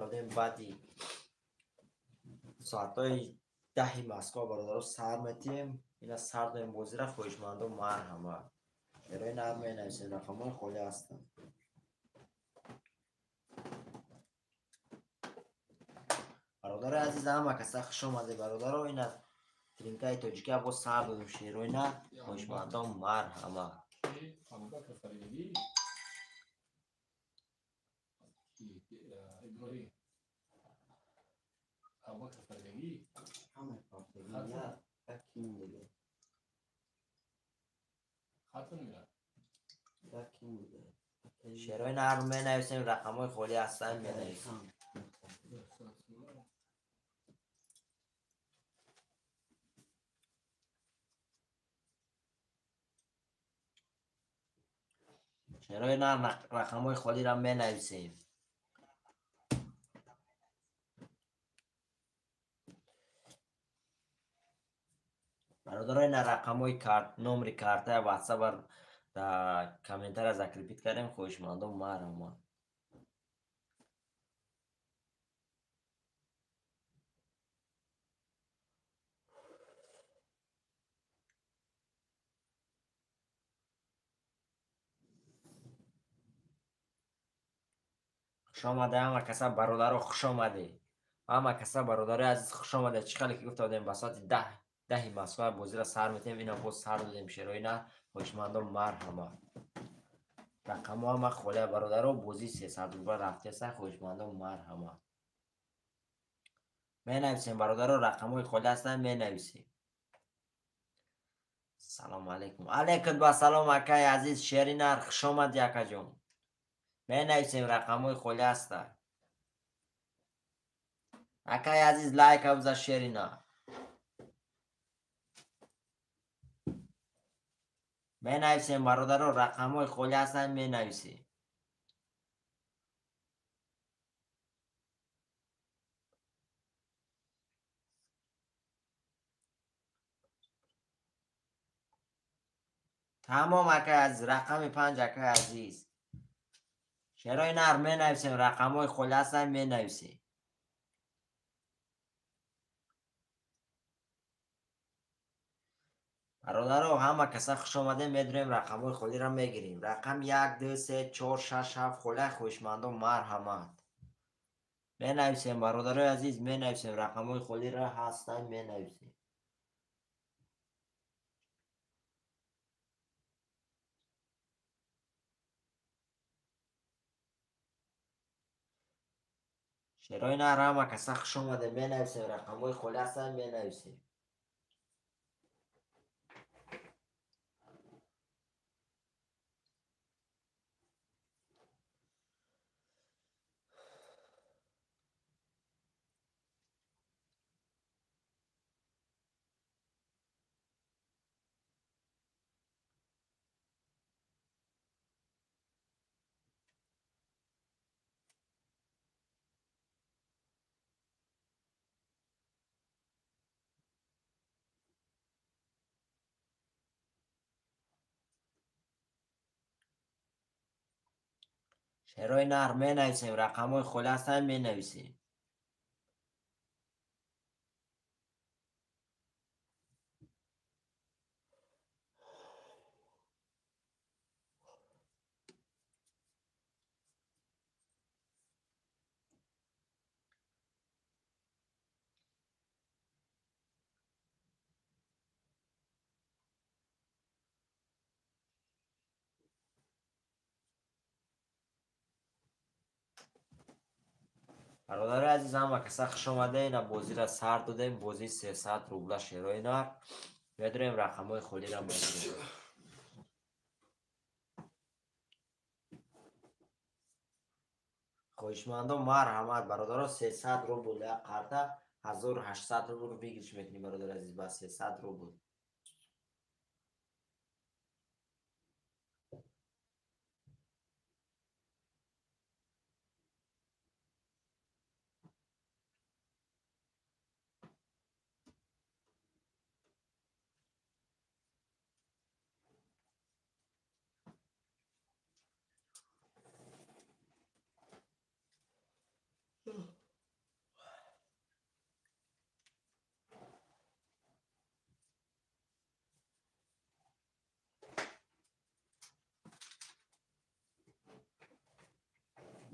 додем, баъди соатҳои 10 Москва бародаро сар метиҳем. Ина сар додем бозира, хоҳишмандо марҳамат. Шерои нар менависем, рақамҳои холӣ ҳастанд. Бародарои азиз, ҳама каса хуш омадед бародаро. Ина тринкаи тоҷикия боз сар додем, шерои нар, хоҳишмандо марҳамат. Шерои нар менависем, рақамҳои холӣ ҳастанд, менависем. Шерои нар рақамҳои холиро менависем. Бародаро, ина рақамҳои карт, номери картаи WhatsApp дар комментария закрепить кардем, хоҳишмандон марҳамат. Хуш омаде ҳама каса бародаро, хуш омаде. Ҳама каса бародарои азиз хуш омаде. Чӣ хеле ки гуфта будем, ба соати 10 Москва бозиро сар метиҳем. Ина боз сар додем, шерои нар, хоҳишмандон марҳамат. Рақамҳо ҳама холия бародаро, бозии 300 рубла рафтеста, хоҳишмандон марҳамат. Менависем бародаро, рақамҳои холӣ ҳастанд, менависем. Салому алайкум. Алайкум ба салом акаи азиз, шери нар, хуш омадӣ акаҷон. Менависем, рақамҳои холӣ ҳастанд. Акаи азиз, лайка биза шери нар. Менависем бародаро, рақамҳои холӣ ҳастанд, менависем. Тамом акаи азиз, рақами 5 акаи азиз. Шерои нар менависем, рақамҳои холӣ ҳастанд, менависем. Бародаро, ҳама каса хуш омадем, медурем рақамҳои холиро мегирем. Рақам 1, 2, 3, 4, 6, 7 холия, хоҳишмандон марҳамат. Менависем бародарои азиз, менависем, рақамҳои холиро ҳастанд, менависем. Шерои нар, ҳама каса хуш омадем, менависем, рақамҳои холӣ ҳастанд, менависем. Шерои нар менависем, рақамҳои холӣ ҳастанд, менависем. Бародари азиз, ҳама каса хуш омаде. Ина бозиро сар додем, бозии 300 рубла шерои нар. Медурем рақамҳои холиро мегирем. Хоҳишмандон марҳамат бародаро, 300 рубл як карта, 1800 рубл выигрыш мекунем бародари азиз, ба 300 рубл.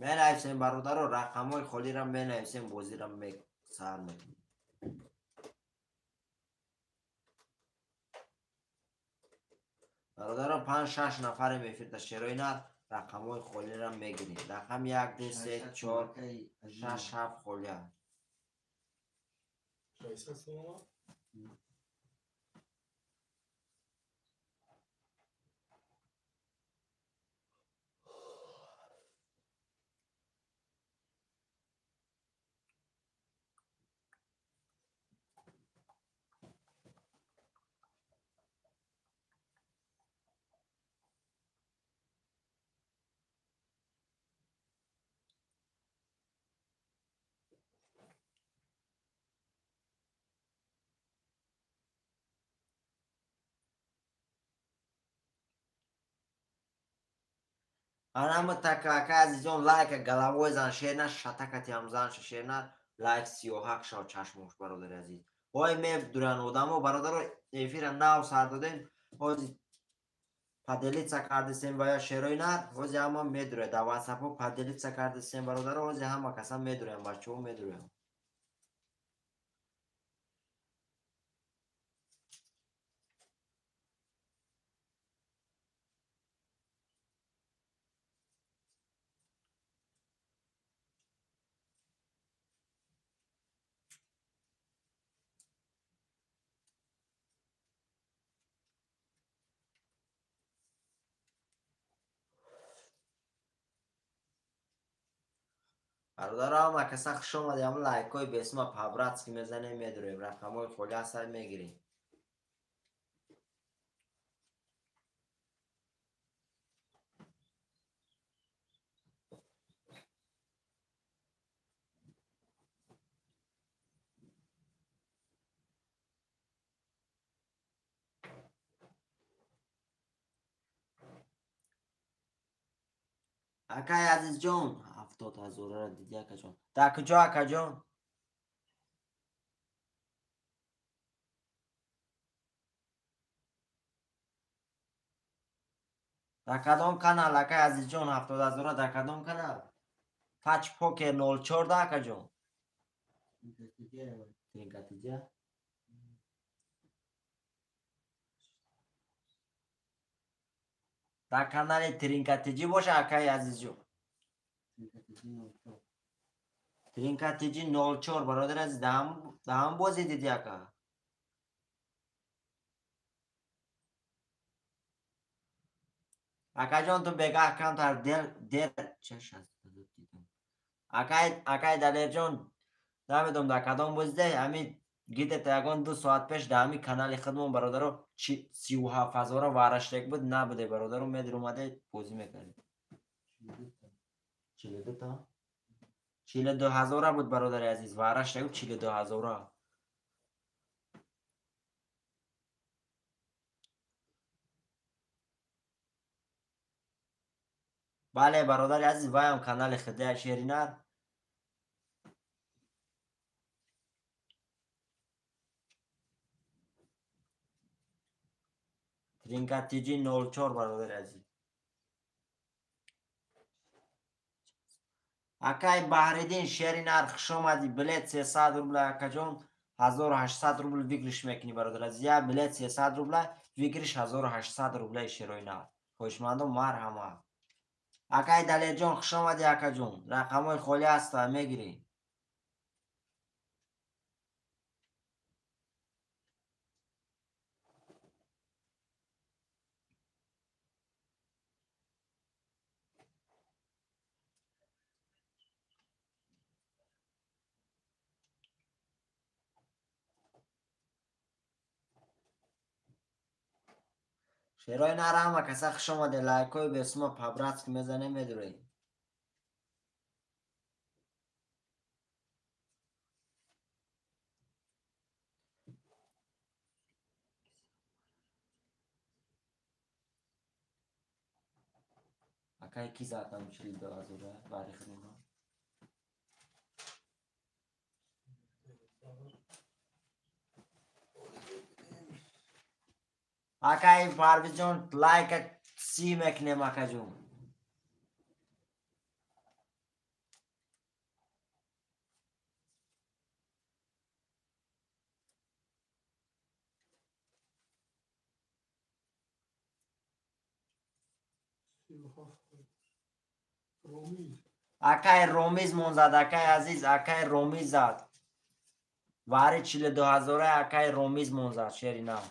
Менависем бародаро, рақамҳои холиро менависем, бозиро сар мекунем. Бародаро, 5-6 нафарем эфирда шерои нар, рақамҳои холиро мегирем. Рақам 1, 2, 3, 4, 6, 7 холӣ аст. Анама така азизон, лайка головой зан шерна, шатакати ҳам зан шерна, лайк сиёҳак шав чашмош, бародари азиз. Ой, медуран одамо, бародаро, эфира нав сар додем, ҳози поделиться кардесем ва ё шерои нар, ҳози ҳама медурад. Дар ватсапҳо поделиться кардесем, бародаро, ҳози ҳама каса медурем, бачаҳо медурем. Бародаро, ҳама каса хуш омадем, лайкҳои бесума по-братски мезанем, медурем, рақамҳои холӣ ҳастад, мегирем. Акай Азизҷон, 70 000-ро дидӣ, акаҷон? Дар куҷо, акаҷон? Дар кадом канал, акай Азизҷон, 70 000-ро дар кадом канал? Тач Покер 04 да, акаҷон? Тринкатиҷа? Дар канали Тринкатиҷӣ боша, акаи Азизҷон? Тринкатиҷи 04, бародари азиз, дар ҳам бозӣ дидӣ, ака? Акаҷон, ту бегаҳ камтар дер дидам. Акай Далерҷон, намедонам дар кадом бозӣ де, ҳами гидета ягон 2 соат пеш дар ҳами канали худмон, бародаро, 37 000-а вараштек буд, набуде, бародаро, медиромаде, бозӣ мекардем. 42 та? 42 000-а буд, бародари азиз, вараштек буд 42 000-а. Бале, бародари азиз, ваям канали хидая шеринар. Тринка тиҷи 04, бародари азиз. Акай Баҳриддин, шеринар, хуш омадӣ. Билет 300 рубла, акаҷон, 1800 рубл выигрыш мекунӣ, бародар азиз. Як билет 300 рубла, выигрыш 1800 рублаи шерои нар. Хоҳишмандон, марҳамат. Акай Далерҷон, хуш омадӣ, акаҷон. Рақамҳои холӣ ҳаста, мегирӣ. Шерои нар, ҳама каса хуш омаде, лайкҳои бесума по-братски мезанем, медурем. Акай, ки задам 42 000-а бари худмона? Акай Парвизҷон, лайка си мекунем, акаҷон. Акай Ромиз мон зад, акай азиз, акай Ромиз зад. Вари 42 ҳазора акай Ромиз мон зад, шери нар.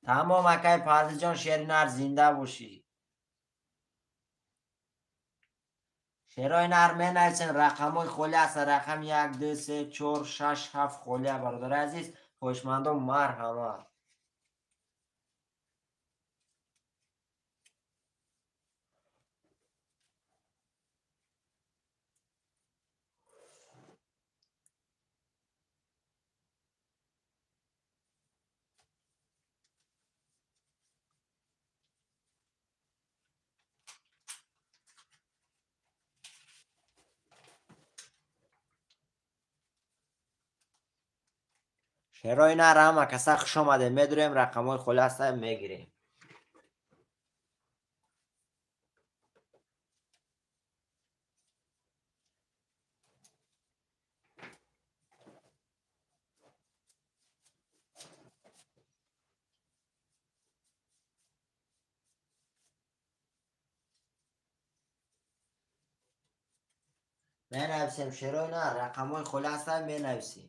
Тамом акай Парвизҷон, шери нар, зинда бошӣ. Шерои нар менависен, рақамҳои холӣ аст, рақами 1, 2, 3, 4, 6, 7 холӣ, бародари азиз, хоҳишмандон марҳамат. Шерои нар ҳама каса хуш омадем, медурем, рақамҳои холӣ ҳастанд, мегирем. Менависем шерои нар, рақамҳои холӣ ҳастанд, менависем.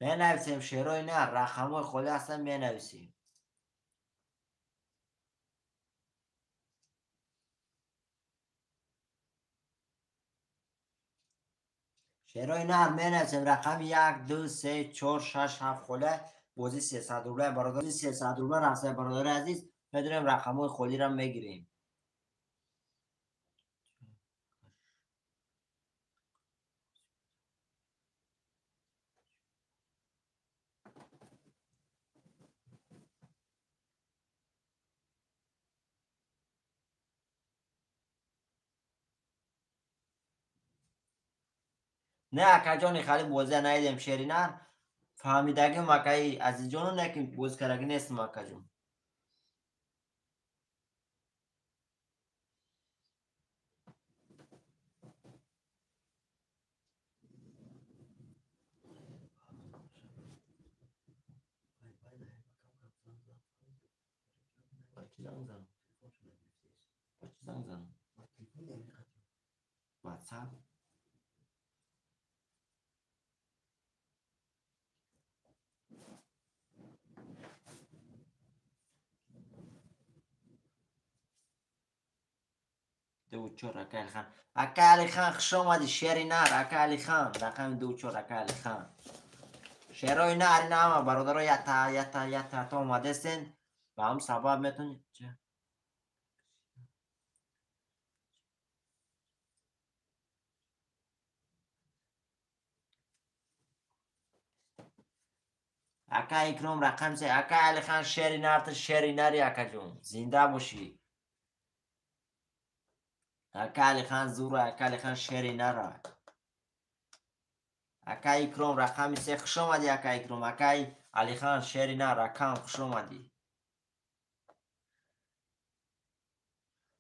Менависем шерои нар, рақамҳои холӣ ҳастанд, менависем. Шерои нар менависем, рақами 1, 2, 3, 4, 6, 7 холӣ, бозӣ 300 рубля, бародар, 300 рубля рафта, бародари азиз, медонем рақамҳои холиро мегирем. Не акаҷони хали бозия наидем шери нар, фаҳмидагим акаи азизҷону не ки боз кардаги нестам акаҷон. WhatsApp. 2-4 ака Алихан. Ака Алихан, хуш омадӣ, шери нар, ака Алихан. Рақами 2-4 ака Алихан. Шерои нар ина ҳама бародаро ята ята ята то омадестен, ба ҳам сабаб метонед. Ака Икром рақами 3, ака Алихан шери нар, ту шери нари акаҷон. Зинда бошӣ. Ака Алихан зура, ака Алихан шери нара. Ака Икром рақами 3, хуш омадӣ ака Икром. Акаи Алихан шери нар, акам хуш омадӣ.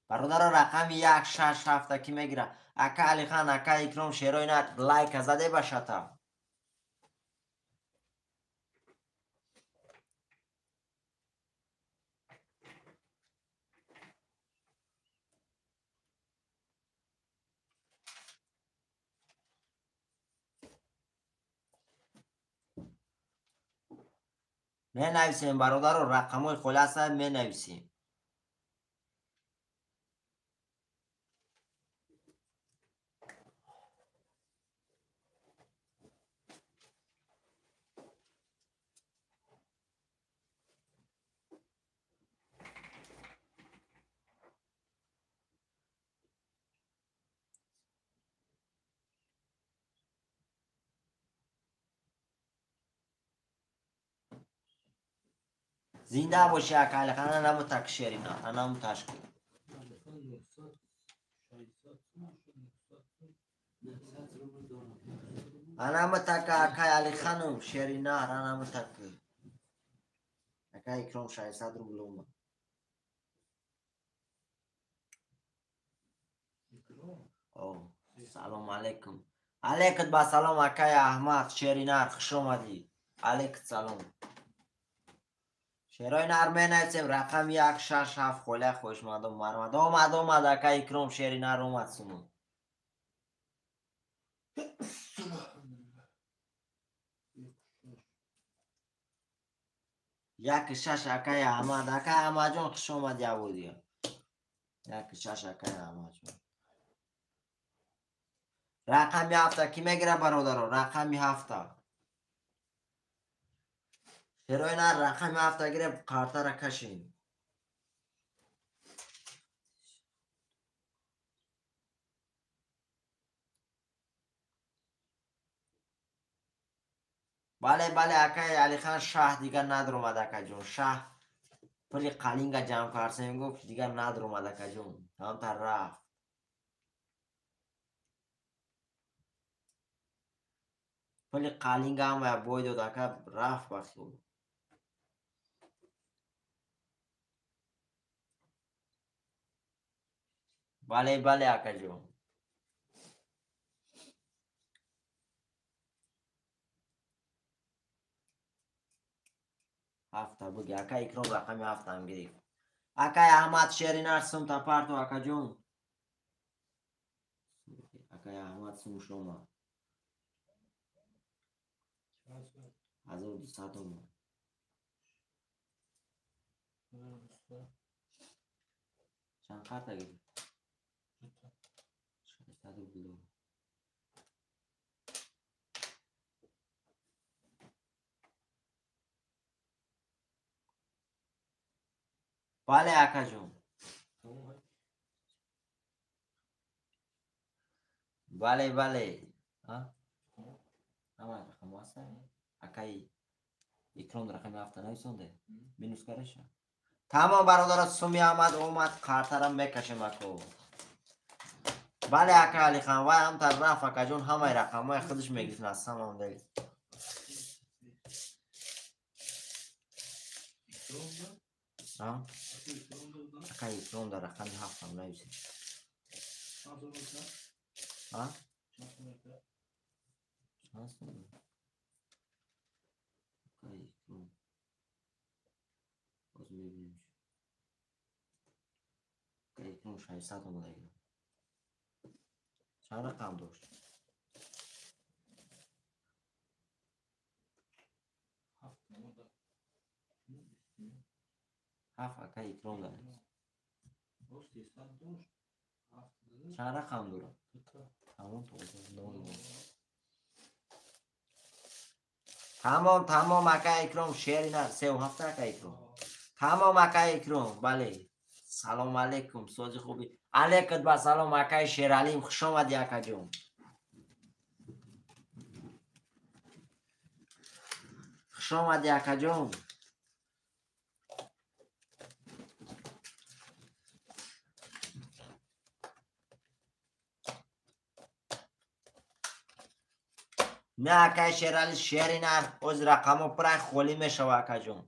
Бародаро рақами 1, 6, 7 ки мегира. Ака Алихан, ака Икром шерои нар, лайка заде башата. Менависем бародаро, рақамҳои холӣ ҳастанд, менависем. Зинда боши ака Алихан, анаму так шерина, анаму ташкил. Анаму так ака Алиханум шерина, анаму так. Ака Икром 600 рубл омад. О, салом алейкум. Алейкум ба салом акай Аҳмад шеринар, хуш омадӣ. Алейкум салом. Шерои нар менависем, рақами 1 6 7 холия хоҳишмандон мармад. Омад, омад, ака Икром шери нар омад сумон. Як шаш акай Аҳмад, акай Аҳмадҷон хуш омад явудия. 1 6 акай Аҳмадҷон. Рақами 7 ки мегира бародаро? Рақами 7. Шерои нар рақами 7 гиреб, қартара кашин. Бале, бале, акай Алихан шаҳ дигар надромад акаҷон. Шаҳ пули қалинга ҷамъ карсем гуфт, дигар надромад акаҷон. Ҳамтар рафт. Пули қалинга ҳамая бой дод ака, рафт ба хиёл. Бале, бале, акаҷон. Ҳафта буги, ака Икром рақами 7 гирифт. Акай Аҳмад шеринар сумта парту акаҷон. Акай Аҳмад сумуш омад. 1200 омад. Чанд карта гирифт? 600 рубл. Бале акаҷон. Бале, бале. Ҳама рақамҳо ҳастанд? Акаи Икром рақами 7 нависонде? Минус караша? Тамом бародаро, суми омад, омад, қартарам мекашем ако. Бале ака Алихан, вай ҳамтар рафт акаҷон, ҳамаи рақамҳои худаш мегирифт на самом деле. Ака Икром дар рақами 7 нависед. Чанд сум? Ака Икром. Боз мебинем. Ака Икром 600 омада гирифт. Чанд рақам дошт? 7 ака Икром дорад. Чанд рақам дорад? Тамом, тамом, тамом ака Икром шерина 3 7 ака Икром. Тамом ака Икром, бале. Салом алейкум, сози хуби. Алейкум ба салом акаи Шералим, хуш омадӣ акаҷон. Хуш омадӣ акаҷон. Не акаи Шерали шерина, оз рақамҳо пурай холӣ мешава акаҷон.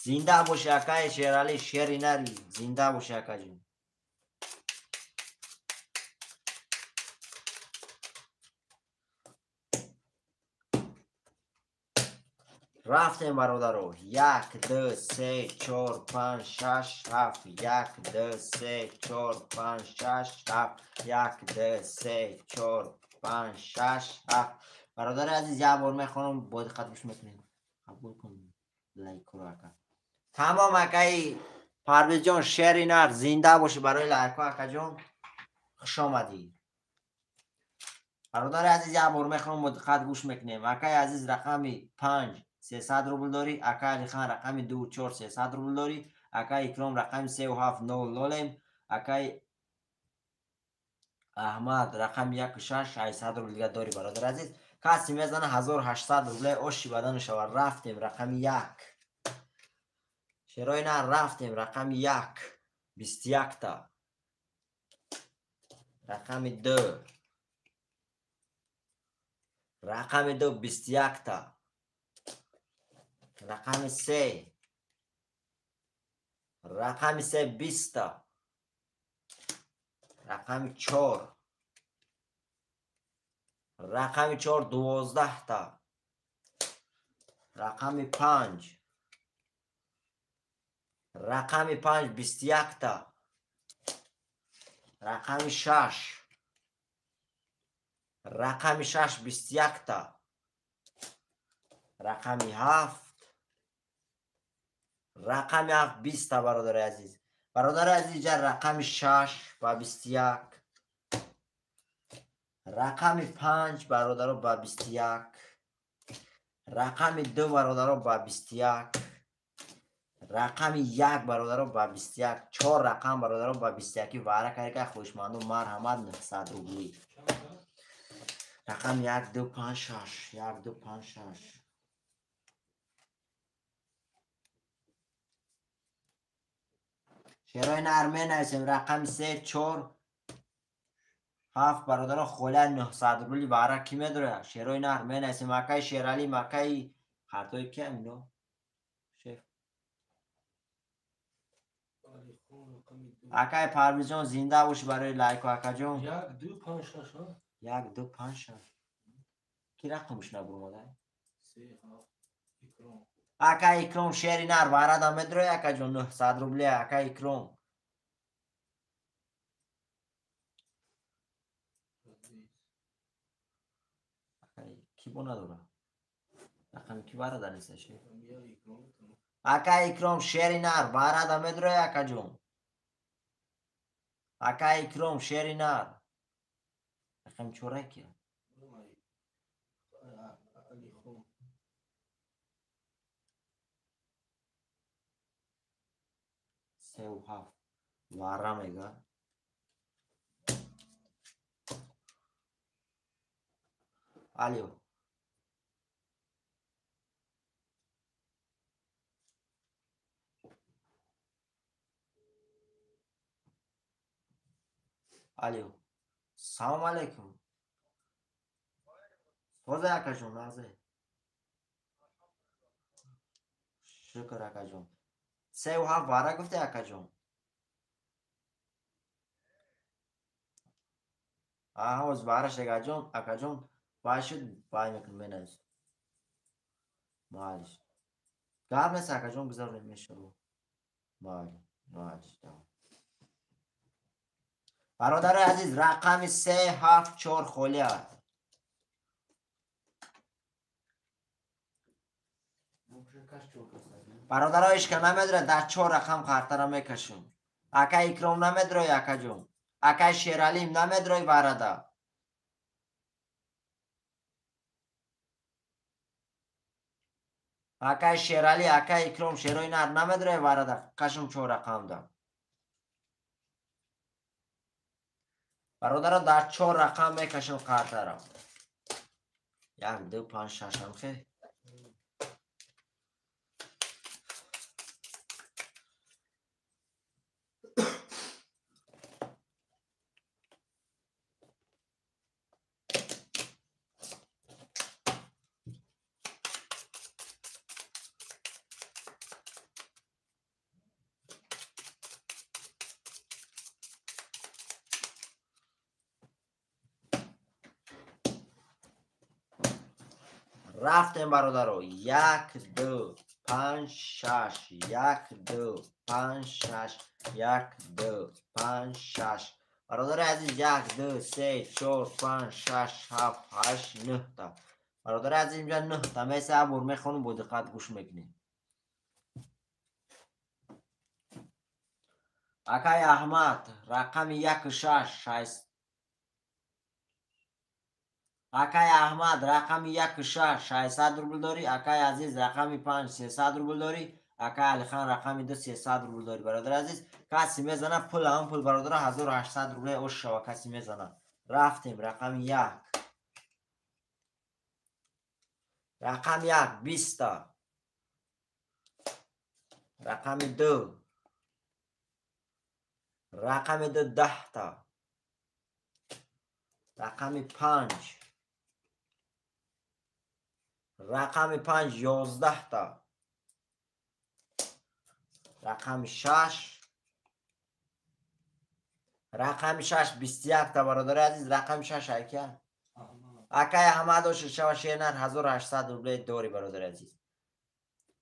Зинда боши акаи Шерали шеринари, зинда боши акаҷон. Рафтем бародаро. 1 2 3 4 5 6 7 1 2 3 4 5 6 7 1 2 3 4 5 6 7. Бародари азиз, як бор мехонам, бо диққат гӯш мекунем. Қабул кун лайкро ака. Тамом акаи Парвизҷон, шери нар, зинда бошӣ барои лайкҳо акаҷон. Хуш омадӣ. Бародари азиз, як бор мехоҳам, бо диққат гӯш мекунем. Акаи азиз, рақами 5 300 рубл дорӣ, акаи Алихан рақами 2 4 300 рубл дорӣ, акаи Икром рақами 3 7 0 0, акаи Аҳмад рақами 1 6 800 рубл дига дорӣ. Бародари азиз, касе мезана 1800 рубле оши бадан шава. Рафтем рақами 1. Шерои нар, рафтем рақами 1 21 та. Рақами 2. Рақами 2 21 та. Рақами 3. Рақами 3 20 та. Рақами 4. Рақами 4 12 та. Рақами 5. Рақами 5 21 та. Рақами 6. Рақами 6 21 та. Рақами 7. Рақами 7 20 та. Бародари азиз. Бародари азиз, инҷа рақами 6 ба 21. Рақами 5 бародаро ба 21. Рақами 2 бародаро ба 21. Рақами 1 бародаро ба 21. 4 рақам бародаро ба 21. Вара карика хоҳишманду марҳамат 900 рубли. Рақами 1 2 5 6 1 2 5 6. Шерои нар менависем рақами 3 4 7 бародаро холя 900 рубли вара ки медорад? Шерои нар менависем акаи Шерали, акаи хартои ки амино? Шеф. Акаи Парвизҷон, зинда бошӣ барои лайку акаҷон. 1 2 5 6. 1 2 5 6. Ки рақамш набурмода? 3 7 Икром. Ака Икром, шери нар варада медрои акаҷон 900 рубли ака Икром. Ки бо надора? Рақами ки варада нест шеф? Ака Икром, шери нар варада медрои акаҷон. Ака Икром, шери нар. Рақами чора ки? Се 7 вара мега. Алло. Алло. Салом алейкум. Тоза акаҷон, нағзе. Шукр акаҷон. 3 7 вара гуфте акаҷон. Аҳа, оз вараш акаҷон, акаҷон вай шуд, вай мекунем менавис. Малиш. Гап нест акаҷон, гузаронем мешава. Майли, майли. Бародари азиз, рақами 3 7 4 холӣ аст. Бародаро, ишка намедорад, дар 4 рақам қартара мекашем. Ака Икром намедрои акаҷон. Акаи Шералим намедрои варада. Акаи Шерали, акаи Икром, шерои нар намедрои варада. Кашум 4 рақамда. Бародаро, дар 4 рақам мекашем қартара. 1 2 5 6 ҳам хе. Рафтем бародаро. 1 2 5 6 1 2 5 6 1 2 5 6. Бародари азиз, 1 2 3 4 5 6 7 8 9 та. Бародари азиз, инҷа 9 та меса бор мехонам, бо диққат гӯш мекунем. Акай Аҳмад, рақами 1 6 6. Акай Аҳмад, рақами 1 6 600 рубл дорӣ. Акай Азиз, рақами 5 300 рубл дорӣ. Акай Алихан, рақами 2 300 рубл дорӣ. Бародари азиз, каси мезана пул, ҳамон пул бародара 1800 рубле ош шава, каси мезана. Рафтем, рақами 1. Рақами 1 20 та. Рақами 2. Рақами 2 10 та. Рақами 5. Рақами 5 11 та. Рақами 6. Рақами 6 21 та. Бародари азиз, рақами 6 ака. Акай Аҳмад ошир шава шернар 1800 рубле дори, бародари азиз.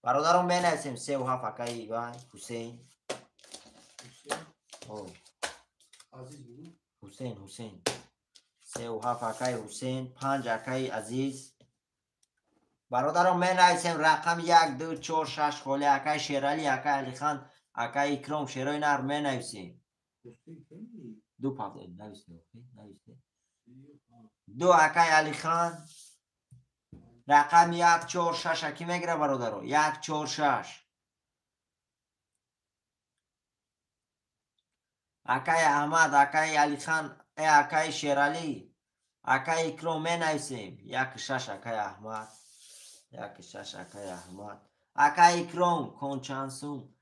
Бародарон, менависем 3 7 акаи вай Ҳусейн. Ҳусейн, Ҳусейн. 3 7 акаи Ҳусейн, 5 акаи Азиз. Бародарон, менависем рақами 1 2 4 6 холи акаи Шерали, акаи Алихан, акаи Икром, шерои нар менависем. Ду пафт нависем, нависем. 2 акаи Алихан. Рақами 1 4 6 аки мегира, бародаро? 1 4 6. Акаи Аҳмад, акаи Алихан, акаи Шерали, акаи Икром менависем. 1 6 акаи Аҳмад. 1 6 акаи Аҳмад. Акаи Икром, кон чанд сум?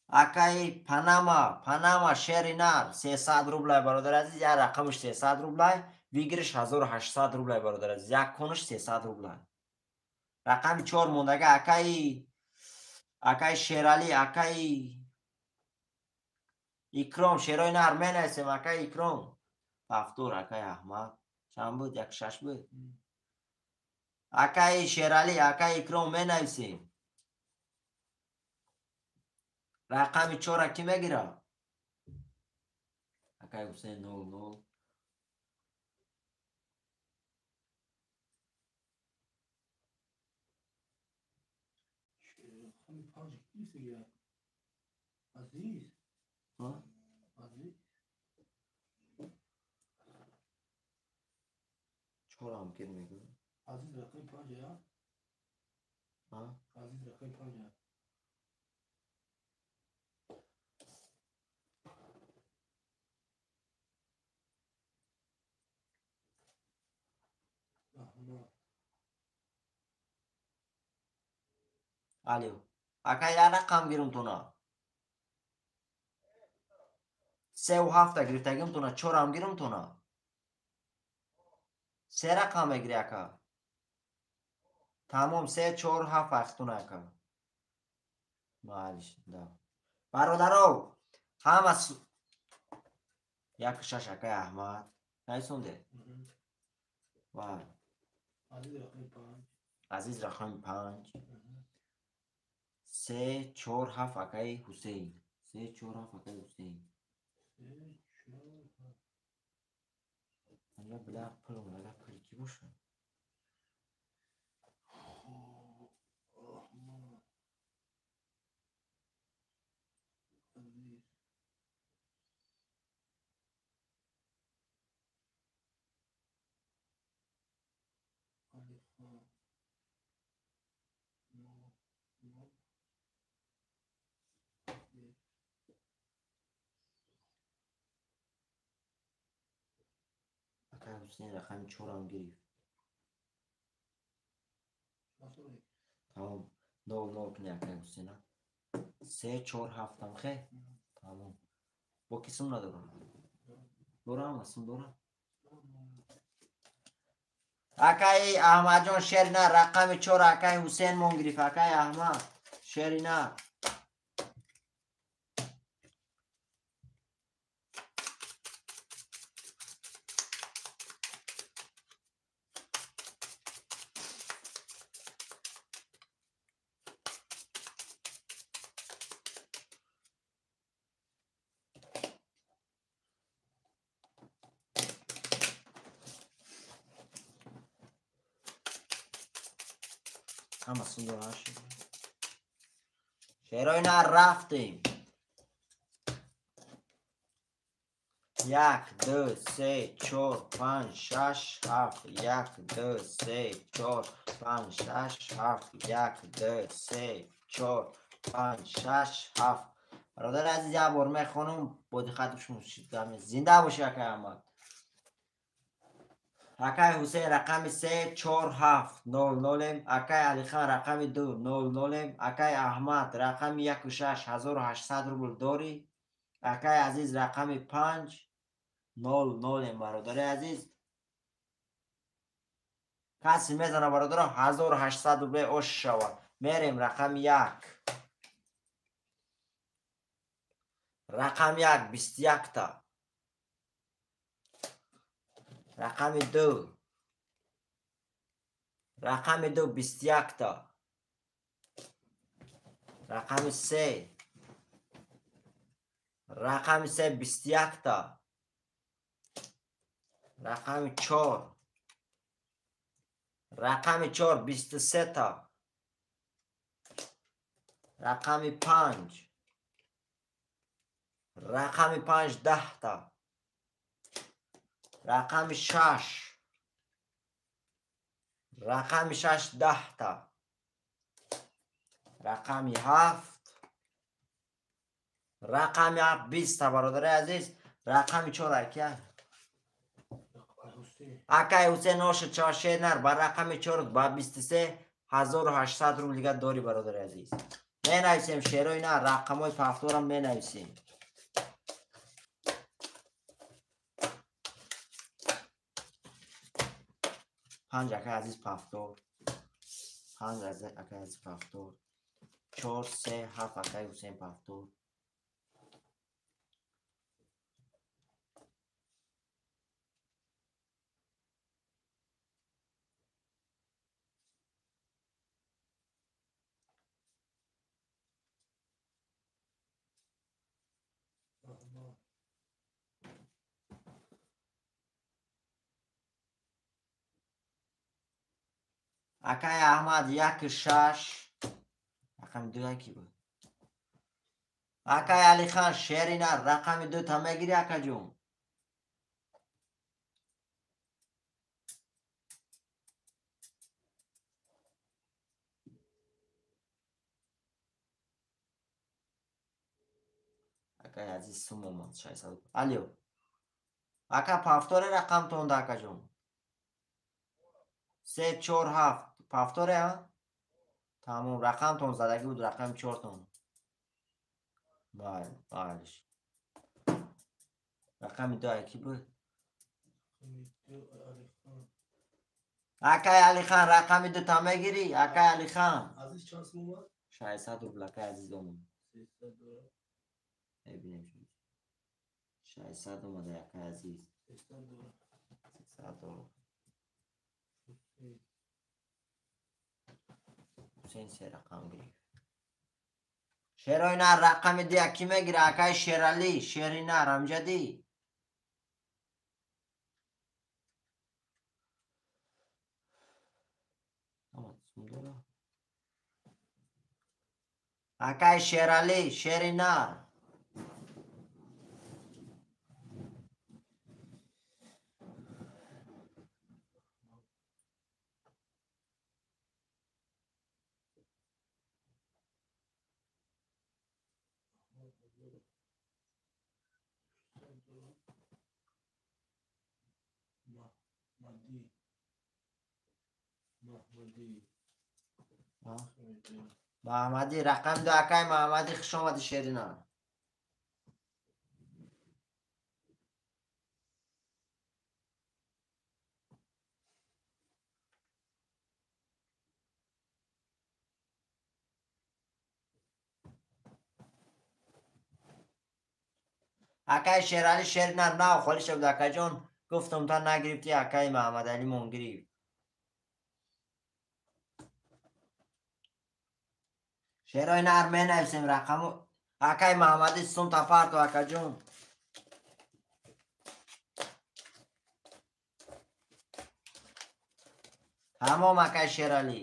Акаи Панама, Панама шери нар 300 рублай, бародари азиз, як рақамаш 300 рублай, выигрыш 1800 рублай, бародари азиз, як конаш 300 рублай. Рақами 4 мондага акаи Шерали, акаи Икром, шерои нар менависем, акаи Икром. Повтор, акаи Аҳмад. Чанд буд? 1 6 буд. Акаи Шерали, акаи Икром менависем. Рақами 4 ки мегира? Акаи Ҳусейн 0 0. Азиз. Азиз. 4 ам кир мегӯ? Азиз рақами 5 я? Азиз рақами 5 я. Аҳмад. Алё. Акай, як рақам гирум туна. 3 7 гирифтагим туна, 4 ам гирум туна. 3 рақам мегири, ака. Тамом, 3 4 7 ахтуна, ака. Малиш, да. Бародаро, ҳама 1 6 акай Аҳмад. Найсонде? Вай. Азиз рақами 5. Азиз рақами 5. 3 4 7 акаи Ҳусейн. 3 4 7 акаи Ҳусейн. 3 4 7. Anja била пул омада, пули ки боша? Аҳмад. Азиз. Алихан. 0 0. Акаи Ҳусейн рақами 4 ам гирифт. Тамом, 0 0 куни, акаи Ҳусейна. 3 4 7 ам хе? Тамом. Бо ки сум надорам? Дорам, сум дорам. Акаи Аҳмадҷон шери нар рақами 4 акаи Ҳусейн мон гирифт, акаи Аҳмад шери нар. Ҳама сум дора шерои нар рафтем. 1 2 3 4 5 6 7 1 2 3 4 5 6 7 1 2 3 4 5 6 7. Бародари азиз, як бор мехонам, бо диққат гӯш зинда боши акай Аҳмад. Акай Ҳусейн рақами 3 4 7 0 0, акай Алихан рақами 2 0 0, акай Аҳмад рақами 1 6 1800 рубл дорӣ, акай Азиз рақами 5 0 0. Бародари азиз, касе мезана бародаро 1800 рубл ош шавад. Мерем рақами 1. Рақами 1 21 та. Рақами 2. Рақами 2 21 та. Рақами 3. Рақами 3 21 та. Рақами 4. Рақами 4 23 та. Рақами 5. Рақами 5 10 та. Рақами 6. Рақами 6 10 та. Рақами 7. Рақами 7 20 та. Бародари азиз, рақами 4 акя. Акай Ҳусейн оши чашенар ба рақами 4 ба 23 1800 рубл дига дорӣ бародари азиз. Менависем шерои на рақамҳои пафторам менависем. 5 акай азиз пафтор. 5 акай азиз пафтор. 4 3 7 акай Ҳусейн пафтор. Акай Аҳмад 1 6 рақами 2 яки буд. Акай Алихан шерина рақами 2 та мегири акаҷон. Акай азиз сум омад 600. Алё. Ака пафторе рақамтон да акаҷон. 3 4 7 пафторе а? Тамом, рақамтон задагӣ буд, рақами 4тон. Бале, балеш. Рақами 2 яки буд? Акай Алихан рақами 2 та мегирӣ? Акай Алихан. Азиз чанд сум омад? 600 рубл акай азиз омад. 300 Мебинем. 600 омада акай азиз. 300 доллар. 300 доллар. Ҳусейн се рақам гирифт. Шерои нар рақами 2 яки мегира? Акай Шералӣ, шери нар амҷадӣ. Акай Шералӣ, шери нар. Маҳмадӣ рақами 2 акай Маҳмадӣ хуш омадӣ шерина. Акай Шералӣ шерина нав холӣ шуд акаҷон. Гуфтам та нагирифтӣ акай Маҳмадалӣ мон гирифт. Шерои нар менависем рақаму. Акай Маҳмадӣ сум тафарту акаҷон. Тамом акай Шералӣ.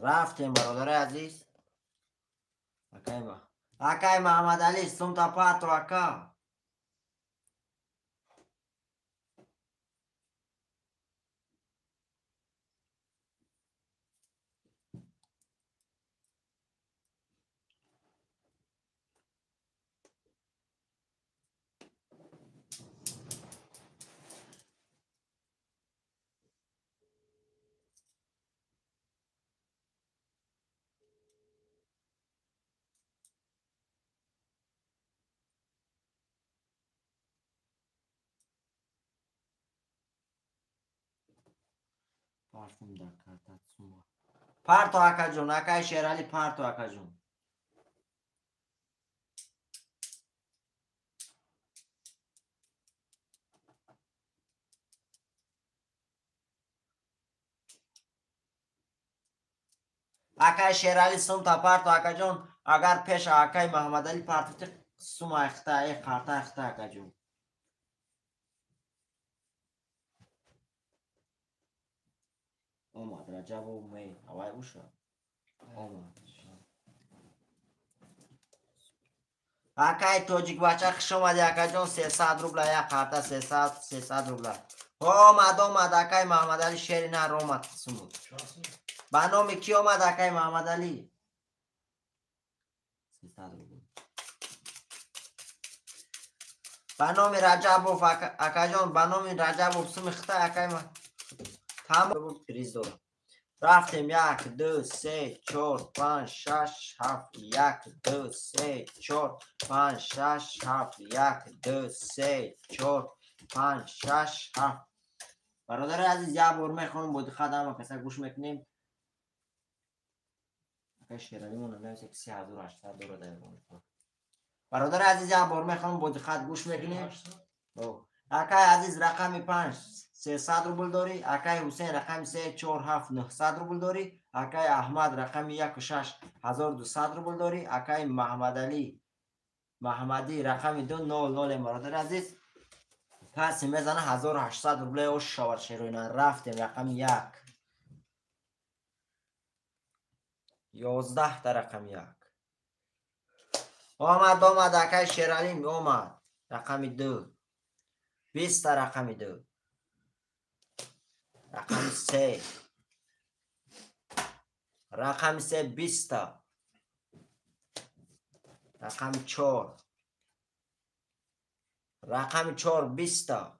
Рафтем бародари азиз. Акай Маҳаммадалӣ сумта парто ака. Парто акаҷон, акай Шералӣ парто акаҷон. Акай Шералӣ сумта парто акаҷон, агар пеша акай Маҳаммадалӣ партоти сум айхта, э қарта айхта акаҷон. Омад Раҷабов мей, авай уша. Омад. Акай тоҷикбача хуш омадӣ акаҷон, 300 рубла як қарта, 300 рубла. Омад, омад акай Маҳаммадалӣ шери нар омад сумуд. Ба номи кӣ омад акай Маҳаммадалӣ? 300 рубла. Ба номи Раҷабов акаҷон, ба номи Раҷабов суми хита акай тамом приз дорам. Рафтем 1 2 3 4 5 6 7 1 2 3 4 5 6 7 1 2 3 4 5 6 7. Бародари азиз, як бор мехонам, бо диққат ҳама каса гӯш мекунем. Акай Шералимон нависа ки 3800 дорад дар. Бародари азиз, як бор мехонам, бо диққат гӯш мекунем. Акай азиз рақами 5 300 рубл дорӣ, акай Ҳусейн рақами 3 4 7 900 рубл дорӣ, акай Аҳмад рақами 1 6 1200 рубл дорӣ, акай Маҳаммадалӣ Маҳаммадӣ рақами 2 0 0. Бародари азиз, касе мезана 1800 рубле ош шавад шероина. Рафтем рақами 1 11 та рақами 1 омад, омад акай Шералӣ омад рақами 2 20 та рақами 2 рақами 3 рақами 3 20 та рақами 4 рақами 4 20 та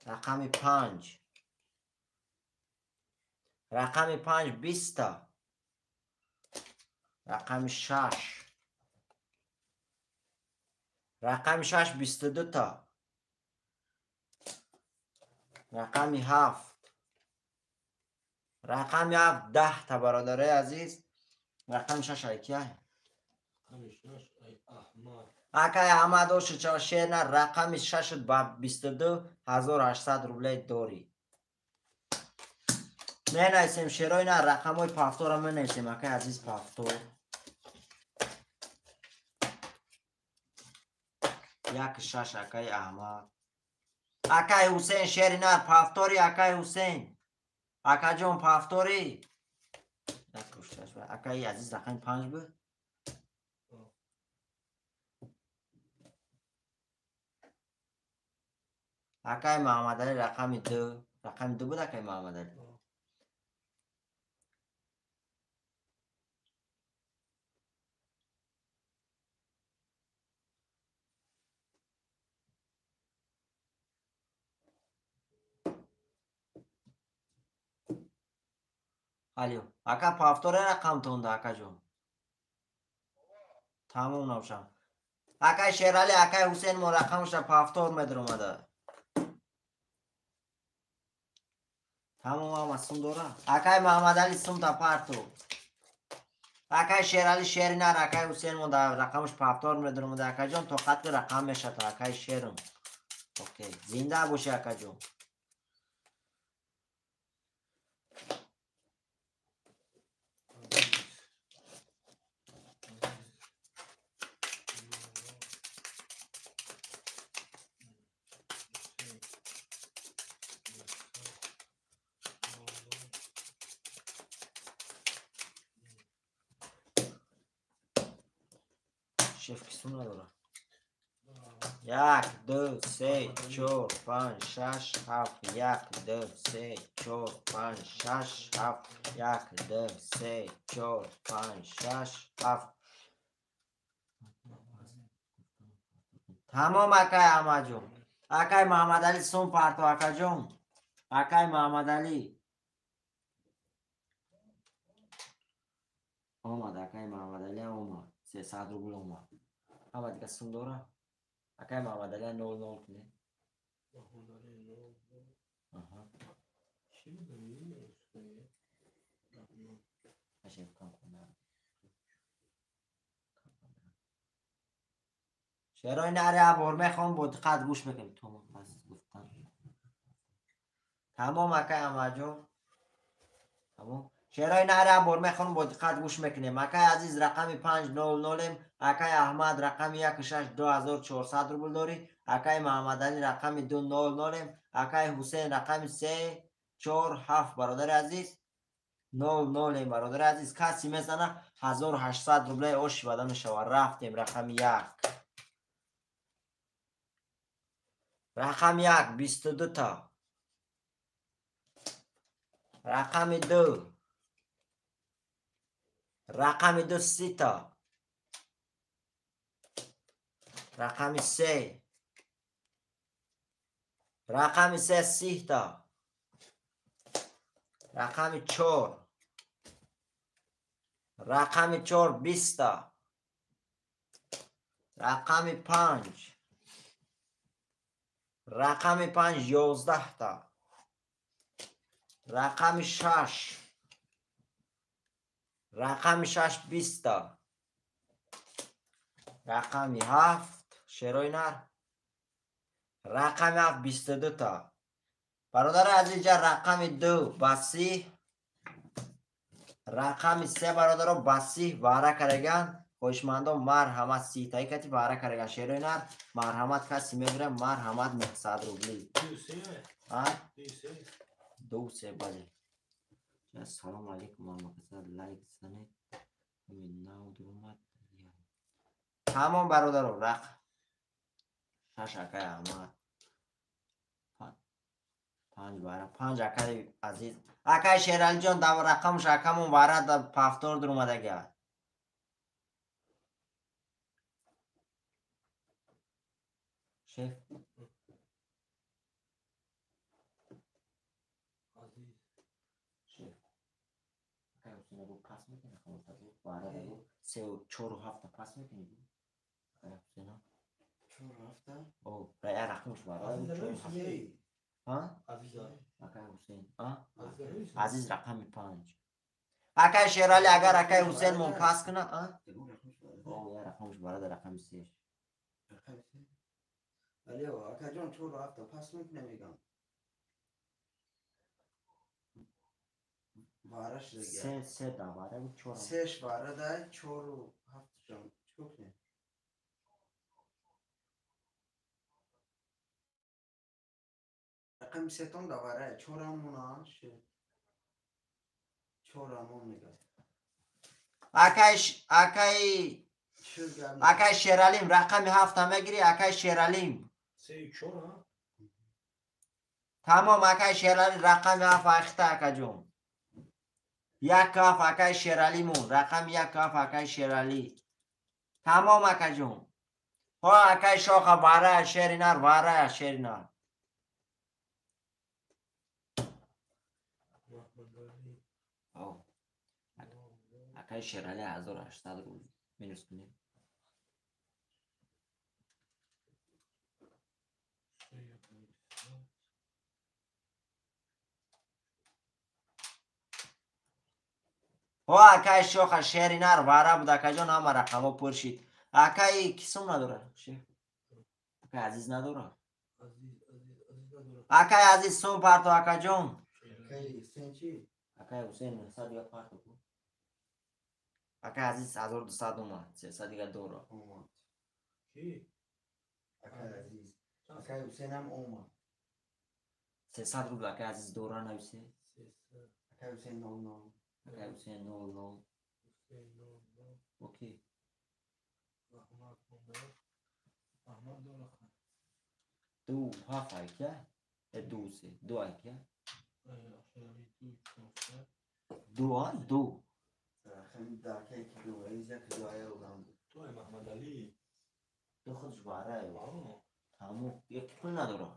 рақами 5 рақами 5 20 та рақами 6 рақами 6 22 та рақами 7 рақами 7 10 та. Бародарои азиз, рақами 6 ай кия? Рақами 6 ай Аҳмад. Акай Аҳмад оши шерна рақами 6 ба 22 1800 рубле дорӣ. Менависем шерои на рақамҳои пафтора менависем акай азиз, пафтор 1 6 акай Аҳмад. Акай Ҳусейн шери нар пафтори акай Ҳусейн. Акаҷон пафтори. Акай азиз рақами 5 буд. Акай Маҳаммадалӣ рақами 2. Рақами 2 буд акай Маҳаммадалӣ. Алё, ака пафтора рақамтонда акаҷон. Тамом навшам. Акай Шералӣ, акай Ҳусейн мо рақамша пафтор медромада. Тамом ама сум дора. Акай Маҳаммадалӣ сумта парту. Акай Шералӣ шери нар, акай Ҳусейн мо рақамш пафтор медромада. Акаҷон тоқат ки рақам мешата, акай шерум. Окей, зинда бошӣ акаҷон. Шеф кисум надора. 1, 2, 3, 4, 5, 6, 7, 1, 2, 3, 4, 5, 6, 7, 1, 2, 3, 4, 5, 6, 7. Тамом акай Аҳмадҷон. Акай Маҳаммадалӣ сум парто акаҷон. Акай Маҳаммадалӣ. Омад акай Маҳаммадалӣ омад. 300 рубл омад. Ҳама дига сум дора? Акай Маҳаммадалӣ 00 кунед. Маҳаммадалӣ 00. Аҳа. Чӣ мегӯӣ? Ашеф кам кунад. Шерои нари абор мехоҳам бо диққат гӯш мекунем. Тамом пас гуфтан. Тамом акай Аҳмадҷон. Тамом. Шерои нари абор мехоҳам бо диққат гӯш мекунем. Акай Азиз рақами 500-ем, акай Аҳмад рақами 16 2400 рубл дорӣ, акай Маҳаммадалӣ рақами 200-ем, акай Ҳусейн рақами 3 4 7 бародари азиз 00-ем бародари азиз. Каси мезана 1800 рублаи оши бада мешавад. Рафтем рақами 1. Рақами 1 22 та. Рақами 2. Рақами 2 30 та. Рақами 3. Рақами 3 30 та. Рақами 4. Рақами 4 20 та. Рақами 5. Рақами 5 11 та. Рақами 6. Рақами 6 20 та. Рақами 7 шерои нар. Рақами 7 22 та. Бародари азиз ҷа рақами 2 ба 30, рақами 3 бародаро ба 30 баҳра караган. Хоҳишмандон марҳамат 30 таи кати баҳра караган. Шерои нар марҳамат каси мегирад марҳамат 900 рубли. 2 3 бале. Салом алейкум ҳамакаса лайк занед. Умед нав дуромад. Тамом бародаро рақ 6 акай Аҳмад. 5 бара 5 акай Азиз. Акай Шералиҷон дар рақамш акамон бара дар пафтор дуромадага. Шеф Азиз. Шеф. Акай Ҳусейн бу пас мекунӣ рақамро бара дар 3 4 7 пас мекунӣ? Акай Ҳусейн 4 7? О, рая рақамш бара 4 7. Ҳа? Азиз. Акай Ҳусейн. А? Азиз рақами 5. Акай Шерали агар акай Ҳусейн мон пас кунад, а? О, я рақамш бара дар рақами 3. Рақами 3. Алё, акаҷон 4 7 пас мекунам мегам. Вараш дига. 3 3 да бара 4. 3 бара да 4 7 ҷон. Чӣ кунем? Рақами 3 да вара 4 амона шуд. 4 амон мегам. Акай Шералим рақами 7 мегири акай Шералим. 3 4 ҳа? Тамом акай Шерали рақами 7 ахта акаҷон. 1 7 акай Шералимон рақами 1 7 акай Шерали. Тамом акаҷон. Ҳо акай Шоха бара шеринар бара шеринар. Маҳаммадалӣ. О. Акай Шерали 1800 рубл минус кунем. Ҳо акай Шоха шеринар вара буд акаҷон ҳама рақамҳо пур шид. Акай кисум надора? Шеф. Акай Азиз надора? Азиз, Азиз, Азиз надора. Акай Азиз сум парто акаҷон. Акай Ҳусейн чӣ? Акай Ҳусейн 900 дига парто ку. Акай Азиз 1200 омад, 300 дига дора. Омад. Кӣ? Акай Азиз. Акай Ҳусейнам омад. 300 рубл акай Азиз дора нависе. 300. Акай Ҳусейн 00. Акай Ҳусейн 00. Ҳусейн 00. Окей. Аҳмад. Ду ҳафт айка? Ду се. Ду айка? Ду а? Ду. Ду худш бара. Тамом. Як пул надора.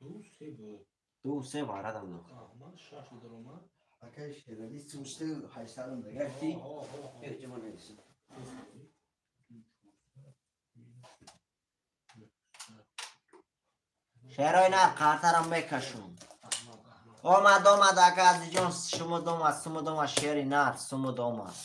Ду се буд. Ду се бара да буд. Аҳмад шаш даромад. Акай Шерали сумште ҳаштадам дагашти. Шерои нар қартарам мекашум. Омад, омад, ака азизҷон, шумуд омад, сумуд омад, шери нар, сумуд омад.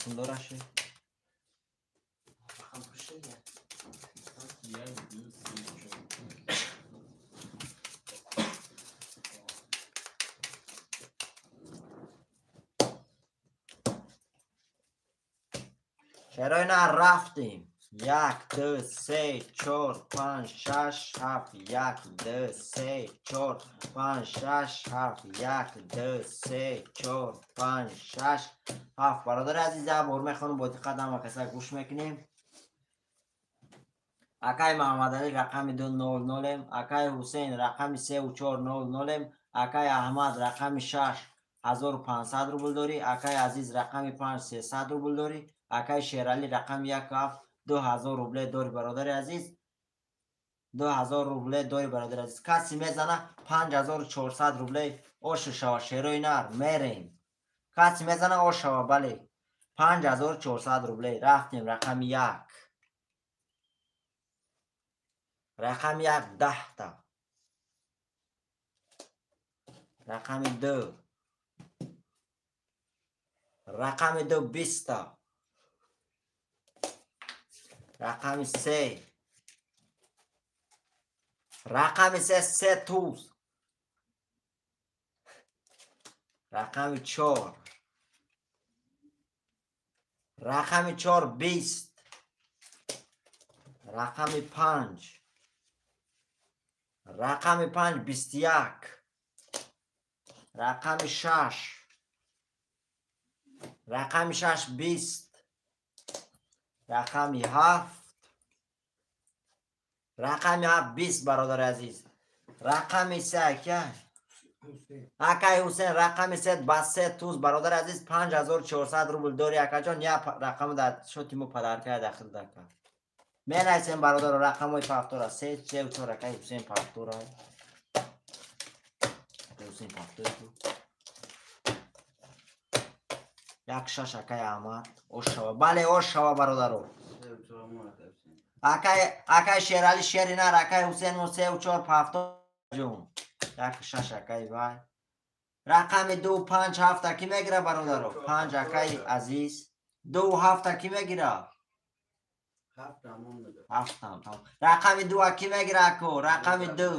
Сумдораши. Шерои нар рафтем. Як, ду, се, чор, панҷ, шаш, ҳафт. Як, ду, се, чор, панҷ, шаш, ҳафт. Як, ду, се, чор, панҷ, шаш, ҳафт. Бародари азиз, як бор мехонам, бо диққат ҳама каса гӯш мекунем. Акай Маҳаммадалӣ рақами ду нол нолем, акай Ҳусейн рақами сеу чор нол нолем, акай Аҳмад рақами шаш ҳазору пансад рубл дорӣ, акай Азиз рақами панҷ сесад рубл дорӣ, акай Шералӣ рақами як ҳафт 2000 рубле дорӣ, бародари азиз. 2000 рубле дорӣ, бародари азиз. Касе мезана 5400 рубле ошу шава, шерои нар мерем. Касе мезана ош шава, бале. 5400 рубле. Рафтем рақами як. Рақами як даҳта. Рақами ду. Рақами ду биста. Рақами се. Рақами се се туз. Рақами чор. Рақами чор бист. Рақами панҷ. Рақами панҷ бисту як. Рақами шаш. Рақами шаш бист. Рақами ҳафт. Рақами ҳафт бист, бародари азиз. Рақами се ака. Акай Ҳусейн рақами се ба се туз, бародари азиз, 5400 рубл дорӣ, акаҷон. Я рақам дар шоти мо падаркая дахил дака. Менависем, бародаро, рақамҳои пафтора. Се, сеу, чор. Акай Ҳусейн пафтора. Акай Ҳусейн пафтори ту. Як шаш акай Аҳмад. Ош шава. Бале, ош шава, бародаро. Акай Шерали шери нар, акай Ҳусейн мо сеу чор пафтор ҷун. Як шаш акай вай. Рақами ду панҷ ҳафта ки мегира, бародаро? Панҷ акай Азиз. Ду ҳафта ки мегира? Ҳафтам. Рақами ду ки мегира, ако? Рақами ду.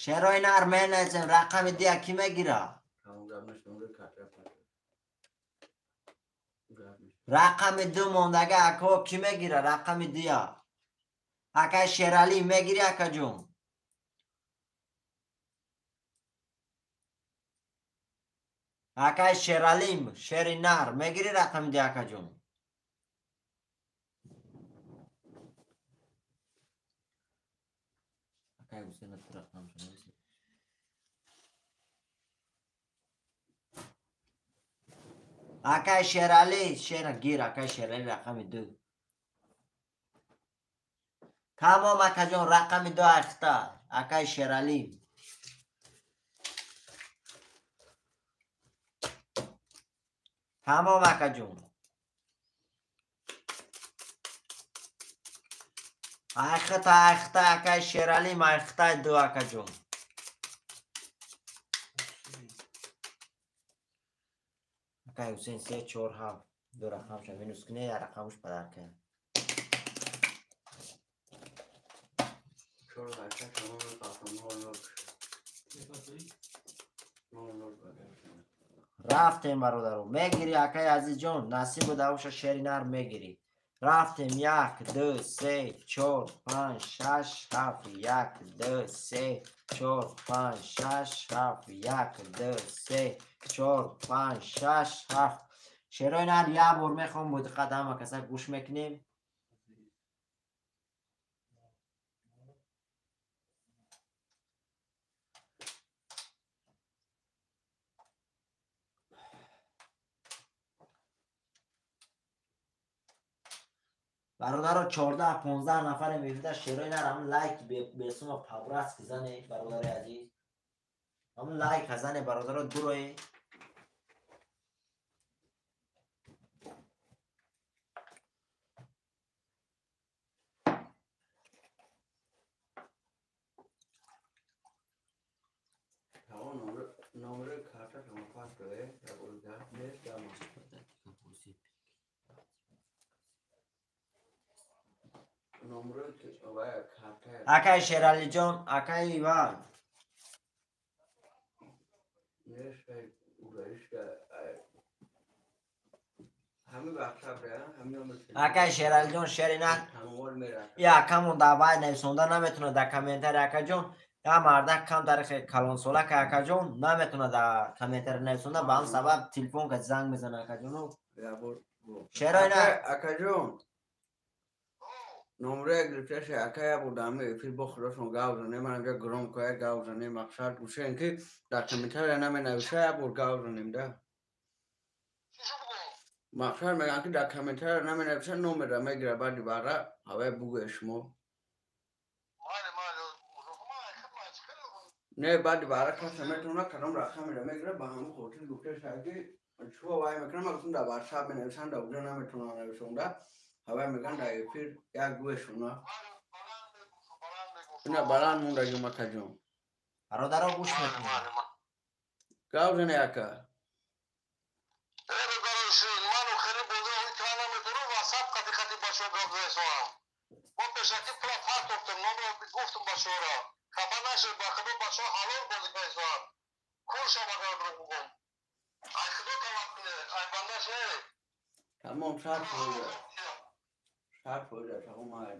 Шерои нар менависем. Рақами ду ки мегира? Рақами ду мондага, ако, ки мегира? Рақами дуя. Акай Шералӣ мегири, акаҷон? Акай Шералим, шери нар, мегири рақами ду, акаҷон? Акай Ҳусейн рақам шумо. Акай Шерали, шера гир, акай Шерали рақами ду. Тамом, акаҷон, рақами ду ахта. Акай Шерали. Тамом акаҷон. Айхита, айхита, акай Шералим, айхитай ду акаҷон. Акай Ҳусейн 3 4 7 ду рақамша минус куне, як рақамш падар кунед. 4 8 9 0 Рафтем бародаро, мегири акай Азизҷон, насиб буда боша шери нар мегири. Рафтем 1 2 3 4 5 6 7 1 2 3 4 5 6 7 1 2 3 4 5 6 7. Шерои нар як бор мехоҳам бо диққат ҳама каса гӯш мекунем. Бародаро 14-15 нафаре мебида шерои нар ҳам лайк бесума пабрас зане бародари азиз. Ҳам лайк зане бародаро дурои. Номер карта шумо пас кунед, як бор нест дама. Акай Шералиҷон, акай Иван. Акай Шералиҷон шери нар. Я акамон дар вай нависонда наметавонад дар комментарий акаҷон. Я мардак кам таърихи калонсола ка акаҷон наметавонад дар комментарий нависонда, ба ҳам сабаб телефон ка занг мезанад акаҷону. Шерои нар. Акаҷон номре гирифташа акая будам эфир бо худошон гав занем, ман инҷа громко як гав занем, мақсад гӯшем ки дар комментария наменависа, як бор гав занем да. Мақсад мегӯям ки дар комментария наменависа, номера мегира баъди бара ҳавай бугӯе шумо. Не, баъди бара каса метавона кадом рақамеро мегира, ба ҳамон хотир гуфташа ки чӯ вай мекунам, ман гуфтам дар ватсап менависам, дар уҷа наметавонам нависонда. Ҳавай мегӯянд дар эфир як гӯешона. Ина баланд мондагӣ макаҷон. Бародаро гӯш мекунед. Гав зане ака. Тамом шарт шуда.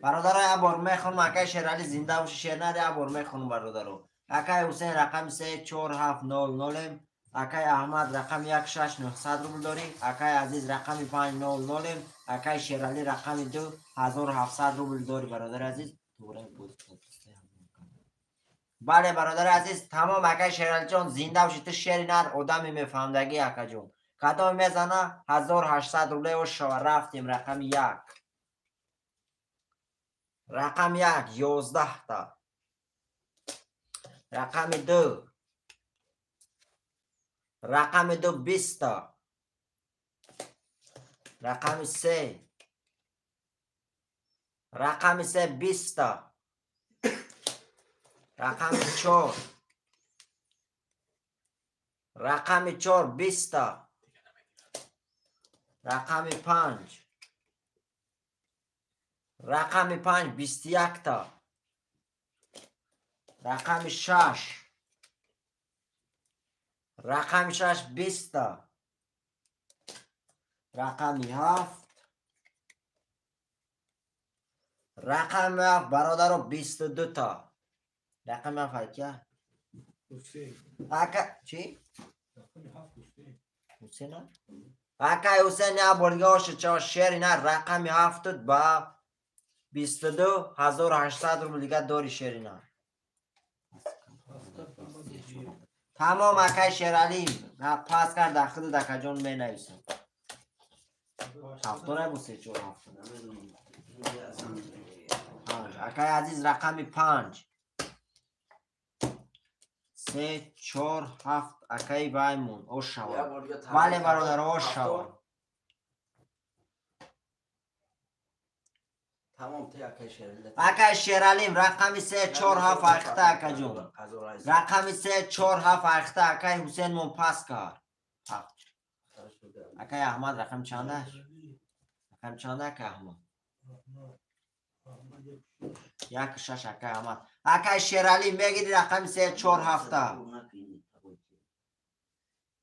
Бародаро як бор мехонам, акай Шерали зинда боши, шер нар як бор мехонам бародаро. Акай Ҳусейн рақами 3 4 7 0 0, акай Аҳмад рақами 1 6 900 рубл дорӣ, акай Азиз рақами 5 0 0, акай Шерали рақами 2 1700 рубл дорӣ бародари азиз. Бале бародари азиз, тамом акай Шералиҷон зинда боши, ту шери нар одами мефаҳмдагӣ акаҷон. Кадом мезана 1800 рубле шава. Рафтем рақами 1. Рақами 1 11 та. Рақами 2. Рақами 2 20 та. Рақами 3. Рақами 3 20 та. Рақами 4. Рақами 4 20 та. Рақами 5. Рақами 5 21 та. Рақами 6. Рақами 6 20 та. Рақами 7. Рақами 7 бародаро 22 та. Рақами 7 кия? Ҳусейн. Ака чӣ? Рақами 7 Ҳусейн. Ҳусейн? Акай Ҳусейн як бор дига оша ча шери нар рақами 7 ба 22 1800 рубл дига дори шери нар. Тамом акай Шералӣ пас кард дар худу дакаҷон менависам. Ҳафто набуд се чор ҳафто. Панҷ. Акай Азиз рақами 5. 3 4 7 акай ваймон ошава. Бале бародар ошава. Тамом ти акай Шерали. Акай Шералим рақами 3 4 7 ахта акаҷон. Рақами 3 4 7 ахта акай Ҳусейнмон пас кард. Акай Аҳмад рақам чанда? Рақам чанда акай Аҳмад? 1 6 акай Аҳмад. Акай Шерали мегири рақами 3 4 7.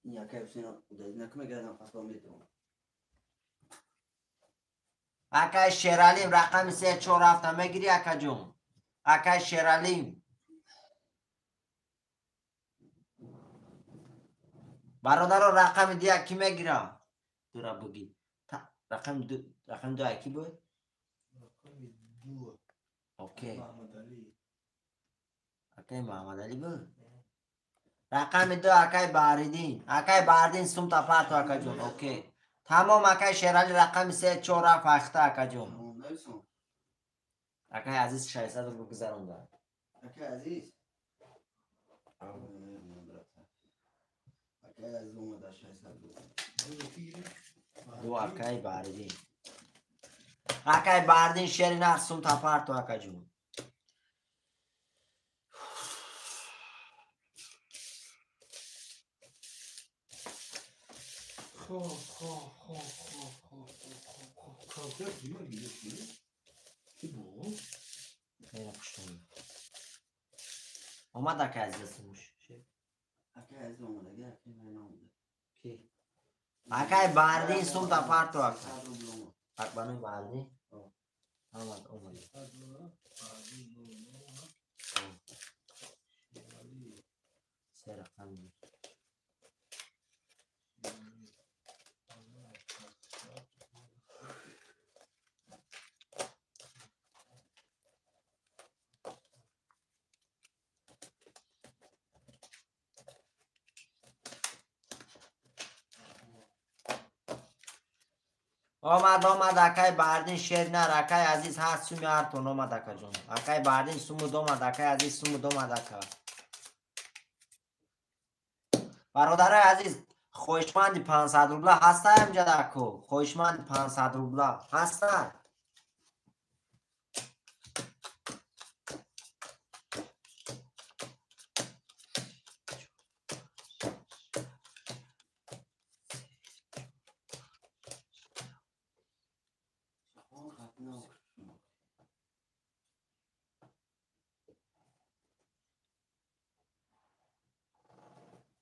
Ин акай Ҳусейн накмегардам пас ба метавонам. Акай Шералим рақами 3 4 7 мегири акаҷон. Акай Шералим. Бародаро рақами 2 ки мегира? Дура буги. Рақами 2, рақами 2 ки буд? Рақами 2. Окей. Маҳмадалӣ. Акай Маҳмадалӣ буд? Рақами 2 акай Баҳриддин. Акай Баҳриддин сумта парту акаҷон. Окей. Тамом акай Шерали рақами 3 4 7 ахта акаҷон. Акай Азиз 600 рубл гузаронда. Акай Азиз. Акай Азиз омада 600 рубл. Ду акай Баҳриддин. Акай Баҳриддин шери нар сумта парту акаҷон. Хеле хуштон. Омад акай Азиз сумуш. Акай Азиз омадаги, акай ман омада. Ки? Акай Баҳриддин сумта парту акай. Акбанои Баҳриддин? Омад, омад. Се рақам. Омад, омад акай Баҳриддин шер нар, акай Азиз ҳаст суми ҳартон омад акаҷон. Акай Баҳриддин сумуд омад, акай Азиз сумуд омад ака. Бародарои азиз, хоҳишманди 500 рубла ҳастай амҷад ако? Хоҳишманди 500 рубла ҳастай?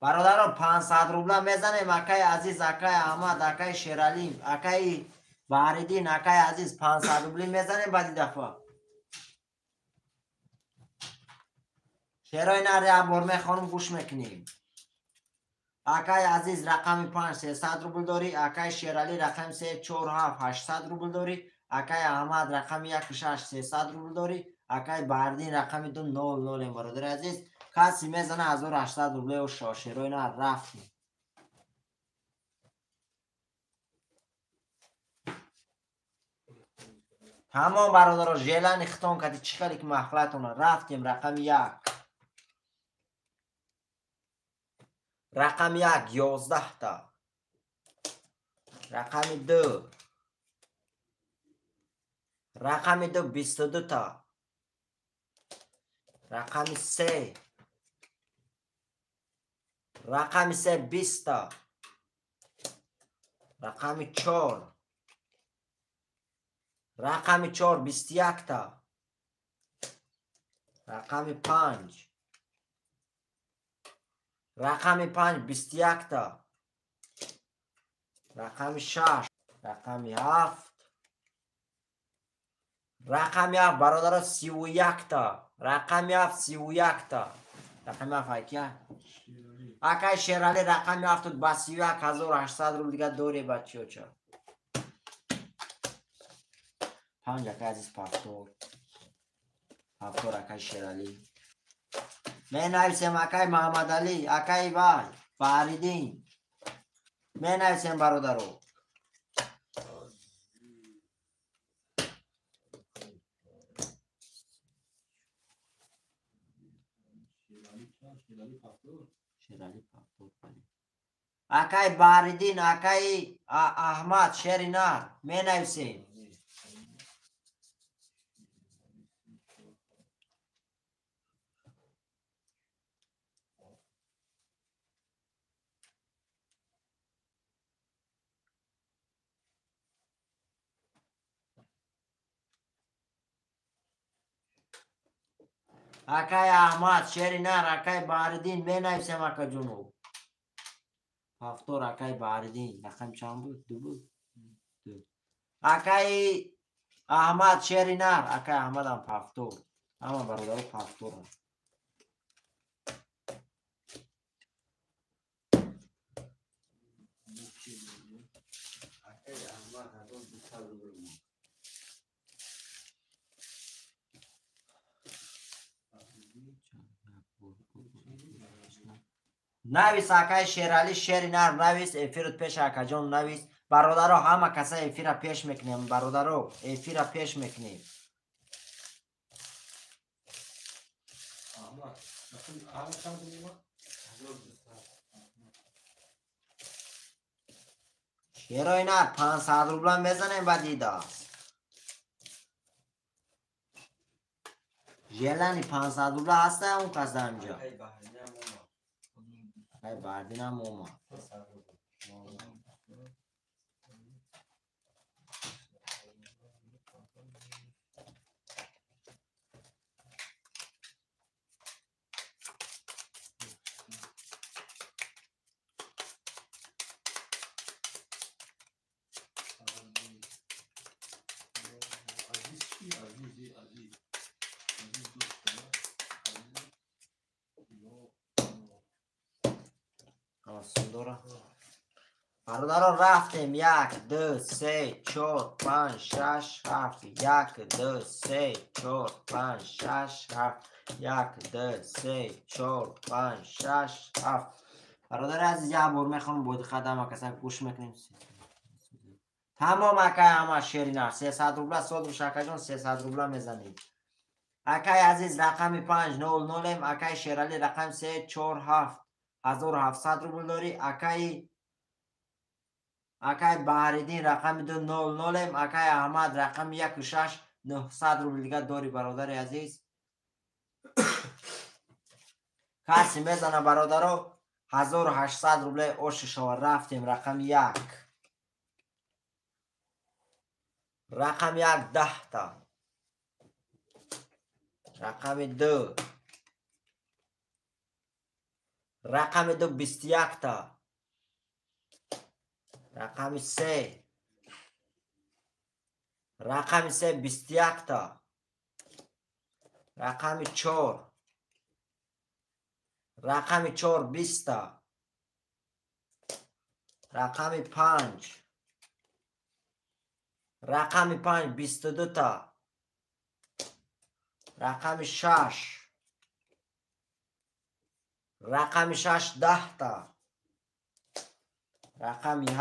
Бародарон 500 рубла мезанем акай Азиз, акай Аҳмад, акай Шералим, акай Баҳриддин, акай Азиз 500 рубли мезанем баъди дафъа. Шерои нар як бор мехонум гӯш мекунем. Акай Азиз рақами 5 300 рубл дорӣ, акай Шералӣ рақами 3 4 7 800 рубл дорӣ, акай Аҳмад рақами 1 6 300 рубл дорӣ, акай Баҳриддин рақами 2 0 0. Бародари азиз, каси мезана 1800 рубле ошо шерои нар рафтем. Тамом бародаро, желани хитон кади чӣ хеле ки маҳфилатона рафтем. Рақами 1. Рақами 1 11 та. Рақами 2. Рақами 2 22 та. Рақами 3. Рақами 3 20 та. Рақами 4. Рақами 4 21 та. Рақами 5. Рақами 5 21 та. Рақами 6. Рақами 7. Рақами 7 бародаро 31 та. Рақами 7 31 та. Рақами 7 акия? Акай Шерали рақами 7 ба 31800 рубл дига доре бачиёча. 5 акай Азиз пафтор. Пафтор акай Шерали. Менависем акай Маҳмадалӣ, акай вай, Баҳриддин. Менависем бародаро. Шерали повтор. Акай Баҳриддин, акаи Аҳмад, шери нар менависем. Акай Аҳмад, шери нар, акай Баҳриддин менависем, акаҷуноб. Повтор акай Баҳриддин. Рақам чанд буд? Ду буд? Ду. Акаи Аҳмад, шери нар. Акай Аҳмадам повтор. Ҳама бародаро повторам. Акаи Аҳмад 1200 рубл монд. Навис акай Шерали, шери нар навис, эфирот пеш акаҷон навис. Бародаро, ҳама каса эфира пеш мекунем. Бародаро, эфира пеш мекунем. Аҳмад, Аҳмад чанд рубл? 1200. Шерои нар 500 рубла мезанем ба дидаст. Желани 500 рубла ҳаста он кас дар инҷо. Акаи Баҳриддинам омад. Акаи Баҳриддинам омад. 300 рубл. Азиз чӣ? Азизи, Азиз. Азиз дӯст, на? Азиз. Ё, Сундора. Бародаро, рафтем. Як, ду, се, чор, панҷ, шаш, ҳафт. Як, ду, се, чор, панҷ, шаш, ҳафт. Як, ду, се, чор, панҷ, шаш, ҳафт. Бародари азиз, як бор мехонам, бо диққат ҳама каса гӯш мекунем. Тамом, акай ҳама шери нар. 300 рубла содруш, акаҷон, 300 рубла мезанем. Акай азиз, рақами 5 0 0, акай Шерали рақами 3 4 7 1700 рубл дорӣ. Акай Баҳриддин рақами 2 0 0, акай Аҳмад рақами 1 6 900 рубл дига дорӣ, бародари азиз. Касе мезана, бародаро, 1800 рубле оши шава. Рафтем, рақами 1. Рақами 1 10та. Рақами 2. Рақами 2 21та. Рақами 3. Рақами 3 21та. Рақами 4. Рақами 4 20та. Рақами 5. Рақами 5 22та. Рақами 6. Рақами 6 10та. Рақами 7.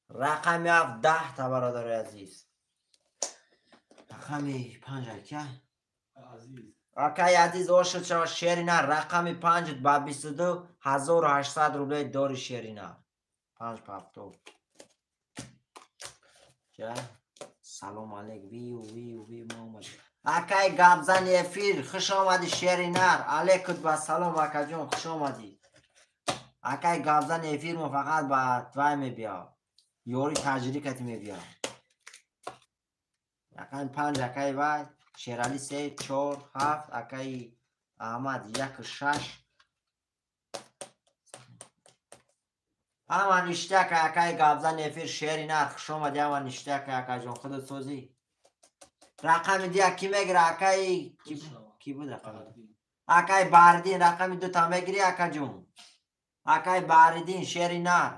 Рақами 7 10та, бародари азиз. Рақами 5 ака? Азиз. Акай азиз, ошуд шава, шери нар. Рақами 5 ба 22 1800 рубле дори, шери нар. 5 повтор. Ча? Салом алейк, виу, виу, виу, ма омадем. Акай гапзани эфир, хуш омадӣ, шери нар. Алейкут ба салом, акаҷон, хуш омадӣ. Акай гапзани эфир мо фақат ба твай мебиёд. Ёри таҷрикати мебиёд. Рақами 5 акай вай, Шерали 3 4 7, акаи Аҳмад 1 6. Ҳама ништяк, акаи гапзани эфир, шери нар, хуш омадӣ, ҳама ништяк, акаҷон, худат созӣ. Рақами дия ки мегира, акаи ки буд рақами? Акаи Баҳриддин рақами 2 та мегирӣ, акаҷон. Акаи Баҳриддин, шери нар.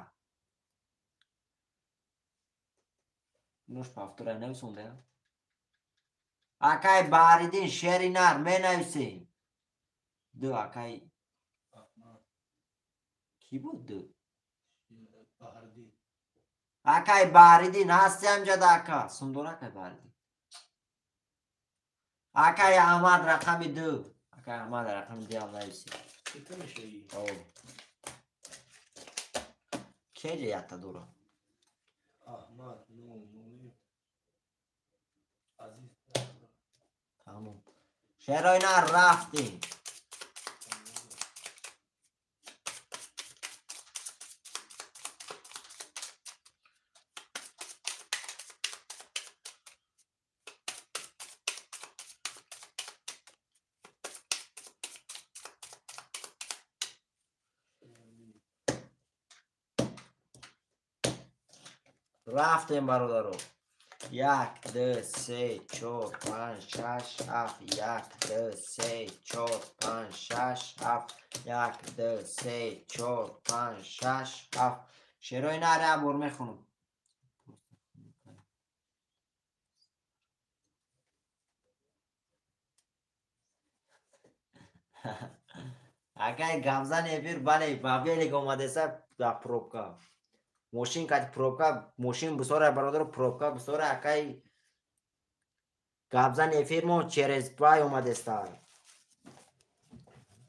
Нуш повтора нависонда. Акаи Баҳриддин, шери нар менависем. Ду акаи ки буд ду? Баҳриддин. Акаи Баҳриддин ҳасти ҳамҷада, ака? Сундора акаи Баҳриддин. Акаи Аҳмад рақами 2. Акай Аҳмад рақами диам нависӣ. Сета мешавӣ? О. Кеҷа якта дора? Аҳмад нол ноли Азиз. Тамом. Шерои нар рафтем. Рафтем, бародаро. 1, 2, 3, 4, 5, 6, 7, 1, 2, 3, 4, 5, 6, 7, 1, 2, 3, 4, 5, 6, 7. Шерои нар як бор мехонам. Акай гапзан эфир, бале, ба велик омадеса дар пробка. Мошин кати пробка, мошин бисёра, бародаро, пробка бисёра, акай гапзан эфир мо через пай омадеста.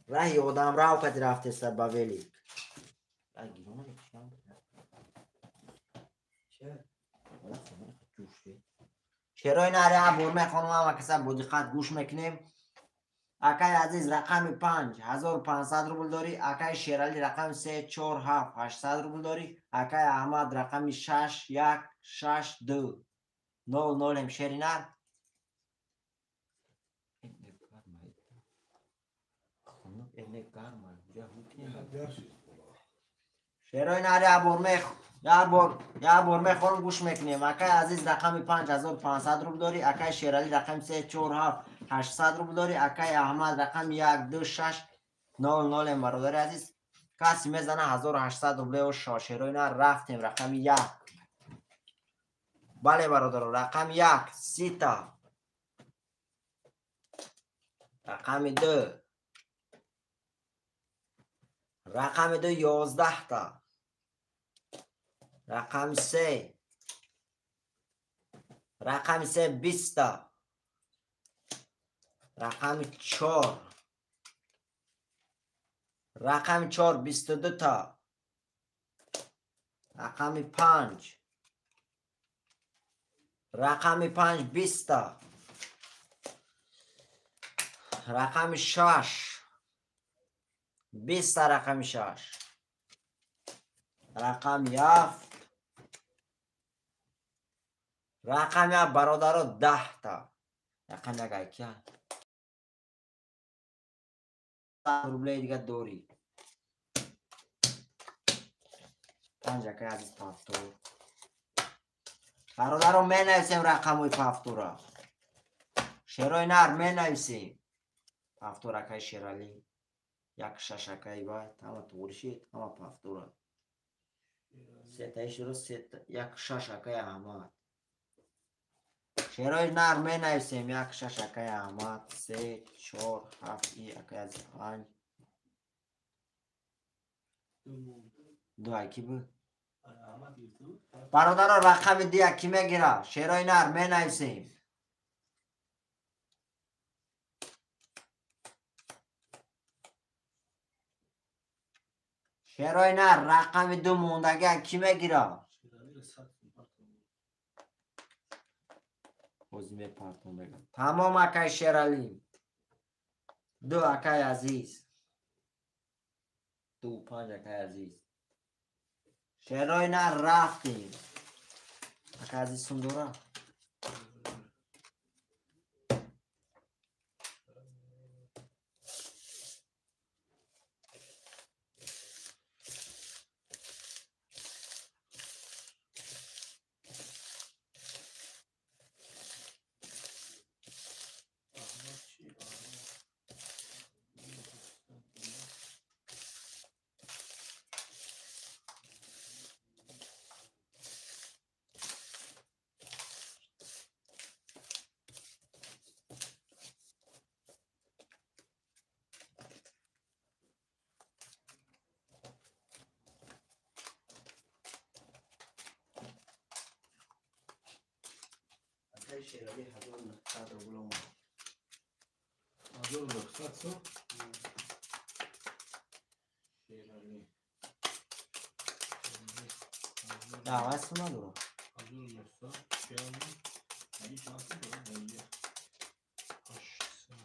Раҳи одамрав кати рафтеста ба велик. Шерои нар як бор мехонам, ҳама каса бо диққат гӯш мекунем. Акай Азиз рақами 5 1500 рубл дорӣ, акай Шерали рақами 3 4 7 800 рубл дорӣ, акай Аҳмад рақами 6 1 6 2 0 0 шери нар. Шерои нар як бор як бор мехонам, гӯш мекунем. Акай Азиз рақами 5500 рубл дорӣ, акай Шерали рақами 3 4 7 800 рубл дорӣ, акай Аҳмад рақами 1 2 6 0 0. Бародари азиз, каси мезана 1800 рублео шерои нар. Рафтем рақами 1. Бале, бародаро, рақами 1 сита, рақами 2, рақами 2 11та, рақами 3, рақами 3 20та, рақами 4, рақами 4 22та, рақами 5, рақами 5 20та, рақами 6 20та, рақами 6, рақами 7, рақами 7, бародаро, 10та, рақами 1 айкия рублей дига дорӣ. 5 акай Азиз пафтор. Бародаро, менависем рақамҳои пафтора. Шерои нар менависем. Пафтор акай Шералӣ, 1 6 акай вай, ҳама туғри шид, ҳама пафтора. Сетаи шуро сета, 1 6 акай Аҳмад. Шерои нар менависем 1 6 акай Аҳмад, 3 4 7 и акай Азиз 5 2 аки буд. Бародаро, рақами 2 аки мегира. Шерои нар менависем. Шерои нар рақами 2 мондаги аки мегира. Ҳозир мепартом мегам. Тамом, акай Шералӣ. 2 акай Азиз. 2 5 акай Азиз. Шерои нар рафтем. Акай Азиз сум дора? Акай Шерали 1900 рубл омад. 1900 сом. Шерали. Давай сумма. 1900 Шерали. Ай шанс дорам. 800.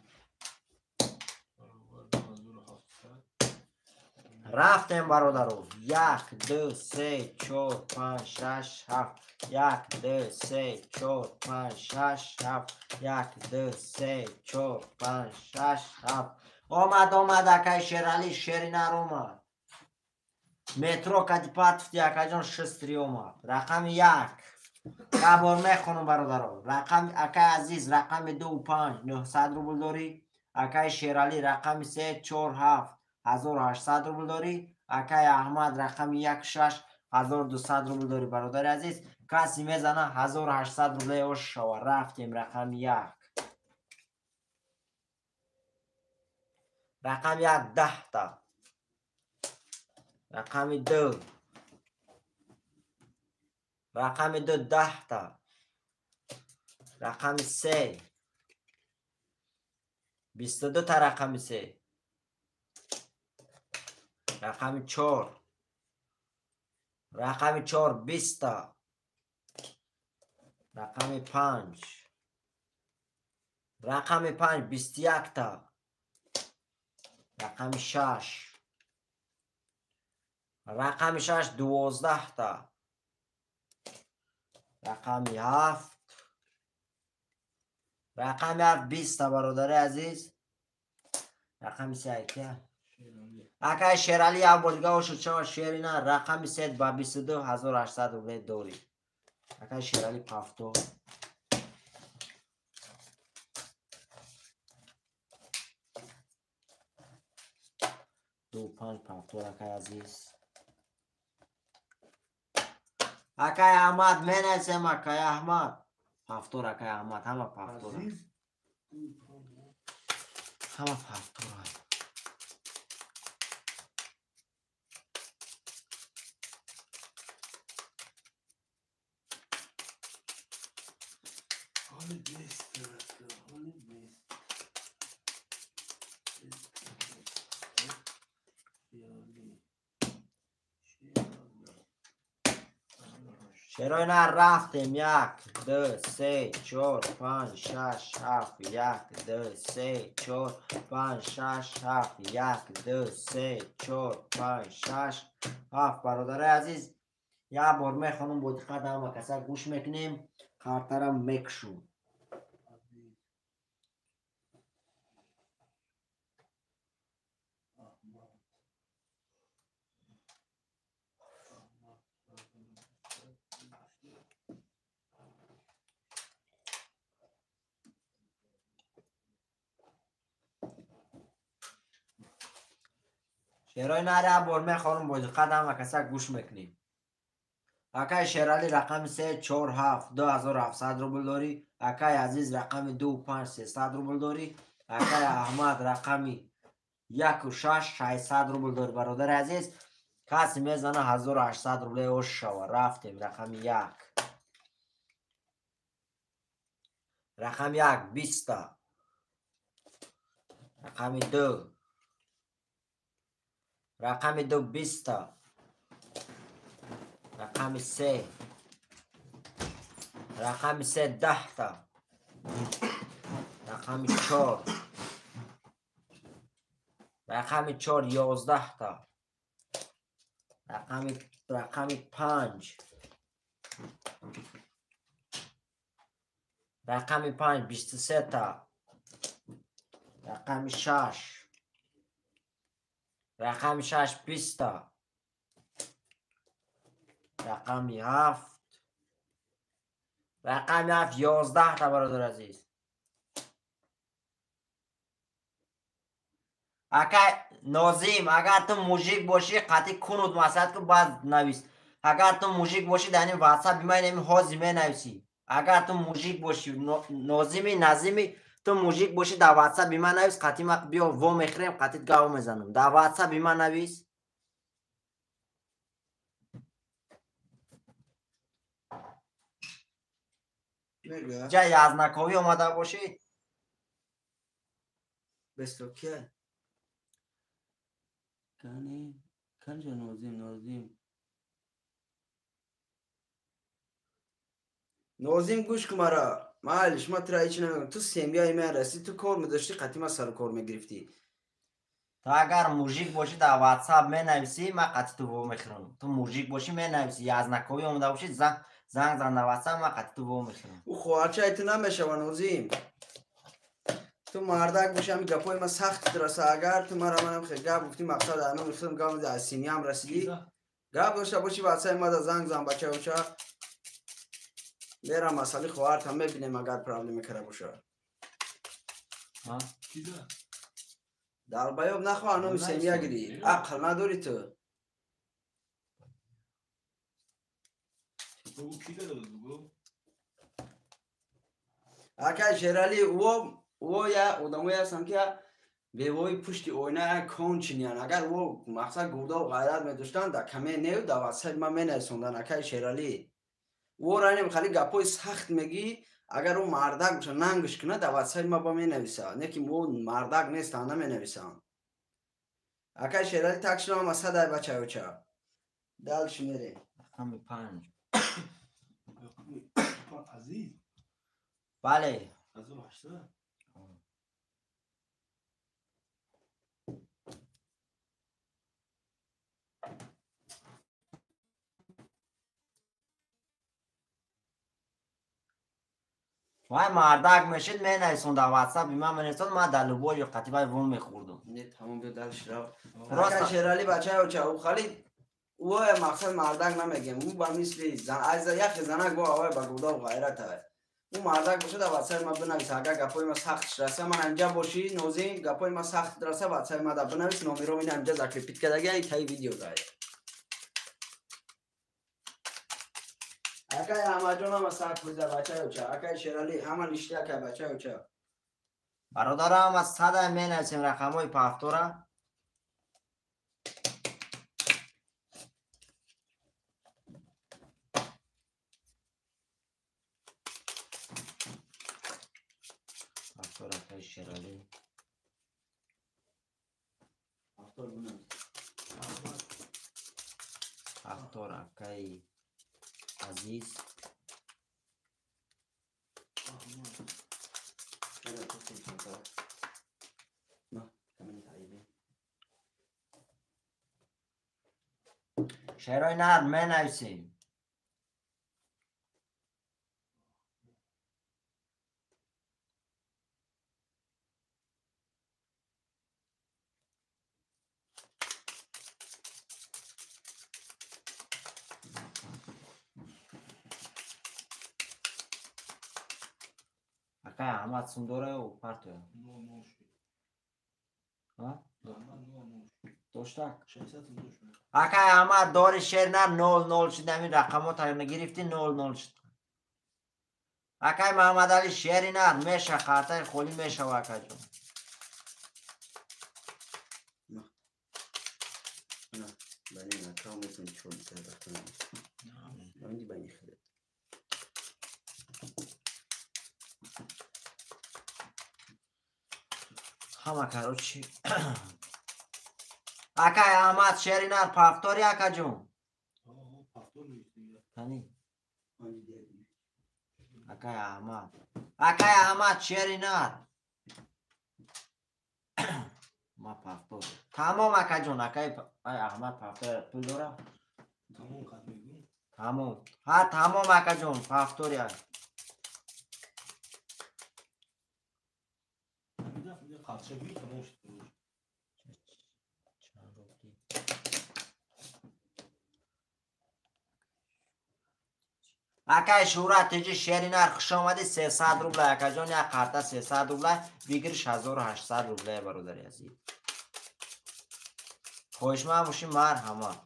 Рафтем бародаро. 1 2 3 4 5 6 7. 1 2 3 4 5 6 7. 1 2 3 4 5 6 7. Омад, омад акай Шерали, шеринар омад. Метро кади патфти акайҷон 6 омад. Рақами 1. Як бор мехонам бародаро. Рақами акай Азиз рақами 2 5 900 рубл дорӣ. Акай Шерали рақами 3 4 7 1800 рубл дорӣ. Акай Аҳмад рақами 1 6 1200 рубл дорӣ. Бародари азиз, каси мезана 1800 рубле ош шава. Рафтем рақами 1. Рақами 1 10 та. Рақами 2. Рақами 2 10 та. Рақами 3. 22 та рақами 3. Рақами 4. Рақами 4 20 та. Рақами 5. Рақами 5 21 та. Рақами 6. Рақами 6 12 та. Рақами 7. Рақами 7 20 та бародари азиз. Рақами 3 ки? Акай Шерали як бор дига ошуд шава шерина. Рақами 3 ба 22 1800 рубле дорӣ. Акай Шерали пафто. Ду панҷ пафтор акай азиз. Акай Аҳмад менависем акай Аҳмад. Пафтор акай Аҳмад, ҳама пафтор. Ҳама пафтор. Шерои нар рафтем. 1 2 3 4 5 6 7. 1 2 3 4 5 6 7. 1 2 3 4 5 6 7. Бародари азиз, як бор мехонам бо диққат ҳама каса гӯш мекунем, картара мекушум. Шерои нар як бор мехонам бо диққат ҳама каса гӯш мекунем. Акай Шерали рақами 3 4 7 2700 рубл дорӣ. Акай Азиз рақами 2 5 300 рубл дорӣ. Акай Аҳмад рақами 1 6 600 рубл дорӣ. Бародари азиз, каси мезана 1800 рубле ош шава. Рафтем рақами 1. Рақами 1 20 та. Рақами 2. Рақами 2 20 та. Рақами 3. Рақами 3 10 та. Рақами 4. Рақами 4 11 та. Рақами 5. Рақами 5 23 та. Рақами 6. Рақами 6 20 та. Рақами 7. Рақами 7 11 та бародар азиз. Акай Нозим, агар ту мужик бошӣ, қатъи кунут масалат ку баъд навис. Агар ту мужик бошӣ, дар ин WhatsApp бимай неми ҳозир менависӣ. Агар ту мужик бошӣ, Нозими, Назими, ту мужик бошӣ, дар WhatsApp бима навис, қатъи ма биё во мехӯрем, қатъи гав мезанам. Дар WhatsApp бима навис. Ҷа язнаковӣ омада бошӣ. Бестро кия? Кани канҷа Нозим, Нозим. Нозим гӯш кун мара. Майлиш, ма тура ҳеч намегӯям. Ту семьяи ман расӣ, ту кор медоштӣ, қатъи ма сару кор мегирифтӣ. Ту агар мужик бошӣ, дар WhatsApp менависӣ, ман қатъи ту во мехӯрам. Ту мужик бошӣ, менависӣ, язнаковӣ омада бошӣ, занг зан дар WhatsApp, ман қатъи ту во мехӯрам. Ӯ хоҳарчаи ту намешава, Нозим. Ту мардак бошӣ, ҳамин гапҳои ман сахт раса. Агар ту мара манам хел гап гуфтӣ, мақсад ҳамин хелм гап аз семьям расидӣ. Гап дошта бошӣ, WhatsApp мада занг зан, бачаоча. Мерам масъали хоҳартам мебинем, агар проблема кара боша. Далбаёб нахоҳ номи семья гирӣ. Ақл надорӣ ту. Акай Шерали, ӯ я одамое ҳастанд, ки бевои пушти оина кончинян. Агар ӯ мақсад гурдаву ғайрат медоштанд, дар каме нею дар ватсап ман менависондан. Акай Шерали, ӯро инем хали гапҳои сахт мегӣ, агар ӯ мардак боша, нангш кунад, дар ватсапи ма ба менависа. Не ки ӯ мардак нестанд, наменависанд. Акай Шерали, так шуно ҳама садай бачаюча. Дальше мерем. Рақами 5. Азиз. Бале. 1800. Вай мардак мешид, менависон дар WhatsApp, ман менависон, ман дар любой ҷо қатъи вай вон мехӯрдум. Не, тамом, биё дальше рав. Просто Акай Шерали, бачаюча, ӯ хали ӯ мақсад мардак намегем. Ӯ ба мисли яхе занак бо авай ба гурдаву ғайрат ай. Ӯ мардак боша, дар WhatsApp ма бинавис. Агар гапҳои ма сахт раса, ман инҷа бошӣ, Нозим, гапҳои ма сахт раса, WhatsApp ма да бинавис, номером ина инҷа закрепить кардаги, ай таи видео дай. Акай Аҳмадҷон ҳама сад фоиза бачаюча. Акай Шерали ҳама ништяк ай бачаюча. Бародарам, ҳама садай менависем рақамҳои пафтора. Пафтор акай Шерали. Пафтор бинавис. Пафтор акай Азиз. Шерои нар менависем. Акай Аҳмад сум дора ё партоя? 0,0 шуд. Ҳа? Аҳмад 0,0 шуд. Доштак? 60 сум дошт. Акай Аҳмад дори шер нар 0,0 шуд, ҳамин рақамҳо тайёр гирифтӣ, 0,0 шуд. Акай Маҳаммадалӣ, шери нар меша, қартаи холӣ мешава, акаҷон. Ҳама короче. Акай Аҳмад, шери нар пафтори, акаҷон. Кани? Акай Аҳмад. Акай Аҳмад, шери нар. Ма пафтор. Тамом, акаҷон, акай Аҳмад пафтор пул дора? Тамом қад мегӯм. Тамом. Ҳа, тамом, акаҷон, пафтори. Акай Шӯра теҷи шери нар, хуш омадӣ, 300 рубла, акаҷон, як қарта 300 рубла, бигириш 1800 рубла, бародари азиз. Хоҳишманд бошӣ, марҳамат.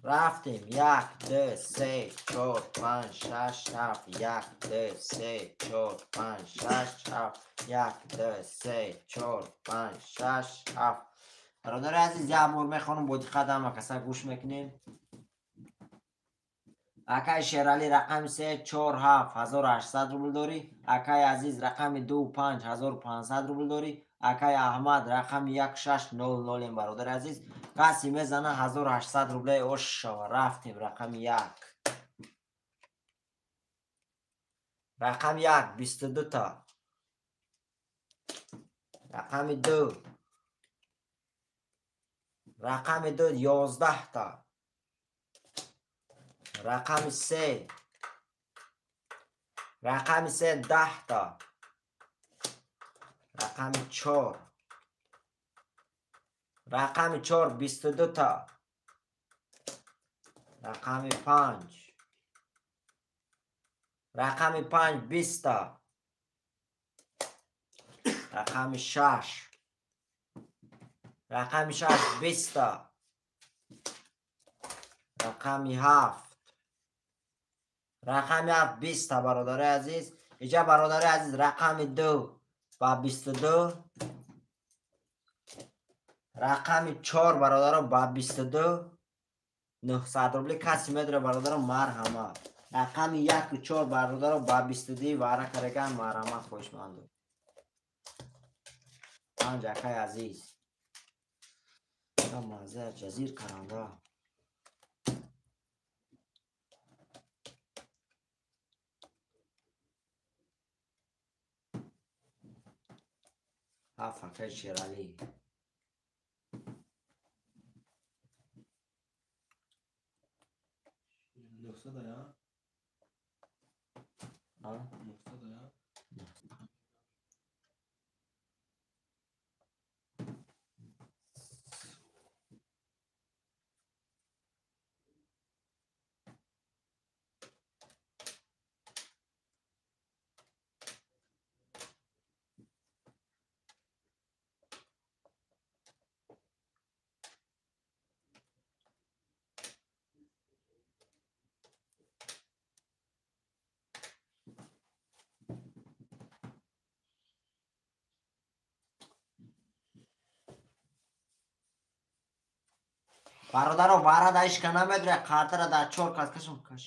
Рафтем. 1, 2, 3, 4, 5, 6, 7. 1, 2, 3, 4, 5, 6, 7. 1, 2, 3, 4, 5, 6, 7. Бародари азиз, як бор мехонам, бо диққат ҳама каса гӯш мекунем. Акай Шерали рақами 3 4 7 1800 рубл дорӣ. Акай Азиз рақами 2 5 1500 рубл дорӣ. Акай Аҳмад рақами 1 6 0 0 бародари азиз. Каси мезана 1800 рублей ош шава. Рафтем рақами 1. Рақами 1 22 та. Рақами 2. Рақами 2 11 та. Рақами 3. Рақами 3 10 та. Рақами 4. Рақами 4 22 та. Рақами 5. Рақами 5 20 та. Рақами 6. Рақами 6 20 та. Рақами 7. Рақами 7 20 та бародари азиз. Иҷа бародари азиз рақами 2 ба 22. Рақами 4 бародаро ба 22. 900 рубли каси медра бародаро марҳамат. Рақами 1 ва 4 бародаро ба 22 вара караган марҳамат хоҳишманду. 5 акай азиз. Маза ҷазир каранда. Ҳафт акай Шералӣ. Нухсада я? А? Нухсада я? Бародаро вара да ишка намедуре, қартара дар 4 кас кашум каш.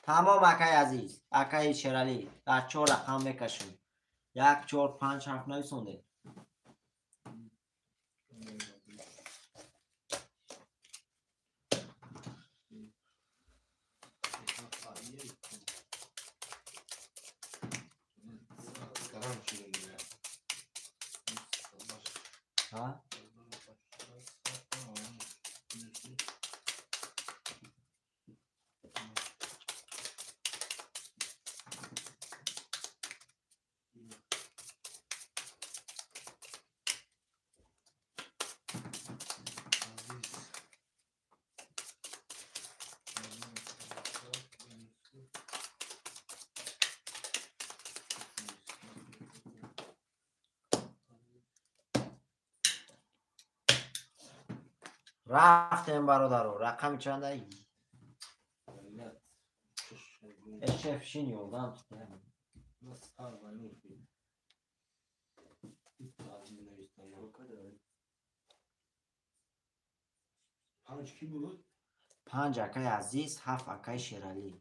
Тамом акай азиз, акай Шералӣ, дар 4 рақам мекашум. 1 4 5 7 нависонде. Ҳа? Рафтем бародаро, рақами чанда? Шеф шин ёлдам. Панҷ акай Азиз, 7 акай Шералӣ.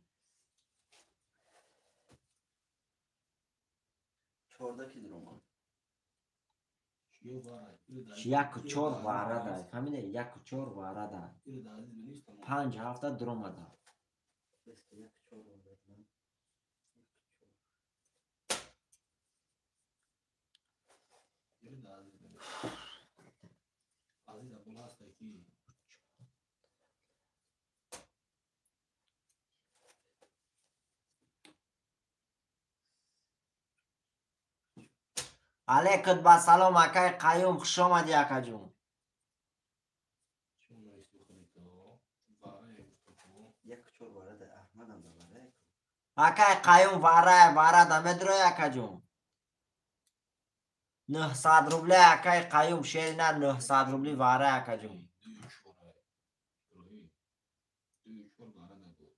14 ки диромад. 1 4 варада. Фаҳмида? 1 4 варада. 5 ҳафта дуромада. Алейкум ба салом акай Қаюм, хуш омадӣ акаҷун. Акай Қаюм варай варада медрои акаҷун. 900 рубли акай Қаюм, шерина 900 рубли варай акаҷун.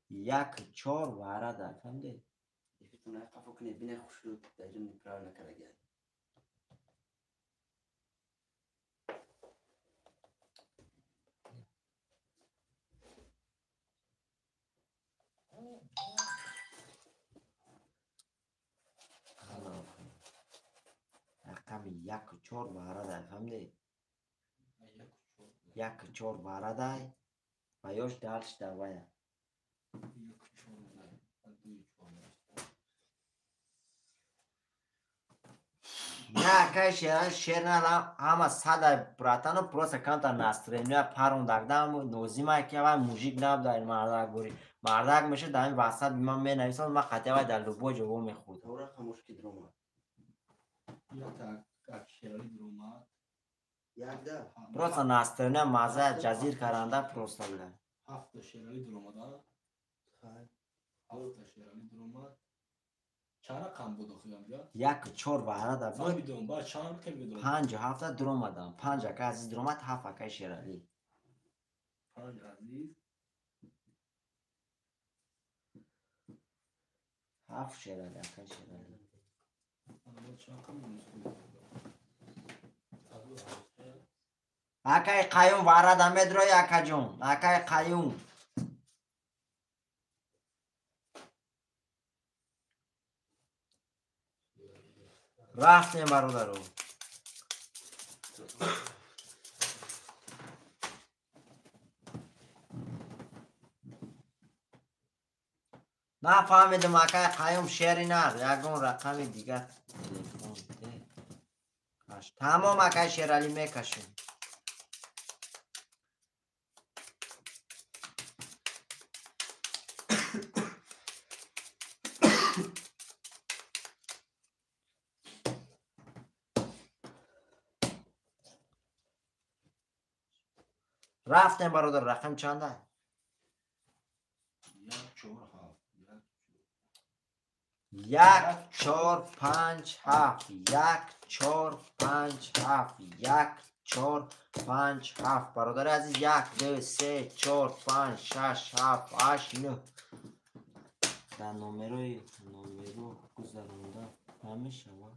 1 4 варада, фаҳмидед? 1-4 варадай, фаҳмидӣ? 1-4 варадай ва ёш дальше давая. Не, акай Шерали шер нара, ҳама садай братану просто камта настроения парондагдам нозима ки авай мужик набудай мардак бури. Мардак мешуд дар ин васат ман менависам, ман қатъи авай дар любой ҷо вомехӯрдам. Тора хомӯш ки дуромад. Якда. Просто настроения маза ҷазир каранда просто бля. Ҳафта Шерали дуромада. Хай. Ҳафта Шерали дуромад. Чанд рақам буд охир амҷа? 1-4 варада буд. Фаҳмидум, баъд чанд рақам дуромад? 5 ҳафта дуромадам. 5 ака Азиз дуромад, 7 акаи Шерали. 5 Азиз. 7 Шерали, акаи Шерали. Акаи Қаюм варада медрои акаҷон, акаи Қаюм. Рафтем бародаро. Нафаҳмидим акаи Қаюм шери нар, ягон рақами дигар телефон де. Тамом акаи Шералӣ мекашем. Рафтем бародар, рақам чанда? 1 4 5 7 1 4 5 7 1 4 5 7. Бародари азиз, 1 2 3 4 5 6 7 8 9. Дар номерои номеро гузаронда намешавад.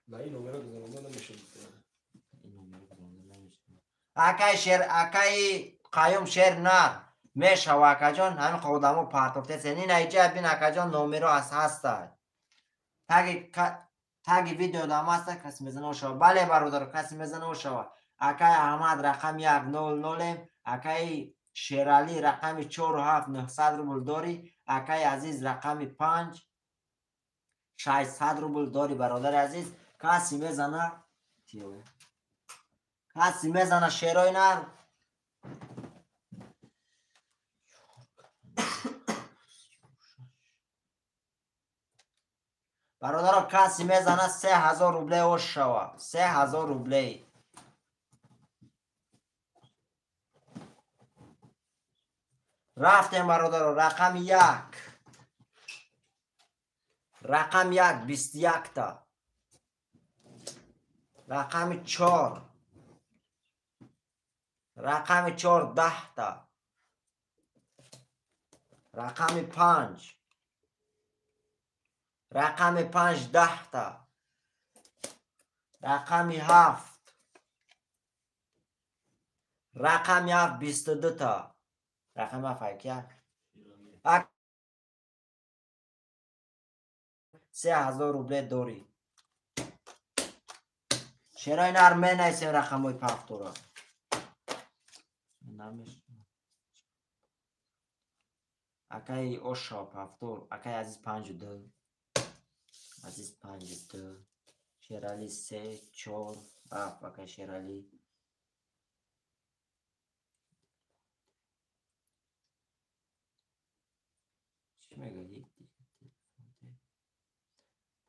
На ин номеро гузаронда намешавад. Ин номеро гузаронда намешавад. Акаи шер, акаи Қаюм шер нар мешава акаҷон, ҳамин одамо партофтесен. Ин айҷа бин акаҷон, номеро аз ҳаста. Таги видео дам ҳаста, касе мезана ошава. Бале бародар, касе мезана ошава. Акаи Аҳмад рақами 100, акаи Шералӣ рақами 4 7 900 рубл дорӣ, акаи Азиз рақами 5 600 рубл дорӣ. Бародари азиз, касе мезана, касе мезана шерои нар. Бародаро, касе мезана 3000 рубле ош шава. 3000 рубле. Рафтем бародаро, рақами 1. Рақами 1 21 та. Рақами 4. Рақами 4 10 та. Рақами 5. Рақами 5 10 та. Рақами 7. Рақами 7 22 та. Рақами 7 як. 3000 рубле дорӣ. Шерои нар менависем рақамҳои пафтора. Акаи Ошо пафтор, акаи Азиз 5 2. Азиз 5 2. Шерали 3 4 7, акаи Шерали. Чӣ мегӯӣ?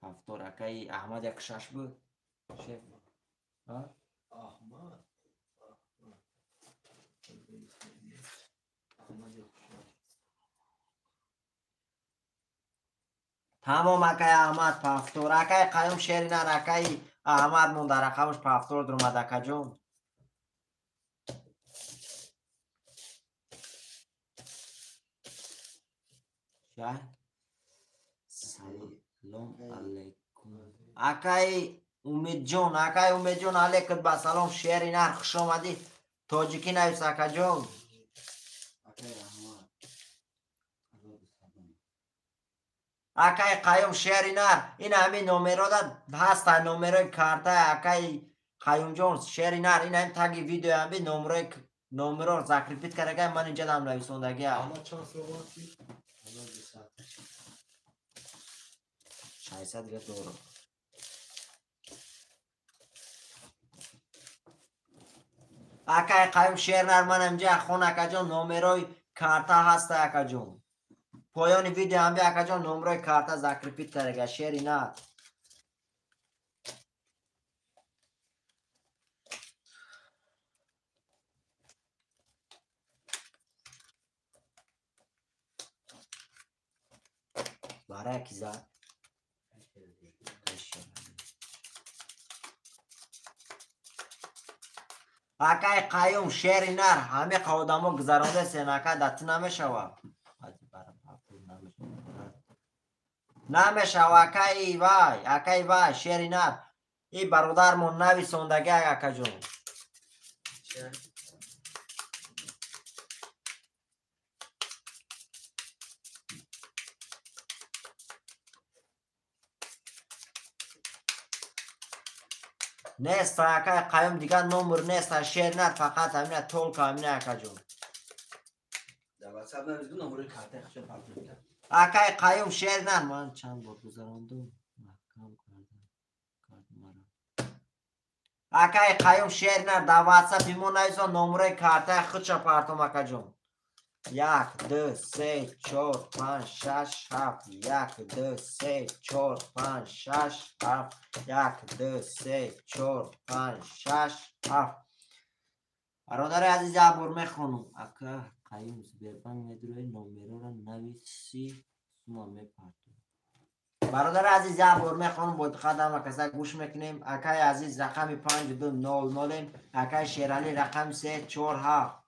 Пафтор акаи Аҳмад 1 6 буд. Шеф. А? Аҳмад. Аҳмад 1 6. Тамом акаи Аҳмад пафтор, акаи Қаюм шери нар, акаи Аҳмад монда рақамаш пафтор дуромад акаҷон. Салом алейкум. Акаи Умедҷон, акаи Умедҷон, алейкум ба салом, шери нар, хуш омадӣ. Тоҷикӣ навис акаҷон. Акаи Аҳмад. Акай Қаюм шери нар, ин ҳамин номерода ҳастанд, номерои карта акай Қаюмҷон шери нар, ин ҳамин таги видео ҳамин номерои номеро закрепить карда, ман инҷа дам нависондагӣ. Ама чанд сомон ки? 600 дига дорам. Акай Қаюм шер нар, ман инҷа хон акаҷон номерои карта ҳаста акаҷон. Поёни видео ҳам би акаҷон номерои карта закрепить карда, шери нар. Барои ки зад? Акай Қаюм шери нар, ҳамиқа одамо гузаронда сен ака да ту намешава. Намешава акаи вай, акаи вай шери нар. И бародармон нависондагӣ акаҷон. Нест акай Қаюм, дигар номер нест, шер нар, фақат ҳамина толка ҳамина акаҷон. Акай Қаюм шер нар, ман чанд бор гузарондум, маҳкам кардам маро. Акай Қаюм шер нар, дар ватсапи мо нависон номерои картаи худша партом акаҷон. 1 2 3 4 5 6 7 1 2 3 4 5 6 7 1 2 3 4 5 6 7. Бародари азиз, як бор мехонам. Ака Қаюм Сбербанк медурои номерора нависи сума мепартом. Бародари азиз, як бор мехонам, бо диққат ҳама каса гӯш мекунем. Акаи азиз рақами 5 2 0 0, акаи Шералӣ рақами 3 4 7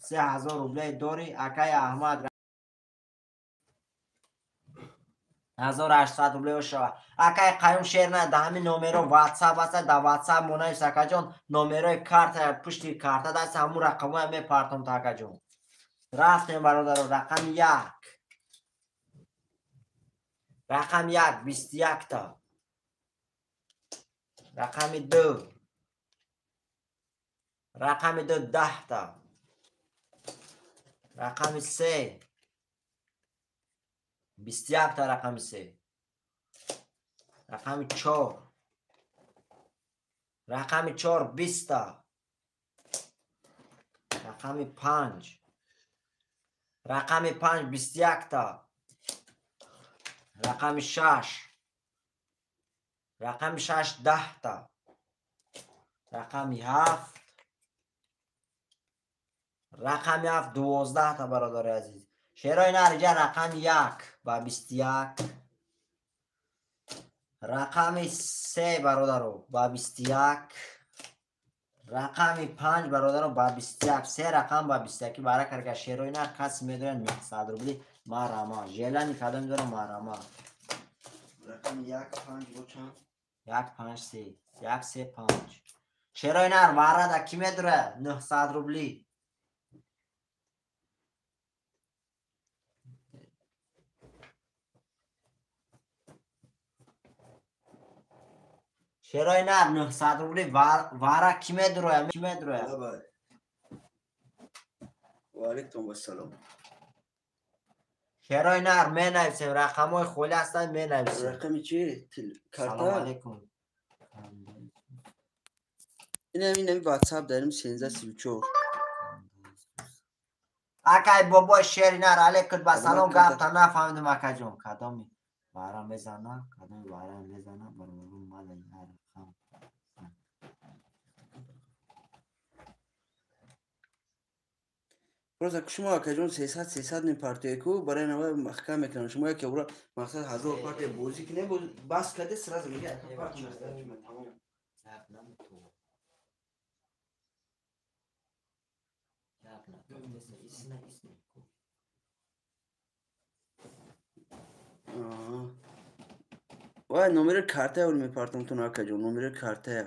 3000 рублей дорӣ. Акаи Аҳмад 1800 рублей шава. Акаи Қаюм шер на, да ҳамин номеро ватсап аст, да ватсап мо навис акаҷон, номерои карта пушти карта даст, ҳамун рақамоя мепартом та акаҷон. Рафтем бародаро, рақами 1. Рақами 1 21 та. Рақами 2. Рақами 2 10 та. Рақами 3 21 та, рақами 3. Рақами 4. Рақами 4 20 та. Рақами 5. Рақами 5 21 та. Рақами 6. Рақами 6 10 та. Рақами 7. Рақами 7 12 та бародари азиз. Шерои нар иҷа рақами 1 ба 21. Рақами 3 бародаро ба 21. Рақами 5 бародаро ба 21. Се рақам ба 21 бара карга шерои нар каси медорад 900 рубли марама. Желани кадом дора марама. Рақами 1 5 бо чанд? 1 5 3. 1 3 5. Шерои нар варада ки медорад 900 рубли. Шерои нар 900 рубли вара ки медуроя? Ки медуроя? Ва алайкум вассалом. Шерои нар менависем, рақамҳои холӣ ҳастанд менависем. Рақами чи? Карта? Салом алейкум. Инам WhatsApp дарим 1334. Акай бобой шери нар алейкум ба салом, гапта нафаҳмидам акаҷон. Кадоми вара мезана, кадоми вара мезана, бародарон мала як рақам. Просто шумо акаҷон 300 300 мепартоед ку барои нава маҳкам мекунам. Шумо яке ура мақсад 1000 партия бозӣ кунед, бас карде сразу мега ака партия тамом. Вай номери картая оли мепартам тун акаҷон, номери картая.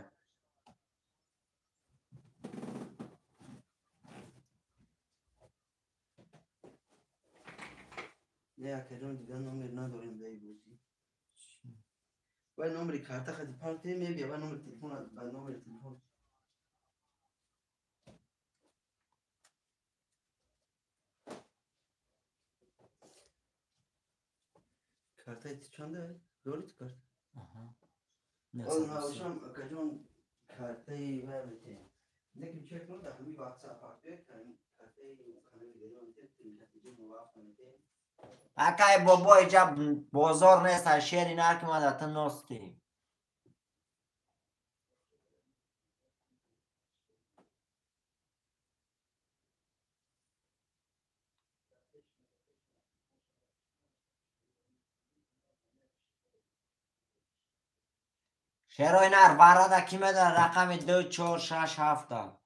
Не, акаҷон, дигар номер надорем дар бозӣ. Вай номери карта хади парте мебия, вай номери телефон, ба номери телефон. Картаи ту чанда? Дори ту карта? Аҳа. Ол навшам акаҷон картаи вай мете. Лекин чек кун дар ҳамин WhatsApp парте картаи канали дигари мете, телефон мувофиқ мете. Акай бобо иҷа бозор нест, шери нар ки ман дар ту ностӣ. Шерои нар варада ки медонад рақами 2, 4, 6, 7.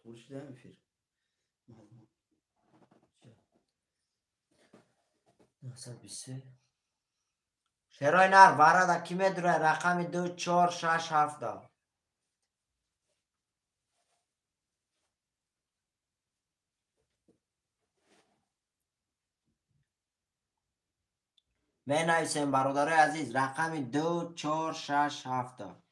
Тур шидаем эфир. Шерои нар варада ки медурад рақами 2, 4, 6, 7. Менависем бародарои азиз рақами 2, 4, 6, 7.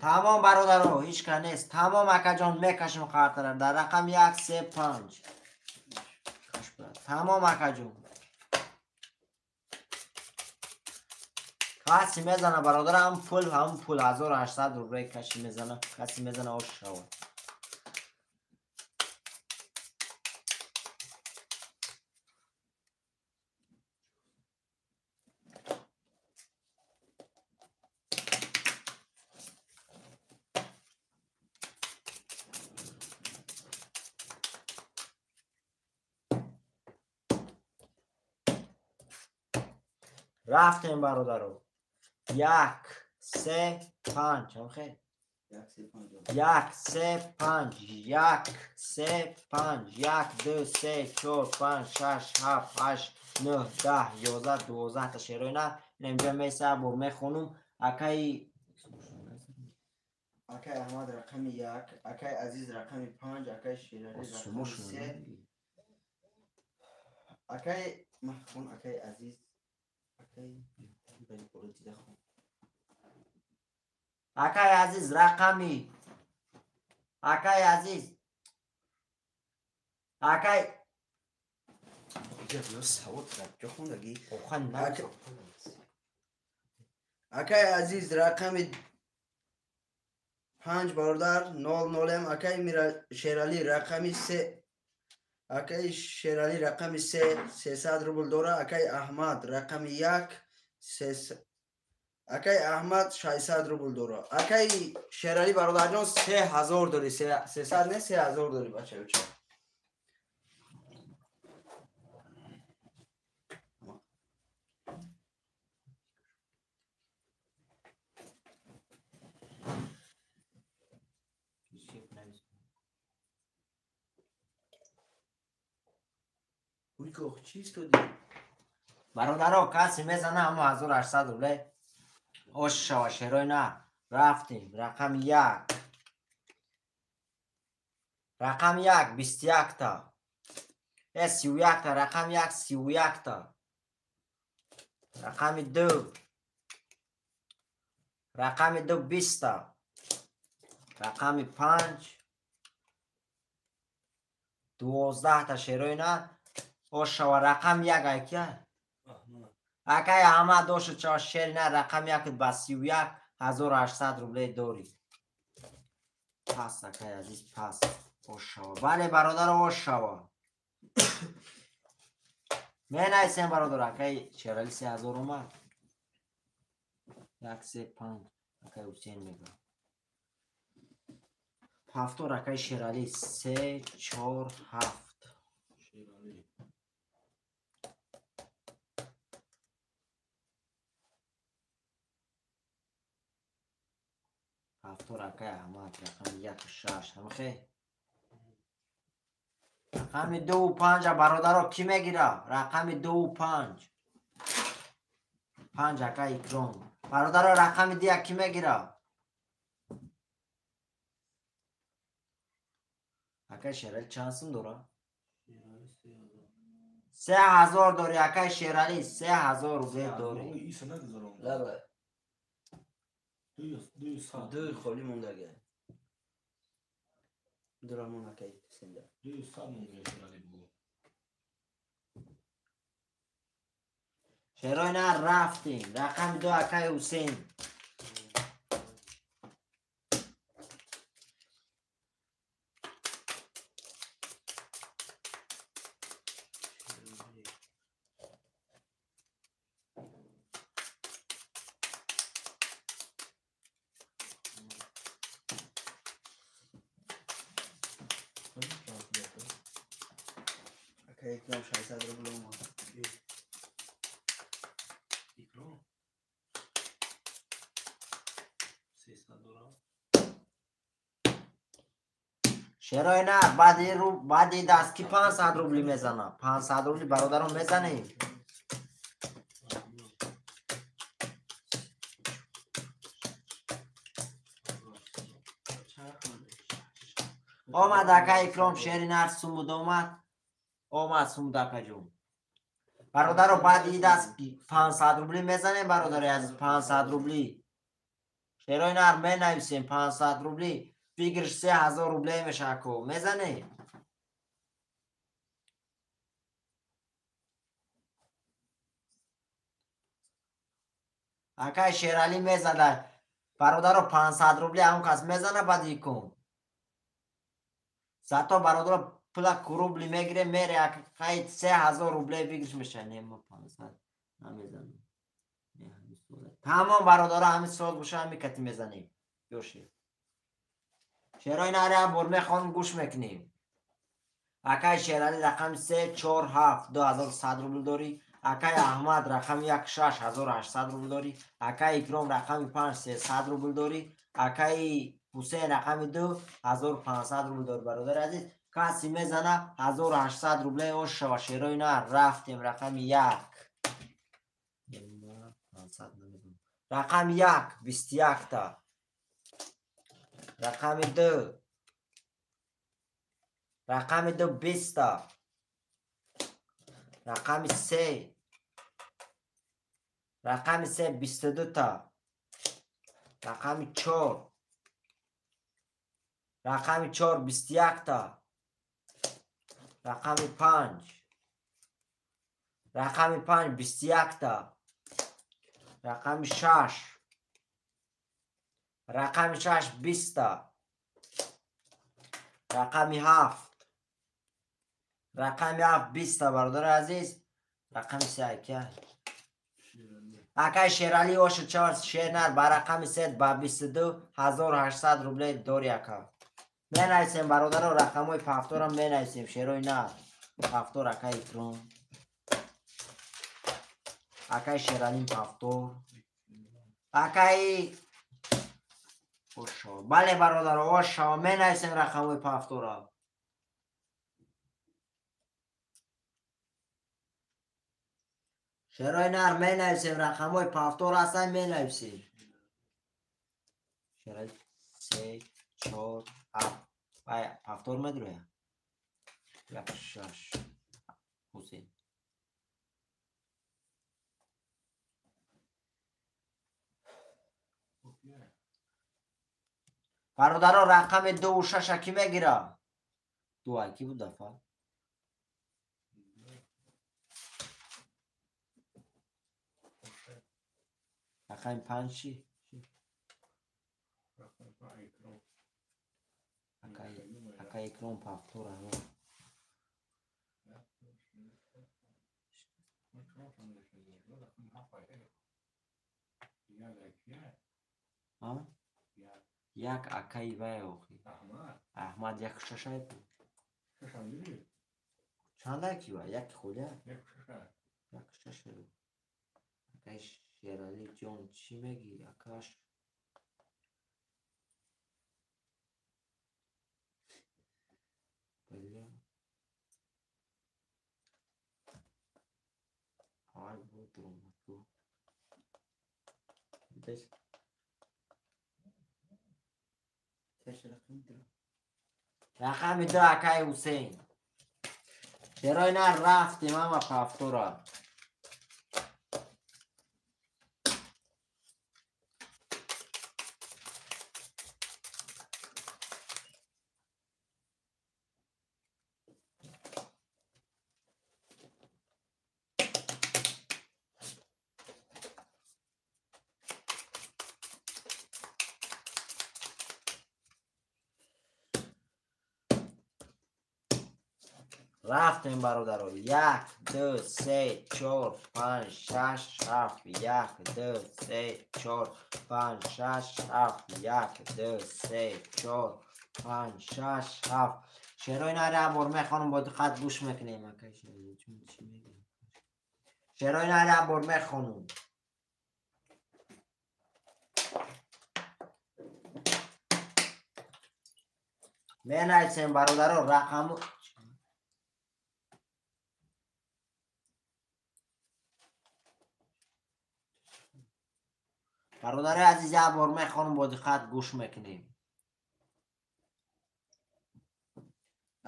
Тамом бародаро, ҳеҷ ка нест. Тамом акаҷон, мекашем қартара дар рақам 1, 3, 5. Тамом акаҷон. Каси мезана бародар, ҳам пул, ҳам пул 1800 рублей каши мезана, каси мезана ош шавад. Рафтем бародаро. 1, 3, 5. Охе. 1, 3, 5. 1, 3, 5. 1, 2, 3, 4, 5, 6, 7, 8, 9, 10, 11, 12 та шерои нар. Инҷа меса бор мехонум. Акай Аҳмад рақами 1, акай Азиз рақами 5, акай Шерали рақами 3. Акай Маҳхун, акай Азиз, акай Азиз рақами, акай Азиз, акай акай Азиз рақами 5 бародар 00, акай Шерали рақами 3, акай Шерали рақами 3 300 рубл дора, акай Аҳмад рақами 1 акай Аҳмад 600 рубл дора. Акай Шерали бародарҷон 3000 дори, 300 не 3000 дори бачаюча. Бародаро, касе мезана ҳамо 1800 рубле ош шава шерои нар. Рафтем рақами 1, рақами 1 21 та, 31 та, рақами 1 31 та, рақами 2, рақами 2 20 та, рақами 5 12 та шерои нар. Ош шава рақами 1 айкия? Акай Аҳмад ошо чава шери нар рақами 1 ба 31 1800 рублей дорӣ. Пас акай азиз, пас. Ошава. Бале бародар, ошава. Менависем бародар, акай Шерали 3000 омад. 1 3 5 акай Ҳусейн мега. Ҳафтор акай Шерали 3 4 7. Шерали. Ҳафтор акай Аҳмад рақами 1 6. Ҳамхе? Рақами 2 5 бародаро ки мегира? Рақами 2 5. 5 акай Икром. Бародаро рақами 2 ки мегира? Акай Шерали чанд сум дора? 3000 дори акай Шерали, 3000 рубл дори. Лаба. Ду холи мондага. Дурамон акай сенда. 200 монда Шерали бу. Шерои на рафтем. Рақами 2 акай Ҳусейн. Акай Икром 600 рубл омад. Икром 300 дора. Шерои на баъди даст ки 500 рубли мезана. 500 рубли бародарон мезанем. Омад акай Икром шери нар сумуд омад. Омад сумуд акаҷон. Бародаро баъди даст 500 рубли мезанем бародари азиз, 500 рубли. Шерои нар менависем 500 рубли. Фигрш 3000 рублей меша ко. Мезанем? Акай Шерали мезада. Бародаро 500 рубли ҳамон кас мезана баъди кун. Зато бародаро пула рубли мегире, мере акай 3000 рублей выигрыш меша. Не, мо 500 намезанем. Не, ҳамин сол. Тамом бародаро, ҳамин сол боша, ҳамин кати мезанем. Ёши. Шерои нари ҳам бор мехонем, гӯш мекунем. Акай Шерали рақами 3 4 7 2100 рубл дорӣ. Акай Аҳмад рақами 1 6 1800 рубл дорӣ. Акай Икром рақами 5 300 рубл дорӣ. Акай Ҳусейн рақами 2 1500 рубл дорӣ. Бародари азиз, каси мезана 1800 рублей ош шава. Шерои нар рафтем рақами 1. Рақами 1 21 та. Рақами 2. Рақами 2 20 та. Рақами 3. Рақами 3 22 та. Рақами 4. Рақами 4 21 та. Рақами 5. Рақами 5 21 та. Рақами 6. Рақами 6 20 та. Рақами 7. Рақами 7 20 та бародари азиз. Рақами 3 ака. Акай Шерали оши 4 шернар ба рақами 3 ба 22 1800 рублей дори ака. Менависем бародаро, рақамҳои пафторам менависем. Шерои нар. Пафтор акай Икром. Акай Шерали пафтор. Акай ошо. Бале бародаро, ошо. Менависем рақамҳои пафтора. Шерои нар менависем рақамҳои пафтор ҳастанд, менависем. Шерои 3 4 7. Ай пафтор медроя. 1 6. Ҳусейн. Бародаро рақами 2 6 ки мегира? 2 ай ки буд дафа? Рақами 5 чи? Акай Икром повтора. Як акай вай охи. Аҳмад як шашай буд. Чанда ки вай? Як холия? Як шашай. Акай Шерали ҷон чӣ мегӣ? Акаш Бля. Ай буд ромад. Дес. Рақами ду акай Ҳусейн. Шерои нар рафтем ама повтора. Рафтем бародаро. 1, 2, 3, 4, 5, 6, 7. 1, 2, 3, 4, 5, 6, 7. 1, 2, 3, 4, 5, 6, 7. Шерои нар як бор мехонам, бо диққат гӯш мекунем. Акай Шерали ҷон чӣ мегӯ? Шерои нар як бор мехонам. Менависем бародаро рақаму бародари азиз як бор мехонам, бо диққат гӯш мекунем.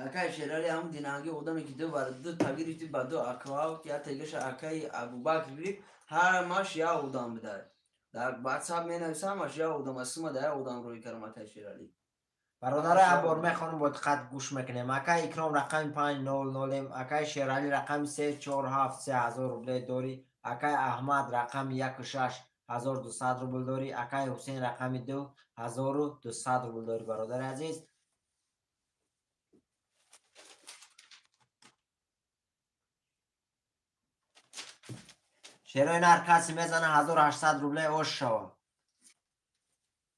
Акай Шерали ҳам динанги одаме ки ду бар ду та гирифти ба ду аккаунт, як тегаша акаи Абубакр гирифт, ҳамаш як одам буда. Дар WhatsApp менависа ҳамаш як одам аст, сума дар як одам рӯй кардам акай Шерали. Бародари як бор мехонам, бо диққат гӯш мекунем. Акай Икром рақами 500, акай Шерали рақами 3 4 7 3000 рубле дорӣ, акай Аҳмад рақами 1 6 1200 рубл дорӣ, акай Ҳусейн рақами 2 1200 рубл дорӣ. Бародари азиз шерои нар касе мезана 1800 рубле ош шава.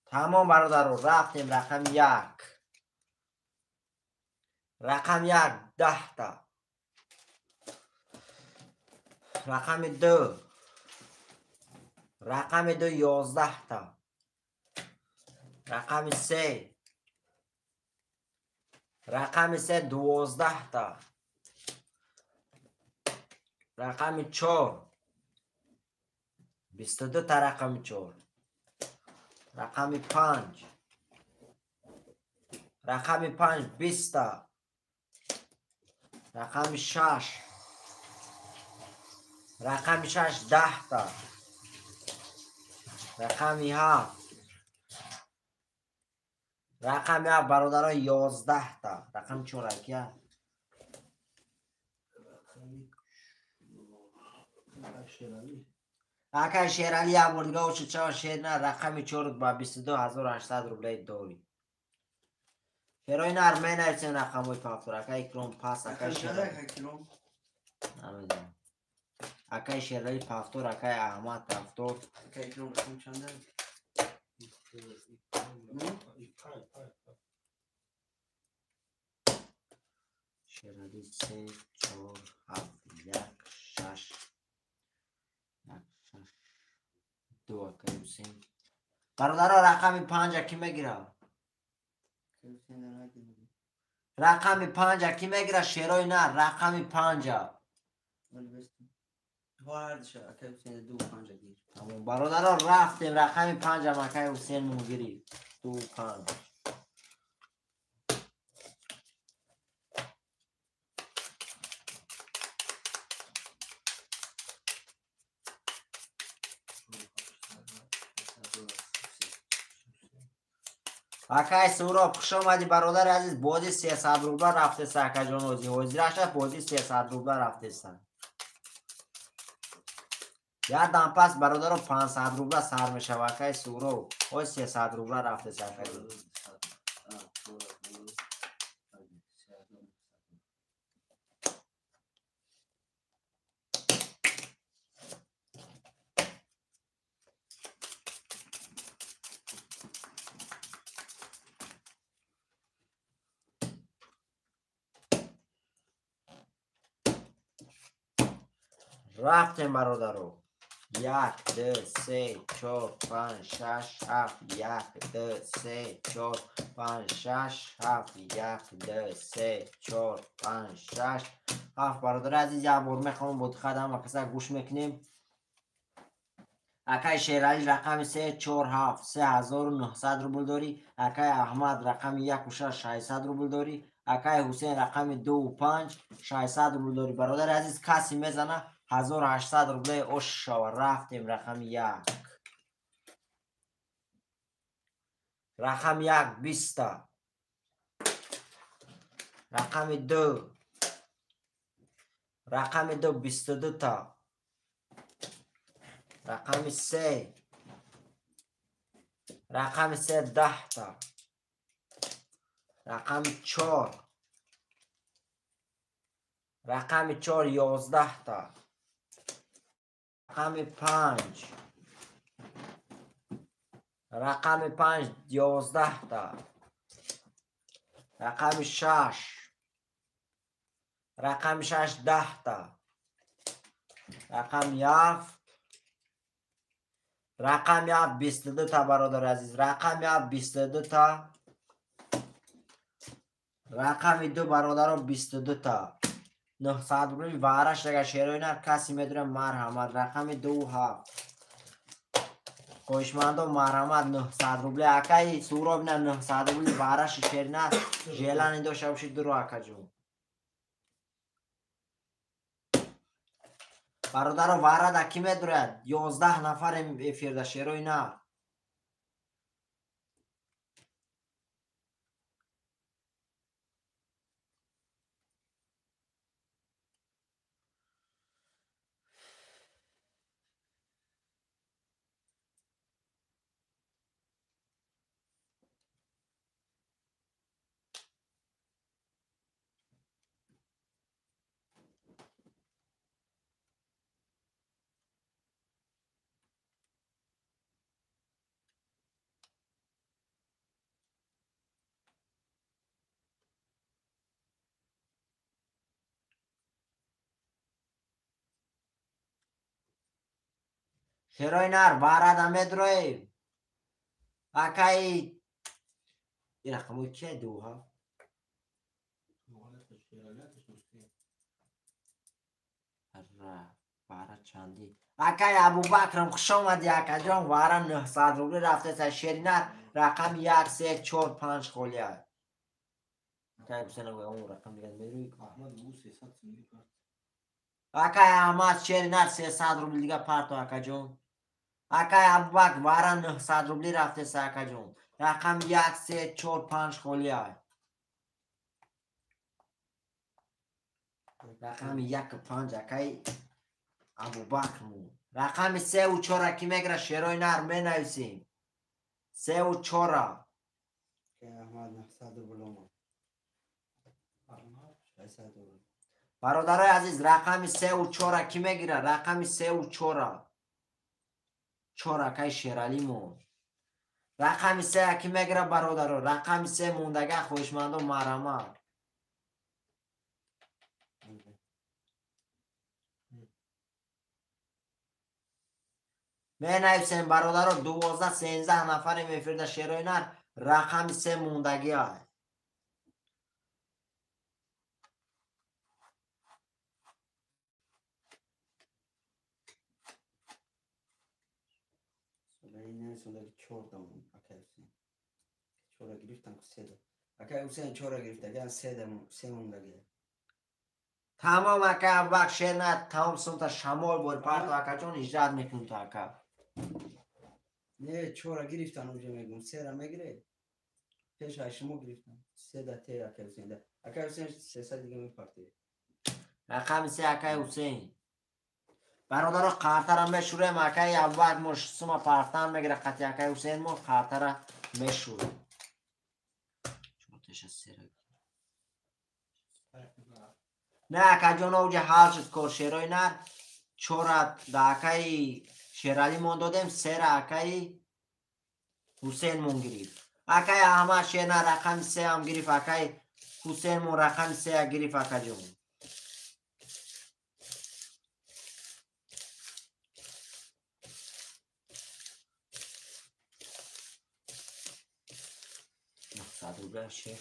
Тамом бародаро, рафтем рақами 1. Рақами 1 10 та. Рақами 2. Рақами 2 11 та. Рақами 3. Рақами 3 12 та. Рақами 4 22 та. Рақами 4. Рақами 5. Рақами 5 20 та. Рақами 6. Рақами 6 10 та. Рақами 7. Рақами 7 бародаро 11 та. Рақами 4 акия. Акай Шерали як бор дига ошид шава шер на рақами 4 ба 22800 рубле дорӣ. Шерои нар менависем рақамҳои повтор. Акай Икром пас, акай Шерали. Намедонам. Акай Шерали повтор, акай Аҳмад повтор. Акай Икром рақам чанда? Шерали 3 4 7 1 6 1 6 2. Акай Ҳусейн. Бародаро рақами 5 ки мегирад? Рақами 5 ки мегирад? Шерои нар рақами 5. Бародаро рафтем рақами 5 акай Ҳусейн мугирифт. 2 5. Акай Суроб хуш омадӣ бародари азиз. Бози 300 рубла рафтеса акаҷон ҳозир. Ҳозираша бози 300 рубла рафтеса. Як дам пас бародаро 500 рубла сар мешава акай Суроб. Ҳоз 300 рубла рафтеса акаҷон. Рафтем бародаро. 1, 2, 3, 4, 5, 6, 7, 1, 2, 3, 4, 5, 6, 7, 1, 2, 3, 4, 5, 6, 7. Бародари азиз, як бор мехоҳам бо диққат ҳама каса гӯш мекунем. Акай Шерали рақами 3, 4, 7, 3900 рубл дорӣ. Акай Аҳмад рақами 1 6, 600 рубл дорӣ. Акай Ҳусейн рақами 2 5, 600 рубл дорӣ. Бародари азиз, касе мезана 1800 рублей ош шава. Рафтем рақами 1. Рақами 1 20. Рақами 2. Рақами 2 22 та. Рақами 3. Рақами 3 10 та. Рақами 4. Рақами 4 11 та. Рақами 5. Рақами 5 11 та. Рақами 6. Рақами 6 10 та. Рақами 7. Рақами 7 22 та бародари азиз. Рақами 7 22 та. Рақами 2 бародаро 22 та. 900 рубл вараш агар шерои нар касе медонад марҳамат. Рақами 2 7. Хоҳишмандо марҳамат 900 рубл. Акаи Суроб на 900 рубл вараши шери нар желани дошта бошед дуро акаҷон. Бародаро варада ки медурад? 11 нафарем эфирда шерои нар. Шерои нар варада медроем. Акаи ин рақамҳои кия 2 7? Вара чандӣ? Акаи Абубакрам хуш омадӣ акаҷон. Вара 900 рубл рафтеса. Шери нар рақами 1, 3, 4, 5 холия. Акаи Ҳусейн он рақам дигар мерӯй? Аҳмад 300 сомонӣ парт. Акаи Аҳмад шери нар 300 рубл дига парто акаҷон. Акаи Абубакр вара 900 рубли рафтеса акаҷон. Рақами 1, 3, 4, 5 холия. Рақами 1 5 акаи Абубакр мо. Рақами 3 ва 4 ки мегира шерои нар менависем. 3 ва 4. Аҳмад 900 рубл омад. 600 рубл. Бародарои азиз, рақами 3 ва 4 ки мегира? Рақами 3 ва 4. 4 акаи Шерали мо. Рақами 3 ки мегира бародаро? Рақами 3 мондага хоҳишмандо марҳамат. Менависем бародаро 12 13 нафарем эфирда шерои нар рақами 3 мондагӣ ай. Тамом ака Абубакр шер на тамом сумта шамол бор парто акаҷон ҳиҷрат мекунем то ака. Не, чора гирифтан уже мегум, сера мегире. Пеш аз шумо гирифтан. Се да те акай Ҳусейн да. Акай Ҳусейн 300 дига мепартед. Рақами 3 акай Ҳусейн. Бародаро қартара мешурем акай Абубакр мо сума партан мегира қати акай Ҳусейн мо қартара мешурем. Чор сера. Не акаҷон оҷа ҳал шуд кор шерои нар. Чора да акаи Шерали мон додем, сера акаи Ҳусейн мон гирифт. Акаи Аҳмад шерна рақами 3 ҳам гирифт, акаи Ҳусейн мон рақами 3 гирифт акаҷон. 100 рубля шер.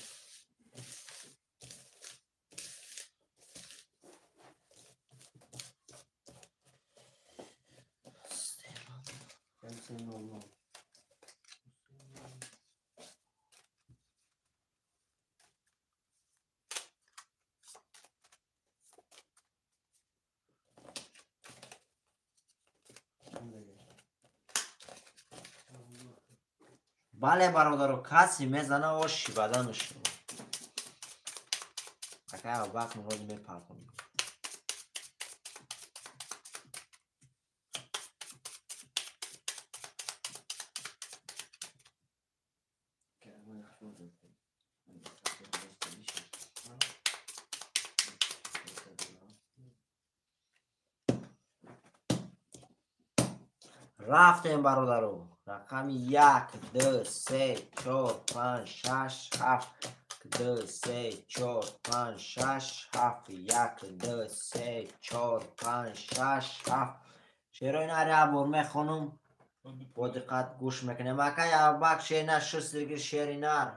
Бале бародаро, касе мезана оши баданаш. Акай Абубакр ҳозир мепартонем. Рафтем бародаро. Рақами 1, 2, 3, 4, 5, 6, 7, 2, 3, 4, 5, 6, 7, 1, 2, 3, 4, 5, 6, 7. Шерои нари абор мехонум, бо диққат гӯш мекунем. Акай Абубакр шери нар шустиргир шери нар.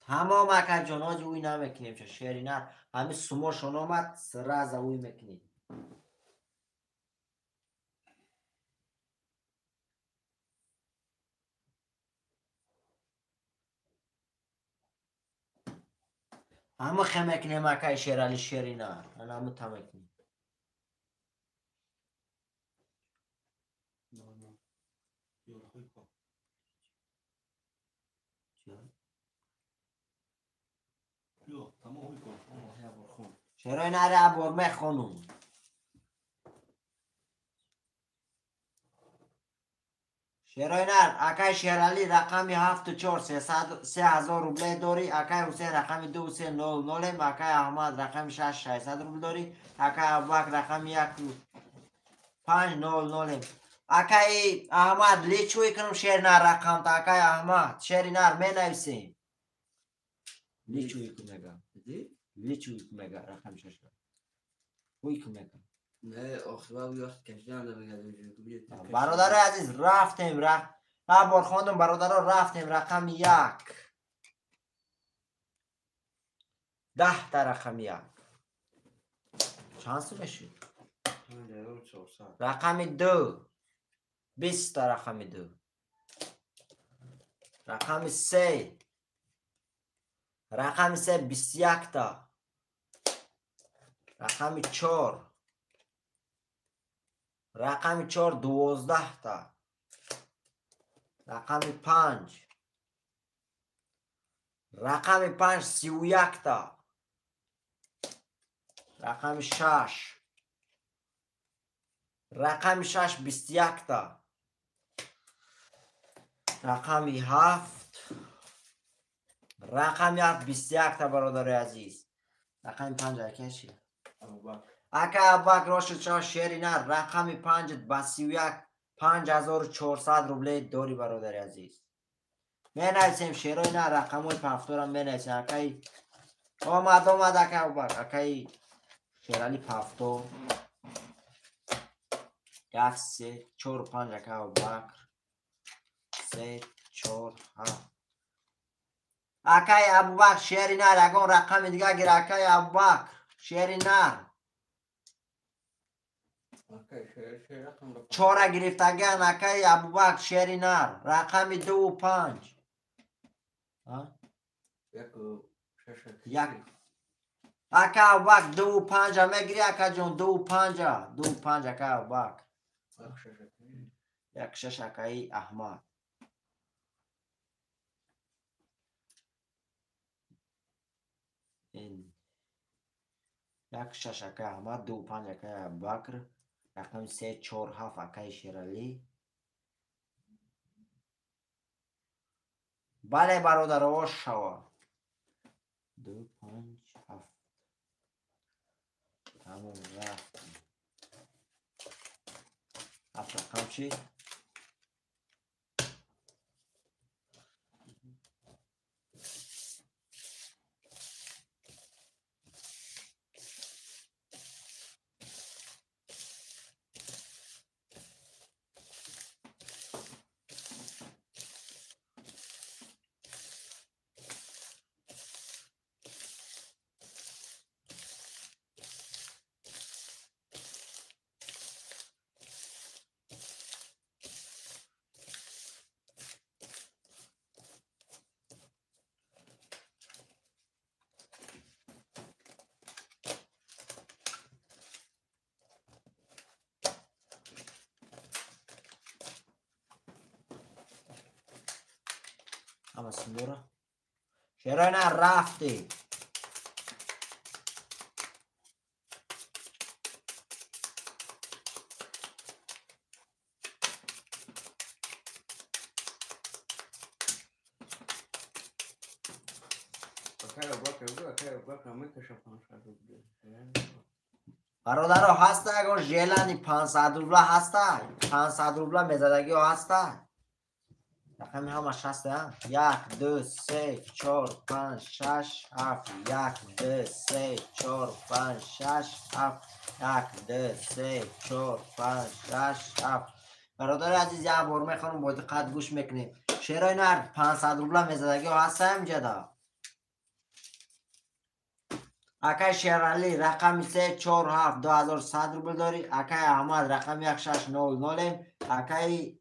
Тамом акаҷон, ҳози уй намекунем, ча шери нар ҳами сумошон омад, сразу уй мекунем. Ҳама хе мекунем акай Шерали шери нар, ана та мекунем. Шерои нари абор мехонум. Шерои нар, акай Шерали рақами 7 4 3000 рубле дорӣ, акай Ҳусейн рақами 2 3 0 0, акай Аҳмад рақами 6 600 рубл дорӣ, акай Абубакр рақами 1 5 0 0. Акай Аҳмад личӯй кунум шери нар рақамта, акай Аҳмад шери нар менависем. Личӯй кун мега. Личӯй кун мега рақами 6. Ҳуй кун мега. Не, охирва вақт кашидан мега. Бародарои азиз, рафтем, бор хондум бародаро, рафтем рақами 1. 10 та рақами 1. Чанд сум мешуд? Рақами 2. 20 та рақами 2. Рақами 3. Рақами 3 21 та. Рақами 4. Рақами 4 12 та. Рақами 5. Рақами 5 31 та. Рақами 6. Рақами 6 21 та. Рақами 7. Рақами 7 21 та бародари азиз. Рақами 5 акай чи? Абубакр. Ака Абубакр рошид шо шери нар рақами 5 ба 31 5400 рубле дори бародари азиз. Менависем шерои нар рақамҳои пафторам менависем. Акай омад омад ака Абубакр, акай Шерали пафтор. 1 3 4 5 ака Абубакр. 3 4 7. Акай Абубакр шери нар ягон рақами дига гир акай Абубакр шери нар. Чора гирифтагиан акай Абубакр шери нар рақами 2 5. 1 ака Абубакр 2 5 мегири акаҷон 2 5 2 5 ака Абубакр. 1 6 акаи Аҳмад. 1 6 акаи Аҳмад 2 5 акаи Абубакр. Рақами 3 4 7 акаи Шералӣ. Бале бародаро, шава. 2 5 7. Тамом рафт. 7 рақам чӣ? Ама синдора. Шероина рафти. Бародаро ҳаста ягон желани 500 рубла ҳаста? 500 рубла мезадагиҳо ҳаста? Рақами ҳамаш ҳаста? 1 2 3 4 5 6 7 1 2 3 4 5 6 7 1 2 3 4 5 6 7. Бародари азиз, як бор мехонам, бо диққат гӯш мекунем. Шерои нар 500 рубла мезадагиҳо ҳаста инҷода? Акай Шералӣ рақами 3 4 7 2100 рубл дорӣ. Акай Аҳмад рақами 1 6 0 0. Акай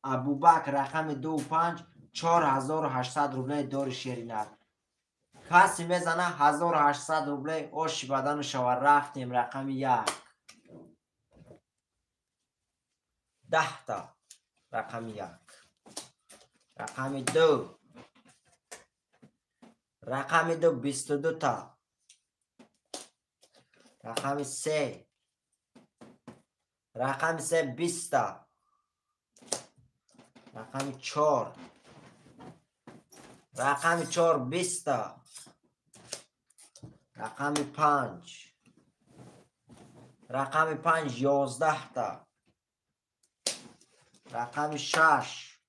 Абубакр рақами 2 5 4800 рубле дори шеринар. Каси мезана 1800 рубле оши бадану шава. Рафтем рақами 1. 10 та рақами 1. Рақами 2. Рақами 2 22 та. Рақами 3. Рақами 3 20 та. Рақами 4. Рақами 4 20 та. Рақами 5. Рақами 5 11 та. Рақами 6.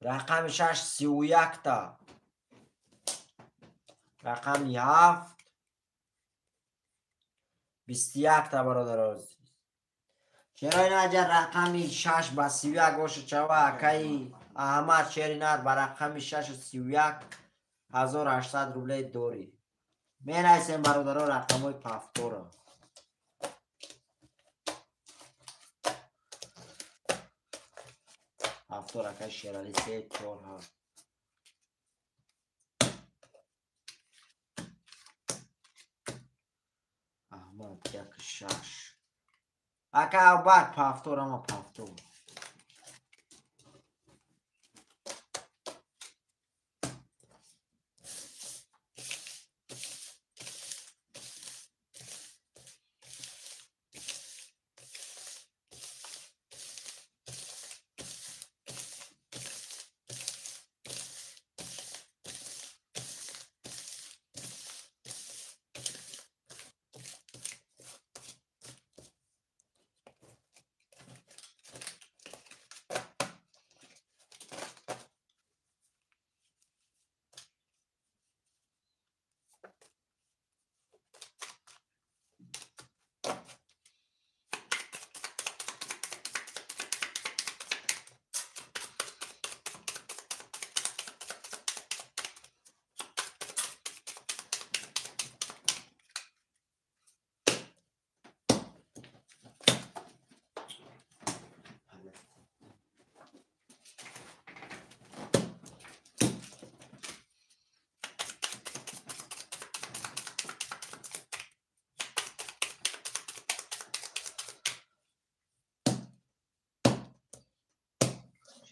Рақами 6 31 та. Рақами 7 21 та бародаро. Чаро инаҷа рақами 6 ба 31 боша чава? Акаи Аҳмад Шеринар ба рақами 6 31 1800 рубле дорӣ. Менависем бародаро рақамҳои пафтора. Пафтор акаи Шералӣ 3 4 7. Аҳмад 1 6. Ака Абубакр пафтор, ама пафтор.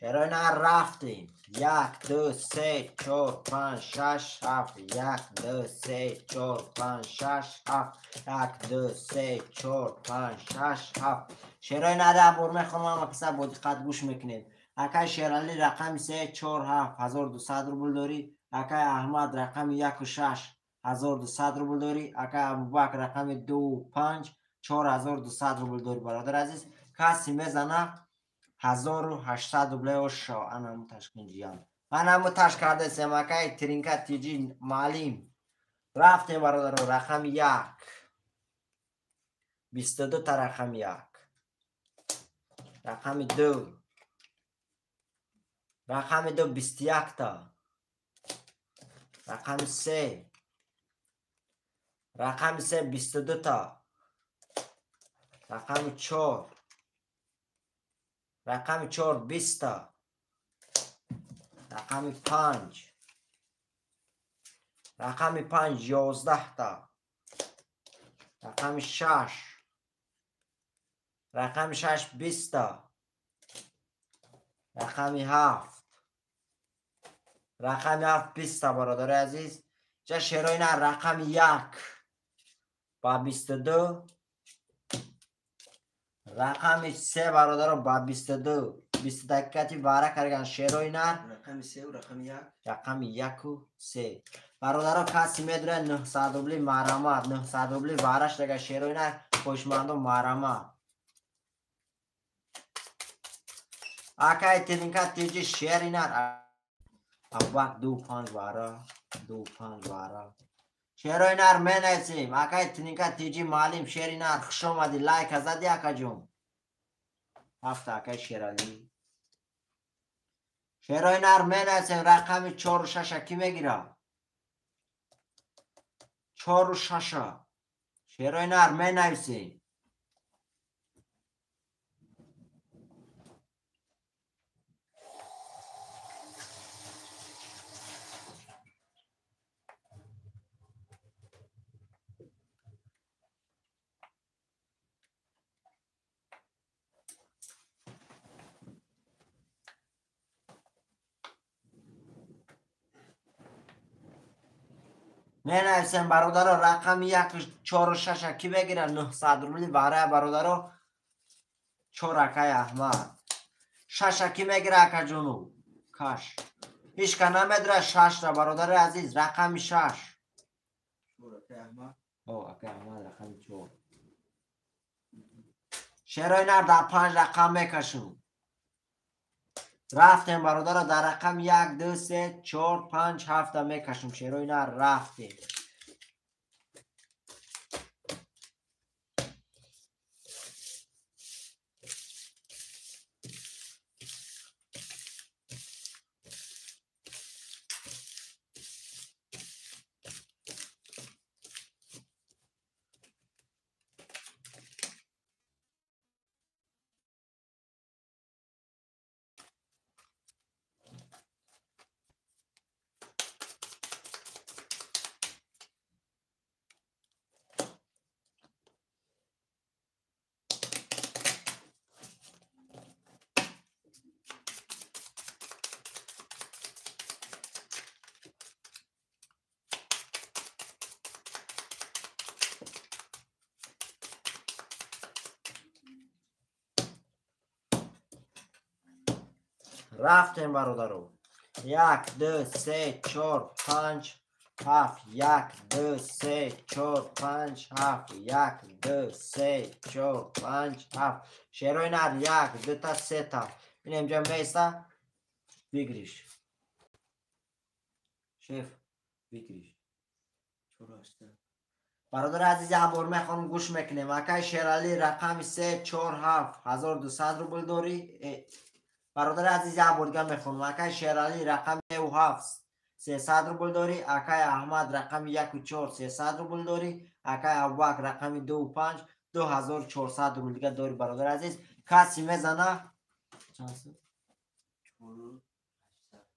Чаро на рафтем? 1 2 3 4 5 6 7 1 2 3 4 5 6 7 1 2 3 4 5 6 7. Шерои нара бор мехонам, ҳама каса бо диққат гӯш мекунед. Акай Шерали рақами 3 4 7 1200 рубл дорӣ. Акай Аҳмад рақами 1 6 1200 рубл дорӣ. Акай Абубакр рақами 2 5 4200 рубл дорӣ. Бародар азиз, каси мезана 1800 рубле ошо. Анаму ташкинҷиям, анаму таш кардесем. Акай Тринка Тиҷи маълим. Рафтем бародаро, рақами 1 22 та, рақами 1, рақами 2, рақами 2 21 та, рақами 3, рақами 3 22 та, рақами 4, рақами 4 20 та, рақами 5, рақами 5 11 та, рақами 6, рақами 6 20 та, рақами 7, рақами 7 20 та. Бародари азиз, ча шерои на рақами 1 ба 22, рақами 3 бародаро ба 22, 20 дақиқати бара кардан шерои нар. Рақами 3 ва рақами 1, рақами 1 ва 3. Бародаро, каси медура 900 рубли марамат, 900 рубли бараш дага шерои нар, хушмандо марамат. Акай Тринка Тиҷи шери нар. Абубакр 2 5 бара, 2 5 бара. Шерои нар менависем. Акай Тринка Тиҷи маълим шери нар, хуш омадӣ, лайка зади акаҷон. Ҳафта акай Шерали. Шерои нар менависем. Рақами 4 6 ки мегира? 4 6. Шерои нар менависем. Менависем бародаро, рақами 1 4 6 ки мегира? 900 рубли барая бародаро. 4 акай Аҳмад. 6 ки мегира акаҷону? Каш. Ҳеч ка намедура 6 ра бародари азиз, рақами 6. 4 акай Аҳмад. О, акай Аҳмад рақами 4. Шерои нар дар 5 рақам мекашум. Рафтем бародаро, дар рақами 1 2 3 4 5 7 мекашум. Шерои нар рафтем. Рафтем бародаро. 1 2 3 4 5 7 1 2 3 4 5 7 1 2 3 4 5 7. Шерои нар 1 2 та 3 та. Ин инҷа меиста бигириш. Шеф бигириш. 4 8. Бародари азиз, як бор мехонам, гӯш мекунем. Акай Шерали рақами 3 4 7 1200 рубл дорӣ. Бародари азиз, як бор дига мехонам. Акай Шерали рақами 7 300 рубл дорӣ. Акай Аҳмад рақами 1 4 300 рубл дорӣ. Акай Абубакр рақами 2 5 2400 рубл дига дорӣ. Бародари азиз, каси мезана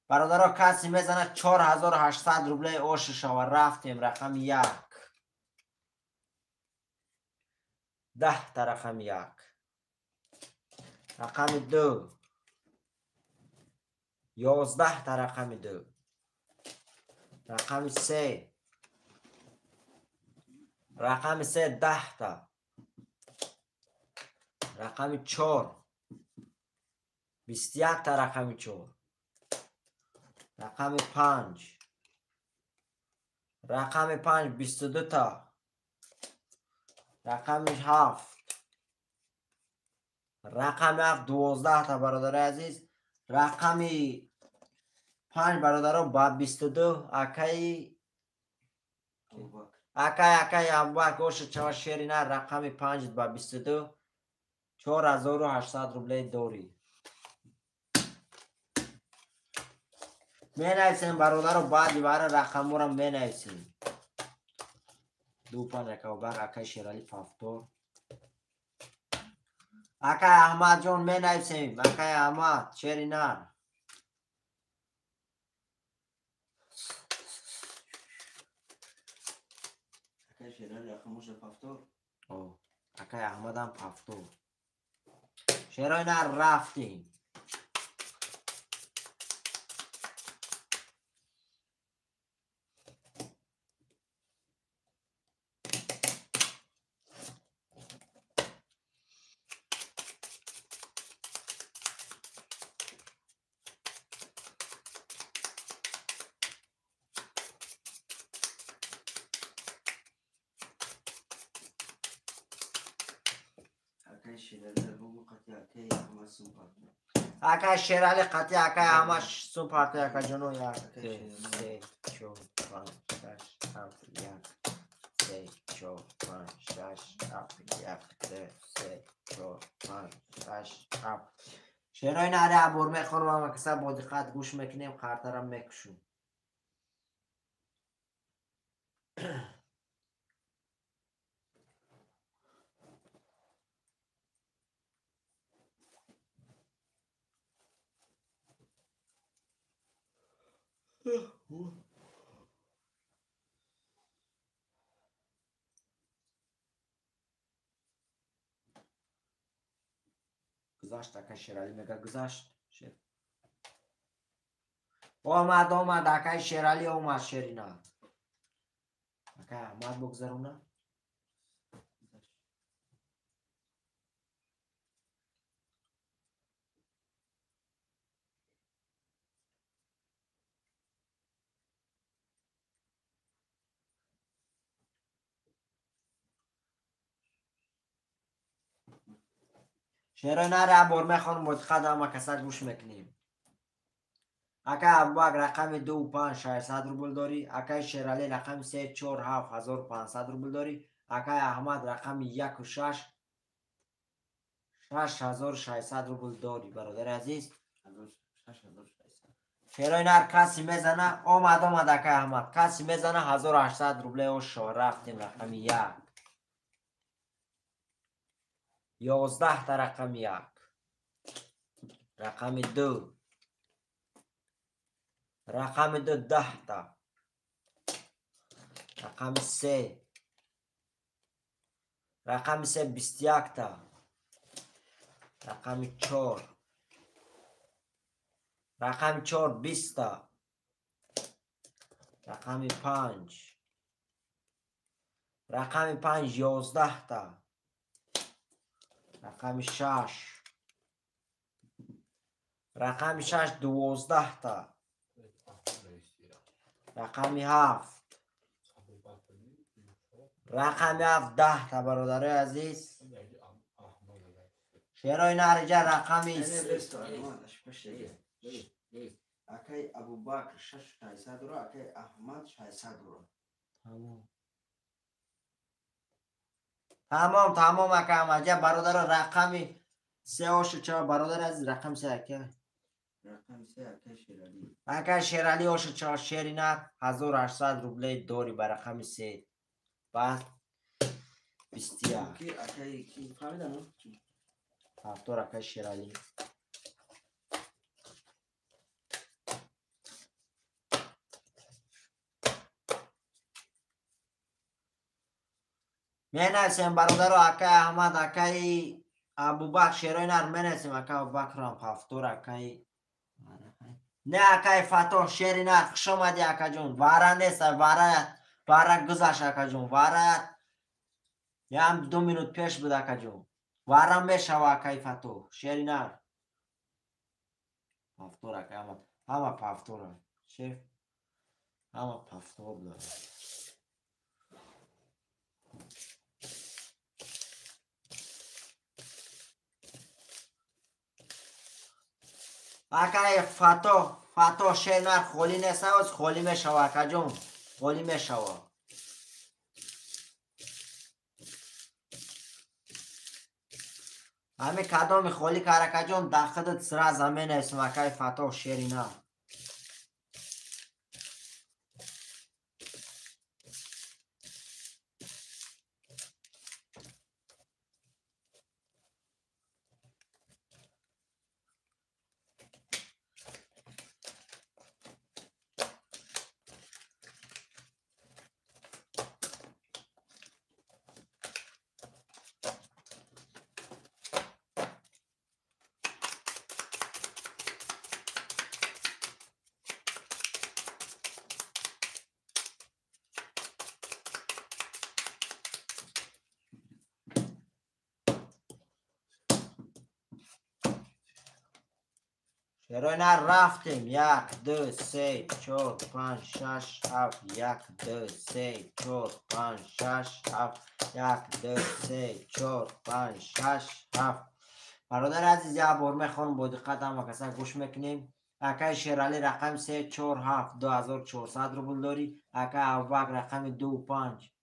бародаро, каси мезана 4800 рубле ош шава. Рафтем рақами 1 10 та, рақами 1, рақами 2 11 та рақами 2. Рақами 3. Рақами 3 10 та. Рақами 4. 21 та рақами 4. Рақами 5. Рақами 5 22 та. Рақами 7. Рақами 7 12 та бародари азиз. Рақами 5 бародаро ба 22 акаи акаи Абубакр оша чава шерина рақами 5 ба 22 4800 рублей дорӣ. Менависем бародаро, баъди вара рақамҳоро менависем. 2 5 ака Абубакр, акаи Шерали Пафтор. Акаи Аҳмадҷон менависем, акаи Аҳмад шеринар. Акаи Шерали рақамоша Пафтор. О, акаи Аҳмадам Пафтор. Шерои нар рафтем. Акаи Шерали қатъи акаи Аҳмад сум партой ака ҷоно 1 2 3 4 5 6 7 1 3 4 5 6 7 1 2 3 4 5 6 7. Шерои нари абур мехонам, ама каса бо диққат гӯш мекунем, қартарам мекушум. Гузашт акаи Шерали мега гузашт. Омад, омад акаи Шерали омад шерина. Акаи Аҳмад богзаруна. Шерои нари абор мехонам, бо диққат ҳама каса гӯш мекунем. Акаи Абубакр рақами 2 5 600 рубл дорӣ. Акаи Шерали рақами 3 4 7 1500 рубл дорӣ. Акаи Аҳмад рақами 1 6 6600 рубл дорӣ бародари азиз. Шерои нар каси мезана, омад, омад акаи Аҳмад. Каси мезана 1800 рублей ошо. Рафтем рақами 1. 11 та рақами 1. Рақами 2. Рақами 2 10 та. Рақами 3. Рақами 3 21 та. Рақами 4. Рақами 4 20 та. Рақами 5. Рақами 5 11 та. Рақами 6. Рақами 6 12 та. Рақами 7. Рақами 7 10 та бародарои азиз. Шерои нариҷа рақами акаи Абубакр 6600 ро, акаи Аҳмад 600 ро. Тамом. Тамом, тамом ака Аҳмадҷа бародаро рақами 3 ошу чава бародари азиз рақами 3 ака. Рақами 3 акаи Шерали. Акаи Шерали ошу чава шерина 1800 рублей дорӣ ба рақами 3. Ба 21. Ки акаи ки фаҳмидан? Ҳафтор акаи Шерали. Менависем бародаро акаи Аҳмад, акаи Абубакр шерои нар менависем, акаи Абубакрам ҳафтор, акаи Не акай Фатоҳ шери нар, хуш омадӣ акаҷон. Вара нест, вара гузашт акаҷон. Вара ям 2 минут пеш буд акаҷон. Вара мешава акай Фатоҳ шери нар. Повтор ака, ҳама повтора. Шеф ҳама повтор дорад. Акай Фатоҳ, Фатоҳ шер нар холӣ нест, ҳоз холӣ мешава акаҷон, холӣ мешава. Ҳами кадоми холӣ кар акаҷон, дар худат сразу менависам акай Фатоҳ шери нар. Шерои нар рафтем. 1, 2, 3, 4, 5, 6, 7. 1, 2, 3, 4, 5, 6, 7. 1, 2, 3, 4, 5, 6, 7. Бародари азиз, як бор мехонам, бо диққат ҳама каса гӯш мекунем. Акаи Шералӣ рақами 3, 4, 7, 2400 рубл дорӣ. Акаи Абубакр рақами 2, 5,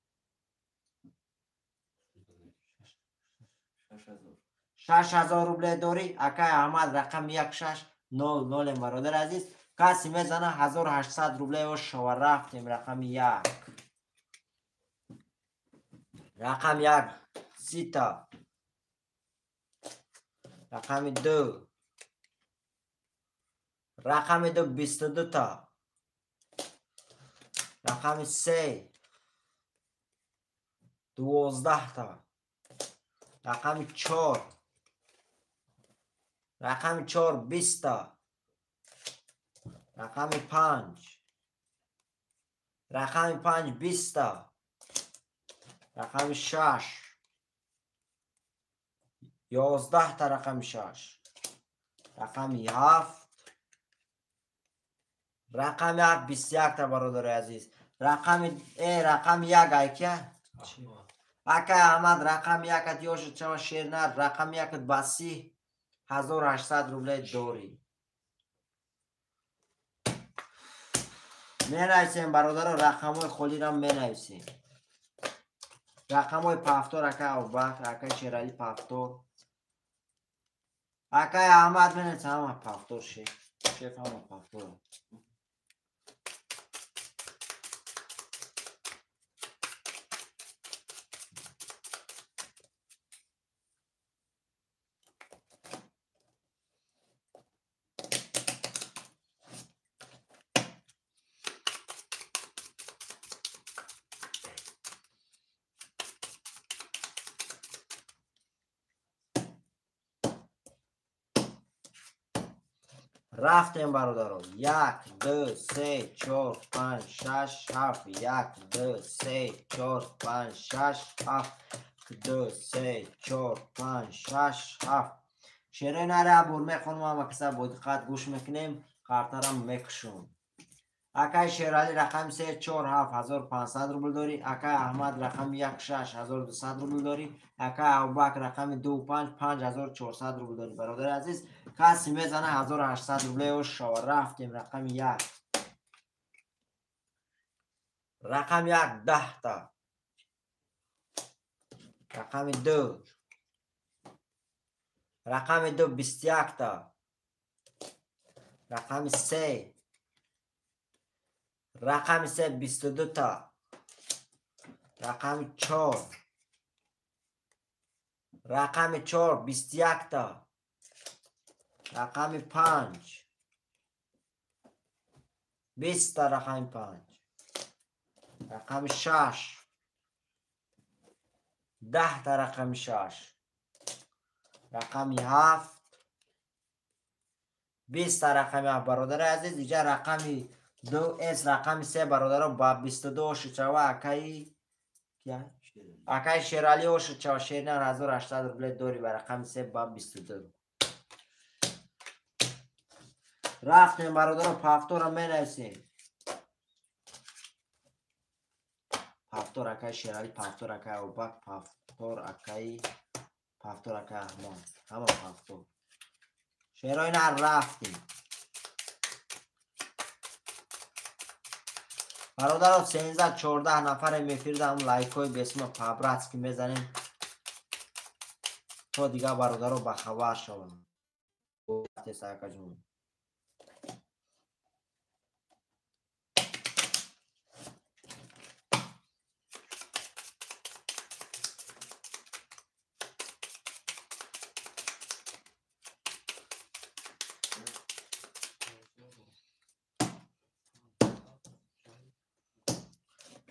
6000 рубле дорӣ. Акаи Аҳмад рақами 1, 6, 0, 0. Бародари азиз, касе мезана 1800 рубле ош шава. Рафтем рақами 1. Рақами 1 сита. Рақами 2. Рақами 2 22 та. Рақами 3 12 та. Рақами 4. Рақами 4 20 та. Рақами 5. Рақами 5 20 та. Рақами 6 11 та. Рақами 6. Рақами 7. Рақами 7 21 та. Бародари азиз, рақами 1 айка. Акай Аҳмад рақами 1 ёшид шава шернар. Рақами 1 ба 1800 рубле дорӣ. Менависем бародаро, рақамҳои холиро менависем. Рақамҳои повтор акай Абубакр, акай Шералӣ повтор. Акай Аҳмад менависем, ҳама повтор шеф. Шеф ҳама повтор. Рафтем бародаро. 1, 2, 3, 4, 5, 6, 7. 1, 2, 3, 4, 5, 6, 7. 2, 3, 4, 5, 6, 7. Шерои наре бур мехонам, ҳама каса бо диққат гӯш мекунем, қартарам мекушам. Акай Шералӣ рақами 3, 4, 7, 1500 рубл дорӣ. Акай Аҳмад рақами 1, 6, 1200 рубл дорӣ. Акай Абубакр рақами 2, 5, 5400 рубл дорӣ. Бародари азиз, касе мезана 1800 рубле ош шава. Рафтем рақами 1. Рақами 1 10 та. Рақами 2. Рақами 2 21 та. Рақами 3. Рақами 3 22 та. Рақами 4. Рақами 4 21 та. Рақами 5 20 та. Рақами 5. Рақами 6 10 та. Рақами 6. Рақами 7 20 рақами 7 бародари азиз. Иҷа рақами 2 С рақами 3 бародаро ба 22 ошид шава акаи акаи Шерали ошид шава. Шеринар 1800 рубле дори ба рақами 3 ба 22. Рафтем бародаро, пафтора менависем. Пафтор акаи Шерали, пафтор акаи Абубакр, пафтор акаи Аҳмад. Ҳама пафтор. Шерои нар рафтем. Бародаро 13-14 нафаре мефирдам, лайкҳои бесима по-братски мезанем то дигар бародаро ба хабар шаванд.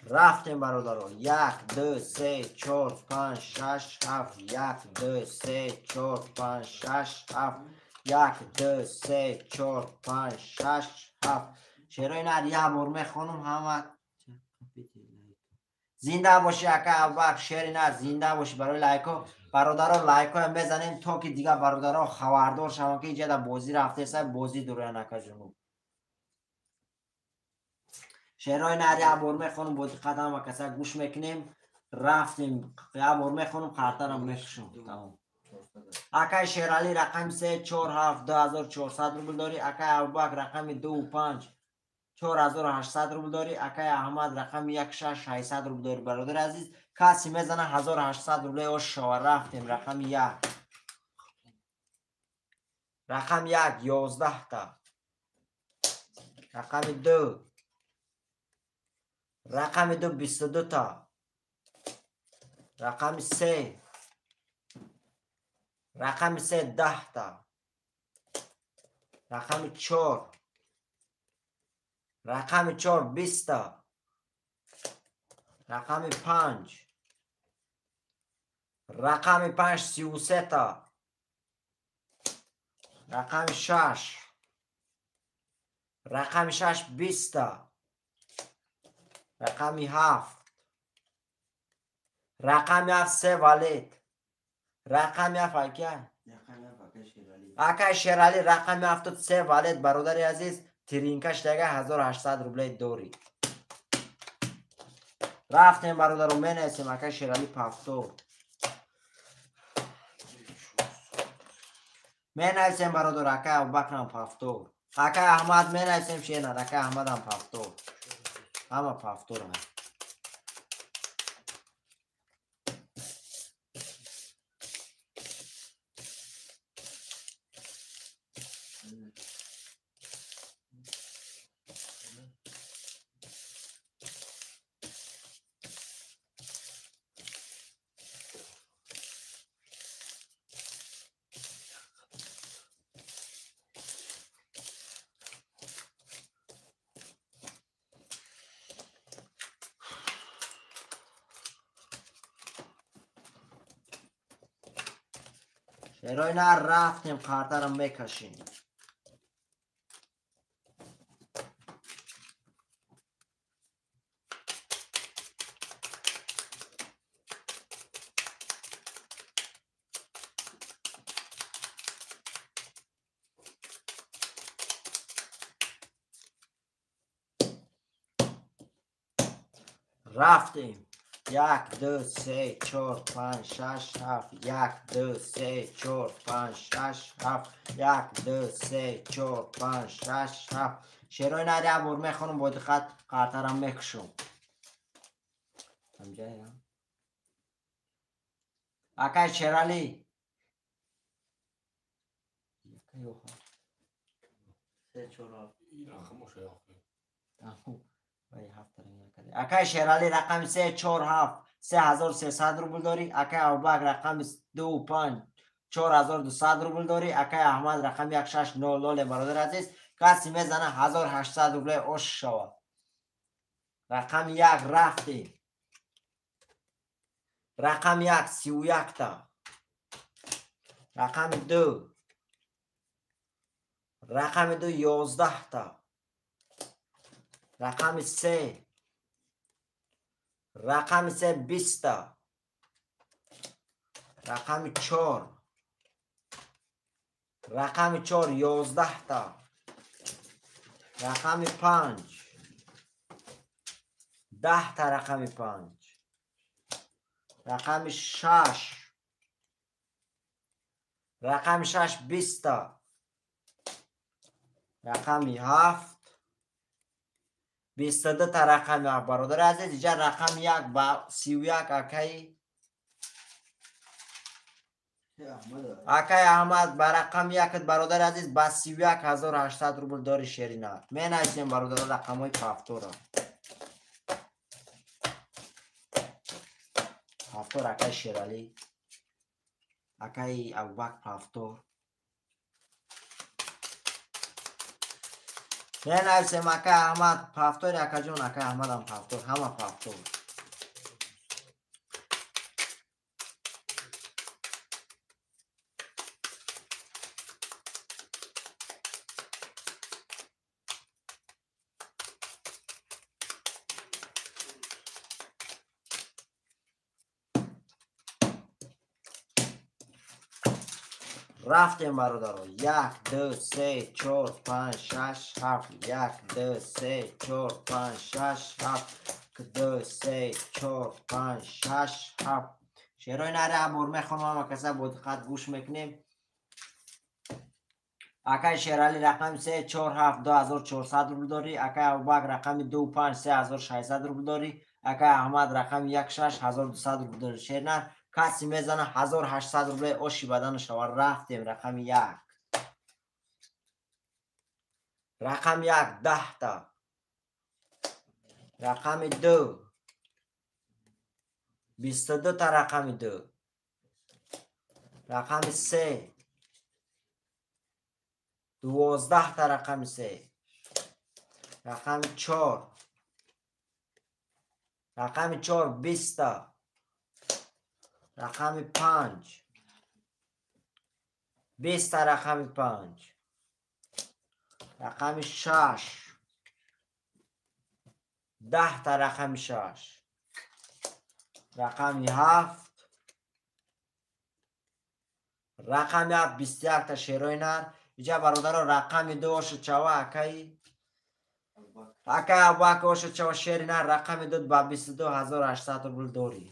Рафтем бародаро. 1 2 3 4 5 6 7 1 2 3 4 5 6 7 1 2 3 4 5 6 7. Шерои нар як бор мехонам ҳама. Зинда боши ака Абубакр, шери нар зинда боши барои лайко. Бародаро лайкоя мезанем то ки дигар бародаро хабардор шаванд ки иҷа бозӣ рафтеса, бозӣ дуроян ака ҷунуб. Шерои нар як бор мехонам, бо диққат ҳама каса гӯш мекунем. Рафтем, як бор мехонам, қартарам мекушам. Тамом. Акаи Шерали рақами 3 4 7 2400 рубл дорӣ. Акаи Абубакр рақами 2 5 4800 рубл дорӣ. Акаи Аҳмад рақами 1 6 600 рубл дорӣ. Бародари азиз, касе мезана 1800 рубле ош шава. Рафтем рақами 1. Рақами 1 11 та. Рақами 2 рақами 2 22 та. Рақами 3 рақами 3 10 та. Рақами 4 рақами 4 20 та. Рақами 5 рақами 5 33 та. Рақами 6 рақами 6 20 та. Рақами 7 рақами 7 3 валет. Рақами 7 ака акаи Шерали рақами 7 3 валет. Бародари азиз, тиринкаш дага 1800 рубле дорӣ. Рафтем бародаро, менависем акаи Шерали пафтор. Менависем бародар, акаи Абубакрам пафтор. Акаи Аҳмад менависем, шенар акаи Аҳмадам пафтор. Ҳама пафторам. Шерои нар рафтем, қартарам мекашем. Рафтем. 1 2 3 4 5 6 7 1 2 3 4 5 6 7 1 2 3 4 5 6 7. Шерои нар як бор мехонам, бо диққат қартарам мекушам. Акаи Шерали акаи Шерали рақами 3 4 7 3300 рубл дорӣ. Акаи Абубакр рақами 2 5 4200 рубл дорӣ. Акаи Аҳмад рақами 1 6 0 0. Бародари азиз, касе мезана 1800 рубле ош шавад. Рақами 1 рафтем. Рақами 1 31 та. Рақами 2 Рақами 2 11та. Рақами 3. Рақами 3 20та. Рақами 4. Рақами 4 11та. Рақами 5. 10та рақами 5. Рақами 6. Рақами 6 20та. Рақами 7 22та рақами 7. Бародари азиз, инҷа рақами 1 ба 31 акаи Аҳмад ба рақами 1 бародари азиз ба 31800 рубл дори шерина. Менависем бародаро рақамҳои пафтора. Пафтор акаи Шералӣ, акаи Абубакр пафтор. Менависем акаи Аҳмад пафтори, акаҷон, акаи Аҳмадам пафтор, ҳама пафтор. Рафтем бародаро. 1 2 3 4 5 6 7. 1 2 3 4 5 6 7. 2 3 4 5 6 7. Шерои наре бор мехонам, ҳама каса бо диққат гӯш мекунем. Акаи Шералӣ рақами 3 4 7 2400 рубл дорӣ. Акаи Абубакр рақами 2 5 3600 рубл дорӣ. Акаи Аҳмад рақами 1 6 1200 рубл дорӣ. Шернар каси мезана 1800 рубле оши бадану шава. Рафтем рақами 1. Рақами 1 10та. Рақами 2 22та. Рақами 2. Рақами 3 12та. Рақами 3. Рақами 4. Рақами 4 20та. Рақами 5 20та. Рақами 5. Рақами 6 10та. Рақами 6. Рақами 7. Рақами 7 21та. Шерои нар. Иҷа бародаро рақами 2 ошо чава акаи Абубакр ошо чава шери нар рақами 2 ба 22800 рубл дорӣ.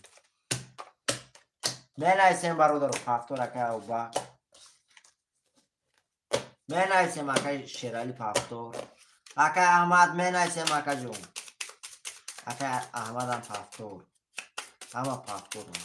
Менависем бародаро пафтор акаи Абубакр. Менависем акаи Шералӣ пафтор. Акаи Аҳмад менависем акаҷон. Акаи Аҳмадам пафтор. Ҳама пафторам.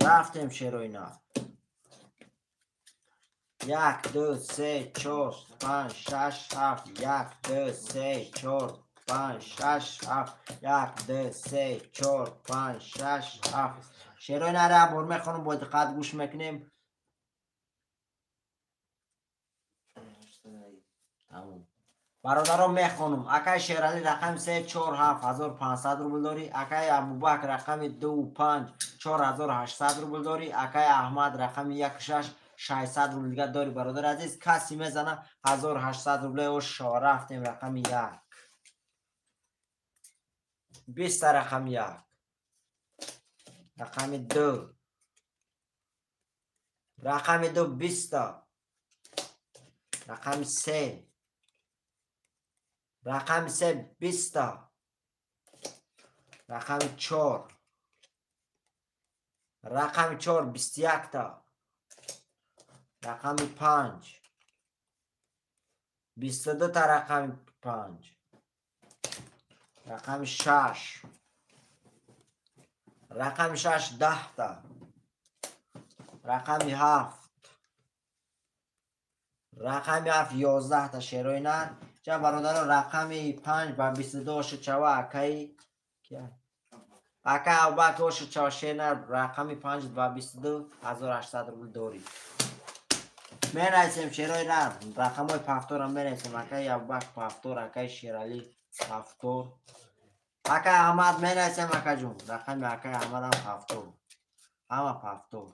Рафтем шероина. 1 2 3 4 5 6 7. 1 2 3 4 5 6 7. 1 2 3 4 5 6 7. Шероина ра бор мехонам, бо диққат гӯш мекунем. Тамом. Бародаро мехонам. Акаи Шералӣ рақами 3 4 7 1500 рубл дорӣ. Акаи Абубакр рақами 2 5 4800 рубл дорӣ. Акаи Аҳмад рақами 1 6 600 рубл дига дорӣ. Бародари азиз, каси мезана 1800 рубле ош шава. Рафтем рақами 1. 20 рақами 1. Рақами 2. Рақами 2 20та. Рақами 3. Рақами 3 20та. Рақами 4. Рақами 4 21та. Рақами 5 22та. Рақами 5. Рақами 6. Рақами 6 10та. Рақами 7. Рақами 7 11та шерои нар. Ча бародаро рақами 5 ба 22 ошид чава акаи акай Абубакр ошид чава шер нар рақами 5 ба 22 1800 рубл дорӣ. Менависем шерои нар рақамҳои пафторам менависем. Акаи Абубакр пафтор, акаи Шералӣ пафтор. Акаи Аҳмад менависем акаҷон. Рақами акаи Аҳмадам пафтор. Ҳама пафтор.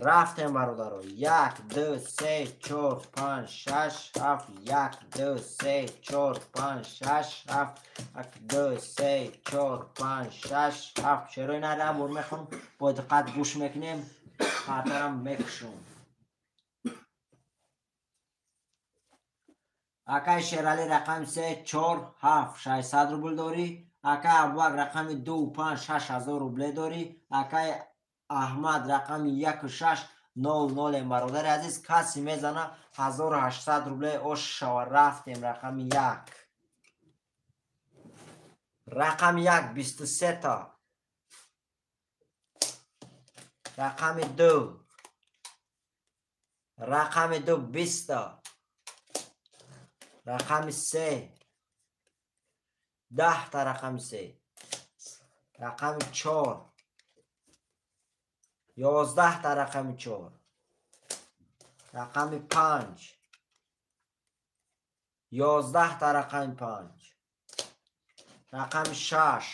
Рафтем бародаро. 1 2 3 4 5 6 7 1 2 3 4 5 6 7 1 2 3 4 5 6 7. Шерои нар бор мехонам, бо диққат гӯш мекунем, хатарам мекушам. Акаи Шералӣ рақами 3 4 7 600 рубл дорӣ. Акаи Абубакр рақами 2 5 6000 рубле дорӣ. Акаи Аҳмад рақами 1 6 0 0. Бародари азиз, касе мезана 1800 рубле ош шава. Рафтем рақами 1. Рақами 1 23 та. Рақами 2. Рақами 2 20 та. Рақами 3 10 та. Рақами 3. Рақами 4 11 та. Рақами 4. Рақами 5 11 та. Рақами 5. Рақами 6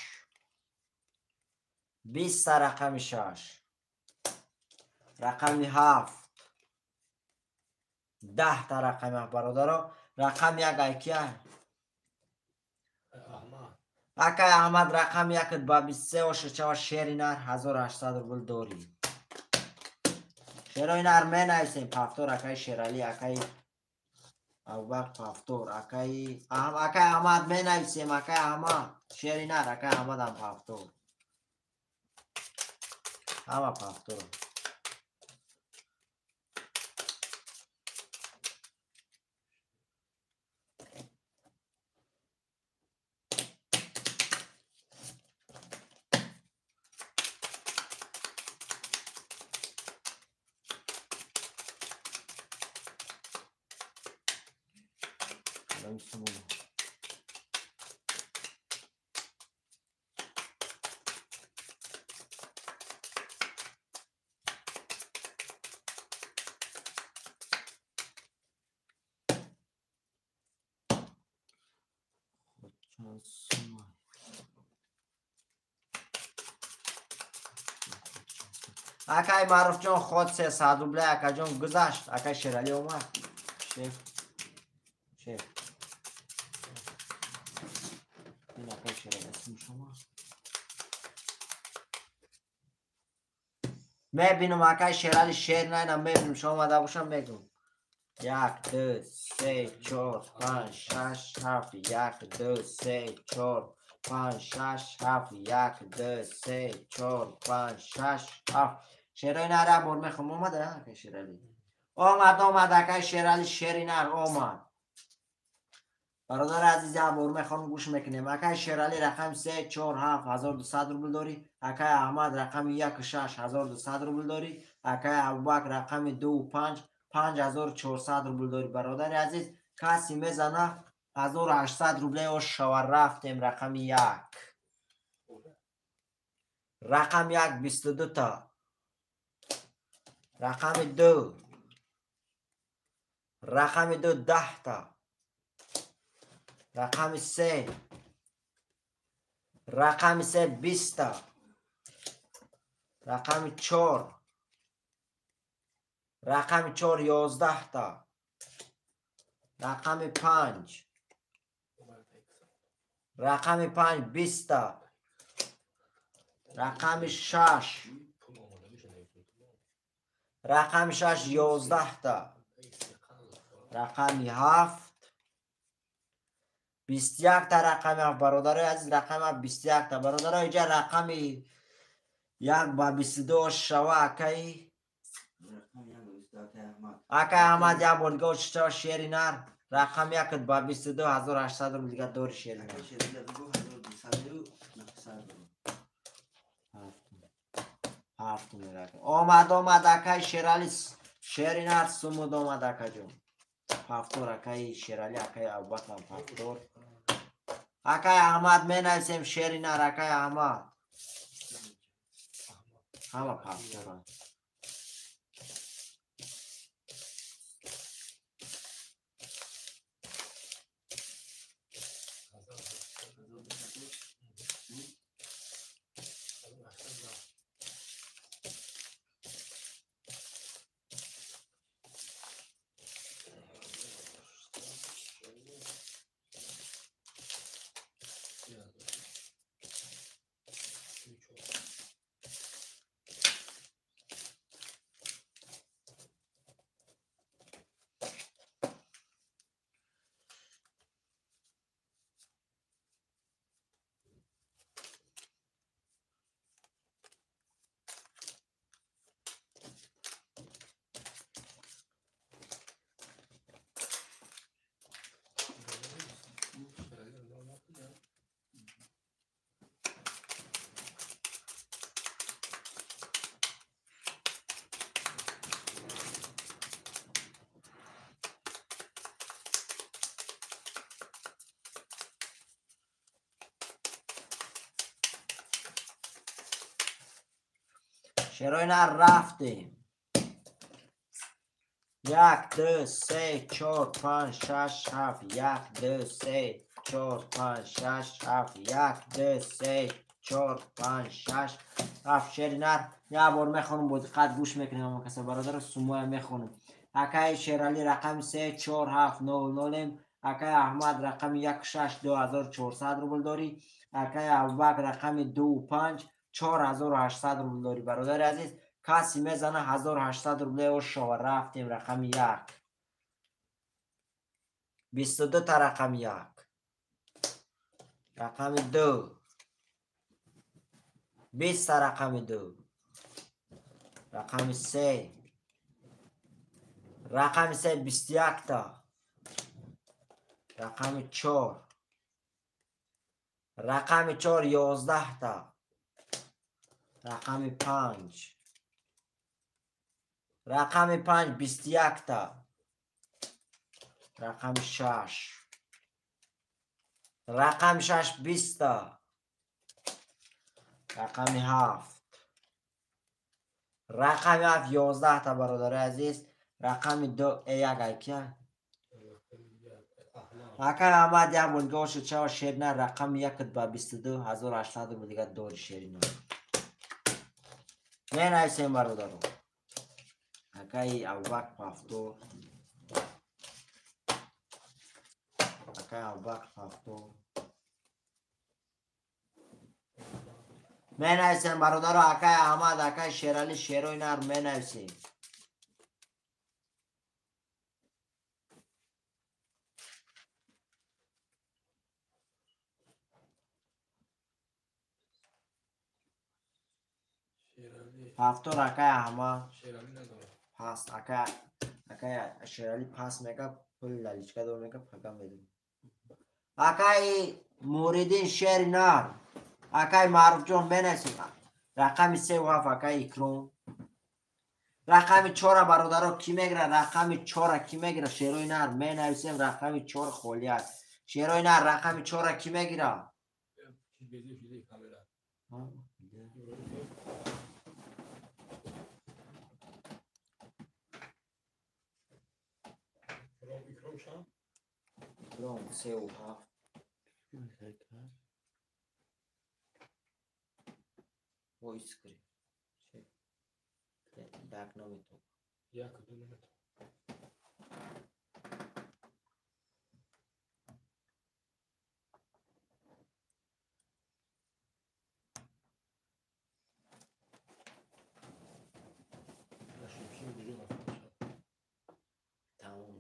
20 та. Рақами 6. Рақами 7 10 та. Рақами 7. Бародаро, рақами 1 айкия? Акай Аҳмад рақами 1 ба 23 ошичава шери нар 1800 рубл дорӣ. Шерои нар менависем. Пафтор акаи Шералӣ, акаи Абубакр пафтор, акаи Аҳмад менависем. Акаи Аҳмад шери нар, акаи Аҳмадам пафтор. Ҳама пафтор. Акай Маъруфҷон ход 300 рубле акаҷон гузашт. Акай Шералӣ омад. Шеф. Шеф. Ин акай Шералӣ исм шумо. Мебинам акай Шералӣ шер найна мебинам шумо омада бошам мегум. 1 2 3 4 5 6 7 1 2 3 4 5 6 7 1 2 3 4 5 6 7. Шерои нар бор мехом. Омада акай Шералӣ? Омад, омад акай Шералӣ шери нар омад. Бародари азиз, як бор мехонам гӯш мекунем. Акай Шералӣ рақами 3 4 7 1200 рубл дорӣ. Акай Аҳмад рақами 1 6 1200 рубл дорӣ. Акай Абубакр рақами 2 5 5400 рубл дорӣ. Бародари азиз, касе мезана 1800 рубле ош шава. Рафтем рақами 1. Рақами 1 22 та. Рақами 2. Рақами 2 10 та. Рақами 3. Рақами 3 20 та. Рақами 4. Рақами 4 11 та. Рақами 5. Рақами 5 20та. Рақами 6. Рақами 6 11та. Рақами 7 21та. Рақами 7 бародарои азиз, рақами 7 21та. Бародарои, иҷа рақами 1 ба 22 шава акаи акаи Аҳмад як бор дига шава шери нар. Рақами 1 ба 22 1800 рубл дига дори шери нар. Омад, омад акаи Шерали, шери нар сумуд омад акаҷон. Пафтор акаи Шерали, акаи Абубакрам пафтор. Акаи Аҳмад менависем шери нар, акаи Аҳмад. Ҳама пафторанд. Шерои нар рафтем. 1 2 3 4 5 6 7 1 2 3 4 5 6 7 1 2 3 4 5 6 7. Шери нар як бор мехонам, бо диққат гӯш мекунем ҳама каса бародаро, сумоя мехонам. Акаи Шерали рақами 3 4 7 0 0, акаи Аҳмад рақами 1 6 2400 рубл дорӣ, акаи Абубакр рақами 2 5 4800 рубл дорӣ. Бародари азиз, каси мезана 1800 рубле ошова. Рафтем рақами 1. 22 та рақами 1. Рақами 2. 20 та рақами 2. Рақами 3. Рақами 3 21 та. Рақами 4. Рақами 4 11 та. Рақами 5. Рақами 5 21 та. Рақами 6. Рақами 6 20 та. Рақами 7. Рақами 7 11 та бародари азиз. Рақами 2 1 айкия. Акаи Аҳмад як бор дига ошед шава шер нар. Рақами 1 ба 22 1800 рубл дига дори шери нар. Менависем бародаро. Акаи Абубакр пафтор. Акаи Абубакр пафтор. Менависем бародаро, акаи Аҳмад, акаи Шерали шерои нар менависем. Пафтор акаи Аҳмад. Пас акаи Шерали пас мега, пул лаличка дор мега, пага медум. Акаи Муридин шери нар. Акаи Маъруфҷон менависем. Рақами 3 ва 7 акаи Икром. Рақами 4 бародаро ки мегира? Рақами 4 ки мегира? Шерои нар менависем. Рақами 4 холӣ аст. Шерои нар рақами 4 ки мегира? Икром 3 ва 7. Искры. Як наметок. Як ду наметок.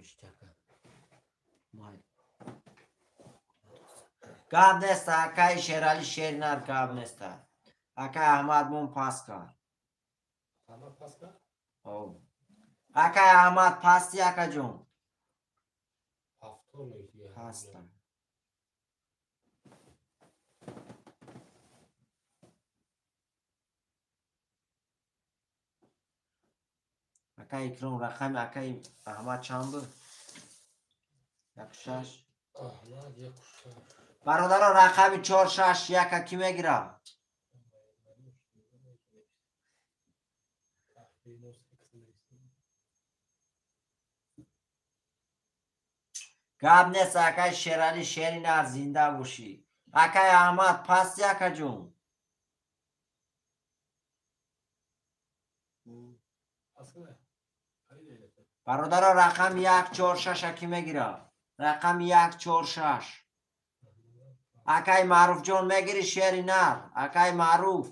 ништяка. Майли. Гап неста, акаи Шерали шери нар гап неста. Акаи Аҳмад мон пас кард. Аҳмад пас кард? О. Акаи Аҳмад пасти, акаҷон. Паста. Акаи Икром, рақами акаи Аҳмад чанд буд? 1-6. Аҳмад 1-6. Бародаро, рақами 4-6-1 кӣ мегирад? Гап нест, акаи Шерали шери нар, зинда бошӣ. Акаи Аҳмад пасти, акаҷон. Бародаро, рақами 1-4-6 кӣ мегирад? Рақами 1-4-6. Акаи Маъруфҷон мегирӣ шери нар? Акаи Маъруф.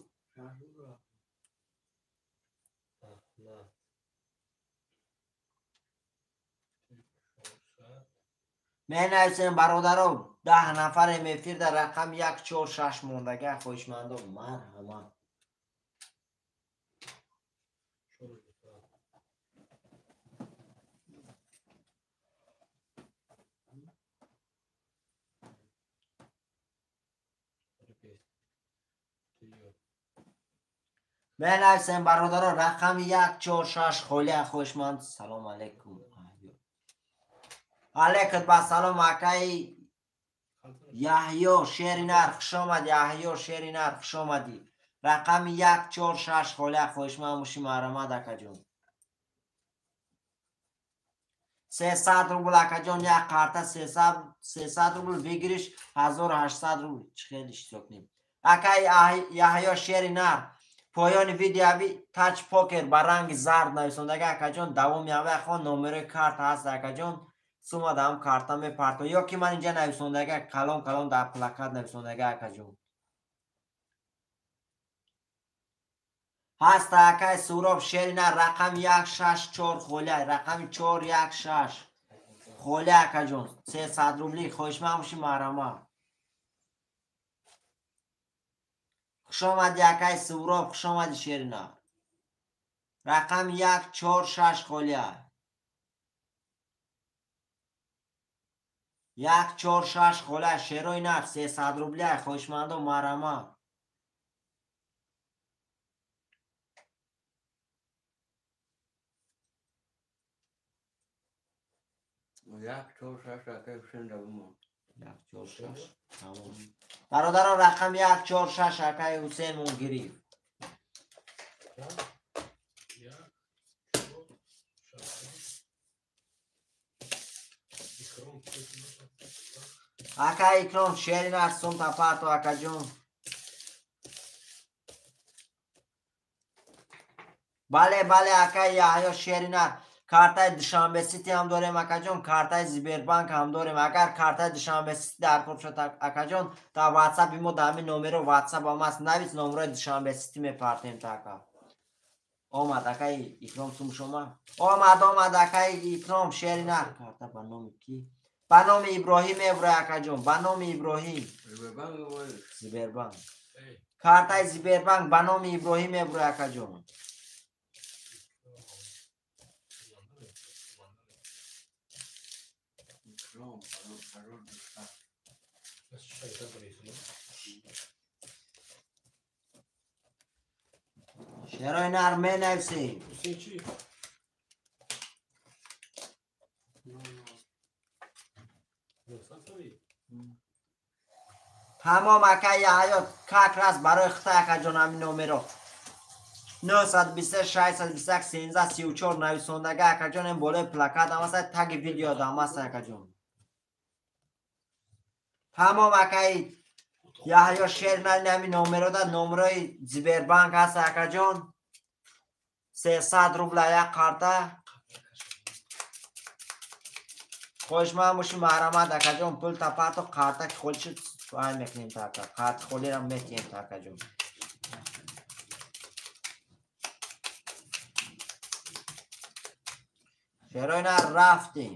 Менависем, бародаро, 10 нафарем эфир дар рақами 1-4-6 мондага, хоҳишмандо марҳамат. Менависем, бародаро, рақами 1-4-6 холия, хоҳишманд. Салом алейкум. Алейкум ба салом, акаи Яҳё шери нар, хуш омадӣ. Яҳё шери нар, хуш омадӣ. Рақами 1-4-6 холия, хоҳишманд бошӣ, марҳамат, акаҷон. 300 рубл, акаҷон, як карта 300 рубл выигрыш 1800 рубл. Чӣ хеле иштирок кунем. Акаи Яҳё шери нар, поёни видеови тач покер ба ранги зард нависондага, акаҷон, давоми ҳамаи хон номерои карта ҳаст, акаҷон. Сума дар ҳам карта мепарто. Ё ки ман инҷа нависондага, калон калон дар плакат нависондага, акаҷон. Ҳаста, акаи Суроб шери нар, рақами 1-6-4 холия, рақами 4-1-6 холия, акаҷон. 300 рубли, хоҳишманд бошӣ, марҳамат. Хуш омадӣ, акаи Суроб, хуш омадӣ, шери нар. Рақами 1-4-6 холия. 1-4-6 холия, шерои нар, 300 рубля, хоҳишмандо марҳамат. 1-4-6 акаи Ҳусейн давомон. 1-4-6. Тамом. Бародаро, рақами 1-4-6 акаи Ҳусейн мон гирифт. Акаи Икром шери нар, сум тапарто, акаҷон. Бале, бале, акаи Яҳё шери нар. Картаи Душанбе Сити ҳам дорем, акаҷон, картаи Сбербанк ҳам дорем. Агар картаи Душанбе Сити дар кор шуд, акаҷон, дар WhatsApp мо дар ҳамин номеро WhatsApp ҳам аст. Навис номерои Душанбе Сити мепартем та ака. Омад, акаи Икром, сум шума. Омад, омад, акаи Икром шери нар. Карта ба номи кӣ? Ба номи Иброҳим мебурай, акаҷон, ба номи Иброҳим. Сбербанк. Картаи Сбербанк ба номи Иброҳим мебурай, акаҷон. Шерои нар менависем. Тамом, акаи Яҳё, как раз барои хита, акаҷон, ҳамин номеро 923 621 13 34 нависондага, акаҷон, ин болои плакат ҳам аст, таги видео ҳам аст, акаҷон. Тамом, акаи Яҳё шери нар, ҳамин номеро да номерои Сбербанк ҳаст, акаҷон. 300 рубла як карта. Хоҳишманд бошӣ, марҳамат, акаҷон, пул тапарто, карта ки холӣ шуд, вай мекунем та ака. Карти холиро метиҳем та, акаҷон. Шерои нар, рафтем.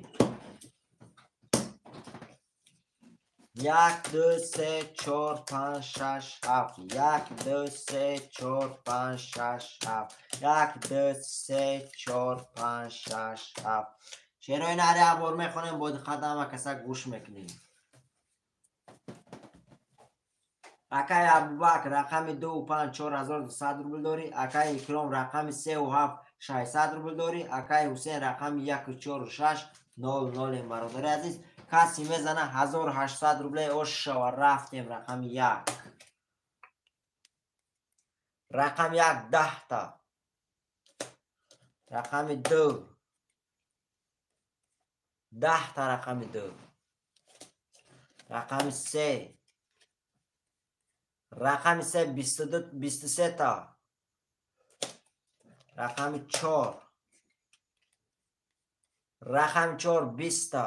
1 2 3 4 5 6 7 1 2 3 4 5 6 7 1 2 3 4 5 6 7. Шерои нари абор мехонем, бо диққат ҳама каса гӯш мекунем. Акаи Абубакр рақами 2 5 4200 рубл дорӣ. Акаи Икром рақами 3 7 600 рубл дорӣ. Акаи Ҳусейн рақами 1 4 6 0 0. Бародари азиз, каси мезана 1800 рубле ош шава. Рафтем рақами 1. Рақами 1 10 та. Рақами 2 10 та. Рақами 2. Рақами 3. Рақами 3 22 23 та. Рақами 4. Рақами 4 20 та.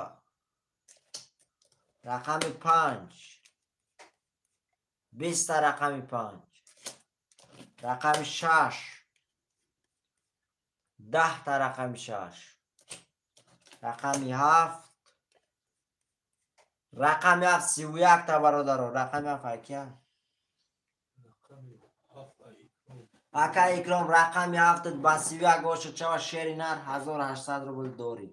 Рақами 5 20 та. Рақами 5. Рақами 6 10 та. Рақами 6. Рақами 7. Рақами 7 31 та бародаро. Рақами 7 акия. Ака Икром рақами 7 ба 31 бошад чава шери нар 1800 рубл дорӣ.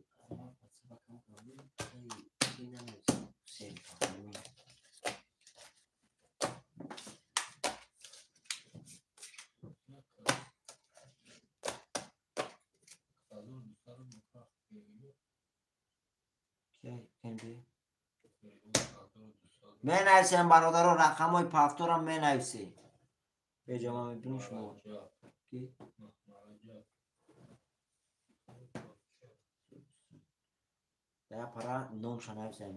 Менависем бародаро, рақамҳои пафторам менависем. Беҷома мебинем шумо. Ки? Да пара номша нависем.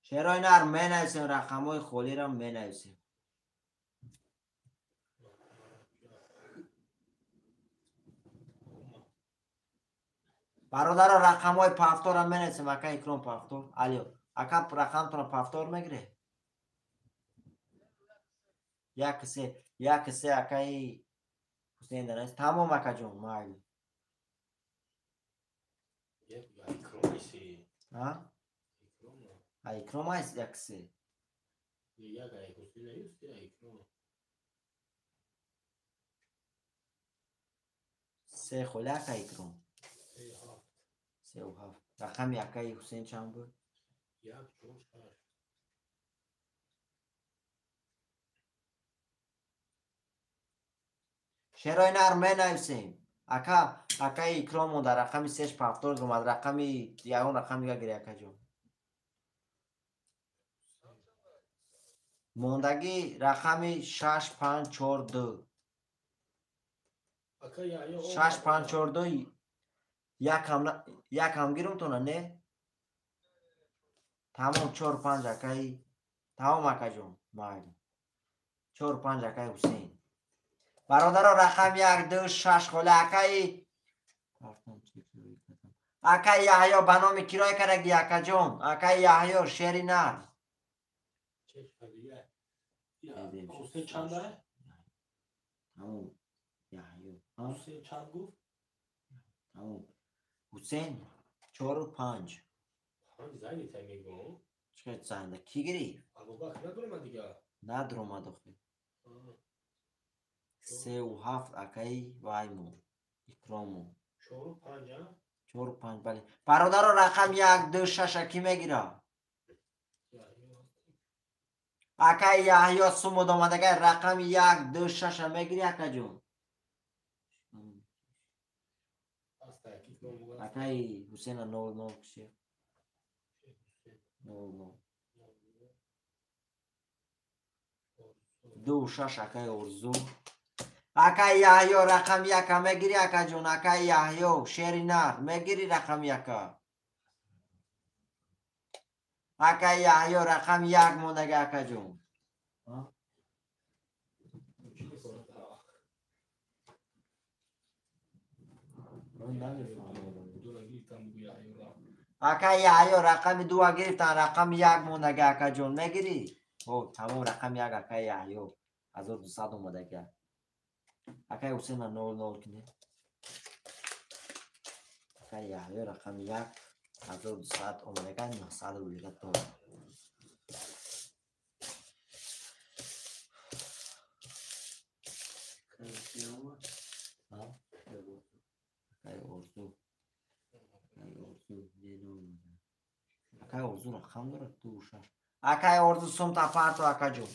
Шерои нар менависем, рақамҳои холирам менависем. Бародаро рақамҳои пафторам менависем. Ака Икром пафтор. Алё, ака рақамтона пафтор мегире? 1 3 1 3 акаи Ҳусейн дарас. Тамом акаҷон, майли. А? А Икром аст 1 3. Се холи ака Икром. 3 7. Рақами акаи Ҳусейн чанд буд? 1 4 6. Шерои нар менависем. Ака, акаи Икром монда рақами 3 пафтор омад, рақами ягон рақам дига гире акаҷон. Мондагӣ рақами 6 5 4 2. 6 5 4 2 як ҳам гирум тона не? Тамом 4 5 акаи. Тамом акаҷон, майли. 4 5 акаи Ҳусейн. Бародаро рақам 1 2 6 холи акаи акаи Яҳё ба номи кироя кардаги акаҷон. Акаи Яҳё шери нар. Ҳусейн чанд? Тамом Яҳё. Ҳусейн чанд гуфт? Тамом. Ҳусейн 4 5. 5 зайни та мегӯм. Чӣ зайнда ки гирифт? Абубакр надуромад дига. Надуромад охи. 3 7 акаи вайму Икрому. 4 5 4 5 бале. Бародаро рақам 1 2 6 ки мегира? Акаи Яҳё сумуд омадагай рақами 1 2 6 мегири акаҷон. Акаи Ҳусейна 0 0 киши. 0 0. 2 6 акаи Орзу. Акаи Яҳё рақами 1 мегири акаҷон. Акаи Яҳё шери нар мегири рақами 1. Акаи Яҳё рақами 1 мондаги акаҷон. Акаи Яҳё рақами 2 гирифтан, рақами 1 мондаги акаҷон мегирӣ? Ҳо, тамом рақами 1 акаи Яҳё 1200 омадаги. Акаи Ҳусейна 0 0 кине. Акаи Яҳё рақами 1. 1200 омадага 900 рублига дорам. Акай Орзу. Акай Орзу не. Акай Орзу рақам дорад 26. Акай Орзу сумта парто акаҷон.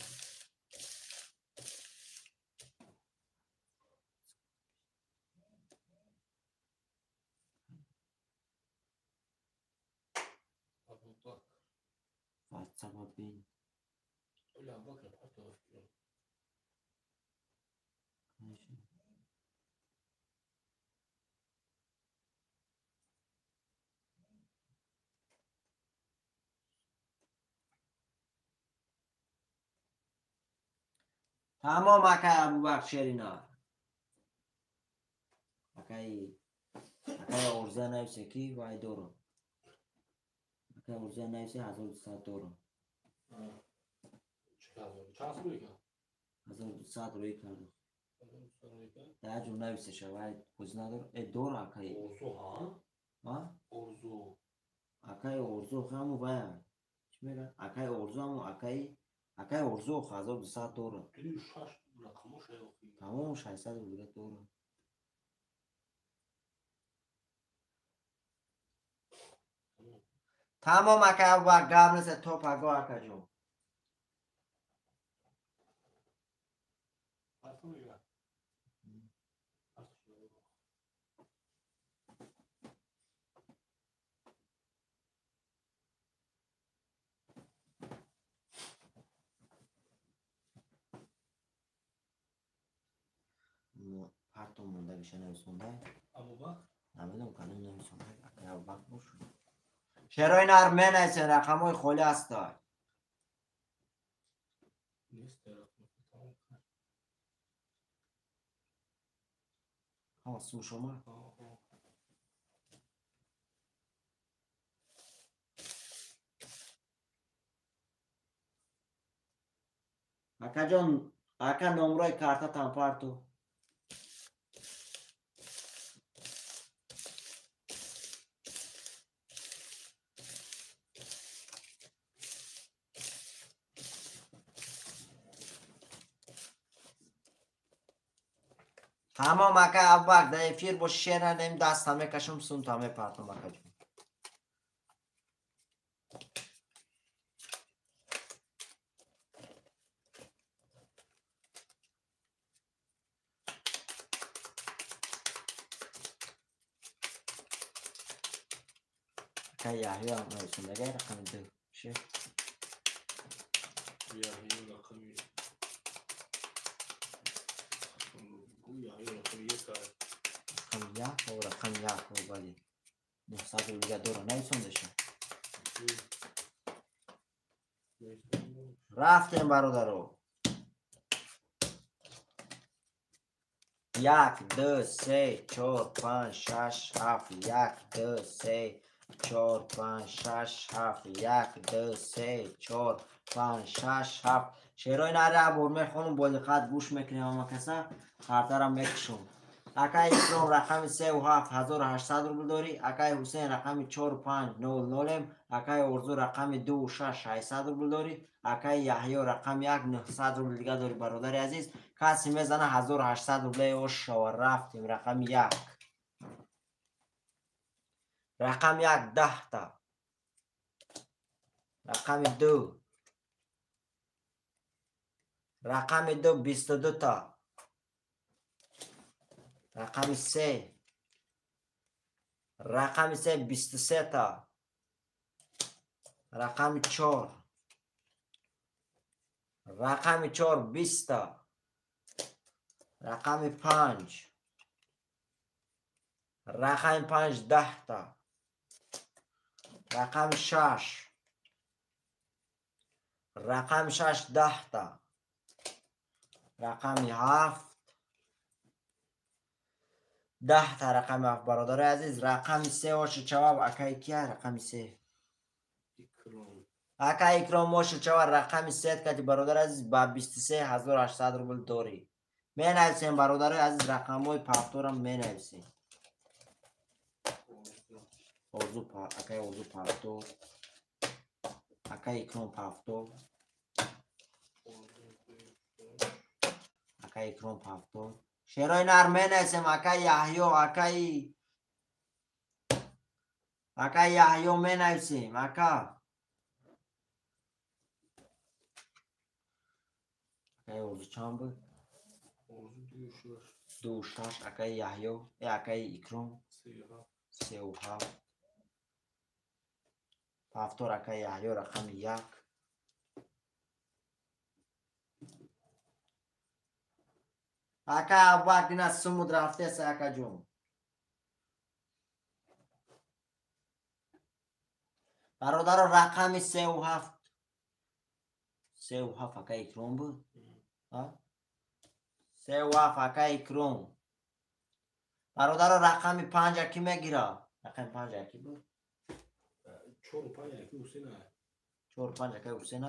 WhatsApp бин. Тамом акай Абубакр Шерина. Акай Орзуя нависе ки вай дорам. Акай Орзуя нависе 1200 дорам. Чанд рӯй кард? 1200 рӯй кардам. Дар ҷо нависе вай бозӣ надор. Дора акай. Орзу ҳа? Ҳа? Орзу. Акай Орзу ҳаму вай. Чӣ мегӯяд? Акай Орзу ҳаму акай Орзу 1200 дорад. Тамом 600 рублига дорад. Тамом акай Абубакр гап нест то паго акаҷон. Парто мондагиша нависондай? Абубакр? Намедонам кадом нависондай. Акай Абубакр бошад. Шерои нар менависен рақамҳои холӣ ҳастанд. Ҳама сум шума? Акаҷон, ака номрои картатан парту. Тамом акай Абубакр дар эфир боши шер надем даста мекашам сумта мепартам акаҷон. Акай Яҳё ҳам нависондагай рақами 2. Шер. Яҳё рақами рақами 1 рақами 1 бале. 900 рублига дора нависондаша. Рафтем бародаро. 1 2 3 4 5 6 7 1 2 3 4 5 6 7 1 2 3 4 5 6 7. Шерои нара бор мехонам бо диққат гӯш мекунем ҳама каса картара мекушам. Акай Икром рақами 3 7 1800 рубл дорӣ. Акай Ҳусейн рақами 4 5 0 0. Акай Орзу рақами 2 6 600 рубл дорӣ. Акай Яҳё рақами 1 900 рубл дига дорӣ бародари азиз. Касе мезана 1800 рубле ош шава. Рафтем рақами 1. Рақами 1 10 та. Рақами 2. Рақами 2 22 та. Рақами 3. Рақами 3 23 та. Рақами 4. Рақами 4 20 та. Рақами 5. Рақами 5 10 та. Рақами 6. Рақами 6 10 та. Рақами 7 10 та. Рақами 7 бародари азиз. Рақами 3 оши чаваб акай кия? Рақами 3. Акай Икром оши чава рақами 3 кати бародари азиз ба 23800 рубл дорӣ. Менависем бародари азиз рақамҳои пафторам менависем. Орзу акай Орзу пафтор. Акай Икром пафтор. Акай Икром пафтор. Шерои нар менависем акай Яҳё, акай Яҳё менависем, ака. Акай Орзу чанд буд? Орзу 2,6. 2,6. Акай Яҳё, акай Икром 3,7. Пафтор акай Яҳё рақами 1. Ака Абубакр ина сумуд рафтеса акаҷон. Бародаро рақами 3,7. 3,7 акай Икром буд? 3,7 акай Икром. Бародаро рақами 5 аки мегира? Рақами 5 аки буд? 4,5 аки Ҳусейн. 4,5 акай Ҳусейн.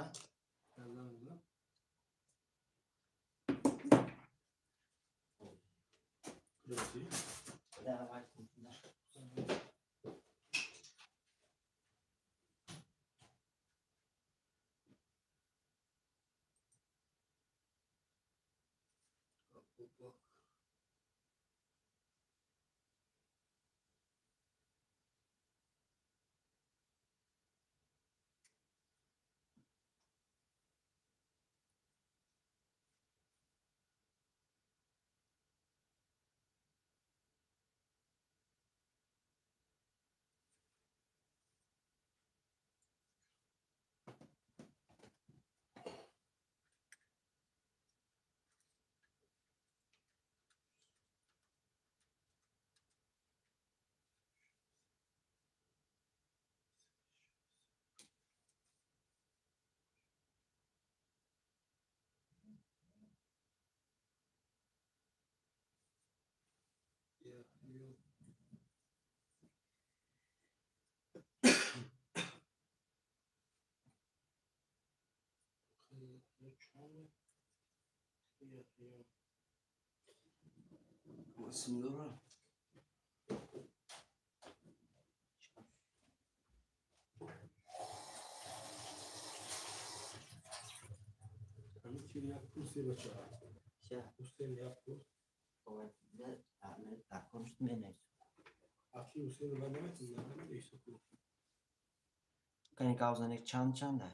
Чанд чанда?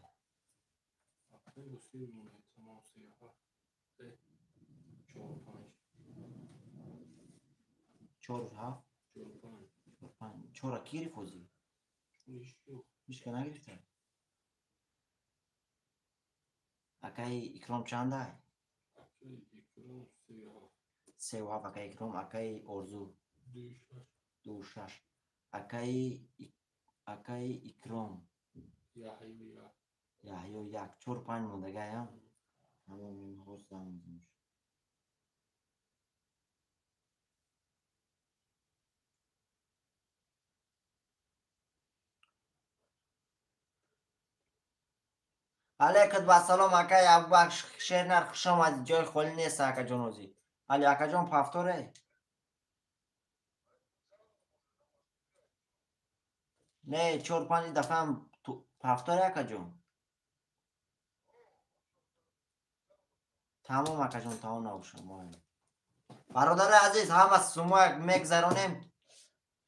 Чор ҳафт? Чор панҷ. Чора ки гирифт ҳозир? Ҳичка нагирифта? Акаи Икром чанда? 3,7 акаи Икром, акаи Орзу 2,6. Акаи Икром Яҳё 1. 4,5 мондагая? Ҳамон мехостам. Алейкум ассалом акай Абубакр Шернар, хуш омадед. Ҷои холӣ нест акаҷон ҳозир. Али акаҷон пафторе? Не, 4-5 дафъаам пафторе акаҷон. Тамом акаҷон, тамом набошам. Бародари азиз, ҳама сумояк мегзаронем.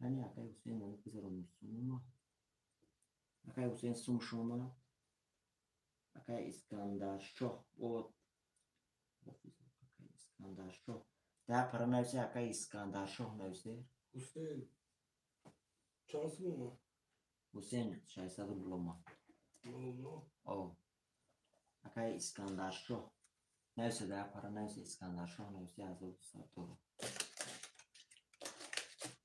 Яъне акай Ҳусейн мегзаронем сума. Акай Ҳусейн сум шума. Акай Искандаршоҳ бод. Акай Искандаршоҳ. Да пара нависе акай Искандаршоҳ нависе. Ҳусейн чанд сум омад? Ҳусейн 600 рубл омад. О. Акай Искандаршоҳ. Нависе да пара нависе Искандаршоҳ нависе 1200 доллар.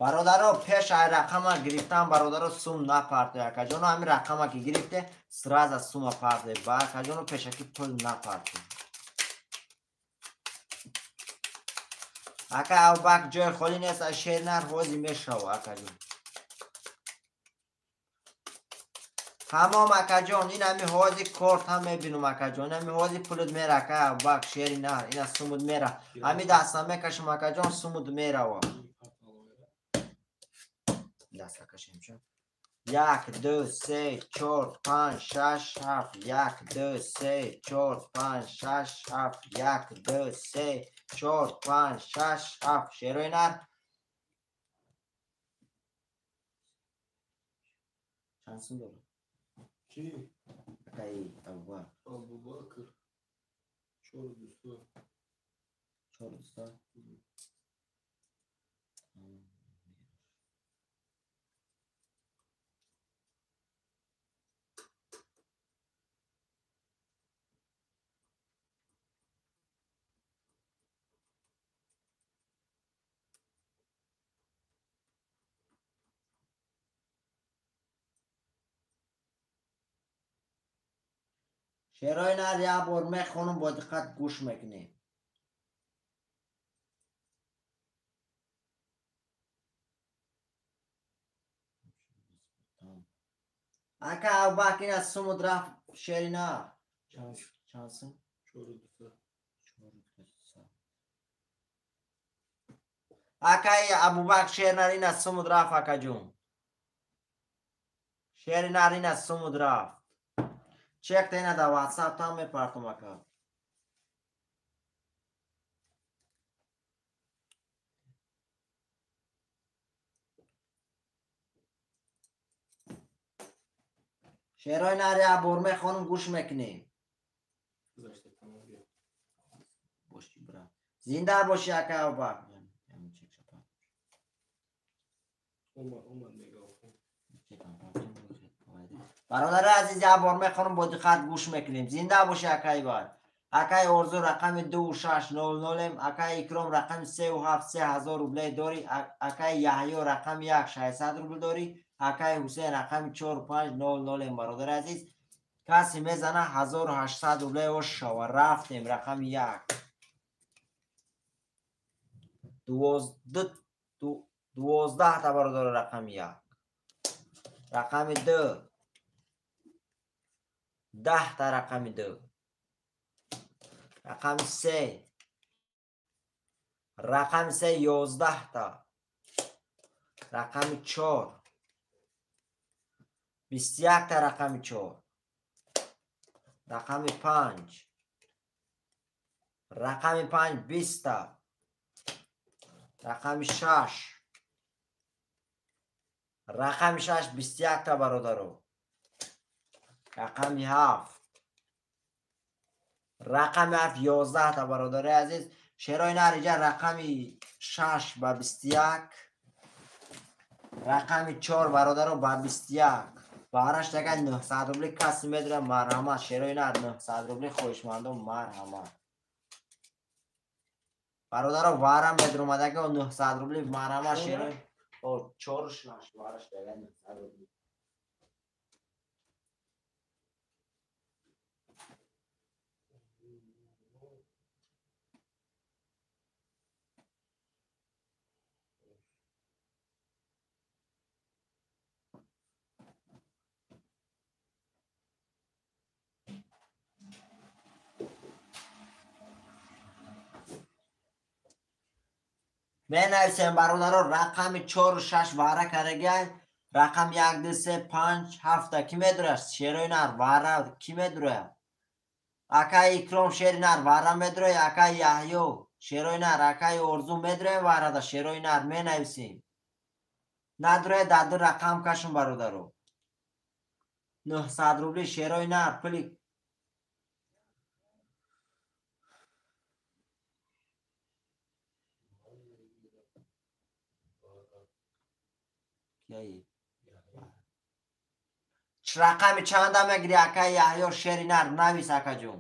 Бародаро пеш ай рақама гирифтан бародаро сум напарте акаҷоно, ҳамин рақама ки гирифте сразу сума парте ба акаҷоно пешаки пул напарте. Ака Абубакр ҷои холӣ нест, аз Шернар ҳозир мешава акаҷон. Тамом акаҷон, ин ҳами ҳозир корт ҳам мебинум акаҷон, ин ҳами ҳозир пулут мера ака Абубакр Шеринар, ина сумут мера. Ҳами дастам мекашам акаҷон, сумут мерава. Даста кашем ча. 1 2 3 4 5 6 7 1 2 3 4 5 6 7 1 2 3 4 5 6 7 шерои нар чанд сум дорад? Ки? Акаи Абубакр. Абубакр 4200. 4200. Шерои нар як бор мехонам, бо диққат гӯш мекунем. Ака Абубакр ина сумуд рафт шери нар. Чанд сум? 4200. 4200. Акаи Абубакр шери нар ина сумуд рафт, акаҷун. Шери нар ина сумуд рафт. Чек та ина дар WhatsApp там мепартом, ака. Шерои нар як бор мехонам, гӯш мекунем. Боши, брат. Зинда боши, ака Абубакр. Бародари азиз, як бор мехонам, бо диққат гӯш мекунем. Зинда боши, акаи бар. Акаи Орзу рақами 2600, акаи Икром рақами 37 3000 рубле дорӣ, акаи Яҳё рақами 1 600 рубл дорӣ, акаи Ҳусейн рақами 4500. Бародари азиз, касе мезана 1800 рубле ош шава. Рафтем рақами 1. 12 та бародар рақами 1. Рақами 2. 10 та рақами 2. Рақами 3. Рақами 3 11 та. Рақами 4. 21 та рақами 4. Рақами 5. Рақами 5 20 та. Рақами 6. Рақами 6 21 та бародаро. Рақами 7. Рақами 7 11 та бародари азиз. Шерои нар иҷа рақами 6 ба 21. Рақами 4 бародаро ба 21. Баҳраш дага 900 рубли каси медора, марҳамат. Шерои нар 900 рубли хоҳишмандон, марҳамат. Бародаро вара медромадаги 900 рубли, марҳамат. Шерои 4 6 вараш дага 900 рубли. Менависем бародаро рақами 4 6 вара карагай. Рақам 1 2 3 5 7 ки медурад? Шерои нар вара ки медурад? Акаи Икром шери нар вара медурад, акаи Яҳё шерои нар, акаи Орзу медураем варада шерои нар менависем. Надурад дар ду рақам кашум бародаро. 900 рубли шерои нар пули рақами чанда мегири, акаи Яҳё шери нар навис, акаҷон.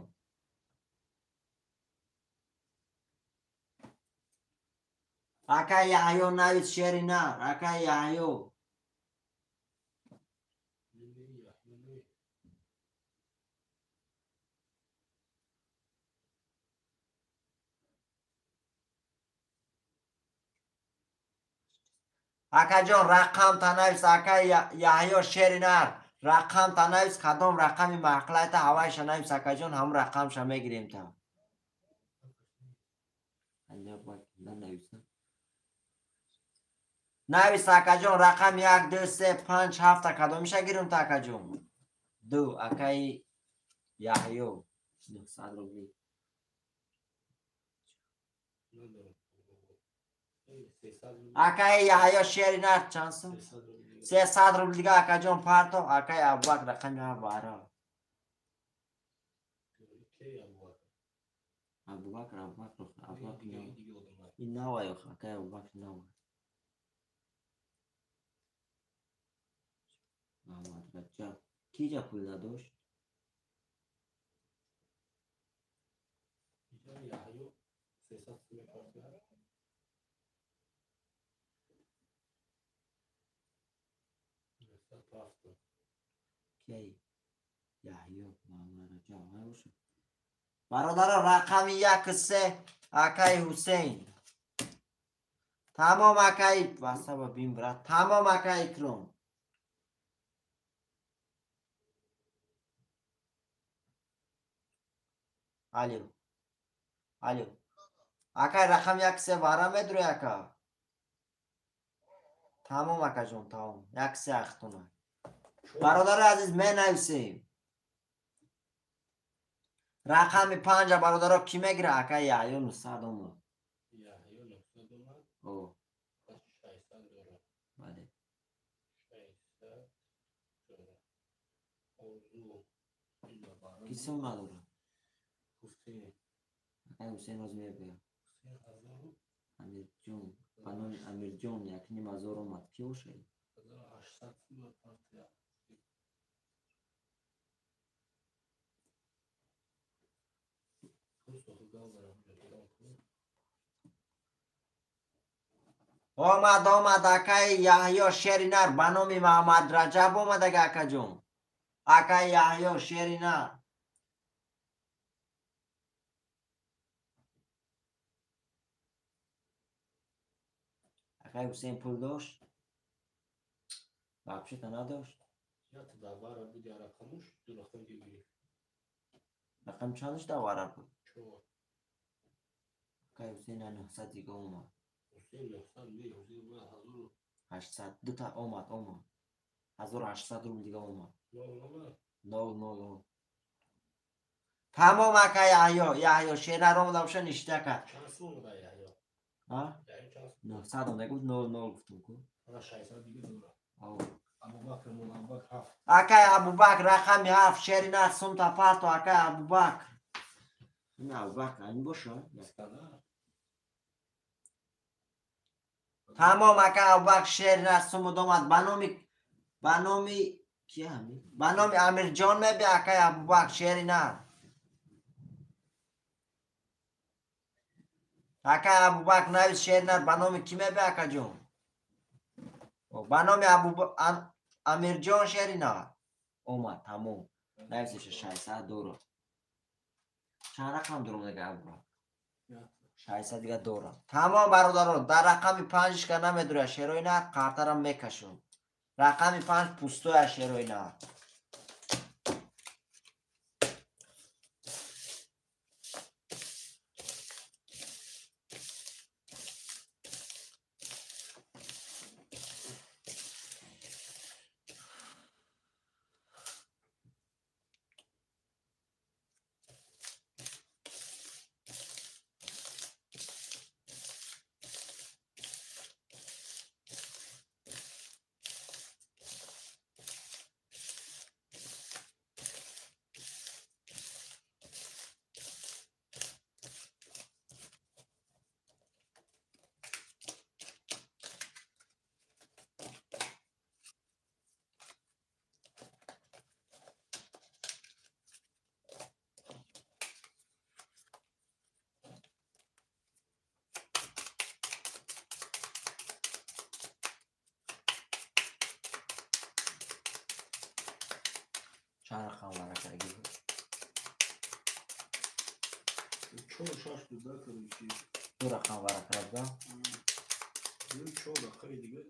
Акаи Яҳё навис шери нар, акаи Яҳё. Акаҷон рақам танавис, акаи Яҳё шери нар. Рақам танавис, кадом рақами маъқулайта ҳавайша навис, акаҷон, ҳамун рақамша мегирем та. Навис акаҷон, рақами 1, 2, 3, 5, 7 кадомиша гирум та акаҷон? 2 акаи Яҳё 900 рубли. Акаи Яҳё шери нар чанд сум? 300 рубл дига акаҷон парто. Акаи Абубакр рақами 7 бара. Абубакр, Абубакр, Абубакр. Ин навай ох, акаи Абубакр навай. Муҳаммад Раҷаб. Ки ҷа пул надошт? Кей? Яҳё, Муҳаммад Раҷаб. Ҳай бошад. Бародаро, рақами 1 3 акаи Ҳусейн. Тамом акаи васаба бин брат. Тамом акаи Икром. Алло. Алло. Акай рақами 1 3 вара медурӣ ака? Тамом акаҷон, тамом. 1 3 ахтуна. Бародари азиз, менависем. Рақами 5 бародаро ки мегира? Акай Яҳё 900 омад. Яҳё 900 омад? О. 600 дора. Бале. 600 дора. Орзу. Ки сум надора? Ҳусейн. Акай Ҳусейн роз мебояд. Ҳусейн 1000. Амирҷон. Ба номи Амирҷон 1500 омад. Ки бошад? 1800 сум партия. Омад, омад акаи Яҳё шери нар ба номи Муҳаммад Раҷаб омадага акаҷон. Акаи Яҳё шери нар. Акаи Ҳусейн пул дошт? Вообще-то надошт? Рақам чандаш давара буд? Акаи Ҳусейн 900 дига омад. 800 дута омад, омад. 1800 рубл дига омад. 0 0. Тамом акаи Яҳё, Яҳё шерар омада боша ништа кард. А? 900 омада гуфт 0 0 гуфтум ку. Акаи Абубакр рақами 7 шери нар сумта парто акаи Абубакр. Ин Абубакр ин боша? Тамом акаи Абубакр шери нар сумуд омад ба номи ки ҳами? Ба номи Амирҷон меби акаи Абубакр шери нар. Акаи Абубакр навис шери нар ба номи ки меби акаҷон? Ба номи Амирҷон шери нар. Омад тамом. Нависеша 600 дора. Чанд рақам дорам дига Абубакр? 600 дига дорам. Тамом бародарон, дар рақами 5 ка намедуря шерои нар, қартарам мекашум. Рақами 5 пустоя шерои нар. Чанд рақам варакаги буд? 4 6 буд, да, короче. Ду рақам варакара буда? 4 рақами дига.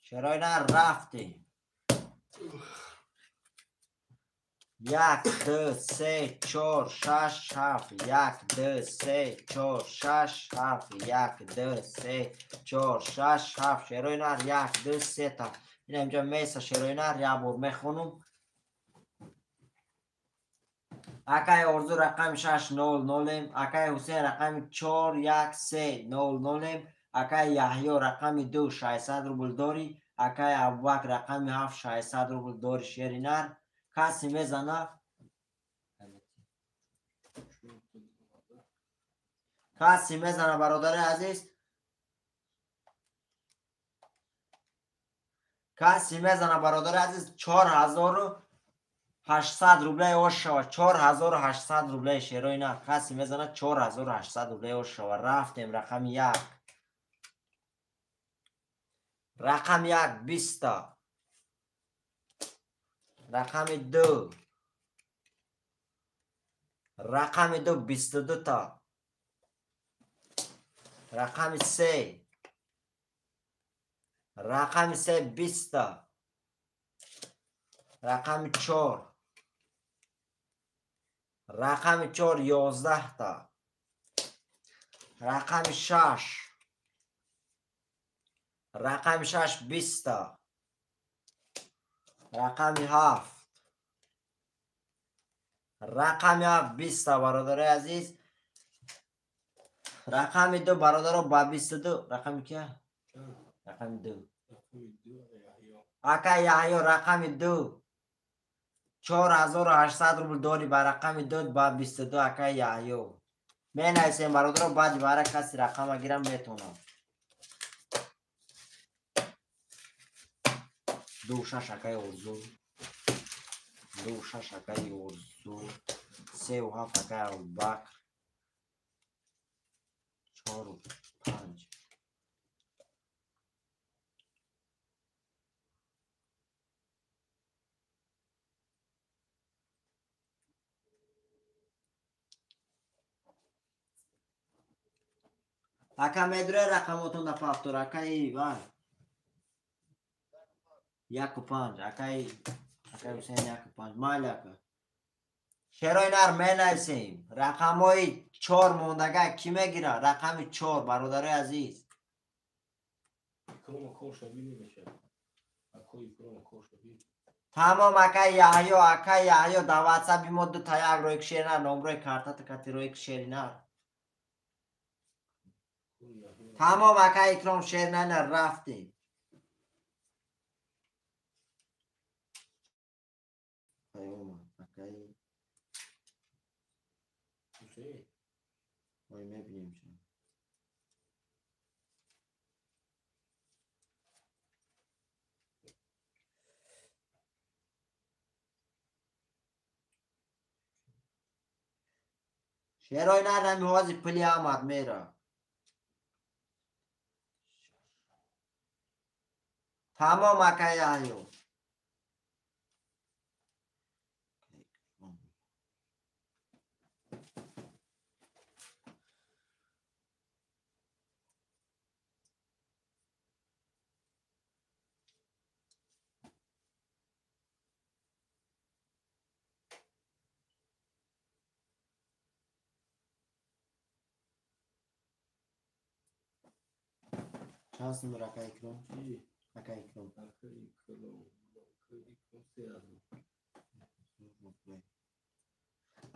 Чаро ина рафтем? 1 2 3 4 6 7 1 2 3 4 6 7 1 2 3 4 6 7 шерои нар 1 2 3 та. Ина инҷа меса шерои нар як бор мехонум. Акай Орзу рақами 6 0 0, акай Ҳусейн рақами 4 1 3 0 0, акай Яҳё рақами 2 600 рубл дорӣ, акай Абубакр рақами 7 600 рубл дорӣ шери нар. Каси мезана, каси мезана бародари азиз, каси мезана бародари азиз 4800 рублей ош шава, 4800 рублей шерои нар. Каси мезана 4800 рублей ош шава. Рафтем рақами 1, рақами 1 20 та, рақами 2, рақами 2 22 та, рақами 3, рақами 3 20 та, рақами 4, рақами 4 11 та, рақами 6, рақами 6 20 та, рақами 7, рақами 7 20 та бародари азиз. Рақами 2 бародаро ба 22 рақами кия? Рақами 2. Ака Яҳё рақами 2 4800 рубл дорӣ ба рақами 2 ба 22 ака Яҳё. Менависем бародаро, баъди бара каси рақама гирам метонам. 2 6 акаи Орзу, 2 6 акаи Орзу, 3 7 акаи Абубакр, 4 5. Ака медуре рақамотон да пафтор, акаи вай 1 5, акаи Ҳусейн 1 5. Майли ака. Шерои нар менависем. Рақамҳои 4 мондага кӣ мегира? Рақами 4 бародарои азиз. Тамом акаи Яҳё, акаи Яҳё дар ватсапи мо 2 та 1 рои шери нар, номрои картата кати рои шери нар. Тамом акаи Икром шери нар рафтем. Ой, мебинем шо. Шерои нар нами ҳози пули омад мера. Тамом акаи Яҳё. Чанд сум акаи Икром? Акаи Икром.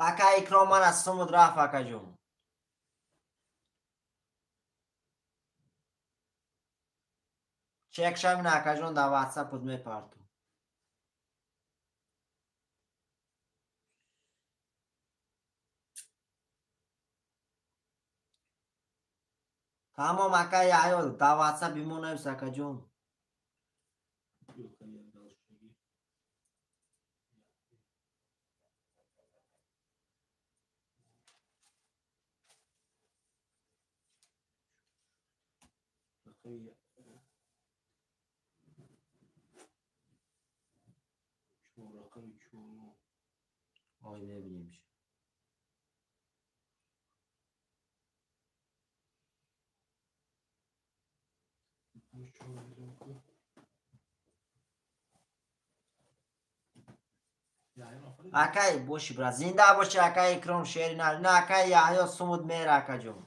Акаи Икром ман аз сумуд рафт акаҷон. Чек шавина акаҷон дар ватсапут мепарту. Тамом акаи Яҳё дар ватсап мо навис акаҷон. Ой, мебинем. Акай боши брат, зинда боши акай Икром шери нар. На акай Яҳё сумуд мера акаҷон.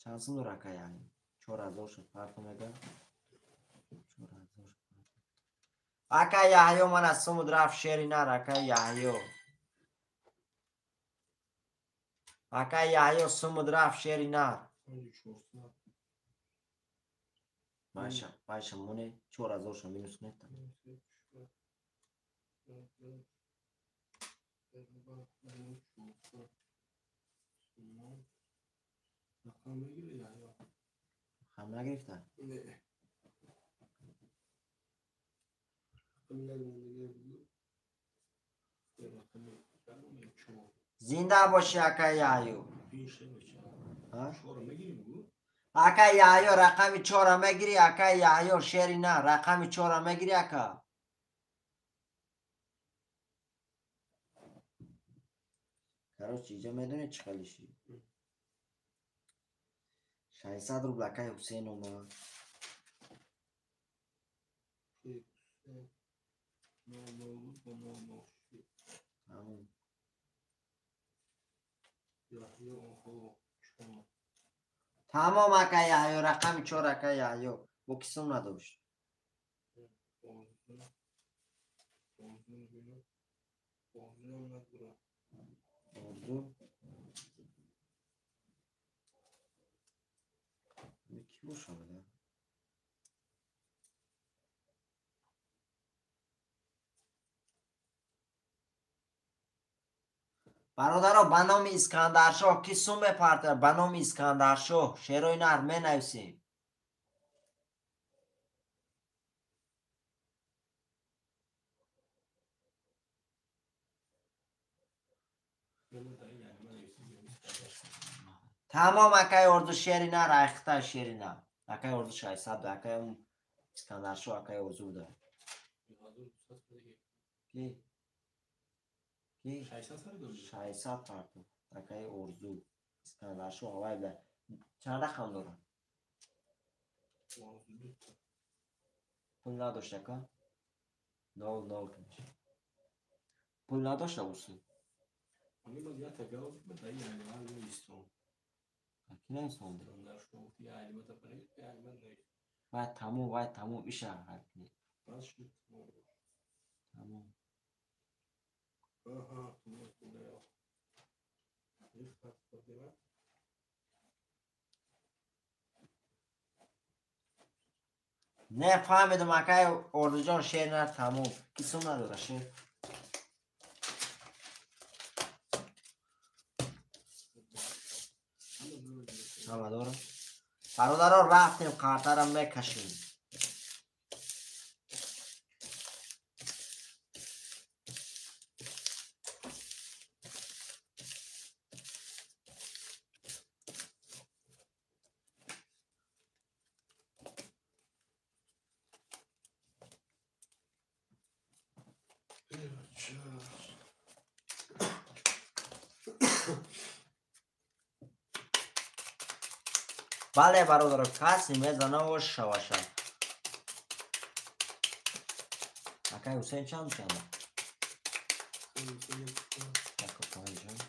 Чанд сум дора акай Яҳё? 4000 шуд, фарқ мега? 4000. Акай Яҳё мана сумуд рафт шери нар акай Яҳё. Акай Яҳё сумуд рафт шери нар. Маша, маша моне 4000 ша минус кунед. Рақам нагирифта? Не. Зинда боши акай Яҳё. Акай Яҳё рақами 4 мегири, акай Яҳё шери на, рақами 4 мегири ака. Короче, иҷа медонед чӣ хелиши? 600 рубл акай Ҳусейн омад. Тамом. Тамом акай Яҳё, рақами 4 акай Яҳё. Бо ки сум надошт? Орзу. Ки бошад? Бародаро, ба номи Искандаршоҳ ки сум мепартояд? Ба номи Искандаршоҳ шерои нар менависем. Тамом акай Орзу шери нар, айхта шери нар. Акай Орзу 600, акай Искандаршоҳ, акай Орзу буда. Ки? Ки? 600 парту. Акай Орзу, Искандаршоҳ ҳавай буда. Чанд рақам дорад? Пул надошт ака? 0 0 куниш. Пул надошта Орзу? Ки наисонда? Вай тамом, вай тамом, иша ҳал кунед. Тамом. Не фаҳмидум акай Орзуҷон, шер на тамом. Ки сум надора шер? Ҳама дора? Бародаро, рафтем қартара мекашем. Бале бародаро, касе мезанаву шаваша. Акай Ҳусейн чанд чанд? 1.5.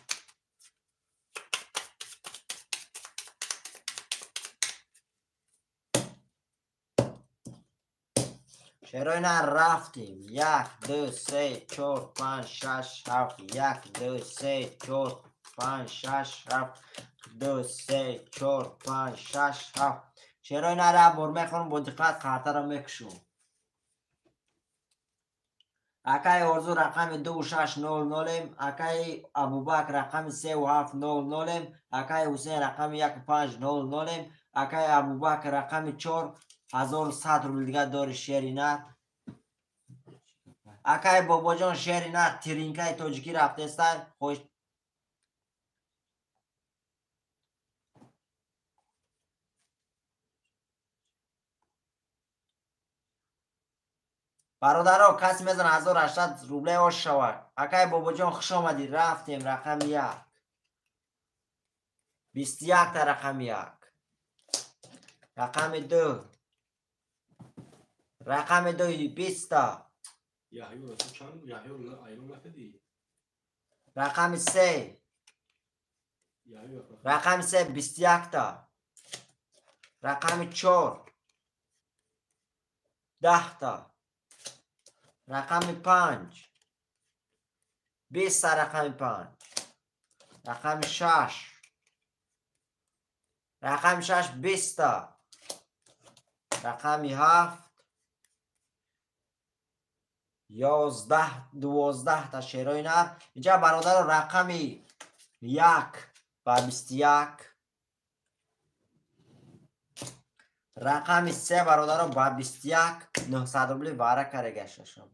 Шерои нар рафтем. 1 2 3 4 5 6 7 1 2 3 4 5 6 7 2 3 4 5 6 7. Шерои нар як бор мехонам, бо диққат қартаро мекушам. Акай Орзу рақами 2600-ем, акай Абубакр рақами 3700-ем, акай Ҳусейн рақами 1500-ем, акай Абубакр рақами 4 1100 рубл дига дори шери нар. Акай Бобоҷон шери нар тиринкаи тоҷикӣ рафтестай. Хоҳиш Бародаро, касе мезана 1800 рубле ош шавад. Акай Бобоҷон, хуш омадӣ. Рафтем рақами як. 21-та рақами як. Рақами ду. Рақами ду 20-та. Рақами се. Рақами се 21-та. Рақами чор 10-та. Рақами панҷ 20-та. Рақами панҷ. Рақами шаш. Рақами шаш 20-та. Рақами ҳафт 11 12-та. Шерои нар. Инҷа бародаро рақами як ба 21. Рақами се бародаро ба 21 900 рубли вара карегашашам.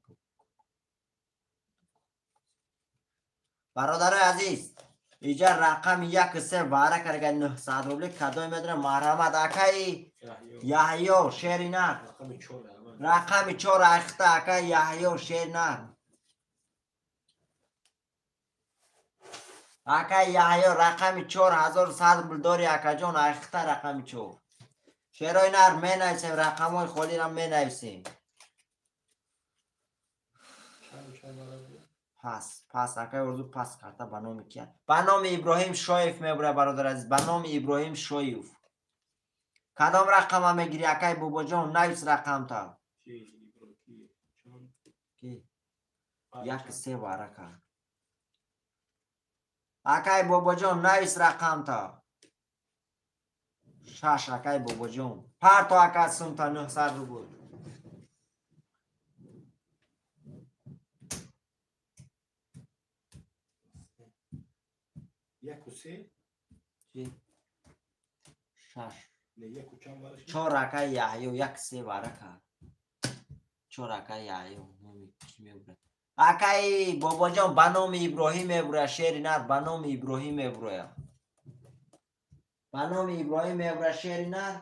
Бародарои азиз, иҷа рақами як се вара карега 900 рубли кадои медонам марҳамат акаи Яҳё шери нар. Рақами чор айхта акаи Яҳё шери нар. Акаи Яҳё рақами 4100 рубл дори акаҷон айхта рақами чор. Шерои нар менависем, рақамҳои холиро менависем. Пас, пас, акай Орзу пас карта ба номи кия? Ба номи Иброҳим Шоев мебурад бародар азиз, ба номи Иброҳим Шоев. Кадом рақама мегири акай Бобоҷон? Навис рақамта. Ки? Як се варака. Акай Бобоҷон, навис рақамта. Шаш акай Бобоҷон. Парто ака сумта 900 рубл. Яку се? Чи? Шаш. Не, яку чанд вараши? Чор акай Яҳё, як се варака. Чор акай Яҳё, номи ки мебурад? Акай Бобоҷон ба номи Иброҳим мебурад, шери нар ба номи Иброҳим мебурад. Ба номи Иброҳим мебурад шери нар.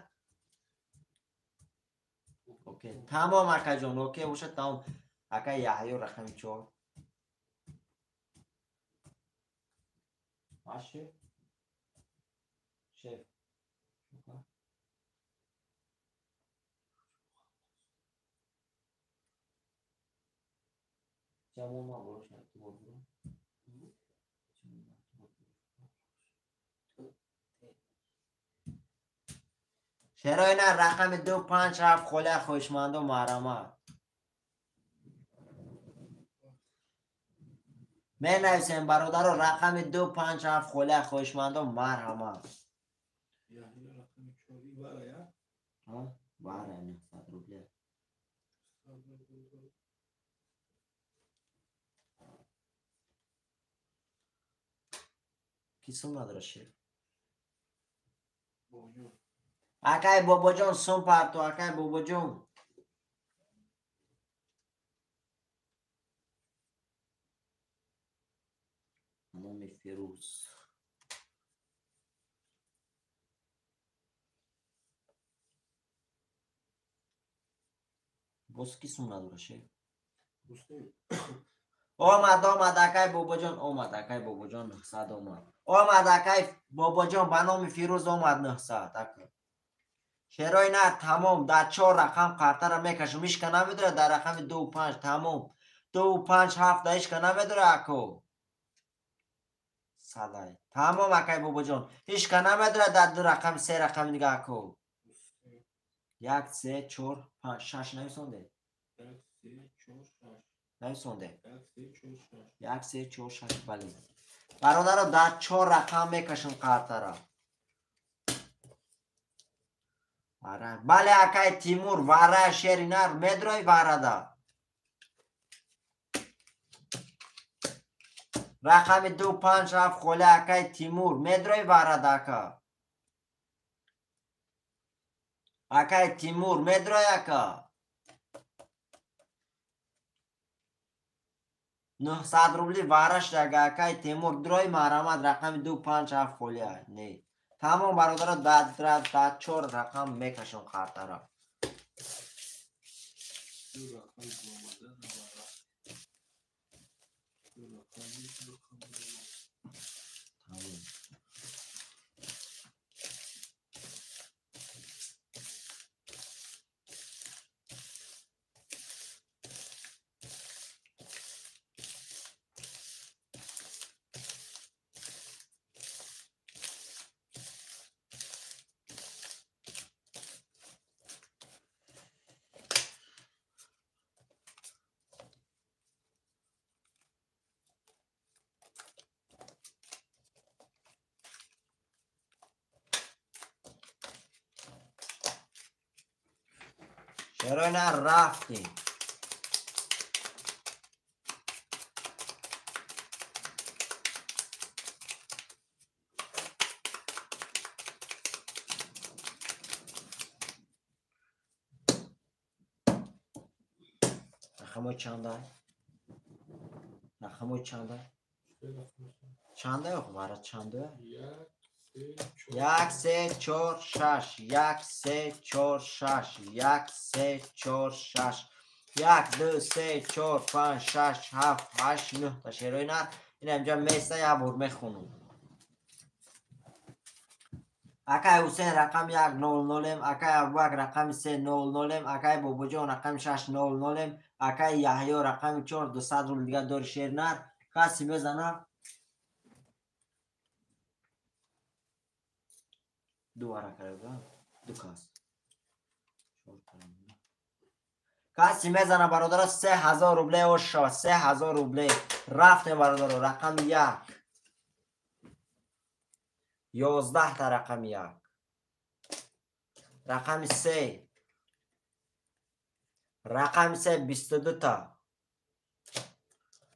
Окей, тамом акаҷон, окей бошад тамом. Акай Яҳё рақами чор. Шеф. Шеф. Ҷамома бошад, бобо. Шерои нар рақами 2 5 7 холия хоҳишманду марҳамат. Менависем бародаро рақами 2 5 7 холия хоҳишманду марҳамат. Вара 900 рубля. Ки сум надора шеф? Акай Бобоҷон сум парто, акай Бобоҷон. Номи Фирӯз. Боз ки сум надора шеф? Омад, омад, акай Бобоҷон, омад, акай Бобоҷон 900 омад. Омад, акай Бобоҷон ба номи Фирӯз омад 900, ака. Шерои нар тамом, дар чор рақам қартара мекашам, ишка намедора дар рақами 2 5 тамом. 2 5 7 да ишка намедора ако. Салай. Тамом акай Бобоҷон. Ишка намедора дар ду рақами се рақами дига ако. 1 3 4 5 6 нависонде. 1 3 4 6. Нависонде. 1 3 4 6. 1 3 4 6 бале. Бародаро дар чор рақам мекашам қартара. Бале акай Тимур вара шери нар медрой варада. Рақами 2 5 7 холе акай Тимур медрой варада ака. Акай Тимур медрой ака. 900 рубли вараш ага акай Тимур дрой марҳамат рақами 2 5 7 холе не. Тамом бародаро дар чор рақам мекашам қартара. Тамом. Чаро нарафтем? Рақамҳои чанда? Рақамҳои чанда? Чанда ё вара чанда? 1 3 4 6 1 3 4 6 1 3 4 6 1 2 3 4 5 6 7 8 9 та шерои нар. Ин инҷа места як бор мехонам. Акай Ҳусейн рақами 1 0 0, акай Абубакр рақами 3 0 0, акай Бобоҷон рақами 6 0 0, акай Яҳё рақами 4 200 рубл дигар дори шер нар. Каси мезана? Ду варака, ду кас. Каси мезана бародаро 3000 рубле ош шава, 3000 рубле. Рафтем бародаро, рақами 1. 11 та рақами 1. Рақами 3. Рақами 3 22 та.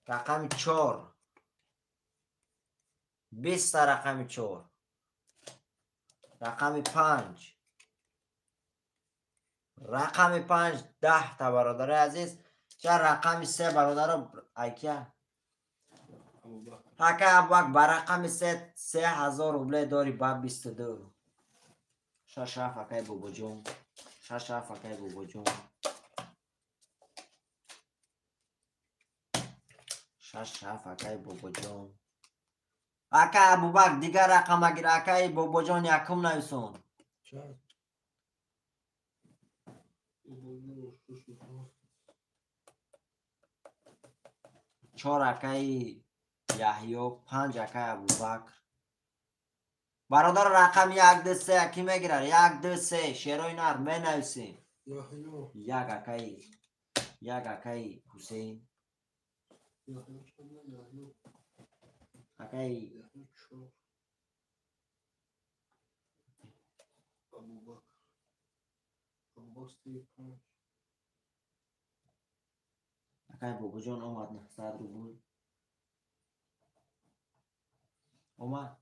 Рақами 4. 20 та рақами 4. Рақами 5. Рақами 5 10 та бародари азиз. Ча рақами 3 бародаро айкия? Ака Абубакр ба рақами 3 3000 рубле дори ба 22. 6 7 акай Бобоҷон. 6 7 акай Бобоҷон. 6 7 акай Бобоҷон. Ака Абубакр дигар рақам агир, акай Бобоҷон якум нависон. 4 акаи Яҳё, 5 акаи Абубакр. Бародар рақами 1 2 3 ки мегирад? 1 2 3 шерои нар менависем. 1 акаи, 1 акаи Ҳусейн. Акаи акаи Бобоҷон омад 900 рубл. Омад.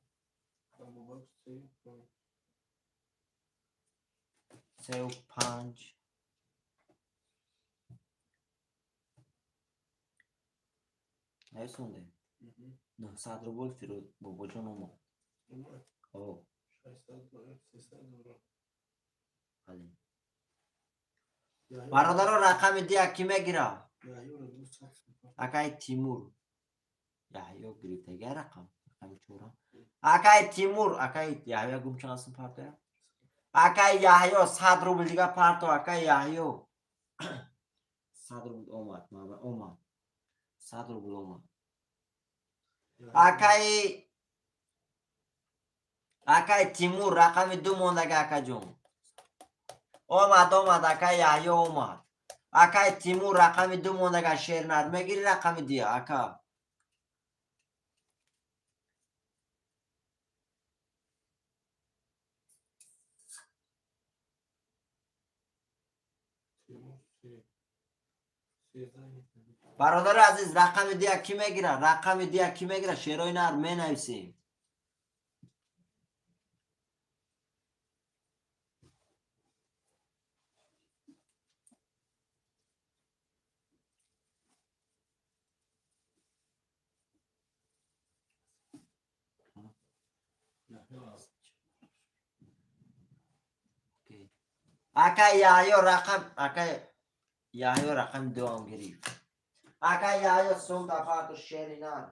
3 5. Нависонде? 900 рубл Фирӯз Бобоҷон омад. О. Бале. Бародаро рақами 2 ки мегирад? Акаи Тимур. Яҳё гирифтага рақам. Рақами 4. Акаи Тимур, акаи Яҳё гум чанд сум партоя? Акаи Яҳё 100 рубл дига парто, акаи Яҳё. 100 рубл омад, омад. 100 рубл омад. Акаи Тимур рақами 2 мондага акаҷон. Омад, омад, акаи Яҳё омад. Акаи Тимур рақами 2 мондага шернар мегири рақами 2 ака. Бародари азиз рақами 2 ки мегирад? Рақами 2 ки мегирад? Шерои нар менависем. Акаи Яҳё рақам, акаи Яҳё рақами 2 ҳам гирифт. Ака Яҳё сум тафарту шери нар.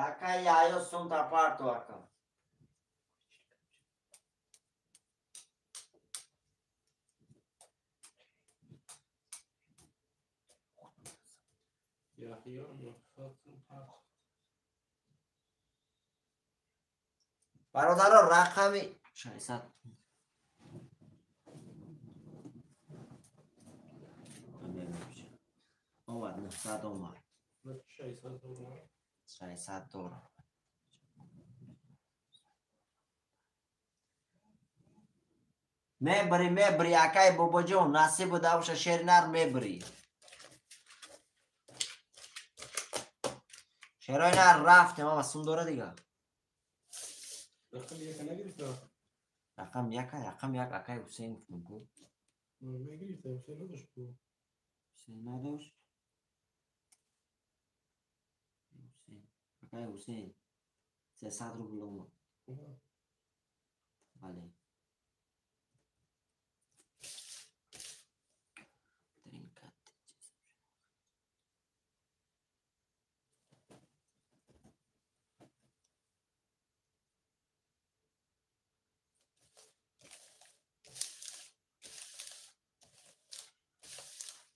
Ака Яҳё сум тафарту ака. Бародаро рақами 600 омад, 900 омад, 600 дорам. Мебари, мебари, акай бобоҷон, насиб буда боша, шери нар мебари. Шерои нар рафтем, ама сум дора дига. Рақами яка нагирифта? Рақам яка, рақам як акай Ҳусейн гуфтам ку. Нагирифта, Ҳусейн надошт ку. Ҳусейн надошт? Ҳусейн, акай Ҳусейн 300 рубл омад. Бале.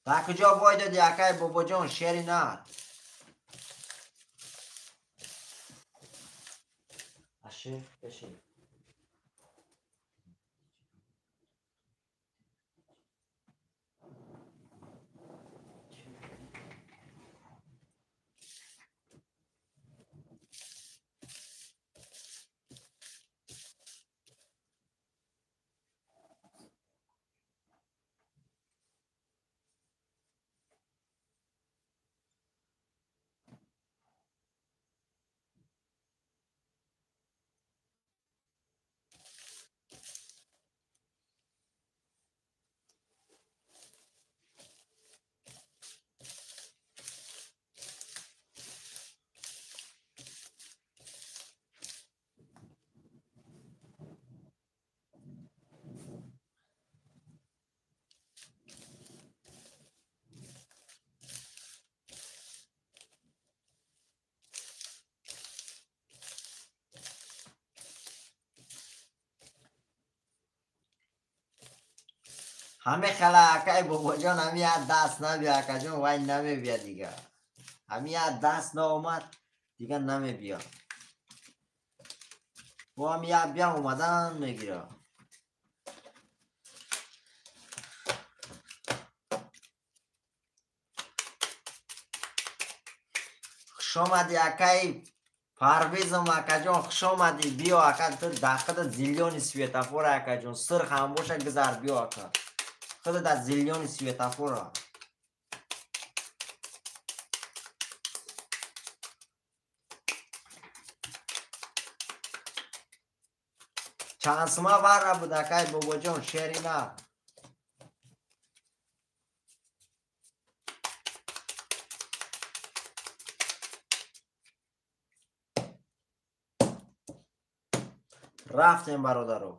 Ба куҷо бой додӣ, акай бобоҷон, шери нар? Аши, бешин. Ҳаме хела акай бобоҷон, ҳами як даст набия, акаҷон, вай намебия дига. Ҳами як даст наомад, дига намебия. Бо ҳами як бия омадан мегира. Хушомадӣ акай Парвизм, акаҷон, хушомадӣ, биё ака, ту дақида зиллёни светофора, акаҷон, сирх ҳам боша гузар, биё ака. Худа дар зиллёни светофора. Чанд сума вара буд, акай бобоҷон, шери нар? Рафтем, бародаро.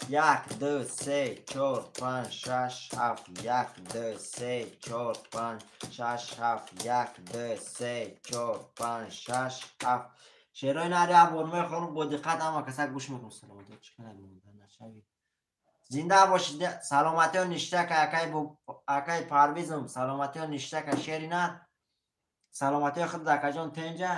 1, 2, 3, 4, 5, 6, 7, 1, 2, 3, 4, 5, 6, 7, 1, 2, 3, 4, 5, 6, 7. Шерои нар як бор мехонам, бо диққат ҳама каса гӯш мекунам. Саломатиё чӣ қадар монда нашавӣ. Зинда бошед, саломатиё ништака, акай Парвизм, саломатиё ништака, шери нар. Саломатиё худ акаҷон тенҷа.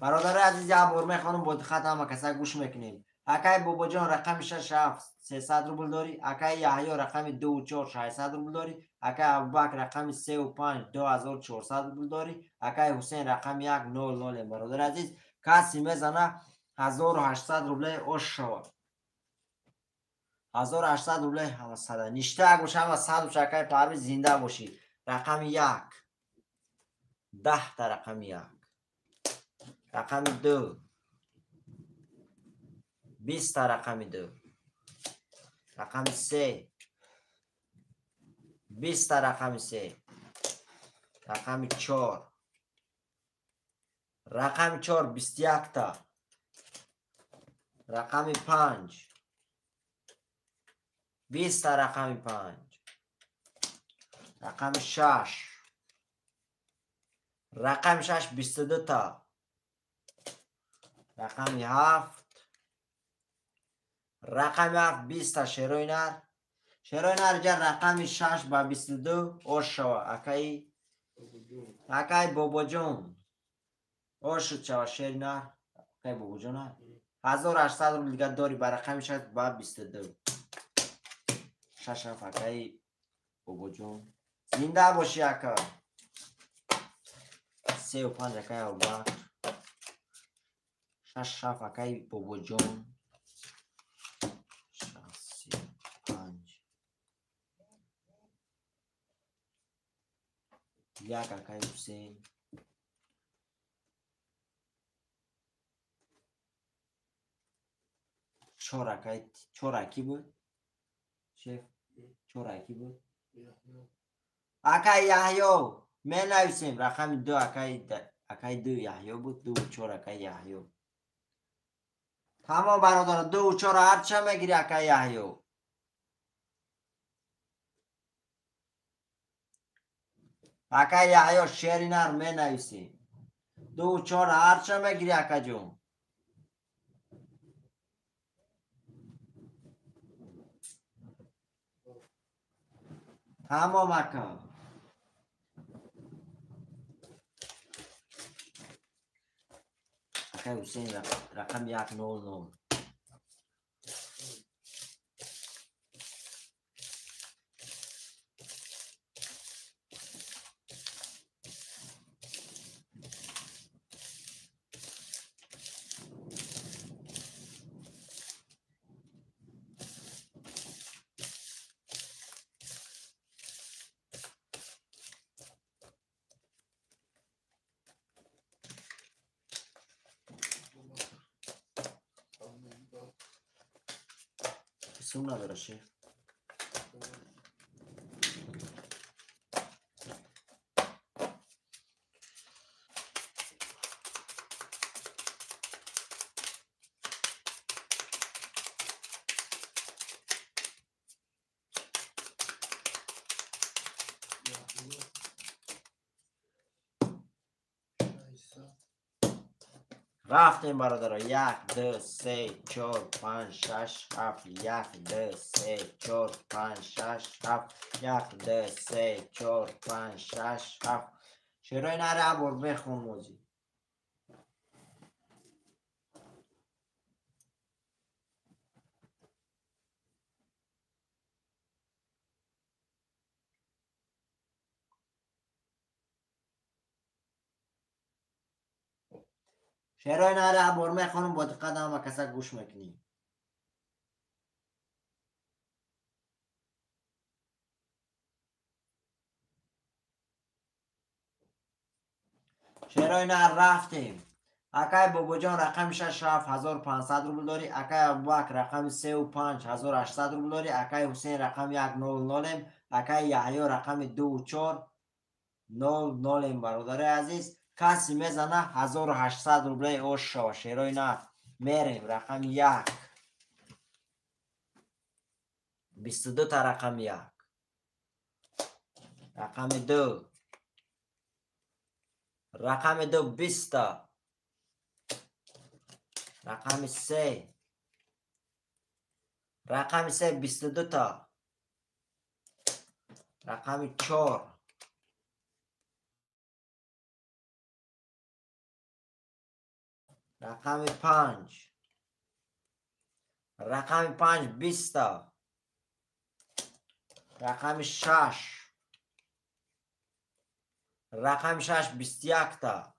Бародари азиз, як бор мехонам, бо диққат ҳама каса гӯш мекунем. Акай бобоҷон рақами 6 7 300 рубл дорӣ. Акай Яҳё рақами 2 4 600 рубл дорӣ. Акай Абубакр рақами 3 5 2400 рубл дорӣ. Акай Ҳусейн рақами 1 0 0. Бародари азиз, каси мезана 1800 рубле ош шавад. 1800 рубле ҳама сада. Ништак боша, ҳама сад боша, акай Парвиз, зинда бошӣ. Рақами 1 10 та рақами 1. Рақами 2 20 та рақами 2. Рақами 3 20 рақами 3. Рақами 4. Рақами 4 21 та. Рақами 5. 20 та рақами 5. Рақами 6. Рақами 6 22 та. Рақами 7. Рақами 7 20 та шерои нар. Шерои нар ҷа рақами 6 ба 22 ош шава. Акай Бобоҷон. Ош шуд шава шери нар. Акай Бобоҷон. 1800 рубл дига дори ба рақами 6 ба 22. 6 7 акай Бобоҷон. Зинда боши ака. 3 5 акай Абубакр. 6 7 акай Бобоҷон. 6 5 1 акай Ҳусейн. 4 акай 4 аки буд? Шеф 4 аки буд? Акай Яҳё менависем рақами 2 акай 2 Яҳё буд 2 4 акай Яҳё. Тамом бародаро 2 4 ҳарча мегири акай Яҳё. Акай Яҳё шери нар менависем. 2 4 ҳарча мегири акаҷон. Тамом ака. Акай Ҳусейн рақами 1 0 0. Сум надора шеф. Рафтем бародаро 1 2 3 4 5 6 7 1 2 3 4 5 6 7 1 2 3 4 5 6 7. Шерои нара бор бехон мози. Шерои нара бор мехонам бо диққат ҳама каса гӯш мекунӣ. Шерои нар рафтем. Акай Бобоҷон рақами 6 7 1500 рубл дорӣ. Акай Абубакр рақами 3 5 1800 рубл дорӣ. Акай Ҳусейн рақами 1 0 0. Акай Яҳё рақами 2 4 0 0. Бародари азиз, каси мезана 1800 рублей ош шава. Шерои нар мерем рақами 1. 22 та рақами 1. Рақами 2. Рақами 2 20 та. Рақами 3. Рақами 3 22 та. Рақами 4. Рақами 5. Рақами 5 20 та. Рақами 6. Рақами 6 21 та.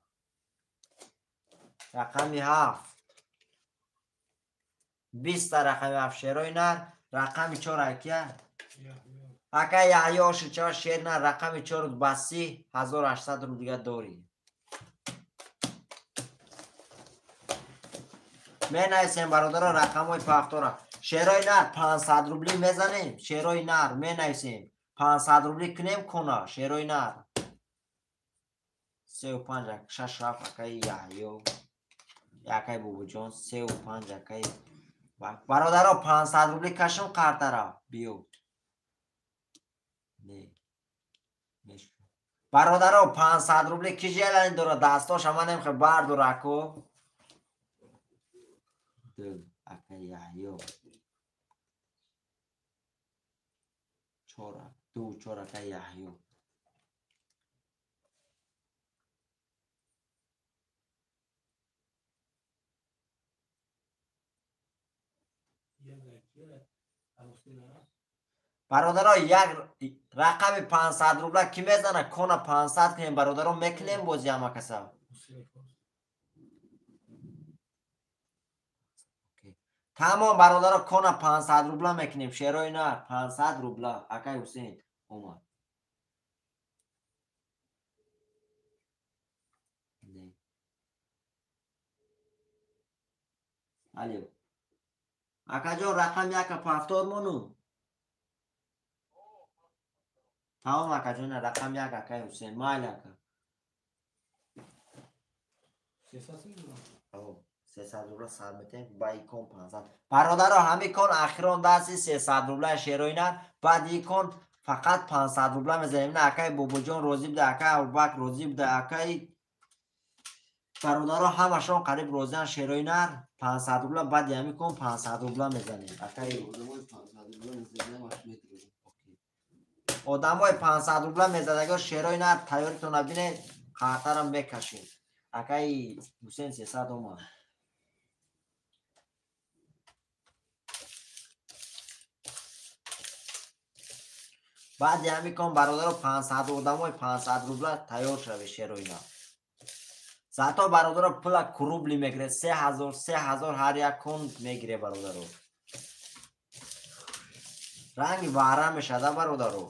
Рақами 7. 20 та рақами 7 шерои нар. Рақами 4 акия. Ака Яҳё шучава шер нар рақами 4 ба 30 1800 рубл дига дорӣ. Менависем бародаро рақамҳои пахтора. Шерои нар 500 рубли мезанем. Шерои нар менависем. 500 рубли кунем кона шерои нар. 3 5 6 7 акаи Яҳё. Акаи Бобоҷон 3 5 акаи бародаро 500 рубли кашм қартара биё. Не. Бародаро 500 рубли ки желани дора дастоша ман намехоҳ бардор ако. 2 акаи Яҳё. 4 2 4 акаи Яҳё. Бародаро як рақами 500 рубла ки мезана кона 500 кунем бародаро мекунем бози ҳама каса. Тамом бародаро кона 500 рубла мекунем шерои нар 500 рубла акай Ҳусейн омад. Алё. Акаҷон рақами яка пафтор мону. Тамом акаҷон рақами як акай Ҳусейн майли ака. 300 рубла сар метем ба икон 500. Бародаро ҳамин кон ахирон дасти 300 рубла шерои нар баъд икон фақат 500 рубла мезанем. На акай Бобоҷон розӣ буда, акай Абубакр розӣ буда, акай бародаро ҳамашон қариб розиан шерои нар 500 рубла баъди ҳамин кон 500 рубла мезанем. Акай одамои 500 рубла мезадагиҳо шерои нар тайёритона бинед қартарам мекашем. Акай Ҳусейн 300 омад. Баъди ҳамин кон бародаро 500 одамои 500 рубла тайёр шавед шерои нар. Зато бародаро пула рубли мегире 3000 3000 ҳар як кон мегире бародаро. Ранги вара мешада бародаро.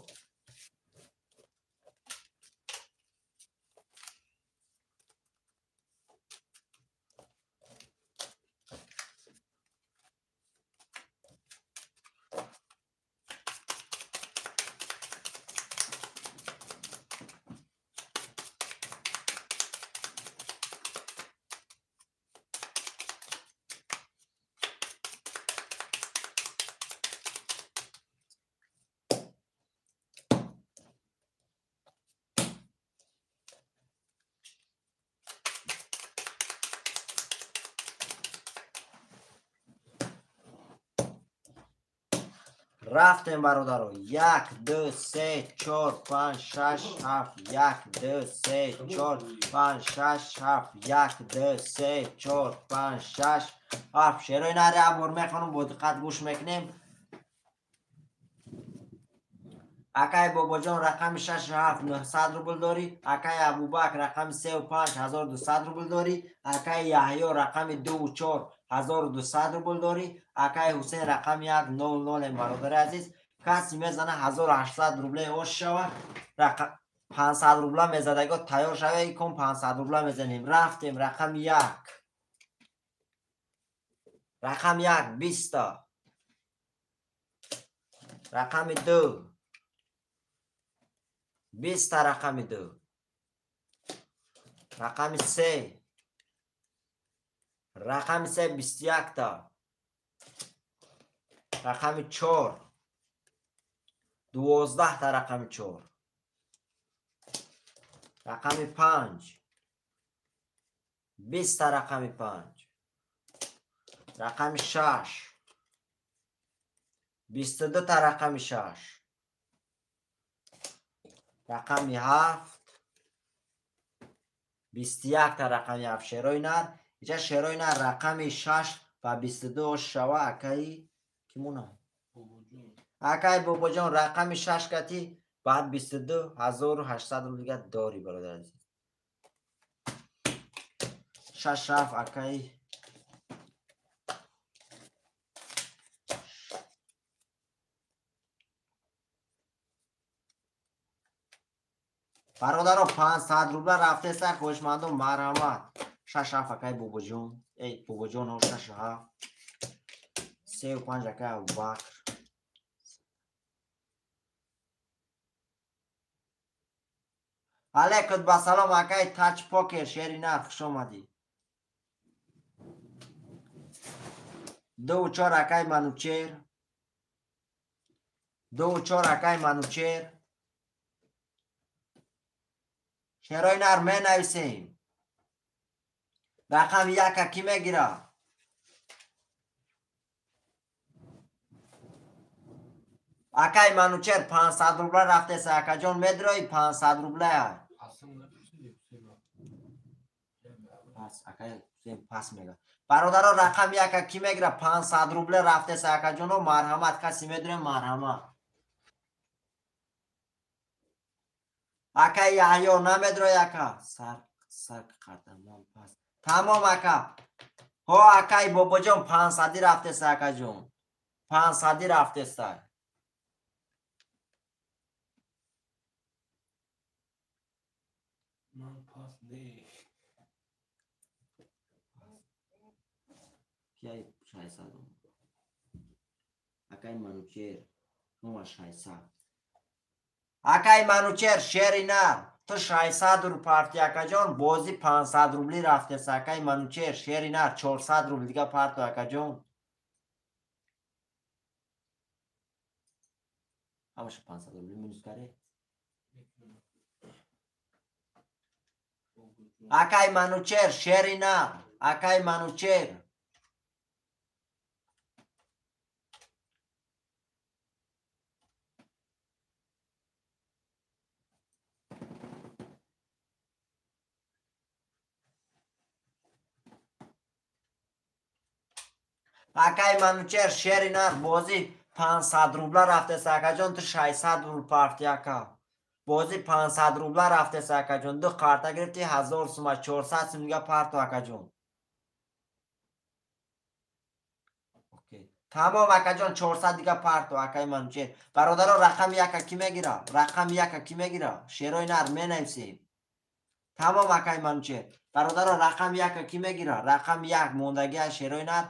Рафтем бародаро 1 2 3 4 5 6 7 1 2 3 4 5 6 7 1 2 3 4 5 6 7. Шерои нар як бор мехонам бо диққат гӯш мекунем. Акай Бобоҷон рақами 6 7 900 рубл дорӣ. Акай Абубакр рақами 3 5 1200 рубл дорӣ. Акай Яҳё рақами 2 4 1200 рубл дорӣ. Акай Ҳусейн рақами 1 0 0. Бародари азиз каси мезана 1800 рубле ош шава. 500 рубла мезадагиҳо тайёр шава икон 500 рубла мезанем. Рафтем рақами 1. Рақами 1 20 та. Рақами 2 20 та рақами 2. Рақами 3 рақами 3 21 та. Рақами 4 12 та рақами 4. Рақами 5 20 та рақами 5. Рақами 6 22 та рақами 6. Рақами 7 21 та рақами 7. Шерои нар иҷа шерои нар рақами 6 ва 22 шава акаи кимона? Акаи Бобоҷон рақами 6 кати баъд 22800 рубл дига дорӣ бародар азиз. 6 7 акаи бародаро 500 рубла рафтеста хоҳишмандон марҳамат. 6 7 акаи Бобоҷон. Эй Бобоҷон 6 7 3 5 акаи Абубакр. Алейкум ба салом акай Тач Покер шери нар хуш омадӣ. 2-4 акай Манучер. 2-4 акай Манучер. Шерои нар менависем. Рақами яка кӣ мегира? Акай Манучер 500 рубла рафтеса акаҷон медрои 500 рубла. Пас акай пас мега. Бародаро рақами яка кӣ мегира? 500 рубла рафтеса акаҷоно марҳамат каси медурем марҳамат. Акай Яҳё намедрои ака. Сар сар қардамон пас. Тамом ака. Ҳо акай бобоҷон 500 рафтеса акаҷон. 500 рафтеса. Ман пас не. Кияй 600. Акай Манучер нума 600. Акай Манучер шери нар. Ту 600 рубл парти акаҷон бози 500 рубли рафтеса акай Манучер шери нар 400 рубл дига парту акаҷон. Ҳамаша 500 рубли минус каре. Акай Манучер шери нар. Акай Манучер. Акай Манучер шери нар бози 500 рубла рафтеса акаҷон ту 600 рубл парти ака. Бози 500 рубла рафтеса акаҷон ду қарта гирифти 1000 сума 400 сум дига парту акаҷон. Окей. Тамом акаҷон 400 дига парту акай Манучер. Бародаро рақами яка кӣ мегира? Рақами яка кӣ мегира? Шерои нар менависем. Тамом акай Манучер. Бародаро рақами яка кӣ мегира? Рақами як мондагия шерои нар.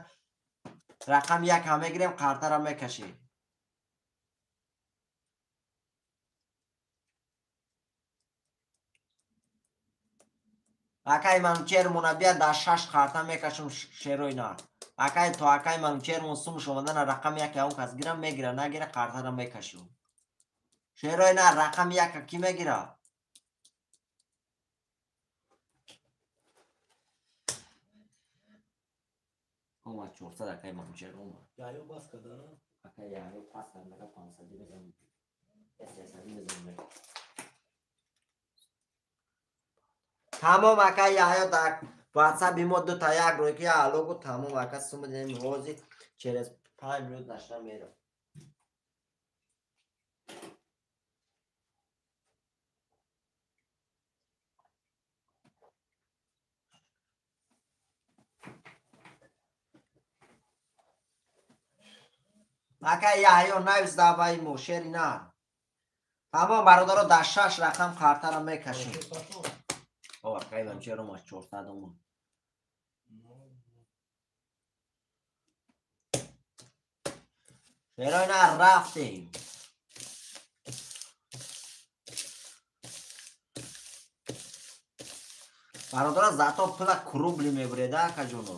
Рақами як ҳам мегирем, қартара мекашем. Акай Манучермона бия дар 6 қарта мекашум шерои нар. Акай то акай Манучермон сумш омадана рақами як он кас гирам мегира, нагира қартара мекашум. Шерои нар рақами яка кӣ мегира? Омад 400 акай Манучер омад. Яё бас кардана? Акай Яҳё пас кард, мага 500 мезанам. 300 мезанам. Тамом акай Яҳё дар WhatsApp мо ду та як рӯй ки алло гу тамом ака сум дем ҳозир через 5 минут нашта мерам. Акай Яҳё навис даваи мо шери нар. Тамом бародаро дар 6 рақам қартара мекашем. О акай Манучер омад 400 омад. Шерои нар рафтем. Бародаро зато пула крубли мебуреда акаҷоно.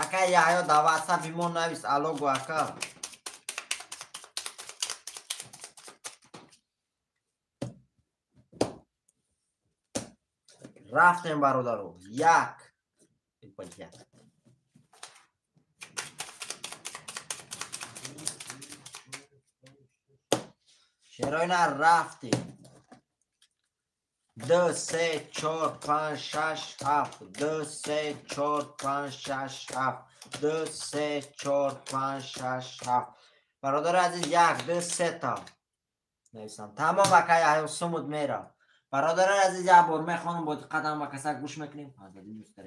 Акай Яҳё дар WhatsApp мо навис алло гу ака. Рафтем бародаро. Як. Шерои нар рафтем. 2, 3, 4, 5, 6, 7. 2, 3, 4, 5, 6, 7. 2, 3, 4, 5, 6, 7. Бародари азиз 1, 2, 3 та. Нависам. Тамом акай ҳаё сумуд мера. Бародарони азиз, як бор мехонам, бо диққат ҳама каса гӯш мекунем. 5 дигар.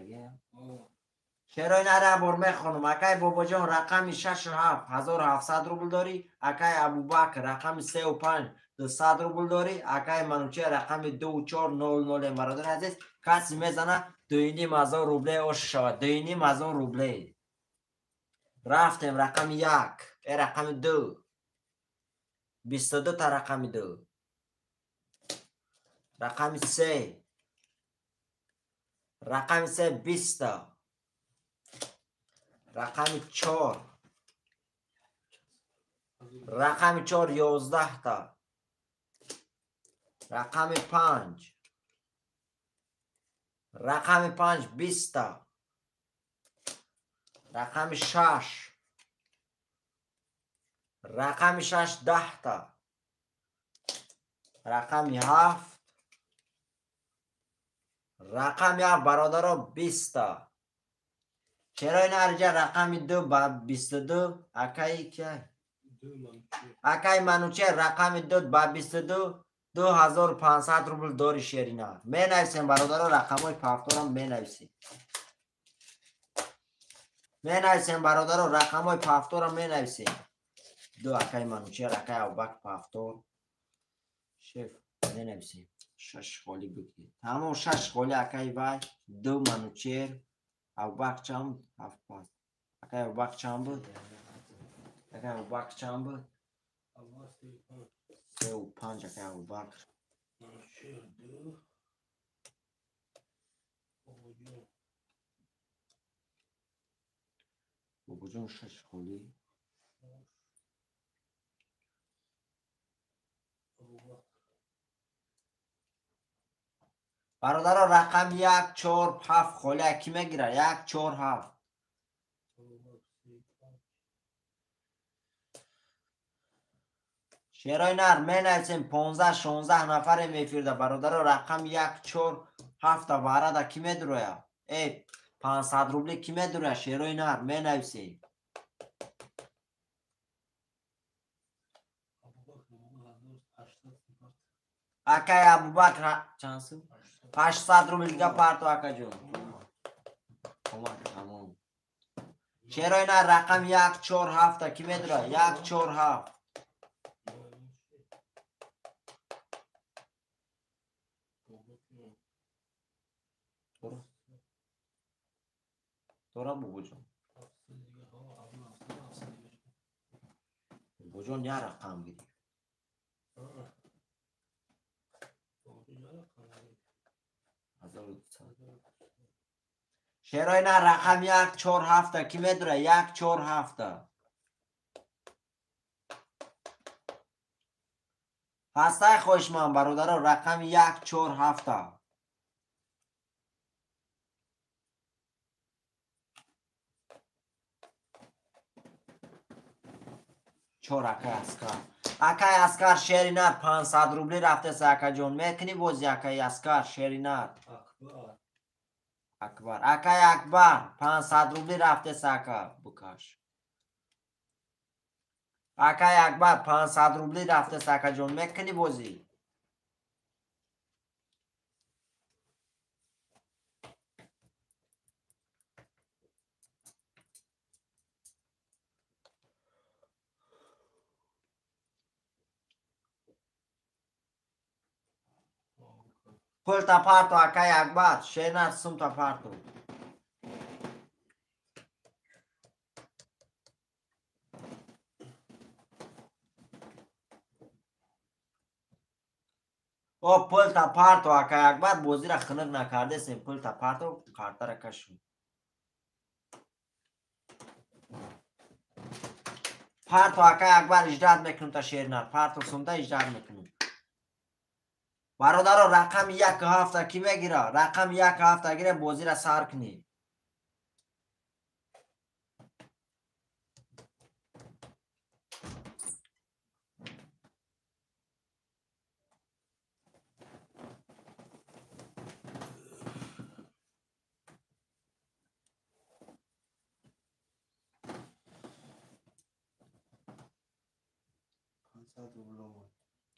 Шерои нар як бор мехонам. Акай Бобоҷон рақами 6 7 1700 рубл дорӣ. Акай Абубакр рақами 3 5 200 рубл дорӣ. Акай Манучер рақами 2 4 0 0. Бародарони азиз, касе мезана 2500 рубле ош шавад. 2500 рубле. Рафтем рақами 1, рақами 2. 22 та рақами 2. Рақами 3. Рақами 3 20 та. Рақами 4. Рақами 4 11 та. Рақами 5. Рақами 5 20 та. Рақами 6. Рақами 6 10 та. Рақами 7. Рақами 7 бародаро 20 та. Чаро ин арҷа рақами 2 ба 22 акаи ки? Акаи Манучер рақами 2 ба 22 2500 рубл дори шерина. Менависем бародаро, рақамҳои пафторам менависем. Менависем бародаро, рақамҳои пафторам менависем. Ду акаи Манучер, акаи Абубакр пафтор. Шеф менависем. 6 холӣ бигир. Тамом 6 холӣ акаи вай, 2 Манучер, Абубакр чанд? 7 пас. Акаи Абубакр чанд буд? Акаи Абубакр чанд буд? 3 5 акаи Абубакр. Манучер 2. Бобоҷон. Бобоҷон 6 холӣ. Бародаро рақами 1 4 7 холӣ ки мегирад? 1 4 7. Шерои нар менависем 15 16 нафаре мефирда. Бародаро рақами 1 4 7 варада ки медуроя? 500 рубли ки медуроя? Шерои нар менависем. Акай Абубакр чанд сум? 800 рубл дига парто акаҷон. Омад тамом. Шерои нар рақами 1 4 7 ки медуроя? 1 4 7. Тора Бобоҷон. Бобоҷон як рақам гирифт. Шерои нар рақами 1 4 7 ки медура? 1 4 7. Ҳастай хоҳишманд бародаро, рақами 1 4 7. Чор акай Аскар. Акай Аскар шери нар 500 рубли рафтеса акаҷон. Мекунӣ бози акай Аскар шери нар? Акбар. Акай Акбар 500 рубли рафтеса ака. Букаш. Акай Акбар 500 рубли рафтеса акаҷон. Мекунӣ бози? Пулта парто акай Акбар, шернар сумта парто. О пулта парто акай Акбар, бозира хунук накардесем, пулта парто картара кашу. Парто акай Акбар иждат мекунам та шернар, парто сумта иждат мекунам. Бародаро рақами 1 7 ки мегира? Рақами 1 7 гира бозира сар кунӣ.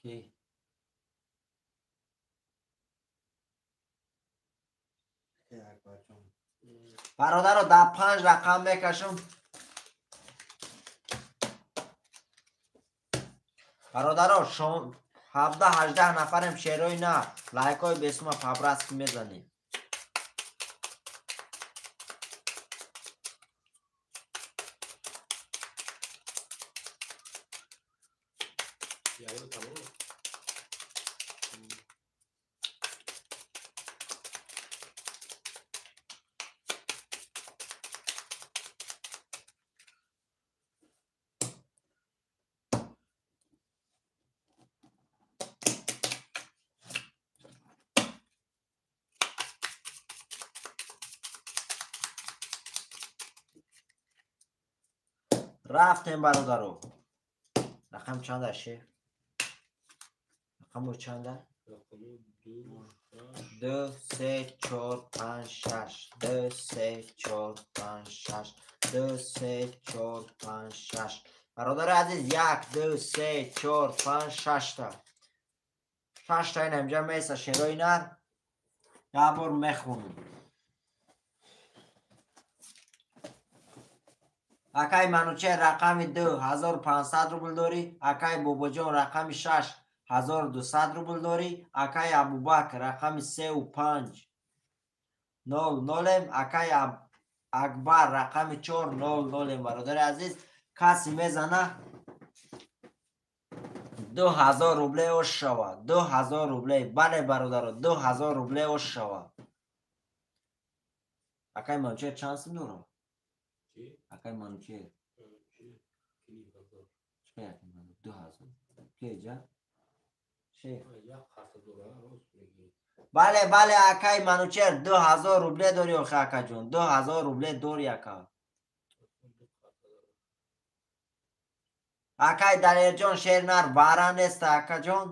Ки? Бародаро, дар 5 рақам мекашам. Бародаро, 17-18 нафарем, шерои на лайкҳои бесума пабраски мезанем. Рафтем, бародаро. Рақам чанда, шеф? Рақамо чанда? 2, 3, 4, 5, 6. 2, 3, 4, 5, 6. 2, 3, 4, 5, 6. Бародари азиз, 1, 2, 3, 4, 5, 6 та. 6 та ин инҷа меиста, шерои нар. Як бор мехонам. Акай Манучер рақами 2 1500 рубл дорӣ. Акай Бобоҷон рақами 6 1200 рубл дорӣ. Акай Абубакр рақами 3 5 0 0. Акай Акбар рақами 4 0 0. Бародари азиз, касе мезана 2000 рубле ош шава. 2000 рубле. Бале, бародаро, 2000 рубле ош шава. Акай Манучер чанд сум дорад? Акай Манучер 2000. Кеҷа? Шеф. Бале, бале, акай Манучер 2000 рубле дорӣ, охи акаҷон. 2000 рубле дорӣ, ака. Акай Далерҷон, шернар бара нест, акаҷон.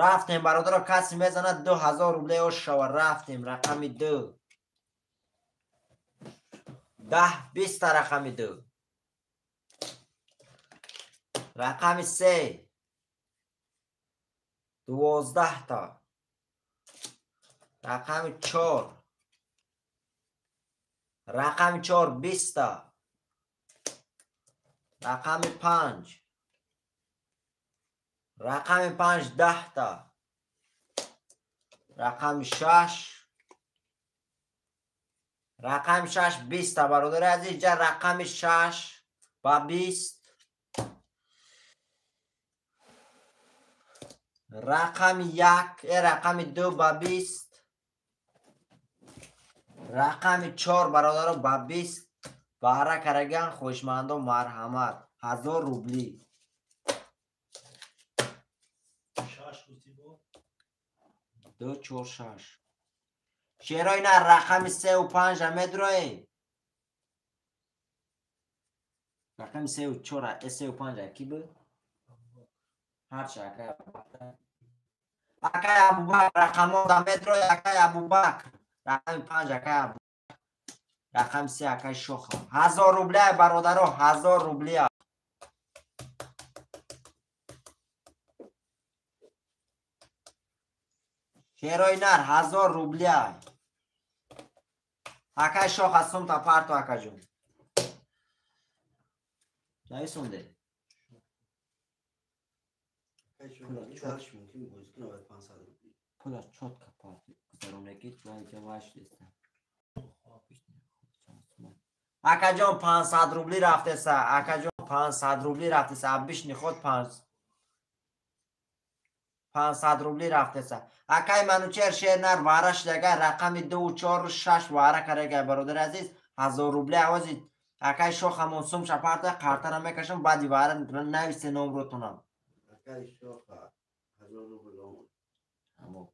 Рафтем, бародаро, касе мезанад 2000 рубле ош шава. Рафтем, рақами 2. 10 20 рақами 2. Рақами 3 12 та. Рақами 4. Рақами 4 20 та. Рақами 5. Рақами 5 10 та. Рақами 6. Рақами 6 20 та. Бародари азиз, ҷа рақами 6 ба 20. Рақами 1, рақами 2 ба 20. Рақами 4, бародаро, ба 20. Баҳра караган хоҳишмандо, марҳамат. 1000 рубли. 2 4 6. Шерои на рақами 3 ва 5 медрои. Рақами 3 ва 4, 3 ва 5 ки буд? Ҳарчи акай Абубакр. Акай Абубакр рақамо да медрои, акай Абубакр. Рақами 5 акай Абубакр. Рақами 3 акай Шоха. 1000 рубля, бародаро, 1000 рубля. Шерои нар 1000 рубля. Акай Шоха сумта парту, акаҷон. Нависонде. Пула чётко парту. Гузарондаги ҷаваш неста. Акаҷон 500 рубли рафтеса. Акаҷон 500 рубли рафтеса. Абишни худ 500 рубли рафтеса. Акай Манучер шернар вара шудага рақами 2 4 6 вара карага, бародари азиз, 1000 рубли авози акай Шохамон сум шапарта қартара мекашам, баъди вара нависе номротонам. Акай Шоха 1000 рубл омад.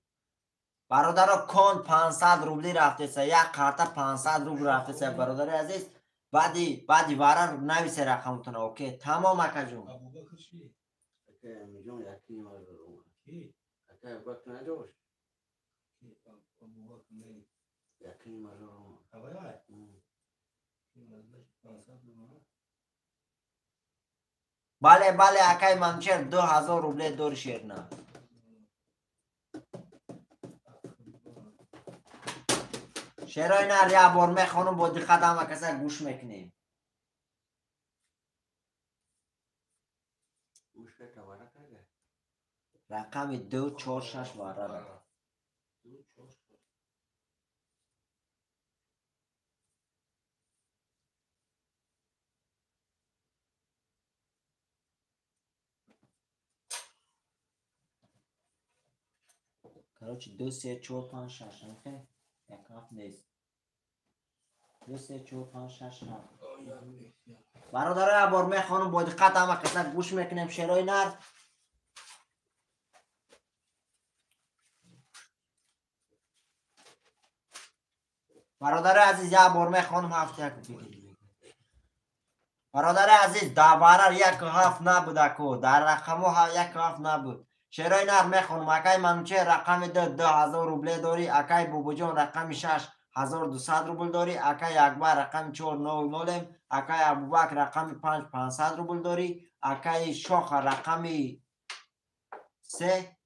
Бародаро, кон 500 рубли рафтеса. Як қарта 500 рубл рафтеса, бародари азиз. Баъди вара нависе рақамтона. Окей, тамом, акаҷон. Абубакр чи? Акай Амиҷон 1,5 омад. Акай Абубакр надошт? Абубакр не. 1,5 омад. Авай? 500 рубл. Бале, бале, акай Манучер 2000 рубле дори шерна. Шерои нар як бор мехонам, бо диққат ҳама каса гӯш мекунем. Рақами 2, 4, 6 варара. Короче, 2, 3, 4, 5, 6. Окей? Як ҳафт нест. 2, 3, 4, 5, 6, 7. Бародаро, як бор мехонам, бо диққат ҳама каса гӯш мекунем шерои нар. Бародари азиз, як бор мехонам, ҳафт як. Бародари азиз, дар барар як ҳафт набуд аку, дар рақамҳо як ҳафт набуд. Шерои нар мехонам. Акай Манучер рақами 2 2000 рубле дорӣ, акай Бобоҷон рақами 6 1200 рубл дорӣ, акай Акбар рақами 4 0 0, акай Абубакр рақами 5 500 рубл дорӣ, акай Шоха рақами 3,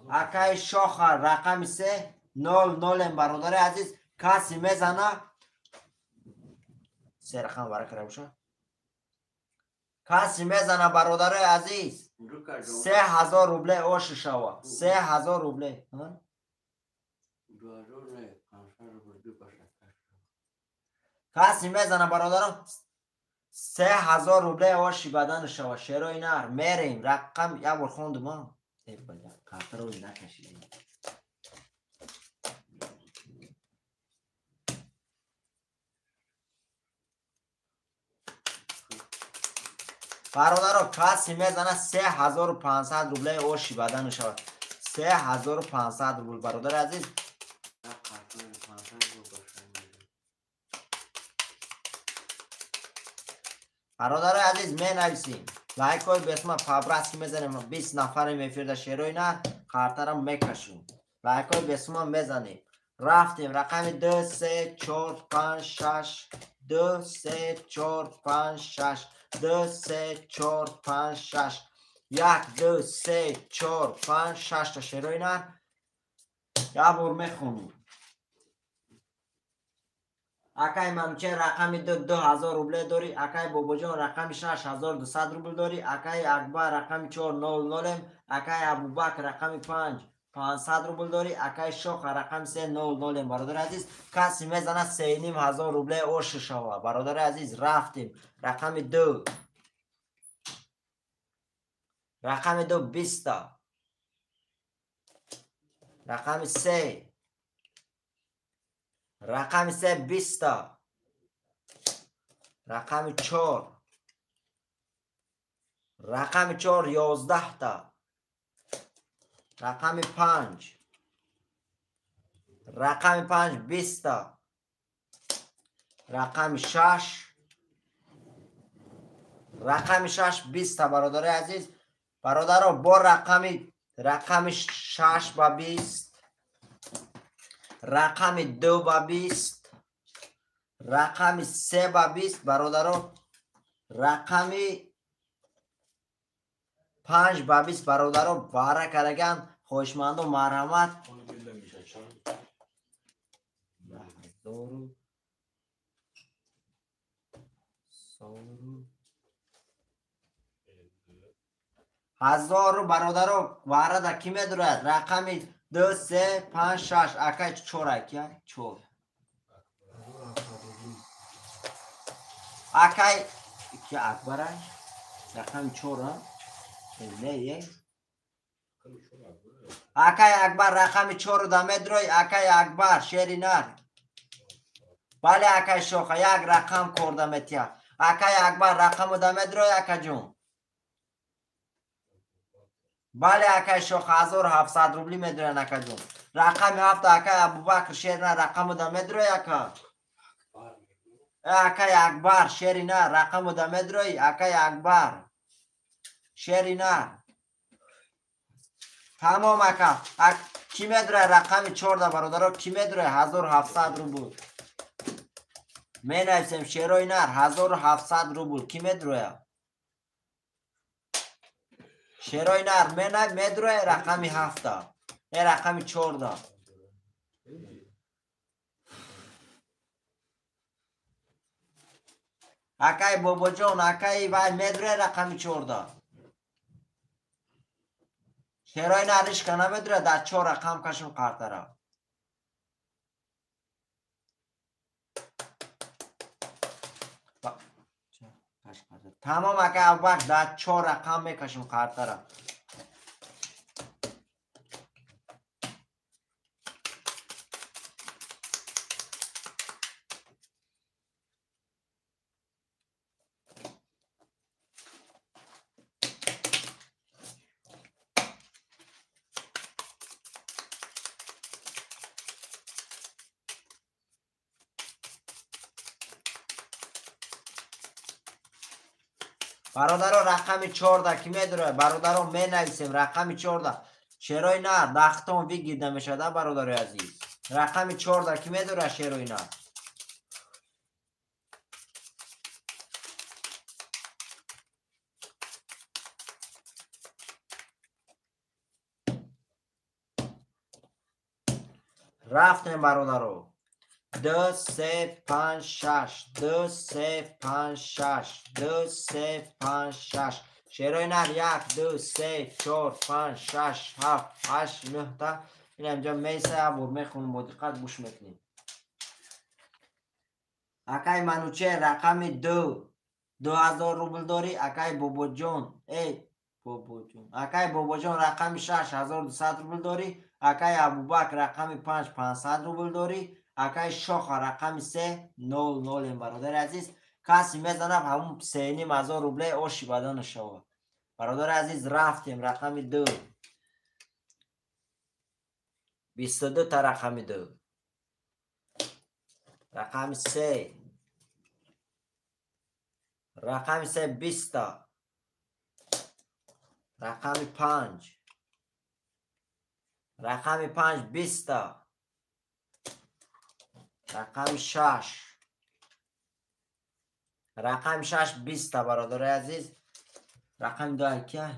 акай Шоха рақами 3 0 0. Бародари азиз, каси мезана се рақам варака боша. Каси мезана, бародари азиз, 3000 рубле ош шава. 3000 рубле. Каси мезана, бародарон, 3000 рубле оши бадан шава. Шерои нар мерем. Рақам як бор хондум. Картаро накашидем. Бародаро, каси мезана 3500 рубле оши бадан шавад. 3500 рубл, бародари азиз. Бародари азиз, менависем. Лайкҳои бесма пабраски мезанем. 20 нафарем эфирда шерои нар, картара мекашем. Лайкҳои бесма мезанем. Рафтем. Рақами 2, 3, 4, 5, 6, 2, 3, 4, 5, 6, 2, 3, 4, 5, 6, 1, 2, 3, 4, 5, 6 та шерои нар. Як бор мехонем. Акай Манучер рақами 2 2000 рубле дорӣ, акай Бобоҷон рақами 6 1200 рубл дорӣ, акай Акбар рақами 4 0 0, акай Абубакр рақами 5 500 рубл дорӣ, акай Шоха рақами 3 0 0. Бародари азиз, каси мезана 3500 рубле ош шава. Бародари азиз, рафтем. Рақами 2, рақами 2 20, рақами 3, рақами 3 20, рақами 4, рақами 4 11 та, рақами 5, рақами 5 20 та, рақами 6, рақами 6 20 та. Бародари азиз, бародаро, бо рақами 6 ба 20, рақами 2 ба 20, рақами 3 ба 20, бародаро, рақами 5 ба 20, бародаро, бара караган хоҳишманду марҳамат. 1000 бародаро, варада ки медурад? Рақами 2, 3, 5, 6. Акай 4 акия? 4. Акай ки Акбарай? Рақами 4, а? Не, е? Акай Акбар рақами 4 да медрой, акай Акбар шери нар. Бале, акай Шоха, як рақам корда метия. Акай Акбар рақаму да медрой, акаҷон. Бале, акай Шоха, 1700 рубли медроян, акаҷон. Рақами 7 акай Абубакр шери нар рақаму да медрой, ака. Акай Акбар шери нар рақаму да медрой, акай Акбар шери нар. Тамом, ака. Ки медроя рақами 4 да, бародаро, ки медроя 1700 рубл. Менависем шерои нар 1700 рубл. Ки медроя? Шерои нар медроя рақами 7. Рақами 4. Акай Бобоҷон, акай вай медроя рақами 4. Шерои нар ишка намедроя, дар 4 рақам кашм қартара. Тамом акай Абубакр, дар 4 рақам мекашим қартара. Бародаро рақами 14 ки медрояд? Бародаро менависем рақами 14. Шерои нар дахтон вигирда мешавад, бародарои азиз. Рақами 14 ки медрояд шерои нар? Рафтем бародаро. 2, 3, 5, 6, 2, 3, 5, 6, 2, 3, 5, 6. Шерои нар 1, 2, 3, 4, 5, 6, 7, 8, 9 та. Ин инҷа мейса як бор мехонем, бо диққат гӯш мекунем. Акай Манучер рақами 2, 2000 рубл дорӣ. Акай Бобоҷон, эй Бобоҷон, акай Бобоҷон рақами 6, 1200 рубл дорӣ. Акай Абубакр рақами 5, 500 рубл дорӣ. Акай Шоха рақами 3, 0, 0. Бародари азиз, касе мезанад ҳамун 3500 рубле оши бадана шава. Бародари азиз, рафтем рақами 2. 22 та рақами 2. Рақами 3. Рақами 3 20 та. Рақами 5. Рақами 5 20 та. Рақами 6. Рақами 6 20 та бародари азиз. Рақами 2 акай?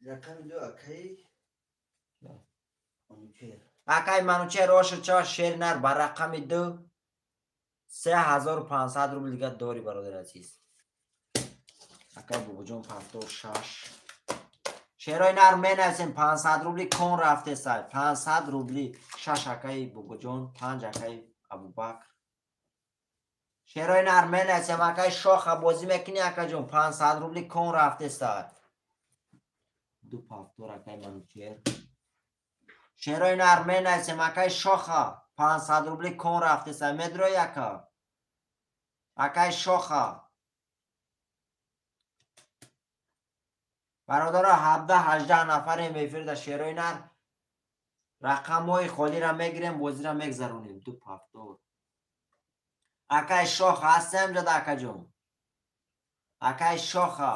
Рақами 2 акай Манучер. Акай Манучер оша ча шер нар ба рақами 2 3500 рубл дига дори бародари азиз. Акай Бобоҷон 76. Шерои нар менависем 500 рубли кон рафтесай. 500 рубли 6 акай Бобоҷон, 5 акай Абубакр. Шерои нар менависем акай Шоха бозӣ мекунӣ акаҷон 500 рубли кон рафтесай. 2 пафтор акай Манучер. Шерои нар менависем акай Шоха 500 рубли кон рафтесай. Медрои ака? Акай Шоха. Бародаро 17-18 нафарем эфирда шерои нар. Рақамҳои холиро мегирем, бозиро мегзаронем. 2 пафтор. Акай Шоха ҳастем ҷода акаҷон? Акай Шоха.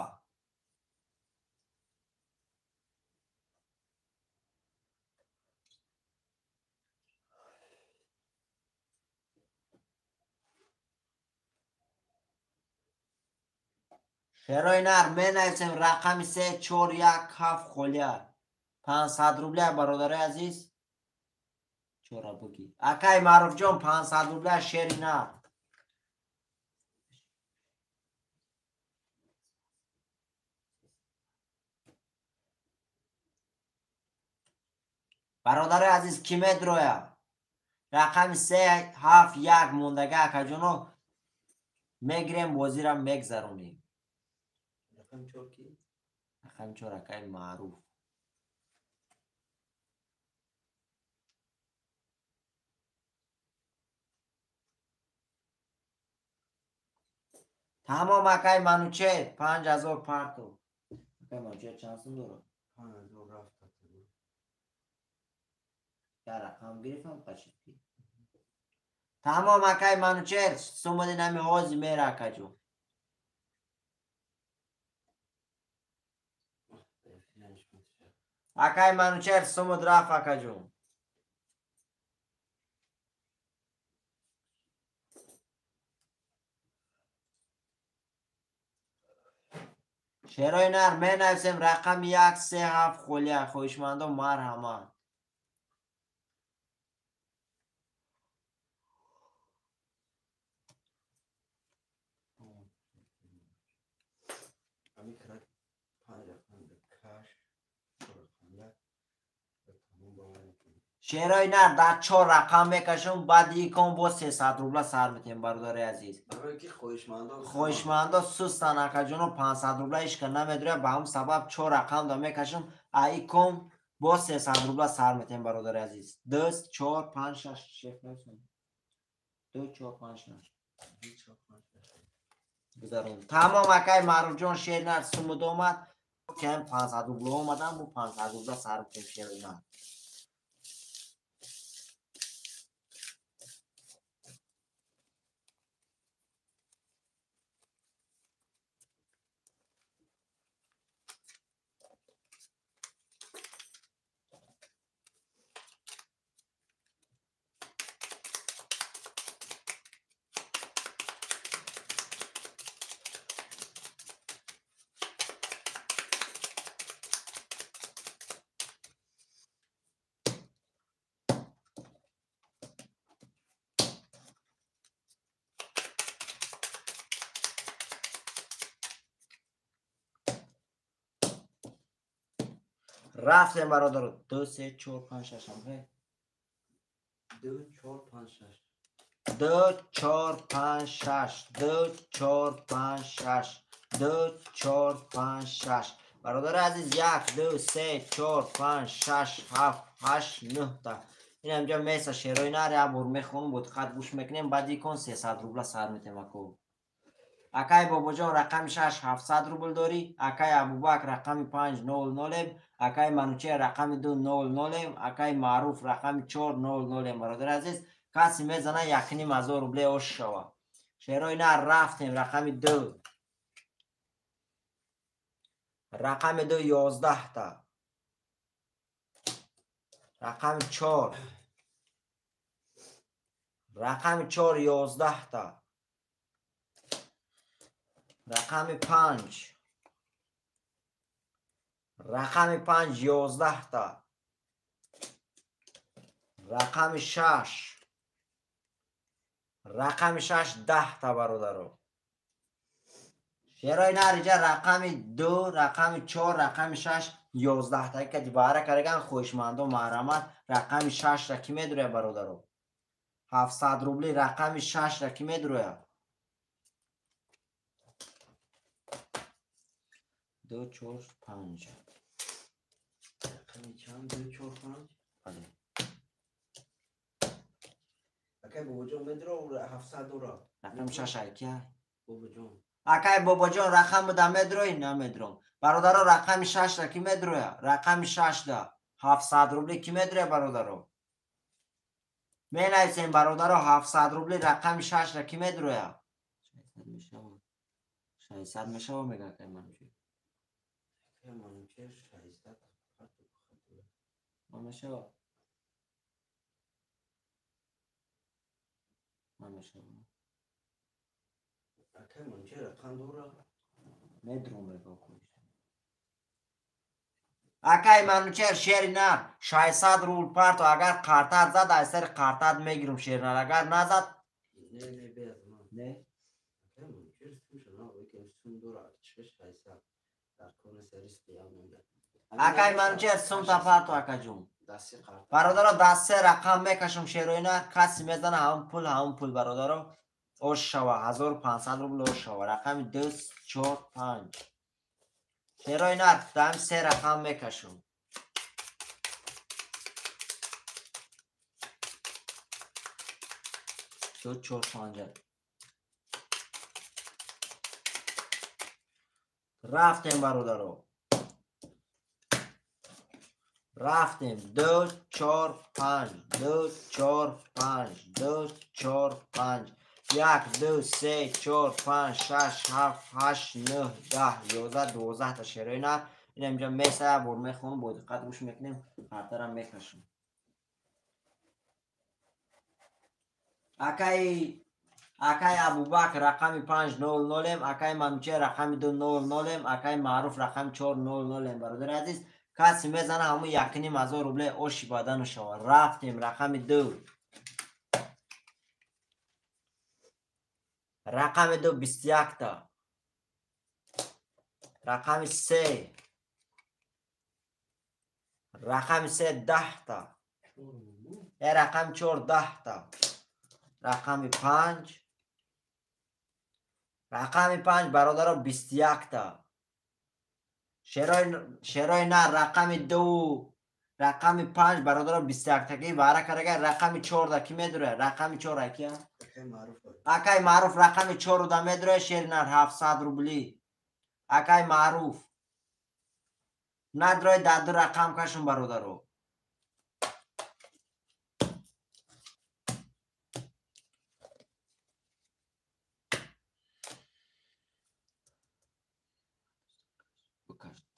Шерои нар менависем рақами 3, 4, 1, 7 холия. 500 рубля бародарои азиз. Чора буги. Акай Маъруфҷон 500 рубля шери нар. Бародарои азиз, ки медроя? Рақами 3, 7, 1 мондага акаҷоно мегирем, бозиро мегзаронем. Рақами 4 ки? Рақами 4 акай Маъруф. Тамом акай Манучер 5000 парту. Акай Манучер чанд сум дорад? 5000 рафт. Я рақам гирифтам қашид ки. Тамом акай Манучер, сумади нами ҳози мера акаҷон. Акай Манучер сумуд рафт акаҷон. Шерои нар менависем рақами 1 3 7 холия. Хоҳишмандо марҳамат. Шерои нар дар 4 рақам мекашам, баъд икон бо 300 рубла сар метем, бародари азиз. Хоҳишмандо сустан акаҷоно, 500 рубла ишка намедуря, ба ҳам сабаб 4 рақам да мекашам, а икон бо 300 рубла сар метем, бародари азиз. 2 4 5 6 шеф нависам. 2 4 5 6. Гузарон. Тамом акай Маъруфҷон, шери нар сумуд омад. Кам 500 рубла омадан, бу 500 рубла сар метем шери нар. Рафтем бародаро. 2 3 4 5 6 ҳам. 2 4 5 6. 2 4 5 6. 2 4 5 6. 2 4 5 6. Бародари азиз 1 2 3 4 5 6 7 8 9 та. Ин ҳамҷа меса шерои нар як бор мехонам, бо диққат гӯш мекунем, баъд икон 300 рубла сар метем ако. Акай Бобоҷон рақами 6 700 рубл дорӣ, акай Абубакр рақами 5 0 0, акай Манучер рақами 2 0 0, акай Маъруф рақами 4 0 0. Бародари азиз, касе мезана 1500 рубле ош шава. Шерои нар рафтем рақами 2. Рақами 2 11 та. Рақами 4. Рақами 4 11 та. Рақами 5. Рақами 5 11 та. Рақами 6. Рақами 6 10 та бародаро. Шерои нар иҷа рақами 2, рақами 4, рақами 6 11 та. Ки баҳра караган хоҳишмандо маҳрамат рақами 6 ра ки медуроя бародаро? 700 рубли рақами 6 ра ки медуроя? 2 4 5. Рақами чанд? 2 4 5? Бале. Акай Бобоҷон медуро 700 дора. Рақами 6 айкия? Бобоҷон. Акай Бобоҷон рақам буда медрои? Намедром. Бародаро рақами 6 да ки медроя? Рақами 6 да 700 рубли ки медроя бародаро? Менависем бародаро 700 рубли рақами 6 да ки медроя? 600 мешава. 600 мешава мега акай Манучер. Манучер 600 мешава. Намешава. Акай Манучер рақам дора? Медром мега хоҳиш. Акай Манучер шери нар 600 рубл парто, агар қартат зад аз сари қартат мегирам шери нар, агар назад не не без ман. Не. Акай Манучер сумша на, окей сум дора, 600 дар кона сервис қиям. Акай Манучер сум та парто акаҷон. Бародаро даст се рақам мекашам шерои нар, касе мезана ҳамон пул, ҳамон пул бародаро. Ош шава 1500 рубл ош шава. Рақами 2 4 5. Шерои нар даҳам се рақам мекашам. 2 4 5. Рафтем бародаро. Рафтем 2 4 5 2 4 5 2 4 5 1 2 3 4 5 6 7 8 9 10 11 12 та шерои нар. Ин инҷа меса бор мехонам, бо диққат гӯш мекунем, ҳартарам мекашам. Акай Абубакр рақами 5 0 0, акай Манучер рақами 2 0 0, акай Маъруф рақами 4 0 0. Бародари азиз, касе мезана ҳамун 1500 рубле оши бадану шава. Рафтем рақами 2. Рақами 2 21 та. Рақами 3. Рақами 3 10 та. Рақами 4 10 та. Рақами 5. Рақами 5 бародаро 21 та. Шерои на рақами 2 рақами 5 бародаро 21 таки вара карага рақами 4 да ки медура? Рақами 4 акия? Акай Маъруф рақами 4 да медура шери нар 700 рубли. Акай Маъруф. Надрой да ду рақам кашун бародаро.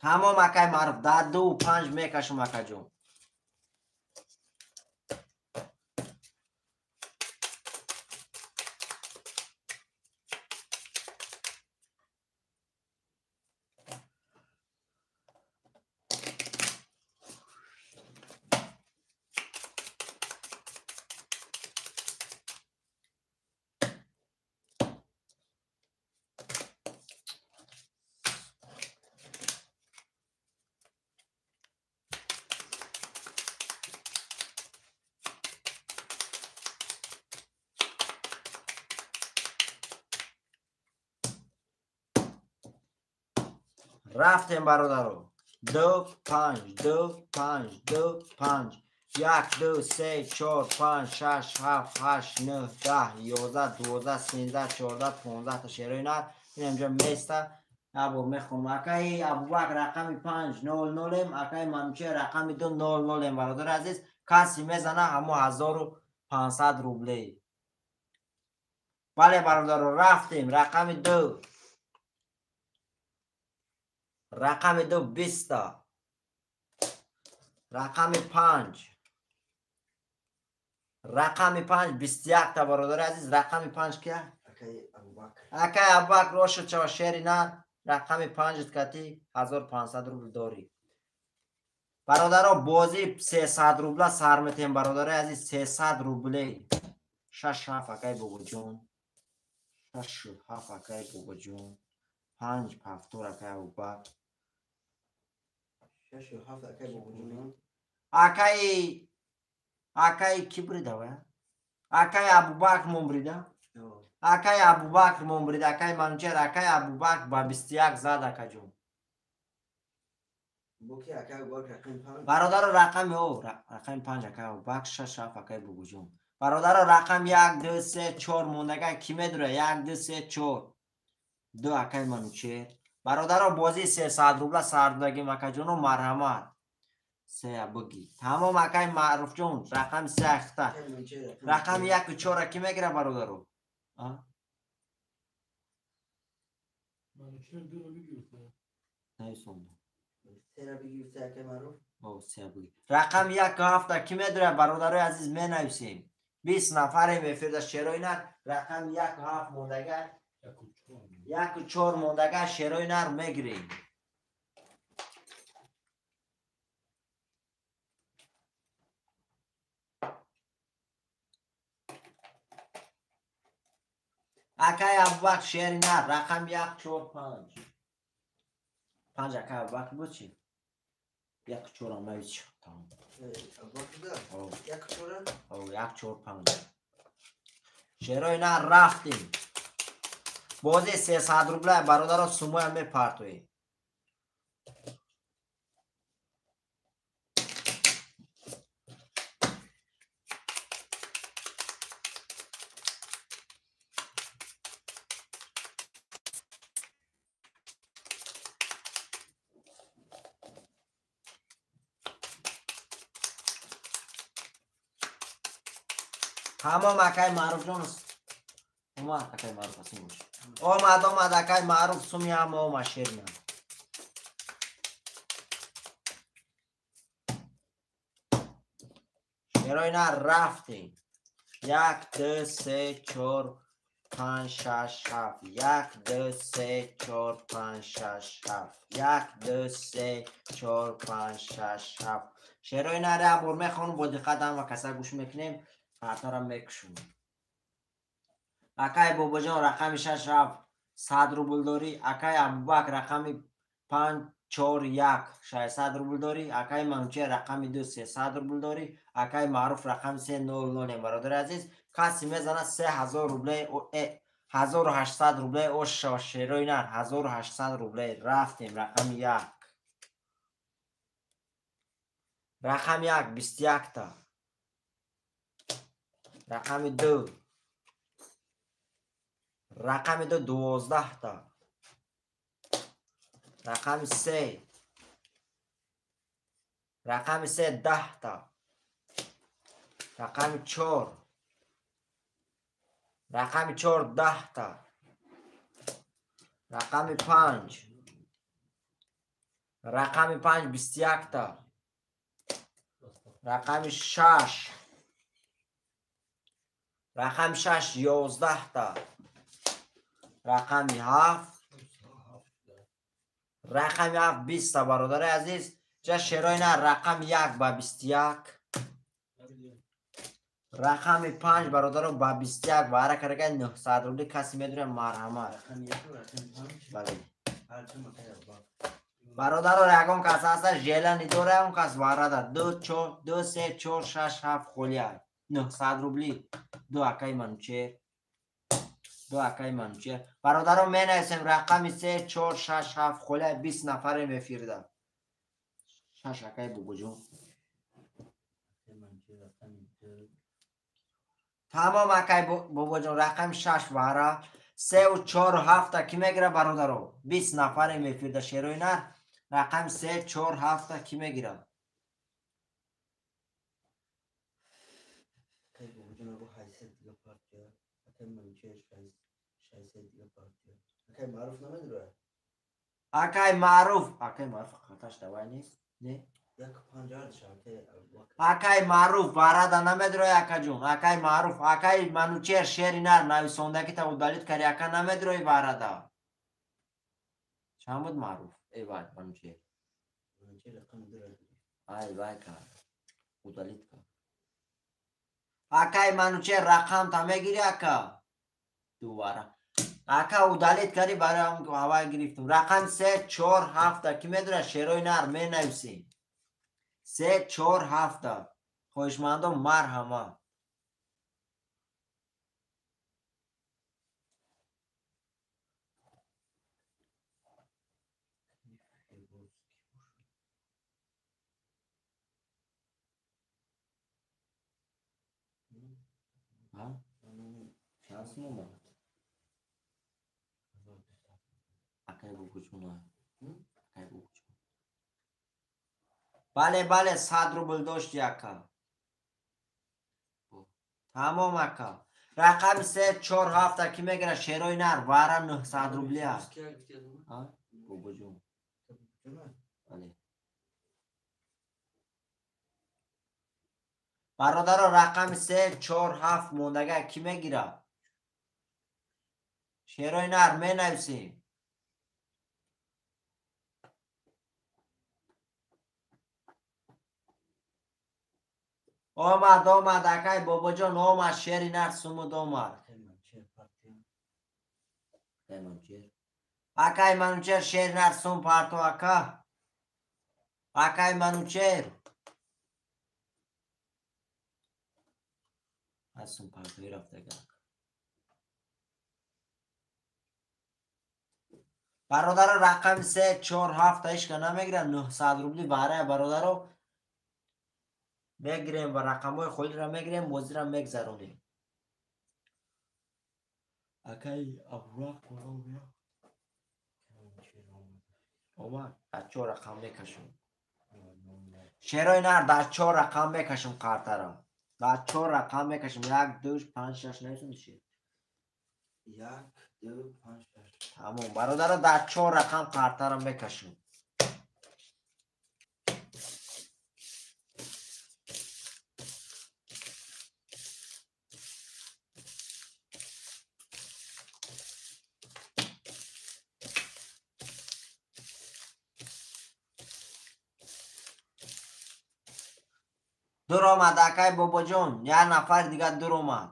Тамом акай Маъруф да 2 5 мекашум акаҷон. Рафтем бародаро. 2 5 2 5 2 5 1 2 3 4 5 6 7 8 9 10 11 12 13 14 15 та шерои нар инамҷо места. Або мехонам. Акаи Абубакр рақами 5 0 0, акаи Манучер рақами 2 0 0. Бародари азиз, касе мезана ҳамо 1500 рубле. Бале бародаро, рафтем рақами 2. Рақами 2 20 та. Рақами 5. Рақами 5 21 та бародари азиз. Рақами 5 кия? Акай Абубакр. Акай Абубакр ошо чава шери на рақами 5 кати 1500 рубл дорӣ. Бародаро, бозӣ 300 рубла сар метем бародари азиз, 300 рубле. 6 7 акай бобоҷон. 6 7 акай бобоҷон. 5 7 акай Абубакр. 6 7 акай бобоҷон. Акай ки бурида ва? Акай Абубакр мон бурида? Акай Абубакр мон бурида, акай Манучер, акай Абубакр ба 21 зад акаҷон. Буки акай Абубакр рақами 5. Бародаро рақами о, рақами 5 акай Абубакр, 6 7 акай бобоҷон. Бародаро рақам 1 2 3 4 мондага ки медура? 1 2 3 4. 2 акай Манучер. Бародаро бозӣ 300 рубла сардагим акаҷоно, марҳамат. 3 буги. Тамом акай Маъруфҷон, рақами 3 ахта. Рақами 1 4 ки мегира бародаро? А? Манучер 2 бигирифта. Найсонда. 3 бигирифта акай Маъруф. О, 3 буги. Рақами 1 7 ки медура бародарои азиз менависем. 20 нафарем эфирда шерои нар, рақами 1 7 мондага. 1 4 мондага шерои нар мегирем. Акай Абубакр шери нар, рақами 1 4 5. 5 акай Абубакр буд чи? 1 4 ам навис чи? Тамом. Абубакр да? 1 4? О, 1 4 5. Шерои нар рафтем. Бозӣ 300 рубла бародаро сумоя мепартоем. Тамом акай Маъруфҷон омад, акай Маъруф асин бош. Омад, омад акай Маъруф суми ҳама омад шерина. Шерои нар рафтем. 1 2 3 4 5 6 7. 1 2 3 4 5 6 7. 1 2 3 4 5 6 7. Шерои наре абор мехонум, бо диққат ҳама каса гӯш мекунем, қартара мекушум. Акай Бобоҷон рақами 6 7 100 рубл дорӣ. Акай Абубакр рақами 5 4 1 600 рубл дорӣ. Акай Манучер рақами 2 300 рубл дорӣ. Акай Маъруф рақами 3 0 0. Бародари азиз, касе мезанад 3000 рубле, 1800 рубле ош шава. Шерои нар 1800 рубле. Рафтем рақами 1. Рақами 1 21 та. Рақами 2. Рақами 2 12 та. Рақами 3. Рақами 3 10 та. Рақами 4. Рақами 4 10 та. Рақами 5. Рақами 5 21 та. Рақами 6. Рақами 6 11 та. Рақами 7. Рақами 7 20 та. Бародари азиз, ҷа шерои нар рақами 1 ба 21. Рақами 5 бародаро ба 21 ва ҳара карага 900 рубли касе медонад марҳамат. Бале. Бародаро ягон кас ҳаста желани дора, ягон кас варада 2 4 2 3 4 6 7 холия 900 рубли. Ду акай Манучер. Ду акай Манучер. Бародаро менависем рақами 3 4 6 7 холия 20 нафарем эфирда. 6 акай Бобоҷон. Тамом акай Бобоҷон рақами 6 вара 3 4 7 ки мегира бародаро? 20 нафарем эфирда. Шерои нар рақами 3 4 7 ки мегира? Акай Бобоҷон або 800 дига партия. Акай Манучер 600 дига партия. Акай Маъруф намедурад? Акай Маъруф, акай Маъруф хаташ давай нест? Не? Акай Маъруф варада намедурад акаҷон. Акай Маъруф, акай Манучер шери нар нависондаки та удалит кари ака намедурои варада. Чанд буд Маъруф? Эй вай, Манучер. Ай вай кар. Удалит кар. Акай Манучер рақам та мегири ака? Дувара. Ака удалит кари барои ҳавай гирифтум. Рақам 3 4 7 ки медурад? Шерои нар менависем. 3 4 7. Хоҳишмандон марҳамат. Чанд сум омад? Акай Бобоҷон. Акай Бобоҷон. Бале, бале, 100 рубл дошти ака. Тамом ака. Рақами 3 4 7 ки мегирад? Шерои нар вара 900 рубли аст. Бобоҷон. Бале. Бародаро рақами 3 4 7 мондага ки мегирад? Шерои нар менависем. Омад, омад, акай Бобоҷон омад, шери нар сумуд омад. Акай Манучер шери нар сум парто ака. Акай Манучер. Аз сум партои рафтага. Бародаро рақами 3 4 7 ҳечка намегирад 900 рубли баҳрая бародаро. Мегирем ва рақамҳои холиро мегирем, бозиро мегзаронем. Акай Абурақ омад, дар 4 рақам мекашем. Шерои нар дар 4 рақам мекашем қартара. Дар 4 рақам мекашем. 1 2 5 6 нависем чӣ? 1 2 5 6. Тамом бародаро дар 4 рақам қартара мекашем. Дур омад акай Бобоҷон, як нафар дигар дур омад.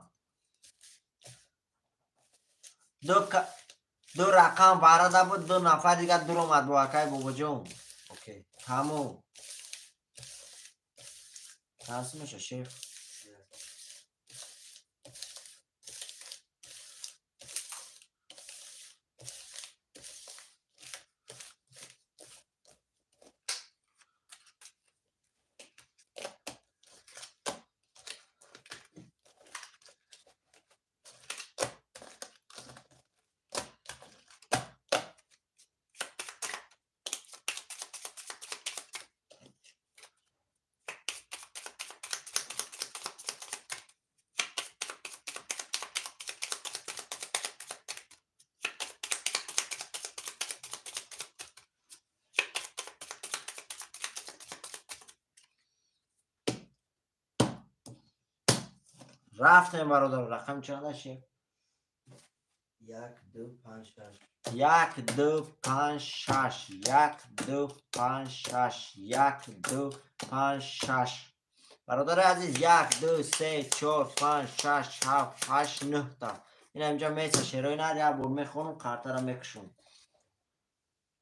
Ду рақам варада буд, ду нафар дигар дур омад бо акай Бобоҷон. Окей. Тамом. Чанд меша шеф? Рафтем бародар, рақам чанд аст шеф? 1 2 5 6. 1 2 5 6. 1 2 5 6. 1 2 5 6. Бародари азиз, 1 2 3 4 5 6 7 8 9 та. Ина инҷа меса шерои нар, як бор мехонам, қартара мекушам.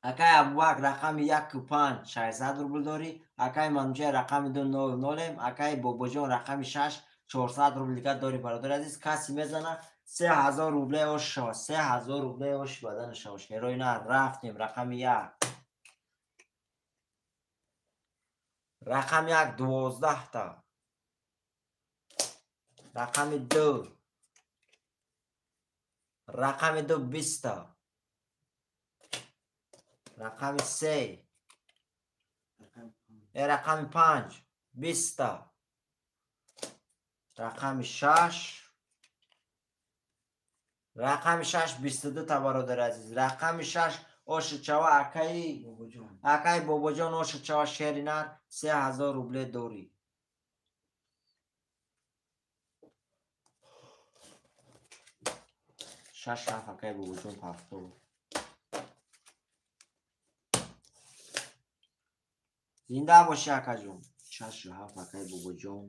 Акай Абубакр рақами 1 5 600 рубл дорӣ, акай Манучер рақами 2 0 0, акай Бобоҷон рақами 6 400 рубл дигар дорӣ бародари азиз. Каси мезана 3000 рубле ош шава, 3000 рубле ош бадан шава. Шерои нар, рафтем рақами 1. Рақами 1 12 та. Рақами 2. Рақами 2 20 та. Рақами 3. Рақами 5 20 та. Рақами 6. Рақами 6 22 та бародари азиз. Рақами 6 оши чава акаи Бобоҷон. Акаи Бобоҷон оши чава шери нар 3000 рубле дорӣ. Шаш ҳафт акаи Бобоҷон ҳафтод. Зинда бошӣ акаҷон. 6 ҳафт акаи Бобоҷон.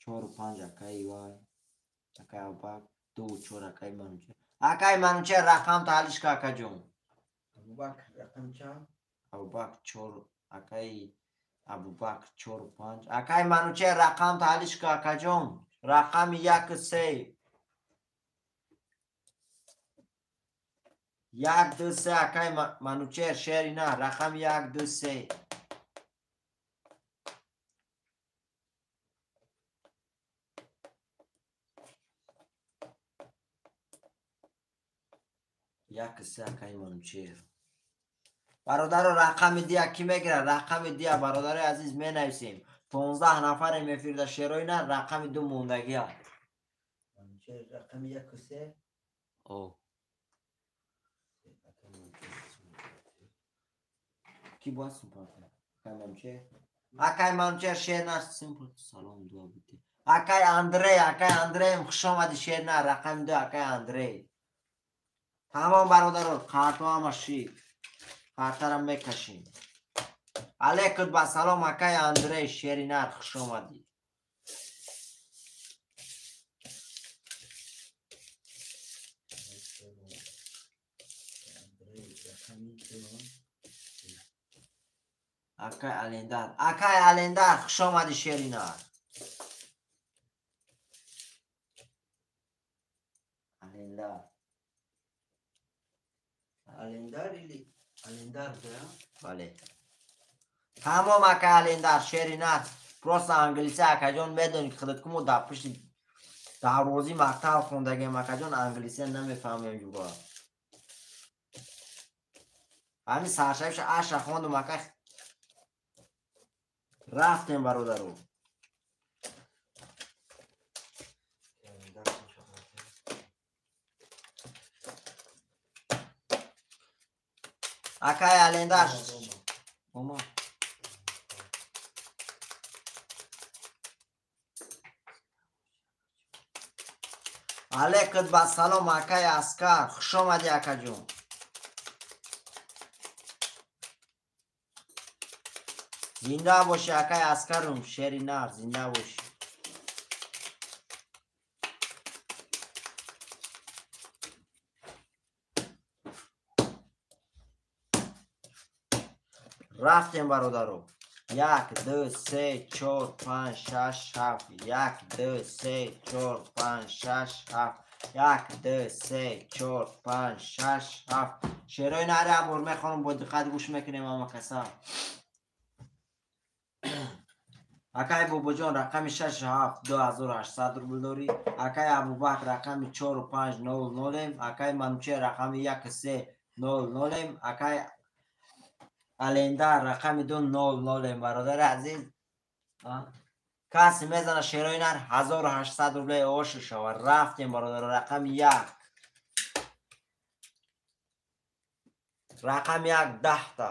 4 5 акаи вай. Акаи Абубакр 2 4 акаи Манучер. Акаи Манучер рақам таҳлиш ка акаҷон. Абубакр рақам чанд? Абубакр 4 акаи Абубакр 4 5. Акаи Манучер рақам таҳлиш ка акаҷон. Рақами 1 3. 1 2 3 акаи Манучер шери на рақами 1 2 3. Як се акаи Манучер. Бародаро рақами дия кӣ мегирад? Рақами дия бародарои азиз менависем. 15 нафарем эфирда шерои на рақами 2 мондагия. Манучер рақами 1 3. О. Кӣ бояд сумпарта? Акаи Манучер? Акаи Манучер шер на симпл салом дуа бите. Акаи Андрей, акаи Андреем хуш омадӣ шер на рақами 2 акаи Андрей. Тамом бародаро, қартҳо ҳама шид. Қартарам мекашем. Алейкум ба салом акаи Андрей шери нар хуш омадӣ. Акаи Алендар, акаи Алендар хуш омадӣ шери нар. Алендар. Алендар или Алендар да? Бале. Тамом ака Алендар шери нар. Просто англиси акаҷон медонӣ ки худат куму дар пушти дарвози мактаб хондагем акаҷон англиси намефаҳмем ҷуба. Ҳамин саршавиша аша хондум ака. Рафтем бародаро. Акаи Алендар. Омад. Алейкум ба салом акаи Аскар. Хуш омадӣ акаҷон. Зинда бошӣ акай Аскарум, шери нар, зинда бошӣ. Рафтем бародаро. 1 2 3 4 5 6 7 1 2 3 4 5 6 7 1 2 3 4 5 6 7. Шерои нари абор мехонам, бо диққат гӯш мекунем ҳама каса. Акай Бобоҷон рақами 6 7 2800 рубл дорӣ. Акай Абубакр рақами 4 5 0 0. Акай Манучер рақами 1 3 0 0. Акай Алендар рақами 2 0 0. Бародари азиз, касе мезана шерои нар 1800 рубле ошу шава. Рафтем бародар, рақами 1. Рақами 1 10 та.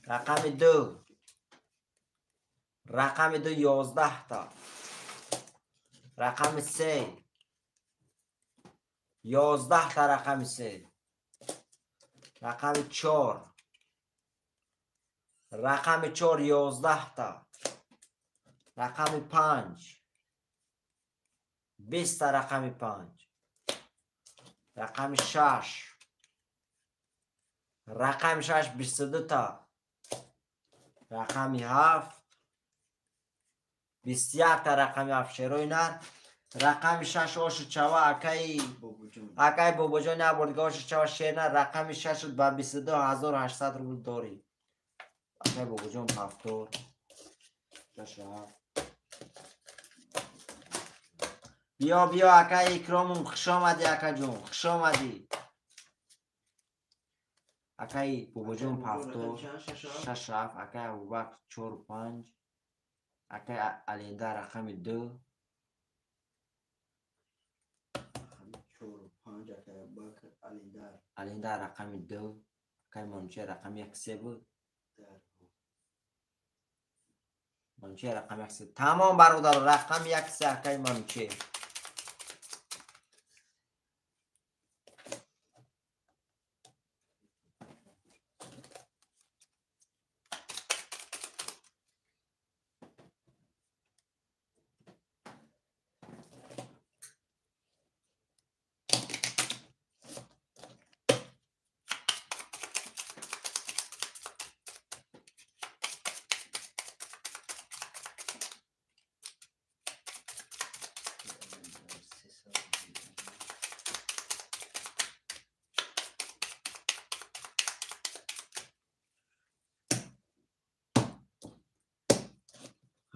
Рақами 2. Рақами 2 11 та. Рақами 3 11 та. Рақами 3. Рақами 4. Рақами 4 11 та. Рақами 5 20 та. Рақами 5. Рақами 6. Рақами 6 22 та. Рақами 7 21 та. Рақами 7 шерои нар. Рақами 6 ошу чава акай акай Бобоҷон набурдга ошу чава шер нар. Рақами 6 ба 22800 рубл дорӣ. Акай Бобоҷон повтор. 6 7. Биё биё акай Икромум, хуш омадӣ акаҷон, хуш омадӣ. Акай Бобоҷон повтор 6 7. Акай Абубакр 4 5. Акай Алендар рақами 2. Алендар рақами 2. Акай Манучер рақами 1 3 буд. Манучер рақами 1 3. Тамом бародар, рақами 1 3 акай Манучер.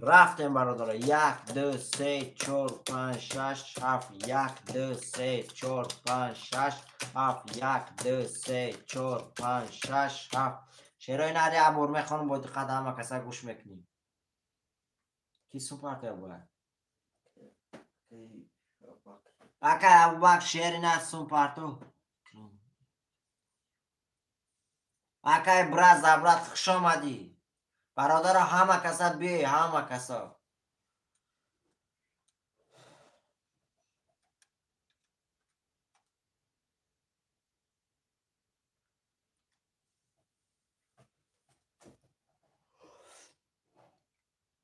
Рафтем бародаро. 1 2 3 4 5 6 7 1 2 3 4 5 6 7 1 2 3 4 5 6 7. Шерои нари абор мехонам, бо диққат ҳама каса гӯш мекунем. Ки супартая бояд? Акай Абубакр шери нар сумпарту. Акай брат забрат, хуш омадӣ. Бародаро ҳама каса биёй, ҳама каса.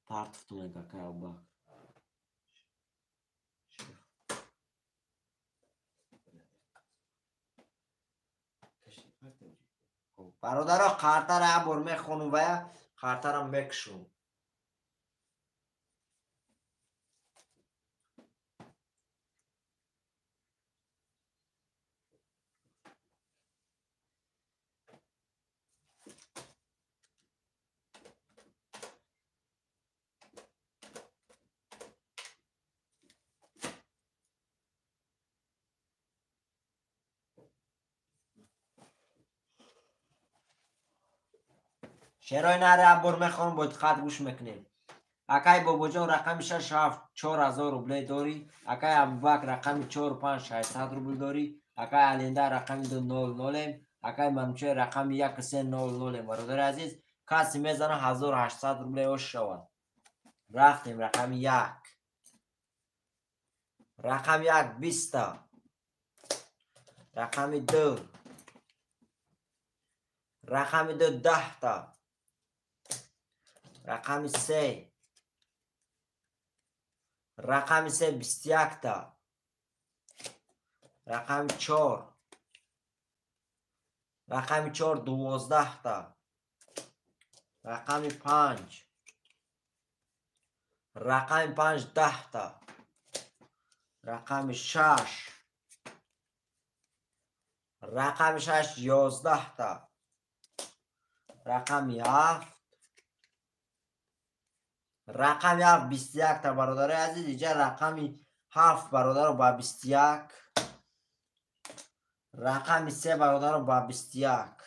Партуфтум акай Абубакр. Бародаро қартара абор мехонум ва қартарам мекушум. Шерои нари абор мехонам, бо диққат гӯш мекунем. Акай Бобоҷон рақами 6 7 4000 рубле дорӣ. Акай Абубакр рақами 4 5 600 рубл дорӣ. Акай Алендар рақами 2 0 0. Акай Манучер рақами 1 3 0 0. Бародари азиз, касе мезана 1800 рубле ош шавад. Рафтем рақами 1. Рақами 1 20 та. Рақами 2. Рақами 2 10 та. Рақами се. Рақами се 21-та. Рақами чор. Рақами чор 12-та. Рақами панҷ. Рақами панҷ 10-та. Рақами шаш. Рақами шаш 11-та. Рақами ҳафт. Рақами ҳафт 21-та бародарои азиз. Инҷа рақами ҳафт бародаро ба 21. Рақами се бародаро ба 21.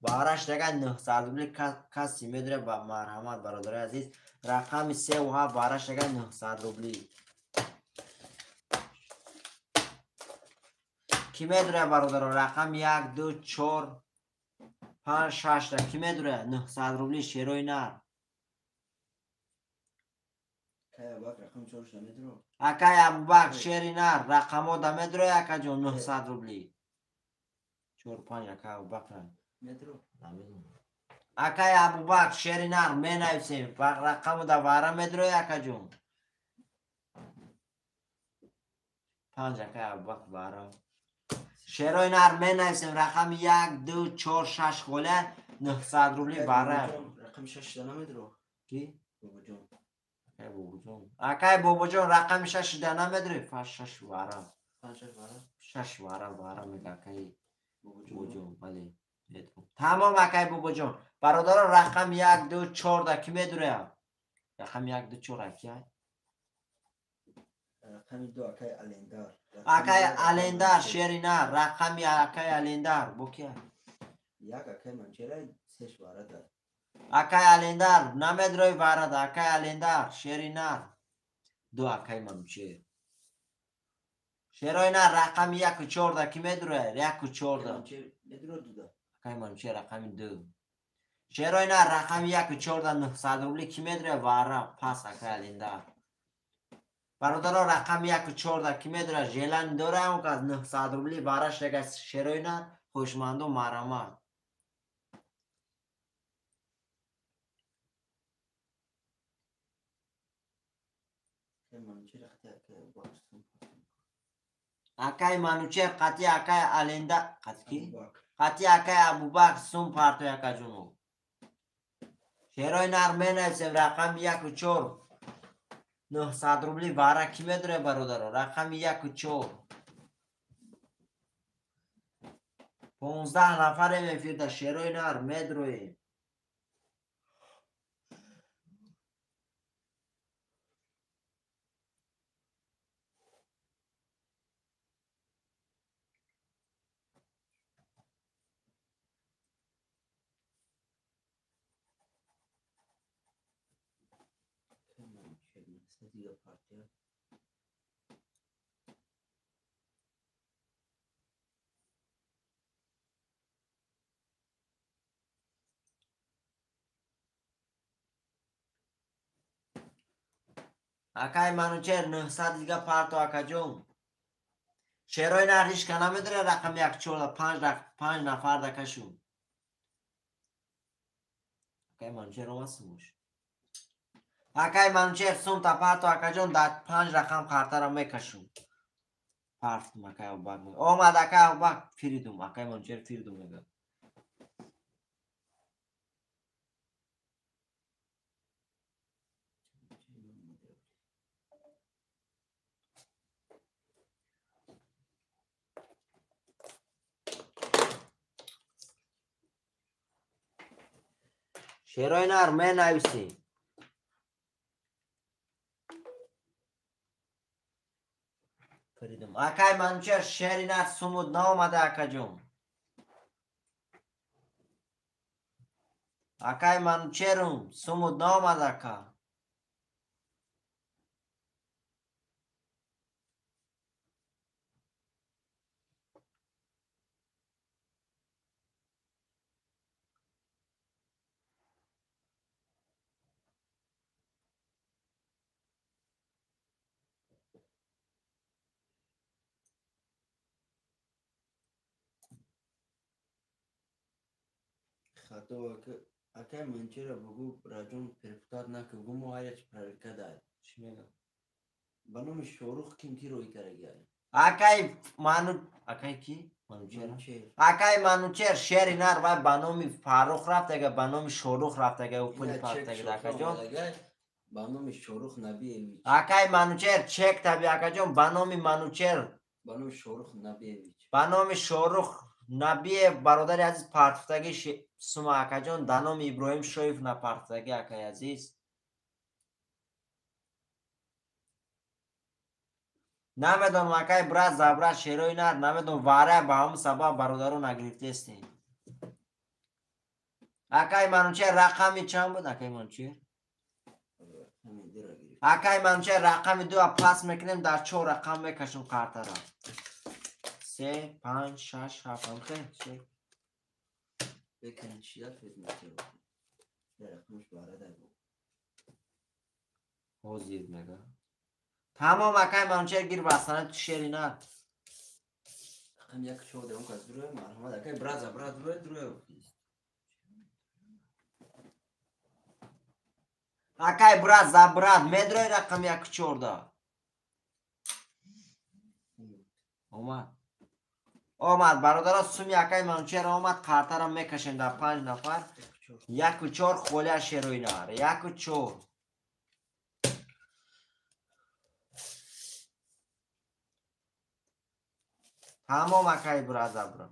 Бараш дага 900 рубли каси медуре ба марҳамат бародарои азиз. Рақами севу ҳафт бараш дага 900 рубли. Ки медуре бародаро? Рақами 1, 2, 4, 5, 6 да ки медуре? 900 рубли шерои нар. Акай Абубакр шери нар рақамо да медуре акаҷон 900 рубли. 4, 5 акай Абубакр. Акай Абубакр шери нар менависем. Рақамо да вара медуре акаҷон. 5 акай Абубакр вара. Шерои нар менависем рақами 1, 2, 4, 6 холя 900 рубли вара. Рақами 6 да намедуро? Ки? Бобоҷон. Акай Бобоҷон. Акай Бобоҷон рақами 6 да намедуре? 6 вара. 5 вара? 6 вара вара мега акай Бобоҷон. Бале. Тамом акай Бобоҷон. Бародарон рақами 1, 2, 4 да ки медуре? Рақами 1, 2, 4 акай? Рақами 2 акай Алендар. Акай Алендар шери нар. Рақами акай Алендар. Бо ки? Як акай Манчера сеш вара да. Акай Алендар намедрои вара да. Акай Алендар шери нар. 2 акай Манчер. Шерои нар рақами 1 4 да ки медрои? 1 4 да. Медро 2 да. Акай Манчер рақами 2. Шерои нар рақами 1 4 да 900 рубли ки медрои вара пас акай Алендар. Бародарон рақами 1 4 да ки медора желани дора он кас 900 рубли вараш дега шерои нар хушманду марамат. Акай Манучер қати акай Аленда қати ки? Қати акай Абубакр сум парто якаҷуну. Шерои нар менависем рақами 1 4 900 рубли вара ки медуре бародаро? Рақами 1 4. 15 нафарем эфирда шерои нар медроем. Акай Манучер 900 дига парто акаҷон. Шерои нар ҳеч ка намедуре рақами 1 4 5 нафар да кашу. Акай Манучер омад сумуш. Акай Манучер сум та парто акаҷон да 5 рақам қартаро мекашум. Партум акай Абубакр. Омад акай Абубакр фиридум. Акай Манучер фиридум мега. Шерои нар менависем. Фаридум. Акай Манучер шери нар сумуд наомада акаҷон. Акай Манучерум сумуд наомада ака. Хато акай Манчера бугу раҷон перфта накун, гумо ҳар чи проверка дай. Чӣ мегӯям? Ба номи Шорух ким ки рӯй карагай. Акай ману акай ки? Манучер. Акай Манучер шери нар вай ба номи Фаррух рафтага, ба номи Шорух рафтага, ӯ пули партага акаҷон. Ба номи Шорух Набиевич. Акай Манучер чек таби акаҷон, ба номи Манучер. Ба номи Шорух Набиевич. Ба номи Шорух Набиев бародари азиз партфтаги сума акаҷон, да номи Иброҳим Шоев напартфтаги акай азиз. Намедонам акай брат забрат шерои нар, намедонам вара ба ҳамун сабаб бародаро нагирифтестем. Акай Манучер рақами чанд буд акай Манучер? Акай Манучер рақами 2 пас мекунем, дар 4 рақам мекашем картара. 3, 5, 6, 7 ҳамхе? Бекан чия федматио. Рақамш барадай бу. Ҳозир мега. Тамом акай Манучер гир бастана ту шери нар. Рақам 1 4 дам кас дуруя марҳамат акай брат за брат дуруя дуруя. Акай брат за брат медрои рақам 1 4 да. Омад. Омад бародаро суми акай Манучер омад, картара мекашем дар 5 нафар. 1 4 холия шерои нар. 1 4. Тамом акай брат за брат.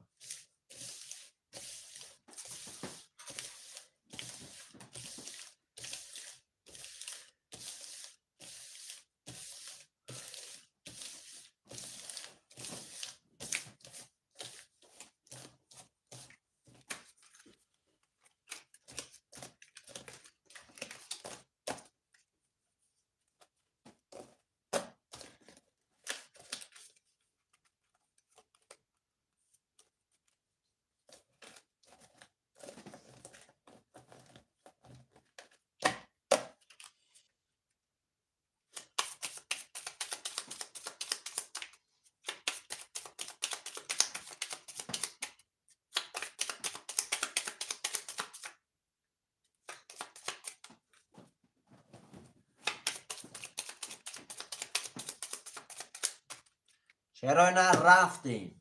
Чаро на рафтем?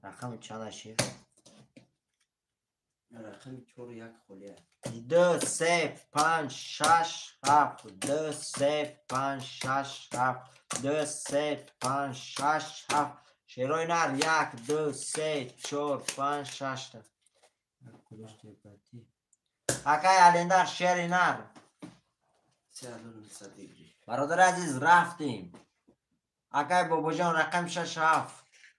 Рақами чанд шер? Рақами 4 1 холия. 2 3 5 6 7 2 3 5 6 7 2 3 5 6 7. Шерои нар 1 2 3 4 5 6. Акай Алендар шери нар. 3900 дигри. Бародари азиз рафтем. Акай Бобоҷон рақами 6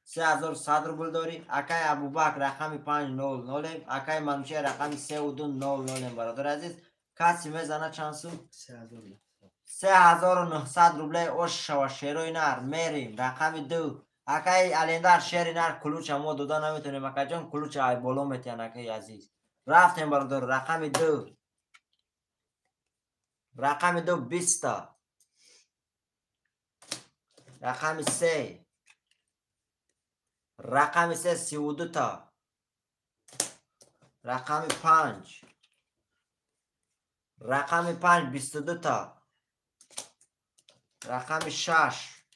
7 3100 рубл дорӣ. Акай Абубакр рақами 5 0 0. Акай Манучер рақами 3 2 0 0. Бародари азиз каси мезана чанд сум? 3900 рублей ош шава шерои нар. Мерим рақами 2. Акай Алендар шери нар кулуча мо дода наметонем акаҷон, кулуча ай боло метиҳан акай азиз. Рафтем бародар рақами 2. Рақами 2 20 та. Рақами 3. Рақами 3 32 та. Рақами 5. Рақами 5 22 та. Рақами 6.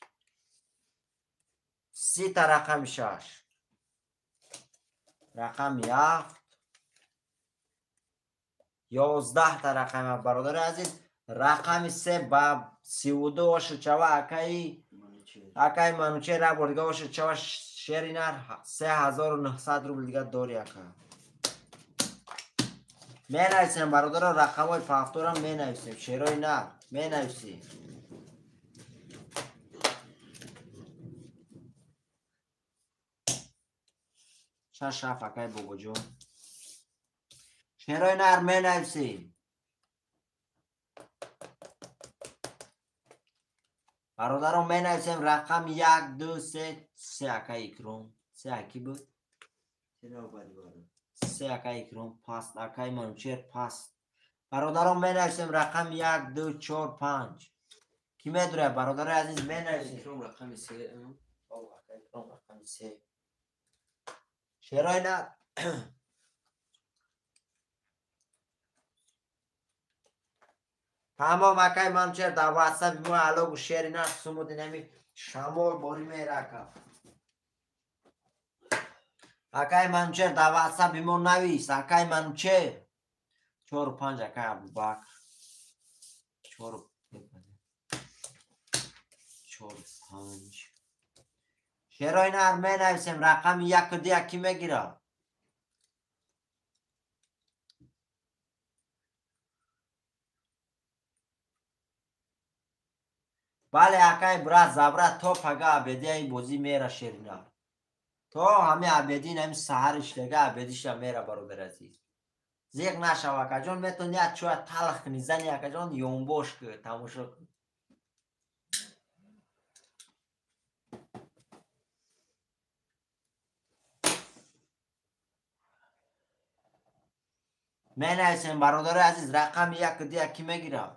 30 та рақами 6. Рақами 7. 11 та рақами бародари азиз. Рақами 3 ба 32 ошучава акаи акай Манучер як бор дига ошучава шери нар 3900 рубл дига дори ака. Менависем бародаро рақамҳои пафторам менависем. Шерои нар менависем. Шаш ҳафт акай Бобоҷон. Шерои нар менависем. Бародарон менависем рақам 1 2 3 3 акай Икром. 3 аки буд? 3 акай Икром паст акай Манучер паст. Бародарон менависем рақам 1 2 4 5. Ки медурад бародарои азиз менависем. Икром рақами 3. Акай Икром рақами 3. Шерои нар. Тамом акай Манучер дар ватсапи мо алогу шери нар сумудинами шамол бори мерака. Акай Манучер дар ватсапи мо навис. Акай Манучер 4-5 акай Абубакр 4 4-5. Шерои нар менависем рақами 1 ва 2 ки мегирад. Бале акай брат забра то пага абедия ин бозӣ мера шерина. То ҳами абедин ҳами саҳариш дега абедиша мера бародар азиз. Зиқ нашав акаҷон, метавони як чоя талх кунӣ, зани акаҷон ёнбош ку, тамошо кун. Менависем бародари азиз рақами 1 ва 2 ки мегирад.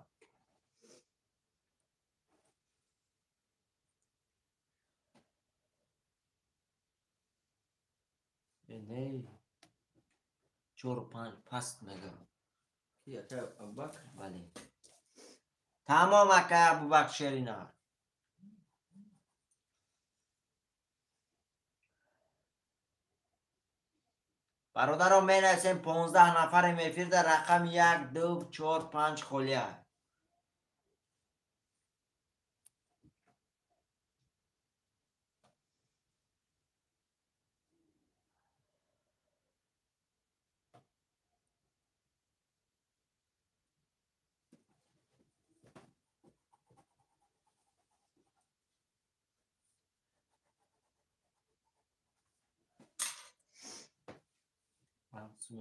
Не 4-5 паст мегам. Ки акай Абубакр? Бале. Тамом акай Абубакр шерина. Бародаро менависем 15 нафарем эфирда рақами 1 2 4 5 холия.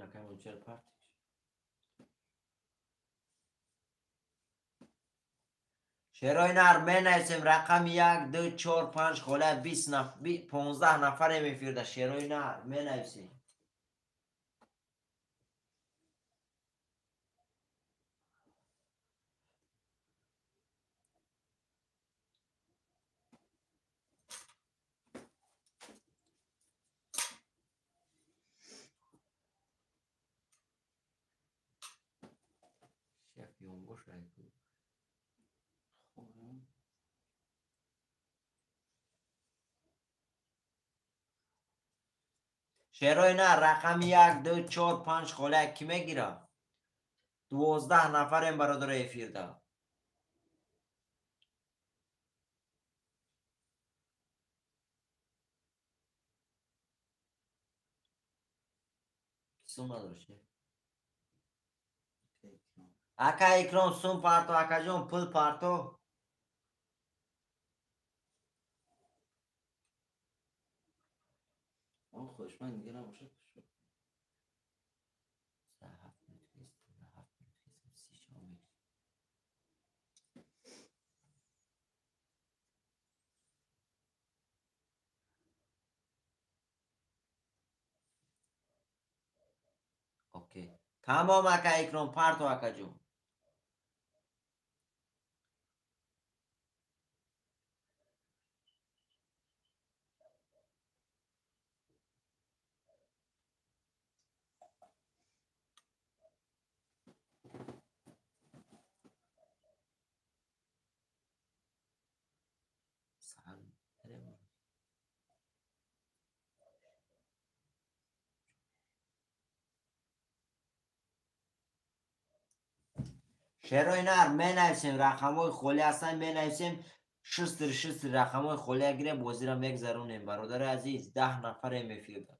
Акай Манучер партиш. Шерои нар менависем рақами 1 2 4 5 холия 15 нафарем эфирда шерои нар менависем. Шерои нар рақами 1 2 4 5 холия ки мегирад. 12 нафарем бародари эфирда. Сум надошт. Ака Икром сум парто, акаҷон пул парто. Он хоҳишманд дига набошад. Окей. Тамом ака Икром парто акаҷон. Шерои нар менависем рақамҳои холӣ ҳастанд, менависем 6-6 рақамҳои холия гирем, бозиро мегзаронем. Бародари азиз 10 нафарем эфирда.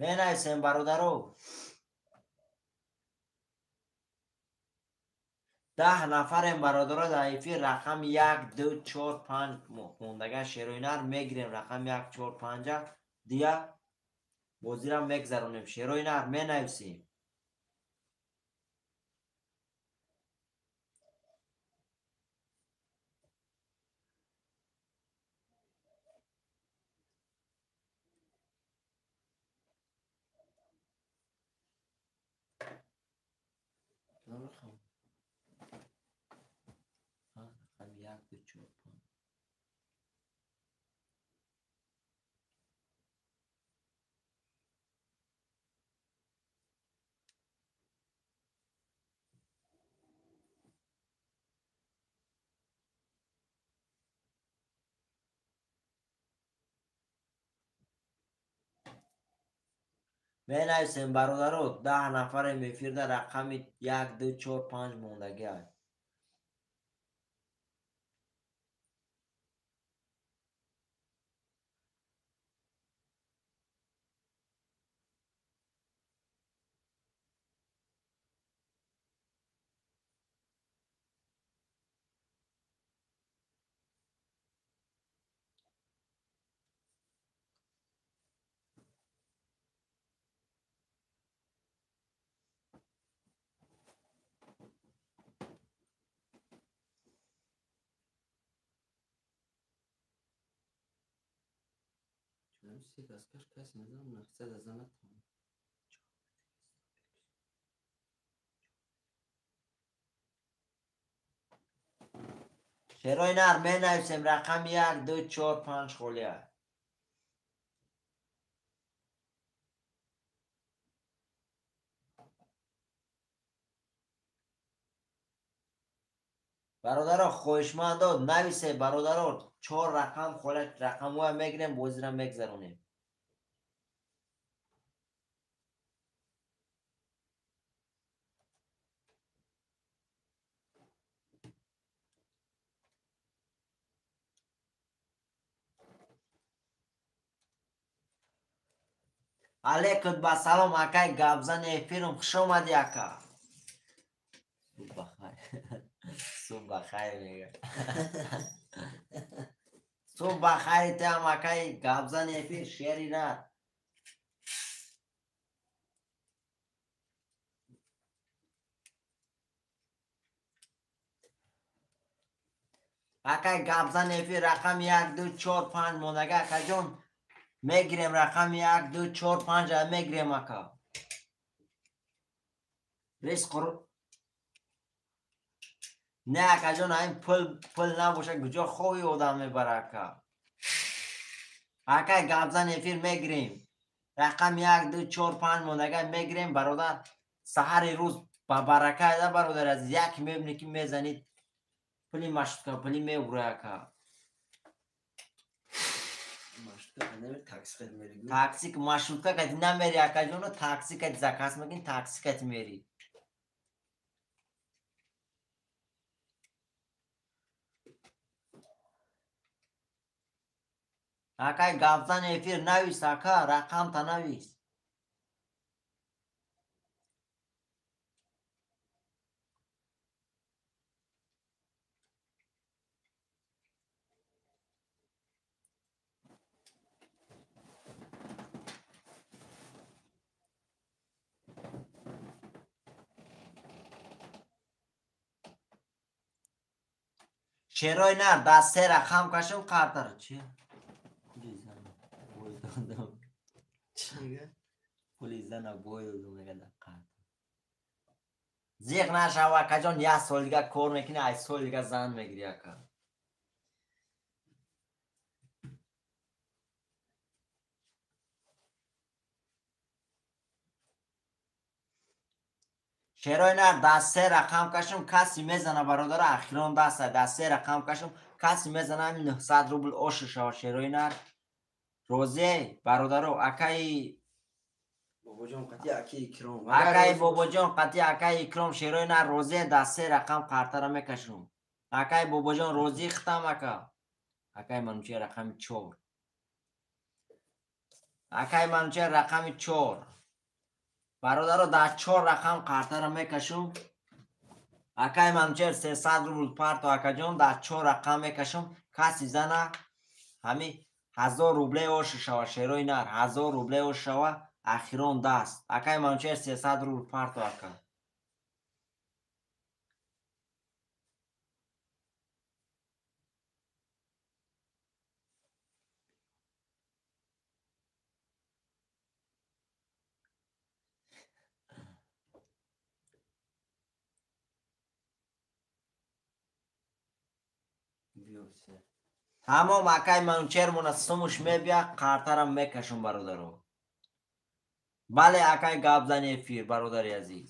Менависем бародаро. 10 нафарем бародаро дар эфир рақами 1 2 4 5 мондага шерои нар мегирем рақами 1 4 5 дия бозиро мегзаронем. Шерои нар менависем. 4 5. Менависем бародаро, 10 нафарем эфирда рақами 1 2 4 5 мондагиай. Шерои нар менависем рақами 1 2 4 5 холия. Бародаро, хоҳишмандо нависе бародаро, 4 рақам холия, рақамҳоя мегирем, бозира мегзаронем. Алейкум ба салом акай гапзани эфирум, хуш омадӣ ака. Субҳ бахайр. Субҳ бахайр мега. Субҳ бахайр тиам акай гапзани эфир шери нар. Акай гапзани эфир рақами 1 2 4 5 мондага акаҷон. Мегирем рақами 1 2 4 5 мегирем ака. Риск не акаҷон, ин пул набоша куҷо хови одам мебара ака. Акай гапзан эфир мегирем. Рақами 1 2 4 5 мондага мегирем бародар. Саҳари рӯз ба барака да бародар, аз як мебинӣ ки мезанид пули машрутка пули мебура ака. Такси маршрутка кати намери акаҷоно, такси кати заказ мекунӣ, такси кати мери. Акай гапзан эфир навис ака, рақамта навис. Шерои нар дар се рақам кашам қартара чи? Пули зана бой додам. Чӣ мега? Пули зана бой додам мега дар қарта. Зиқ нашава акаҷон, як сол дига кор мекунӣ, ай сол дига зан мегирӣ ака. Шерои нар дар се рақам кашам, каси мезана бародара, ахирон даста дар се рақам кашам, каси мезана ҳамин 900 рубл ошу шава. Шерои нар розӣ бародаро, акаи бобоҷон қатъи акаи икром, акаи бобоҷон қатъи акаи икром, шерои нар розӣ дар се рақам қартара мекашам. Акаи бобоҷон розӣ хитам ака. Акаи манучер рақами 4. Акаи манучер рақами 4. Бародаро дар 4 рақам қартара мекашум. Акаи манучер 300 рубл парто акаҷон, дар 4 рақам мекашум. Каси зана ҳами 1000 рубле ошу шава. Шерои нар 1000 рубле ошу шава, ахирон даст. Акаи манучер 300 рубл парто ака. Тамом акай Манучер мона сумуш мебия, қартарам мекашум бародаро. Бале акай гап зани эфир бародари азиз.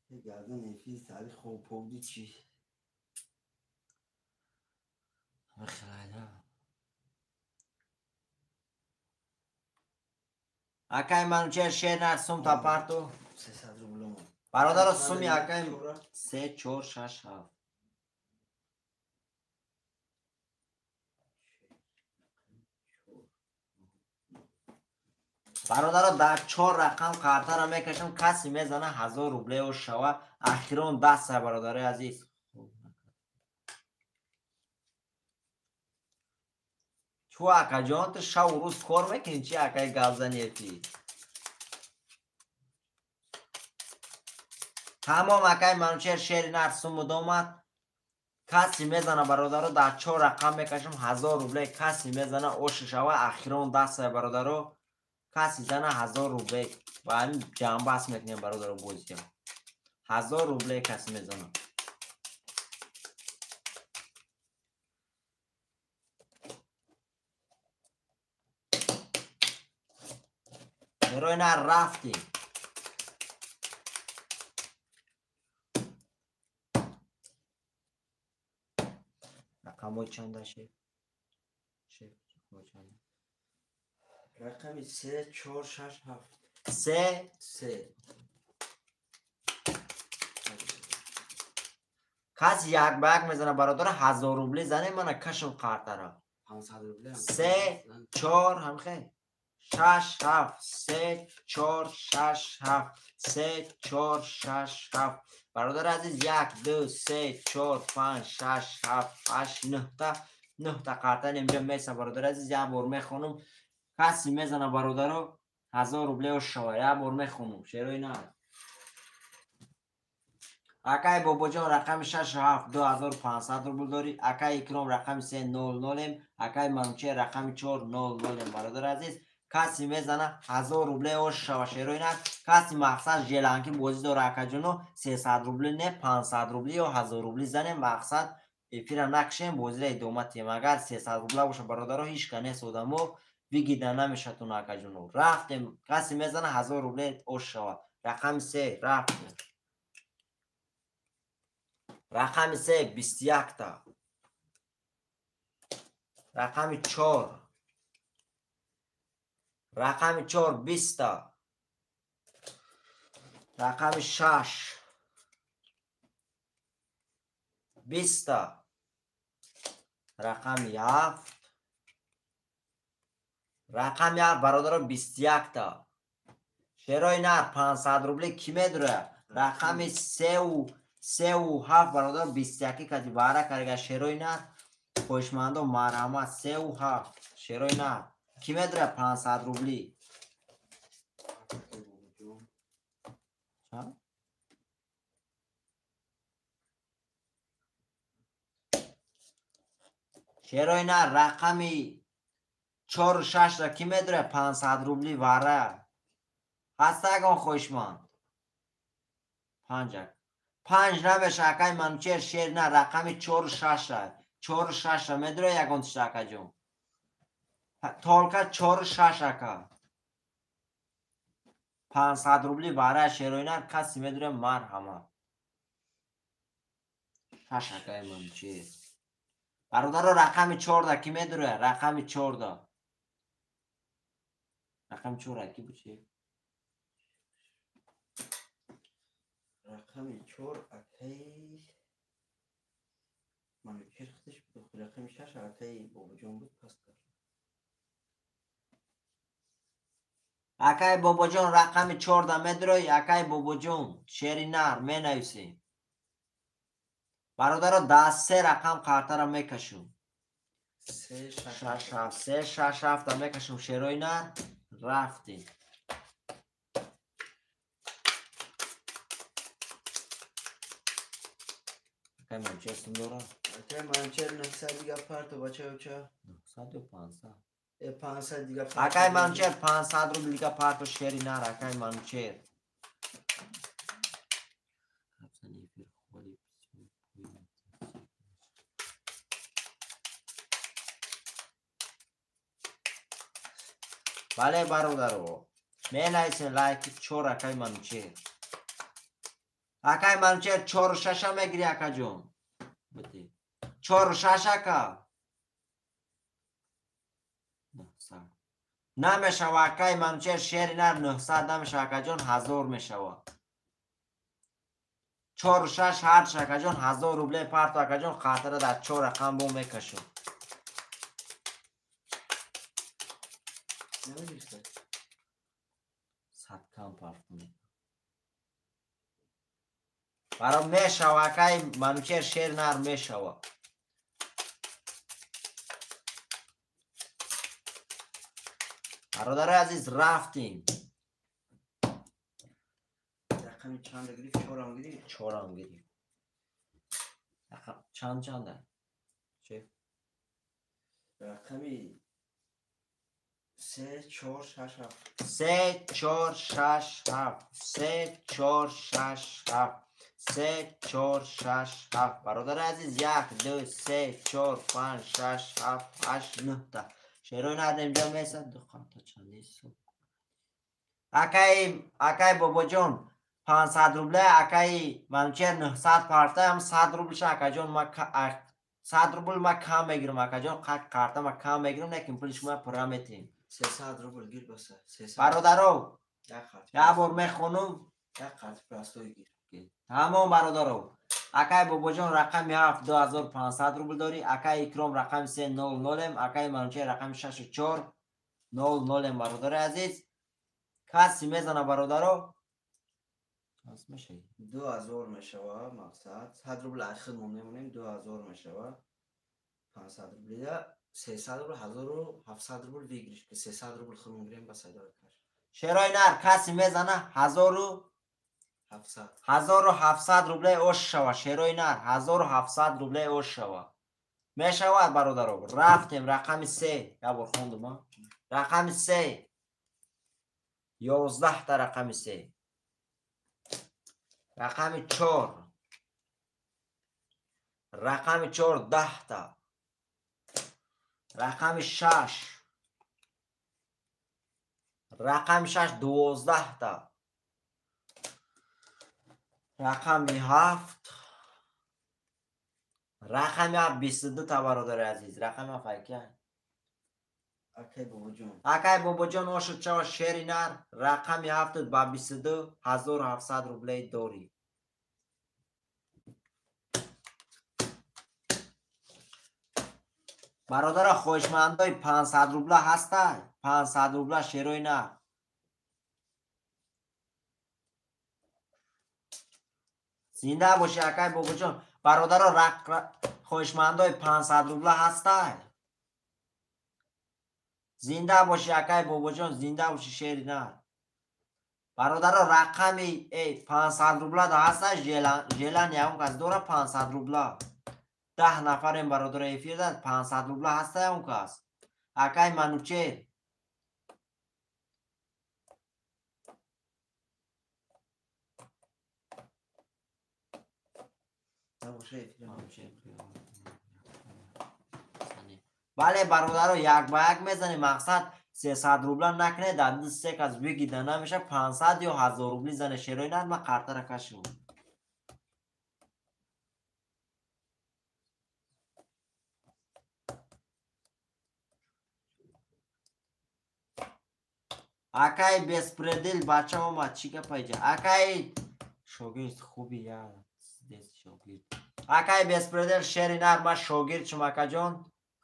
Гардан эфир сари хоб повди чӣ? Акай Манучер шер нар сум та парту. 300 рубл. Бародаро суми акай 3 4 6 7. Бародаро дар 4 рақам қартара мекашам, каси мезана 1000 рублео шава. Ахирон даста бародарои азиз. Чу акаҷон, ту шаву рӯз кор мекунӣ чи акай гапзани эфир? Тамом акай Манучер шери нар сумуд омад. Каси мезана бародаро дар 4 рақам мекашам 1000 рубле. Каси мезана оши шава. Ахирон даста бародаро. Каси зана 1000 рубле. Ба ҳамин ҷамъбаст мекунем бародаро бозиям. 1000 рубле каси мезана. Шерои нар рафтем. Рақамҳои чанда шеф? Шеф, рақамҳои чанда? Рақами 3 4 6 7. 3 3. Каси як ба як мезана бародаро 1000 рубли зане мана кашм қартара. 500 рубли. 3 4 ҳамхе 6 7 3 4 6 7 3 4 6 7. Бародари азиз 1 2 3 4 5 6 7 8 9 та 9 та қартан инҷа меса бародари азиз. Як бор мехонум. Каси мезана бародаро 1000 рублео шава. Як бор мехонум. Шерои на. Акай Бобоҷон рақами 6 7 2500 рубл дорӣ. Акай Икром рақами 3 0 0. Акай Манучер рақами 4 0 0. Бародари азиз каси мезана 1000 рубле ош шава шерои на. Каси мақсад желанки бозӣ дора акаҷоно 300 рубли не 500 рубли ё 1000 рубли зане. Мақсад эфира накшем, бозира идома тиҳем. Агар 300 рубла боша бародаро ҳеч ка нест одамо бигида намешатон акаҷоно. Рафтем. Каси мезана 1000 рубле ош шава. Рақами 3 рафтем. Рақами 3 21 та. Рақами 4. Рақами 4 20 та. Рақами 6 20 та. Рақами 7. Рақами 7 бародаро 21 та. Шерои нар 500 рубли ки медура? Рақами 3 7 бародаро 21 кати баҳра карга шерои нар. Хоҳишмандо марҳамат 3 7 шерои нар. Ки медура 500 рубли? Шерои нар рақами 4 6 ра ки медура 500 рубли вара? Ҳаста ягон хоҳишманд? 5 5 намеша акай Манучер шер на. Рақами 4 6 ра. 4 6 ра медура ягон тишта акаҷон? Толка 4 6 ака. 500 рубли вара шерои нар каси медура марҳамат. 6 акай Манучер. Бародаро рақами 4 да ки медура? Рақами 4 да. Рақами 4 ки бучи? Рақами 4 акай Манучер худаш буд. Рақами 6 акай Бобоҷон буд пас кард. Акай Бобоҷон рақами 4 да медурои? Акай Бобоҷон шери нар менависем. Бародаро дар 3 рақам қартара мекашум. 3 6 7 3 6 7 да мекашум шерои нар. Рафтем. Акай Манучер сум дора? Акай Манучер 900 дига парто бачаоча. 900 ё 500? 500 дига. Акай Манучер 500 рубл дига парто шери нар, акай Манучер. Бале бародаро, менависен лайки 4 акай Манучер. Акай Манучер 4-6 мегири акаҷон. 4-6 ака. Намешава акай Манучер шери нар 900 намешава акаҷон, 1000 мешава. 4-6 ҳарч акаҷон, 1000 рубле парто акаҷон, қатра дар 4 рақам бо мекашам. Сад кам парто мекашам. Баро мешава акай Манучер шер нар мешава. Бародарои азиз рафтим. Рақами чанд гирифт? 4 гирифт. 4 гирифт. Рақам чанд чанда? Шеф? Рақами 3 4 6 7. 3 4 6 7. 3 4 6 7. 3 4 6 7. Бародари азиз 1 2 3 4 5 6 7 8 9 та. Шерои нар инҷо месад ду қата чанди суб. Акай Бобоҷон 500 рубле, акай Манучер 900 партаям 100 рублша акаҷон ма 100 рубл ма кам мегирам акаҷон, қарта ма кам мегирам, лекин пули шумо пурра метиҳем. 300 рубл гир баса. 300. Бародаро, як бор мехонум, як қарт простой гир. Тамом бародаро. Акай Бобоҷон рақами 7 2500 рубл дорӣ, акай Икром рақами 3 00, акай Манучер рақами 6 4 00. Бародари азиз, каси мезана бародаро? Аз мешавӣ? 2000 мешава мақсад. 100 рубл аз худмон мемонем, 2000 мешава. 500 рублида 300 рубл, 1700 рубл выигрыш, ки 300 рубл худмон гирем ба сайдои каш. Шерои нар каси мезана 1700 1700 рубле ош шава. Шерои нар 1700 рубле ош шава. Мешавад бародаро. Рафтем рақами 3. Як бор хондум, рақами 3. 11 та рақами 3. Рақами 4. Рақами 4 10 та. Рақами 6. Рақами 6 12 та. Рақами 7. Рақами 7 22 та бародари азиз. Рақами 7 айка. Акай Бобоҷон. Акай Бобоҷон ошуд чава шери нар. Рақами 7 ба 22 1700 рублей дорӣ. Бародаро, хоҳишмандои 500 рубла ҳаста? 500 рубла шерои нар. Зинда бошӣ акай Бобоҷон. Бародаро, хоҳишмандои 500 рубла ҳаста? Зинда бошӣ акай Бобоҷон, зинда бошӣ шери нар. Бародаро, рақами 500 рубла да ҳаста? Желан ягон кас дора 500 рубла? 10 нафарем бародаро эфирда, 500 рубла ҳаста ягон кас? Акай Манучер. Бале бародаро, як ба як мезанем. Мақсад 300 рубла накунед, дар ду се кас бигида намеша. 500 ё 1000 рубли зане шерои нар, ма қартара кашем. Акай беспредел бача омад, чӣ гапа иҷа? Акай шогирд хуби я здесь шогирд. Акай беспредел шери нар, ма шогирд шум акаҷон.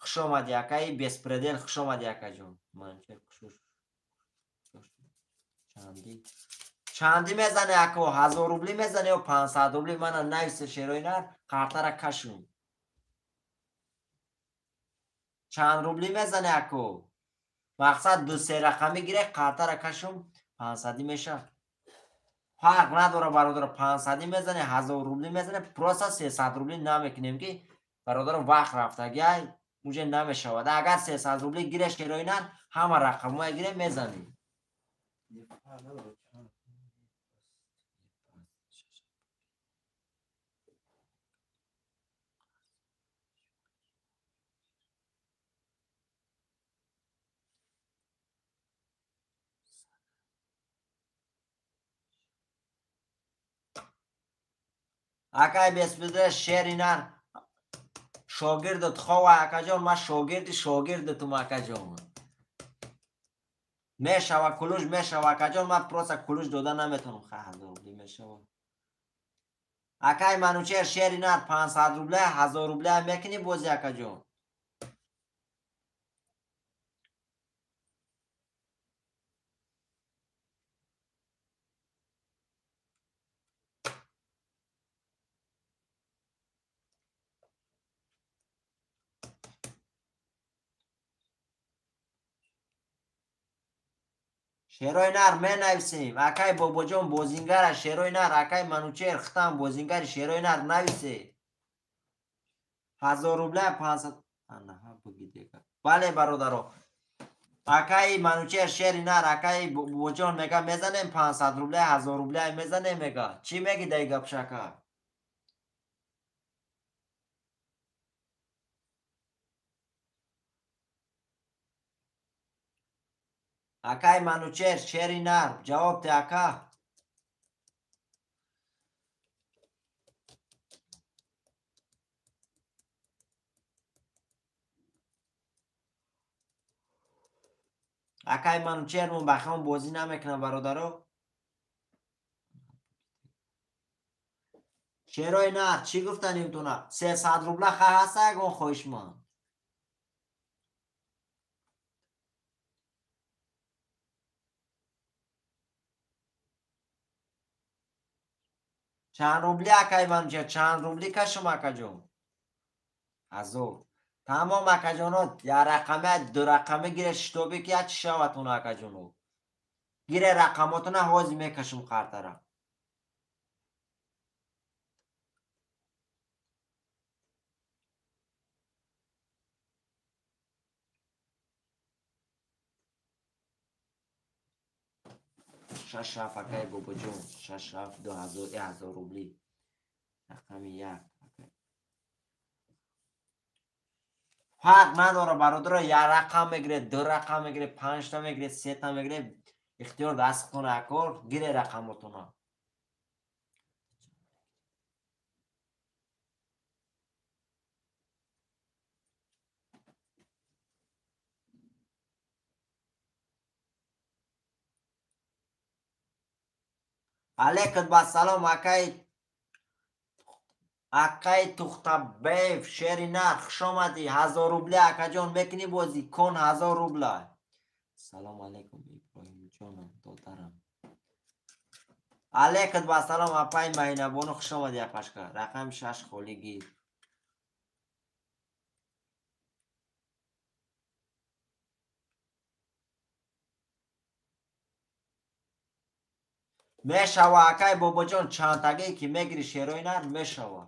Хуш омадӣ акаи беспредел, хуш омадӣ акаҷон. Манчер хушуш. Чанди? Чанди мезане ако? 1000 рубли мезане ё 500 рубли? Мана нависе шерои нар, қартара кашум. Чанд рубли мезане ако? Мақсад ду се рақамӣ гире, қартара кашум, 500 меша. Фарқ надора бародаро, 500 мезане, 1000 рубли мезане, просто 300 рубли намекунем ки бародаро вақт рафтагиай. Уже намешавад. Агар 300 рубли гире шерои нар, ҳама рақамҳое гире мезанӣ. Акай беспида шери нар шогирдат хова акаҷон, ман шогирди шогирдатум акаҷон. Мешава кулуш, мешава акаҷон, ман просто кулуш дода наметавонам. Ха, 1000 рубли мешава. Акай Манучер шери нар 500 рубля, 1000 рубля мекунӣ бози акаҷон. Шерои нар менависем. Акай Бобоҷон бозингара шерои нар, акай Манучер хитам бозингари шерои нар нависе. 1000 рубля 500. Анаҳа бугидека. Бале бародаро. Акай Манучер шери нар, акай Бобоҷон мега мезанем 500 рубля, 1000 рубля мезанем мега. Чӣ меги дай гапшака? Акай Манучер шери нар, ҷавоб те ака. Акай Манучер мон бахон бозӣ намекунам бародаро. Шерои нар чӣ гуфтаним туна? 300 рубла ха ҳаста ягон хоҳишманд? Чанд рубли акай Манучер? Чанд рубли кашум акаҷон? 1000. Тамом акаҷоно, я рақаме, ду рақаме гире шитобе ки як чӣ шаватон акаҷоно. Гире рақамотона ҳозир мекашум қартара. Шаш ҳафт акай Бобоҷон, шаш ҳафт ду ҳазор, 1000 рубли. Рақами як. Фарқ надора бародаро, як рақам мегиред, ду рақам мегиред, панҷта мегиред, сета мегиред, ихтиёр дастатон акор, гире рақамотона. Алейкум ассалом акай акай Тухтабеев шери нар, хуш омадӣ. 1000 рубля акаҷон мекунӣ бозӣ кон 1000 рубля. Салом алейкум Иброҳимҷонам додарам. Алейкум ассалом апай Майнабону, хуш омадӣ апашка. Рақами 6 холӣ гир. Мешава акай Бобоҷон, чандтагие ки мегири шерои нар мешава.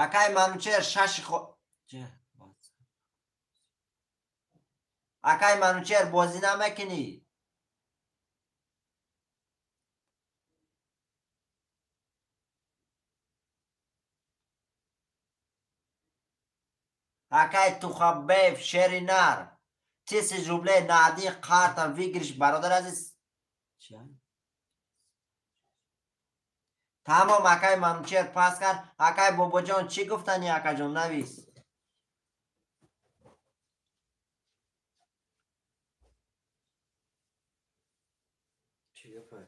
Акай Манучер шаши хо... Акай Манучер бозӣ намекунӣ? Акай Тухабеев шери нар, 1000 рублей на один карта выигрыш, бародар азиз. Тамом акай Манучер пас кард. Акай Бобоҷон чӣ гуфтани акаҷон навис. Чӣ гапай?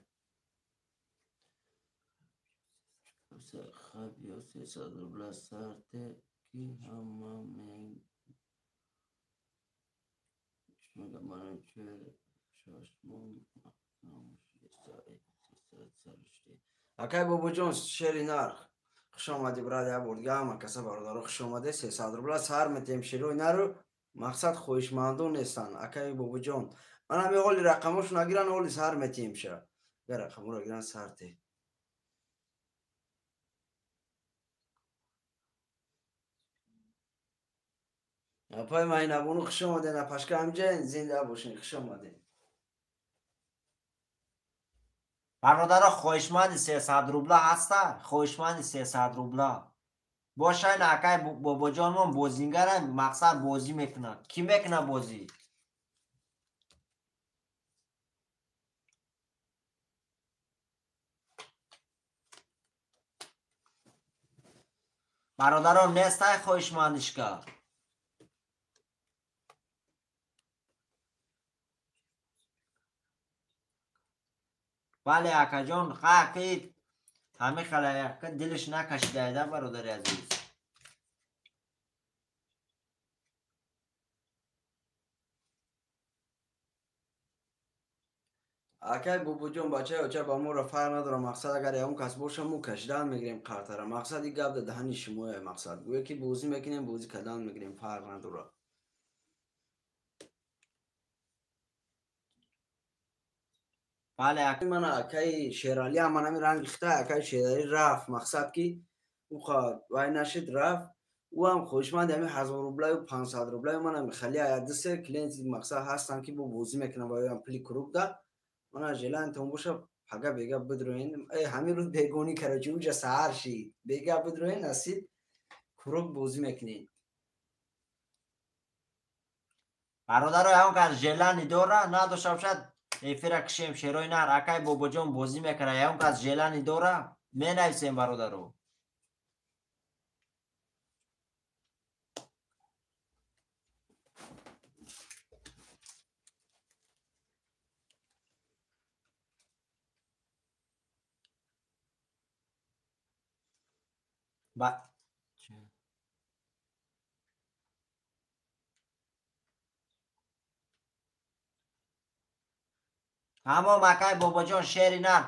Хаб ё 300 рубла сарте ки ҳама мега Манучер шашмон акай Бобоҷон шери нарх хуш омадӣ брат, як бор дига ҳама каса бародаро хуш омаде. 300 рубла сар метем шерои нару мақсад хоҳишмандон нестанд акай Бобоҷон. Ман ҳами ҳоли рақамошон агиран ҳоли сар метиҳем ша. Агар рақаморо агиран сар те. Апай Майнабону хуш омаден, апашка ҳамҷа зинда бошен, хуш омаден. Бародаро хоҳишманди 300 рубла ҳаста? Хоҳишманди 300 рубла. Бошайн акай Бобоҷонмон бозингара мақсад бозӣ мекунад. Кӣ мекунад бозӣ? Бародаро нестай хоҳишмандишка. Бале акаҷон, қақид ҳами халаяка дилиш накашидайда бародари азиз. Акай Бобоҷон бачаи оча ба моро фарқ надорам. Мақсад агар ягон кас боша мо кашидан мегирем қартара. Мақсад и гап да даҳани шумоя. Мақсад гӯё ки бозӣ мекунем, бозӣ кардан мегирем, фарқ надорад. Бале мана акаи Шералӣ ҳам ҳамин ранги хита акаи Шералӣ рафт. Мақсад ки ӯ вай нашид рафт. Ӯ ҳам хоҳишманди ҳамин 1000 рублаю 500 рублаю мана хали ду-се клиенти мақсад ҳастанд ки бо бозӣ мекунанд ва ям пули круг да. Мана желаниятон боша пага бега бидроен. Ҳамин рӯз бегонӣ короче уҷа саҳар шид. Бега бидроен насиб круг бозӣ мекунем. Бародаро ягон кас желани дора надошта бошад эфира кишем шерои нар акай Бобоҷон бозӣ мекунад. Ягон кас желани дора менависем бародаро. Ҳамом акай Бобоҷон шери нар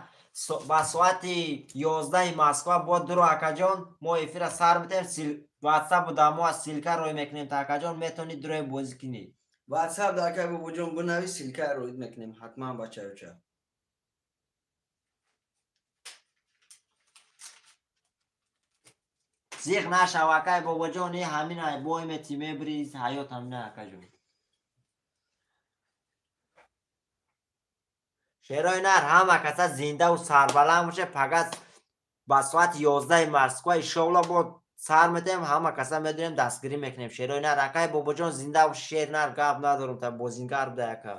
ба соати 11 Москва бо дуро акаҷон мо эфира сар метем. Ватсапу да мо ссылка рой мекунем та акаҷон метавонӣ дурои бозӣ кунӣ. Ватсап да акай Бобоҷон бинавис, ссылка рой мекунем ҳатман бачаюча. Зиқ нашав акай Бобоҷон, и ҳамин бой мети мебири ҳаёт ҳамина акаҷон. Шерои нар ҳама каса зиндаву сарбаланд боша. Пага ба соати 11 Москва иншоалло бо сар метем, ҳама каса медонем дастгирӣ мекунем. Шерои нар акай Бобоҷон зинда боша. Шер нар гап надорам та бозингар буда ака.